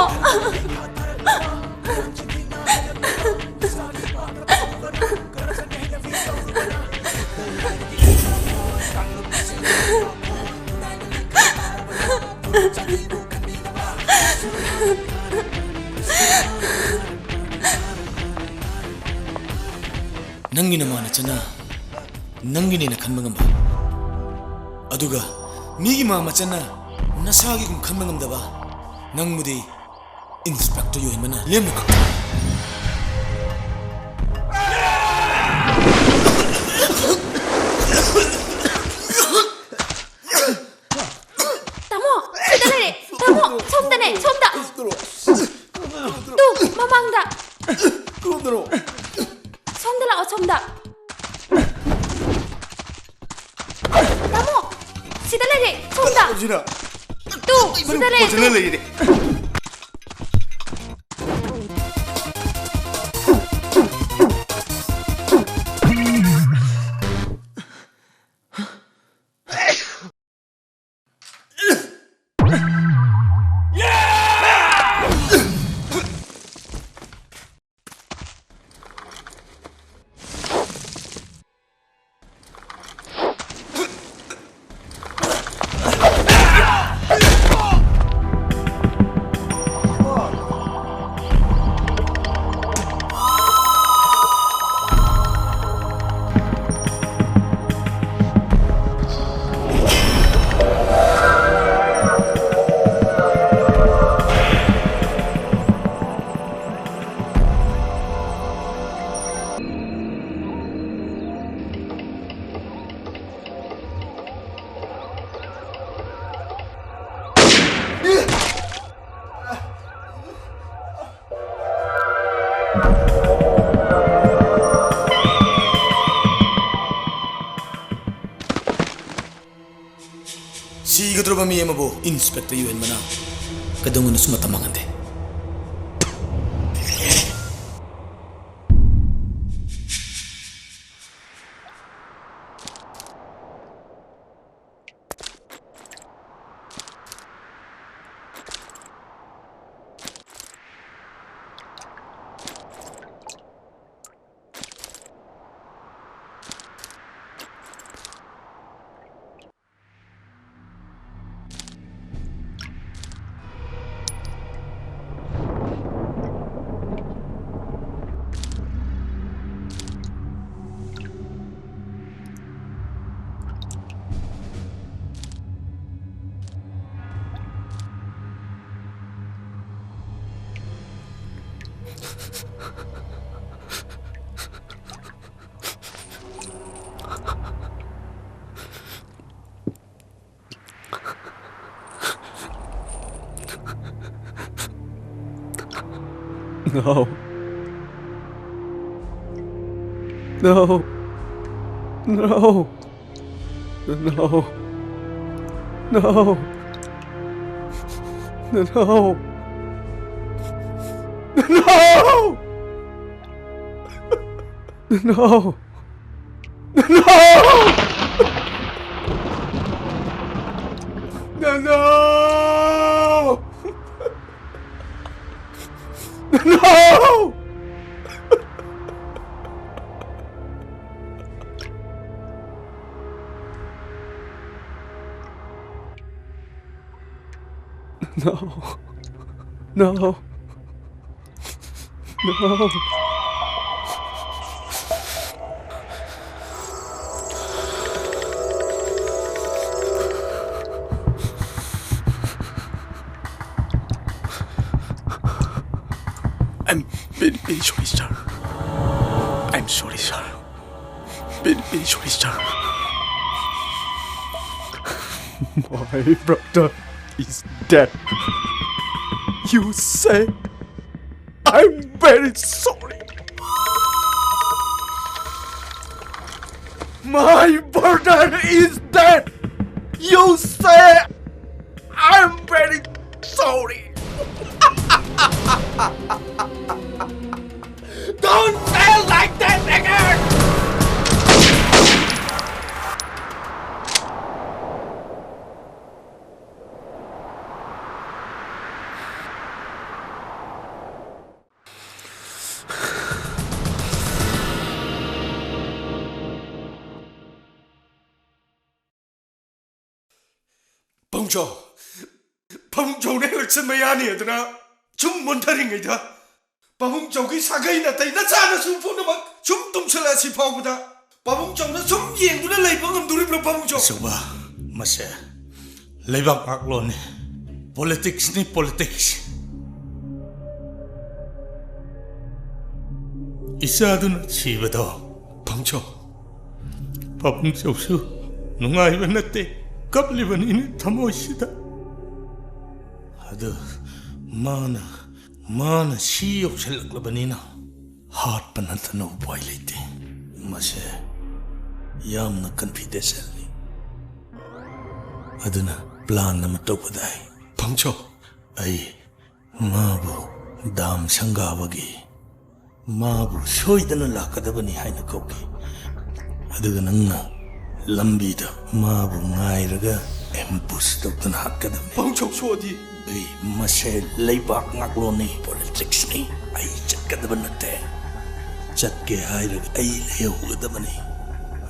ꯅꯪꯒꯤ ꯅꯃꯥ ꯅꯆꯟꯅ ꯅꯪꯒꯤꯅꯦꯅ ꯈꯟꯕ ꯉꯝꯕ, ꯑꯗꯨꯒ ꯃꯤꯒꯤ ꯃꯥ ꯃꯆꯟꯅ ꯅꯁꯥꯒꯤꯒꯨꯝ ꯈꯟꯕ ꯉꯝꯗꯕ ꯅꯪꯕꯨꯗꯤ ꯏꯟꯁꯄꯦꯛꯇꯔ ꯌꯨꯍꯦꯟꯕꯅ ꯂꯦꯝꯅ ꯀꯛꯊꯠꯂꯤ꯫ ꯇꯥꯃꯣ, ꯁꯤꯗ ꯂꯩꯔꯦ꯫ ꯇꯥꯃꯣ, ꯁꯣꯝꯗꯅꯦ, ꯁꯣꯝꯗ꯫ ꯇꯨ, ꯃꯃꯥꯡꯗ꯫ ꯁꯣꯝꯗ ꯂꯥꯛꯑꯣ, ꯁꯣꯝꯗ꯫ ꯇꯥꯃꯣ, ꯁꯤꯗ ꯂꯩꯔꯦ, ꯁꯣꯝꯗ꯫ ꯁꯤꯗ꯫ ꯇꯨ, ꯁꯤꯗ ꯂꯩꯔꯦ, ꯐꯖꯅ ꯇꯨ꯫ ꯂꯩꯔꯦ꯫ ꯁꯤꯒꯗꯧꯔꯕ ꯃꯤ ꯑꯃꯕꯨ ꯏꯟꯁꯄꯦꯛꯇꯔ ꯌꯨꯍꯦꯟꯕꯅ ꯀꯩꯗꯧꯉꯩꯗꯁꯨ ꯃꯇꯝ ꯃꯥꯡꯍꯟꯗꯦ꯫ No. No. No. No. No. No. No. No. No. No. No. No. No. No. No. I'm very, very sorry, sir. I'm sorry, sir. Very, very sorry, sir. My brother is dead. You say I'm very sorry. My brother is dead. You say I'm very sorry. Don't say like that again. ꯄꯥꯕꯨꯡꯆꯧ, ꯄꯥꯕꯨꯡꯆꯧꯅ election ꯃꯌꯥꯅꯤ ꯑꯗꯨꯅ ꯁꯨꯝ ꯃꯨꯟꯊꯔꯤꯉꯩꯗ, ꯄꯥꯕꯨꯡꯆꯧꯒꯤ ꯁꯥꯒꯩ ꯅꯥꯇꯩ ꯅꯆꯥ ꯅꯁꯨ ꯄꯨꯝꯅꯃꯛ ꯁꯨꯝ ꯇꯨꯝꯁꯤꯜꯂꯛꯑꯁꯤ ꯐꯥꯎꯕꯗ, ꯄꯥꯕꯨꯡꯆꯧꯅ ꯁꯨꯝ ꯌꯦꯡꯗꯨꯅ ꯂꯩꯕ ꯉꯝꯗꯣꯔꯤꯕ꯭ꯔꯣ, ꯄꯥꯕꯨꯡꯆꯧ? ꯑꯆꯧꯕ, ꯃꯁꯦ ꯂꯩꯕꯥꯛ ꯉꯥꯛꯂꯣꯟꯅꯤ꯫ Politics ꯅꯤ, politics꯫ ꯏꯆꯥꯗꯨꯅ ꯁꯤꯕꯗꯣ, ꯄꯥꯎꯆꯧ, ꯄꯥꯕꯨꯡꯆꯧꯁꯨ ꯅꯨꯡꯉꯥꯏꯕ ꯅꯠꯇꯦ, ꯀꯞꯂꯤꯕꯅꯤꯅꯦ ꯊꯃꯣꯏꯁꯤꯗ꯫ ꯑꯗꯨ ꯃꯥꯅ, ꯃꯥꯅ ꯁꯤ ꯌꯧꯁꯤꯜꯂꯛꯂꯕꯅꯤꯅ ꯍꯥꯠꯄ ꯅꯠꯇꯅ ꯎꯄꯥꯏ ꯂꯩꯇꯦ꯫ ꯃꯁꯦ ꯌꯥꯝꯅ confidentialꯅꯤ꯫ ꯑꯗꯨꯅ plan ꯑꯃ ꯇꯧꯕꯗꯥꯏ꯫ ꯄꯥꯎꯆꯧ, ꯑꯩ ꯃꯥꯕꯨ ꯗꯥꯝ ꯁꯪꯒꯥꯕꯒꯤ, ꯃꯥꯕꯨ ꯁꯣꯏꯗꯅ ꯂꯥꯛꯀꯗꯕꯅꯤ ꯍꯥꯏꯅ ꯀꯧꯈꯤ꯫ ꯑꯗꯨꯒ ꯅꯪꯅ ꯂꯝꯕꯤꯗ ꯃꯥꯕꯨ ꯉꯥꯏꯔꯒ ambush ꯇꯧꯗꯨꯅ ꯍꯥꯠꯀꯗꯕꯅꯤ꯫ ꯄꯥꯎꯆꯧ ꯁꯣꯛꯑꯗꯤ? ꯑꯩ ꯃꯁꯦ ꯂꯩꯕꯥꯛ ꯉꯥꯛꯂꯣꯟꯅꯤ, politicsꯅꯤ꯫ ꯑꯩ ꯆꯠꯀꯗꯕ ꯅꯠꯇꯦ꯫ ꯆꯠꯀꯦ ꯍꯥꯏꯔꯒ ꯑꯩ ꯂꯩꯍꯧꯒꯗꯕꯅꯤ꯫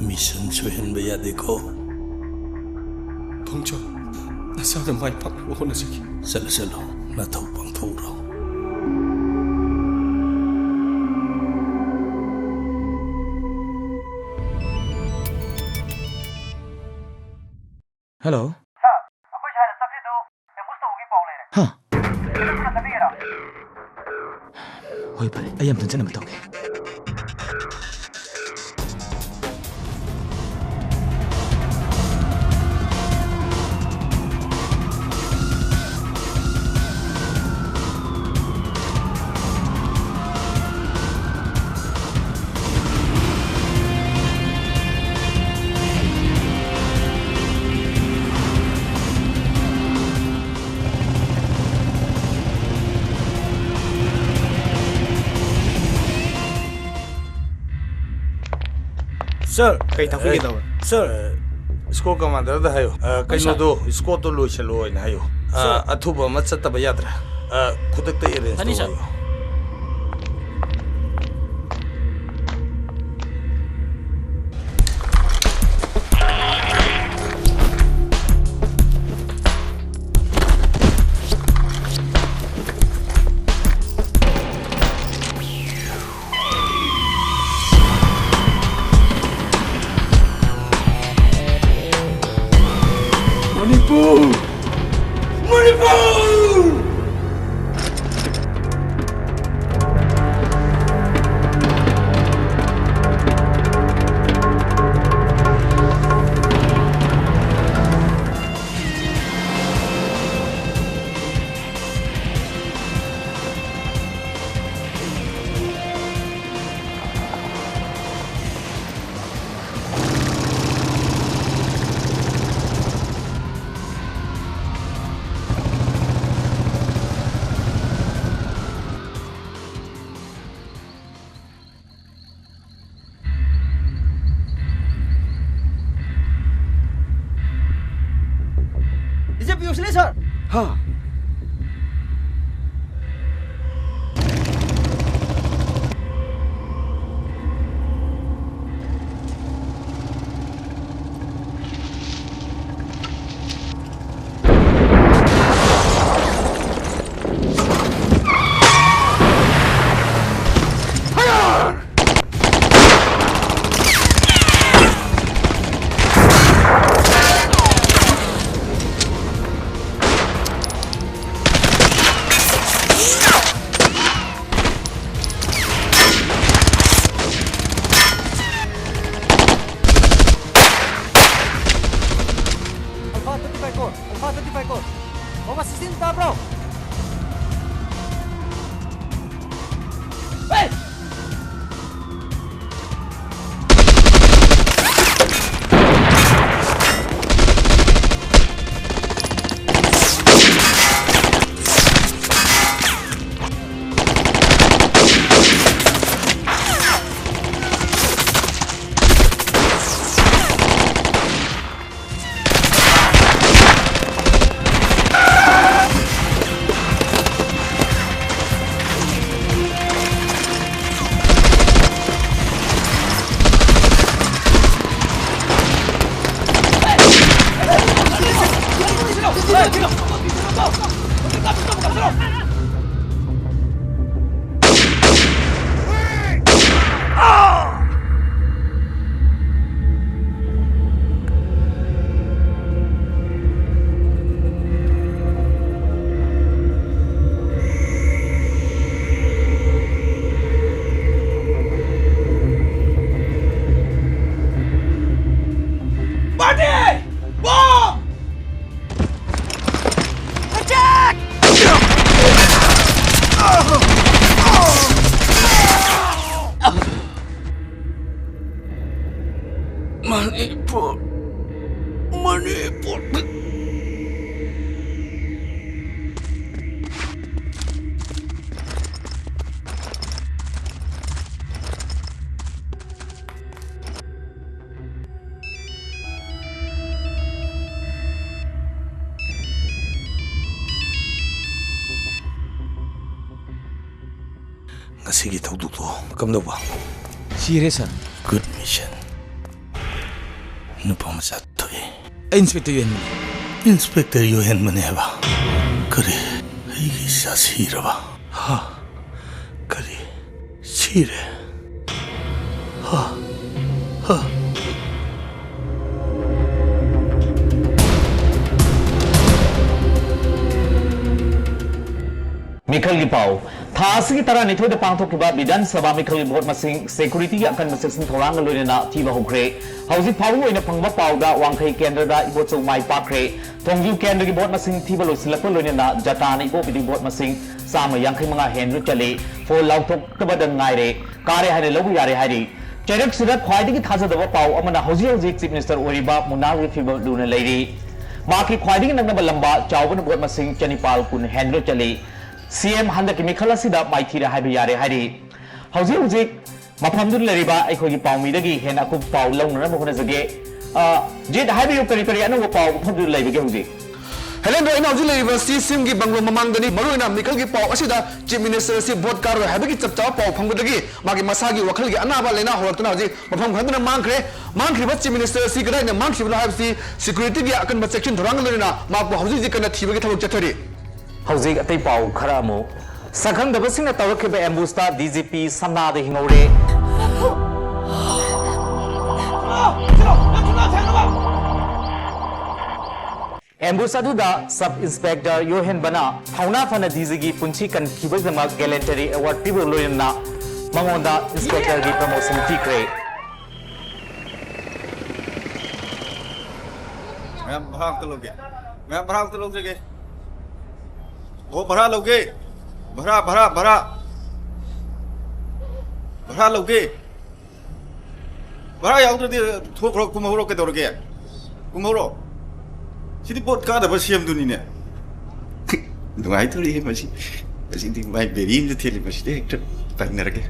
Mission ꯁꯣꯏꯍꯟꯕ ꯌꯥꯗꯦꯀꯣ꯫ ꯄꯥꯎꯆꯧ, ꯅꯁꯥꯗ ꯃꯥꯏ ꯄꯥꯛꯅꯕ ꯍꯣꯠꯅꯖꯒꯦ꯫ ꯆꯠꯂꯣ, ꯆꯠꯂꯣ, ꯅꯊꯧ ꯄꯥꯡꯊꯣꯛꯎꯔꯣ꯫ Hello꯫ ꯁꯥꯔ, ꯑꯩꯈꯣꯏ ꯁ꯭ꯋꯥꯏꯗ ꯆꯠꯈ꯭ꯔꯤꯗꯨ ambush ꯇꯧꯕꯒꯤ ꯄꯥꯎ ꯂꯩꯔꯦ꯫ ꯍꯥ? ꯑꯗꯨꯅ ꯆꯠꯄꯤꯒꯦꯔꯥ? ꯍꯣꯏ, ꯐꯔꯦ, ꯑꯩ ꯑꯝꯇ ꯆꯠꯅꯕ ꯇꯧꯒꯦ꯫ ꯁꯥꯔ, ꯀꯩ ꯇꯥꯛꯄꯤꯒꯦ ꯇꯧꯕ? ꯁꯥꯔ, ꯁ꯭ꯀꯣꯔ ꯀꯃꯥꯟꯗꯔꯗ ꯍꯥꯏꯌꯣ꯫ ꯑ, ꯍꯣꯏ, ꯁꯥꯔ꯫ ꯀꯩꯅꯣꯗꯣ, ꯁ꯭ꯀꯣꯔꯠꯇꯣ ꯂꯣꯏꯁꯤꯜꯂꯣ ꯍꯥꯏꯅ ꯍꯥꯏꯌꯣ꯫ ꯑ, ꯁꯥꯔ꯫ ꯑꯊꯨꯕ ꯑꯃ ꯆꯠꯇꯕ ꯌꯥꯗ꯭ꯔꯦ꯫ ꯑ, ꯈꯨꯗꯛꯇ arrange ꯐꯅꯤ, ꯇꯧ ꯁꯥꯔ꯫ ꯍꯥꯏꯌꯣ꯫ ꯃꯅꯤꯄꯨꯔ! ꯃꯅꯤꯄꯨꯔ! ꯄꯤꯌꯨꯁꯤꯅꯦ, ꯁꯥꯔ꯫ ꯍꯥ? ꯑꯜꯐꯥ ꯊꯥꯔꯇꯤ ꯐꯥꯏꯚ ꯀꯣ, ꯑꯜꯐꯥ ꯊꯥꯔꯇꯤ ꯐꯥꯏꯚ ꯀꯣ꯫ ꯑꯣꯚꯔ ꯁꯤꯛꯁꯇꯤꯟ ꯇꯥꯕ꯭ꯔꯣ? ꯍꯦ! ꯃꯅꯤꯄꯨꯔ, ꯃꯅꯤꯄꯨꯔ꯫ ꯉꯁꯤꯒꯤ ꯊꯧꯗꯣꯛꯇꯣ ꯀꯝꯗꯧꯕ? ꯁꯤꯔꯦ, ꯁꯥꯔ꯫ Good mission. ꯅꯨꯄꯥ ꯃꯆꯥ ꯊꯣꯛꯑꯦ꯫ ꯑꯩ ꯏꯟꯁꯄꯦꯛꯇꯔ ꯌꯨꯍꯦꯟꯕꯅꯦ꯫ ꯏꯟꯁꯄꯦꯛꯇꯔ ꯌꯨꯍꯦꯟꯕꯅꯦ ꯍꯥꯏꯕ? ꯀꯔꯤ? ꯑꯩꯒꯤ ꯏꯆꯥ ꯁꯤꯔꯕ? ꯍꯥ? ꯀꯔꯤ? ꯁꯤꯔꯦ? ꯍꯥ? ꯍꯥ? ꯃꯤꯈꯜꯒꯤ ꯄꯥꯎ꯫ ꯊꯥ ꯑꯁꯤꯒꯤ ꯇꯔꯥꯅꯤꯊꯣꯏꯗ ꯄꯥꯡꯊꯣꯛꯈꯤꯕ ꯕꯤꯙꯥꯟ ꯁꯚꯥ ꯃꯤꯈꯜꯒꯤ ꯚꯣꯠ ꯃꯁꯤꯡ ꯁꯦꯀ꯭ꯌꯨꯔꯤꯇꯤꯒꯤ ꯑꯀꯟꯕ ꯆꯦꯛꯁꯤꯟ ꯊꯧꯔꯥꯡꯒ ꯂꯣꯏꯅꯅ ꯊꯤꯕ ꯍꯧꯈ꯭ꯔꯦ꯫ ꯍꯧꯖꯤꯛ ꯐꯥꯎꯕꯒꯤ ꯑꯣꯏꯅ ꯐꯪꯕ ꯄꯥꯎꯗ ꯋꯥꯡꯈꯩ ꯀꯦꯟꯗ꯭ꯔꯗ ꯏꯕꯣꯆꯧ ꯃꯥꯏ ꯄꯥꯛꯈ꯭ꯔꯦ꯫ ꯊꯣꯡꯖꯨ ꯀꯦꯟꯗ꯭ꯔꯒꯤ ꯚꯣꯠ ꯃꯁꯤꯡ ꯊꯤꯕ ꯂꯣꯏꯁꯤꯜꯂꯛꯄ ꯂꯣꯏꯅꯅ ꯖꯇꯥꯅ ꯏꯕꯣꯕꯤꯗꯤ ꯚꯣꯠ ꯃꯁꯤꯡ ꯆꯥꯝꯃ ꯌꯥꯡꯈꯩ ꯃꯉꯥ ꯍꯦꯟꯗꯨꯅ ꯆꯠꯂꯤ꯫ ꯐꯣꯜ ꯂꯥꯎꯊꯣꯛꯇꯕꯗ ꯉꯥꯏꯔꯦ꯫ ꯀꯥꯔꯦ ꯍꯥꯏꯅ ꯂꯧꯕ ꯌꯥꯔꯦ ꯍꯥꯏꯔꯤ꯫ ꯆꯩꯔꯛꯁꯤꯗ ꯈ꯭ꯋꯥꯏꯗꯒꯤ ꯊꯥꯖꯗꯕ ꯄꯥꯎ ꯑꯃꯅ ꯍꯧꯖꯤꯛ ꯍꯧꯖꯤꯛ ꯆꯤꯐ ꯃꯤꯅꯤꯁꯇꯔ ꯑꯣꯏꯔꯤꯕ ꯃꯨꯅꯥ ꯔꯤꯐꯤꯕ ꯂꯨꯅ ꯂꯩꯔꯤ꯫ ꯃꯍꯥꯛꯀꯤ ꯈ꯭ꯋꯥꯏꯗꯒꯤ ꯅꯛꯅꯕ ꯂꯝꯕꯥ ꯆꯥꯎꯕꯅ ꯚꯣꯠ ꯃꯁꯤꯡ ꯆꯅꯤꯄꯥꯜ ꯀꯨꯟ ꯍꯦꯟꯗꯨꯅ ꯆꯠꯂꯤ꯫ ꯁꯤ ꯑꯦꯝ ꯍꯟꯗꯛꯀꯤ ꯃꯤꯈꯜ ꯑꯁꯤꯗ ꯃꯥꯏꯊꯤꯔꯦ ꯍꯥꯏꯕ ꯌꯥꯔꯦ ꯍꯥꯏꯔꯤ꯫ ꯍꯧꯖꯤꯛ ꯍꯧꯖꯤꯛ ꯃꯐꯝꯗꯨꯗ ꯂꯩꯔꯤꯕ ꯑꯩꯈꯣꯏꯒꯤ ꯄꯥꯎꯃꯤꯗꯒꯤ ꯍꯦꯟꯅ ꯑꯀꯨꯞꯄ ꯄꯥꯎ ꯂꯧꯅꯅꯕ ꯍꯣꯠꯅꯖꯒꯦ꯫ ꯑ, ꯖꯤꯠ, ꯍꯥꯏꯕꯤꯌꯨ, ꯀꯔꯤ ꯀꯔꯤ ꯑꯅꯧꯕ ꯄꯥꯎ ꯃꯐꯝꯗꯨꯗ ꯂꯩꯕꯒꯦ ꯍꯧꯖꯤꯛ? ꯍꯦꯂꯦꯟꯗ꯭ꯔꯣ, ꯑꯩꯅ ꯍꯧꯖꯤꯛ ꯂꯩꯔꯤꯕ ꯁꯤ ꯁꯤꯝꯒꯤ ꯕꯪꯒ꯭ꯂꯣ ꯃꯃꯥꯡꯗꯅꯤ꯫ ꯃꯔꯨꯑꯣꯏꯅ ꯃꯤꯈꯜꯒꯤ ꯄꯥꯎ ꯑꯁꯤꯗ ꯆꯤꯐ ꯃꯤꯅꯤꯁꯇꯔ ꯑꯁꯤ ꯚꯣꯠ ꯀꯥꯔꯣꯏ ꯍꯥꯏꯕꯒꯤ ꯆꯞ ꯆꯥꯕ ꯄꯥꯎ ꯐꯪꯕꯗꯒꯤ ꯃꯥꯒꯤ ꯃꯁꯥꯒꯤ ꯋꯥꯈꯜꯒꯤ ꯑꯅꯥꯕ ꯂꯥꯏꯅꯥ ꯍꯧꯔꯛꯇꯨꯅ ꯍꯧꯖꯤꯛ ꯃꯐꯝ ꯈꯪꯗꯅ ꯃꯥꯡꯈ꯭ꯔꯦ꯫ ꯃꯥꯡꯈ꯭ꯔꯤꯕ ꯆꯤꯐ ꯃꯤꯅꯤꯁꯇꯔ ꯑꯁꯤ ꯀꯗꯥꯏꯗ ꯃꯥꯡꯈꯤꯕꯅꯣ ꯍꯥꯏꯕꯁꯤ ꯁꯦꯀ꯭ꯌꯨꯔꯤꯇꯤꯒꯤ ꯑꯀꯟꯕ ꯆꯦꯛꯁꯤꯟ ꯊꯧꯔꯥꯡꯒ ꯂꯣꯏꯅꯅ ꯃꯍꯥꯛꯄꯨ ꯍꯧꯖꯤꯛ ꯍꯧꯖꯤꯛ ꯀꯟꯅ ꯊꯤꯕꯒꯤ ꯊꯕꯛ ꯆꯠꯊꯔꯤ꯫ ꯍꯧꯖꯤꯛ ꯑꯇꯩ ꯄꯥꯎ ꯈꯔ ꯑꯃꯨꯛ꯫ ꯁꯛꯈꯪꯗꯕꯁꯤꯡꯅ ꯇꯧꯔꯛꯈꯤꯕ ꯑꯦꯝꯕꯨꯁꯇ ꯗꯤ ꯖꯤ ꯄꯤ ꯁꯅꯥꯗ ꯍꯤꯡꯍꯧꯔꯦ꯫ ꯑꯦꯝꯕꯨꯁ ꯑꯗꯨꯗ ꯁꯕ ꯏꯟꯁꯄꯦꯛꯇꯔ ꯌꯣꯍꯦꯟꯕꯅ ꯊꯧꯅꯥ ꯐꯅ ꯗꯤ ꯖꯤꯒꯤ ꯄꯨꯟꯁꯤ ꯀꯟꯈꯤꯕꯒꯤꯗꯃꯛ ꯒꯦꯂꯦꯟꯇꯔꯤ ꯑꯦꯋꯥꯔꯗ ꯄꯤꯕꯒ ꯂꯣꯏꯅꯅ ꯃꯉꯣꯟꯗ ꯏꯟꯁꯄꯦꯛꯇꯔꯒꯤ ꯄ꯭ꯔꯃꯣꯁꯟ ꯄꯤꯈ꯭ꯔꯦ꯫ ꯃꯌꯥꯝ ꯚꯔꯥ ꯑꯝꯇ ꯂꯧꯒꯦ꯫ ꯃꯌꯥꯝ ꯚꯔꯥ ꯑꯝꯇ ꯂꯧꯖꯒꯦ꯫ ꯑꯣ, ꯚꯔꯥ ꯂꯧꯒꯦ꯫ ꯚꯔꯥ, ꯚꯔꯥ, ꯚꯔꯥ꯫ ꯚꯔꯥ ꯂꯧꯒꯦ꯫ ꯚꯔꯥ ꯌꯥꯎꯗ꯭ꯔꯗꯤ ꯊꯣꯛꯈ꯭ꯔꯣ, ꯀꯨꯝꯍꯧꯔꯣ, ꯀꯩꯗꯧꯔꯒꯦ? ꯀꯨꯝꯍꯧꯔꯣ꯫ ꯁꯤꯗꯤ ꯚꯣꯠ ꯀꯥꯗꯕ ꯁꯤ ꯑꯦꯝꯗꯨꯅꯤꯅꯦ꯫ ꯅꯨꯡꯉꯥꯏꯗꯣꯔꯤꯍꯦ ꯃꯁꯤ꯫ ꯃꯁꯤꯗꯤ ꯃꯥꯏ ꯕꯦꯔꯤ ꯑꯃꯗ ꯊꯤꯜꯂꯤ, ꯃꯁꯤꯗꯤ ꯍꯦꯛꯇ ꯇꯥꯏꯅꯔꯒꯦ꯫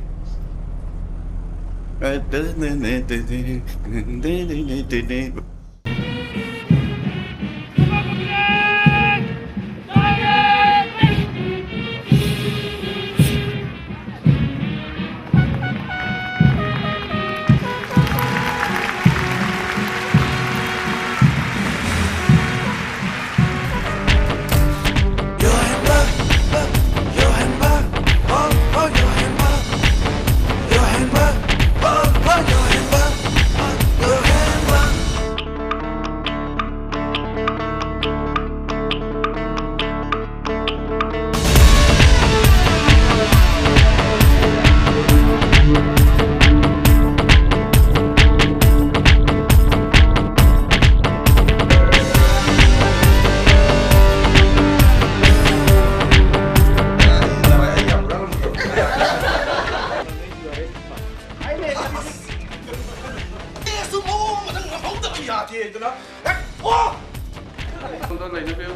ꯁꯣꯝꯗ ꯂꯩꯅꯕꯤꯌꯨ꯫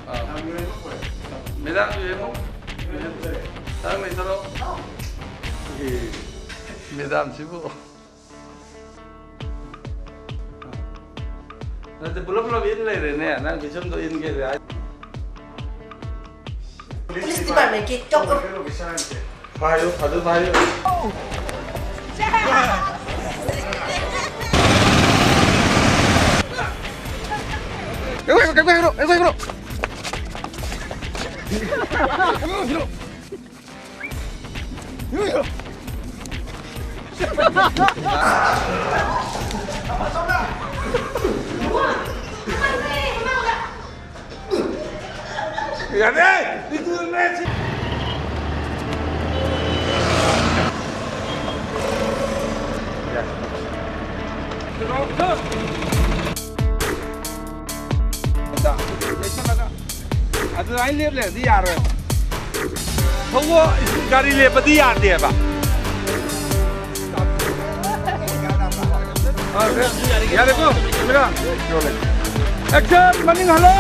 ꯑꯥ꯫ ꯃꯦꯗꯥꯝ, ꯌꯦꯡꯉꯨ꯫ ꯅꯪ ꯂꯩꯊꯔꯣ꯫ ꯑꯦ, ꯃꯦꯗꯥꯝꯁꯤꯕꯨ꯫ ꯅꯠꯇꯦ, ꯄꯨꯂꯞ ꯄꯨꯂꯞ ꯏꯟ ꯂꯩꯔꯦꯅꯦ꯫ ꯅꯪ ꯄꯤꯁꯨꯝꯗꯣ ꯏꯟꯒꯦꯗꯤ ꯍꯥꯏ꯫ Police department ꯀꯤ ꯆꯧ-, ꯄꯥꯏꯌꯨ, ꯑꯗꯨ ꯄꯥꯏꯌꯨ꯫ ꯑꯩꯈꯣꯏ, ꯑꯩꯈꯣꯏ ꯍꯥꯏꯔꯣ, ꯑꯩꯈꯣꯏ ꯍꯥꯏꯔꯣ꯫ ꯌꯥꯔꯦ! ꯑꯗꯨꯃꯥꯏꯅ ꯂꯦꯞ ꯂꯩꯔꯗꯤ ꯌꯥꯔꯣꯏ꯫ ꯊꯧꯑꯣ, ꯒꯥꯔꯤ ꯂꯦꯞꯄꯗꯤ ꯌꯥꯗꯦꯕ꯫ ꯌꯥꯔꯦꯀꯣ, ꯀꯦꯃꯦꯔꯥ꯫ Action, ꯃꯅꯤꯡ ꯍꯜꯂꯣ꯫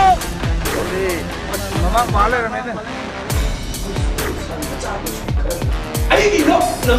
ꯑꯁ, ꯃꯃꯥꯡ ꯄꯥ ꯂꯩꯔꯝꯃꯦꯅꯦ꯫ ꯑꯩꯒꯤ ꯅꯣ, ꯅꯣ꯫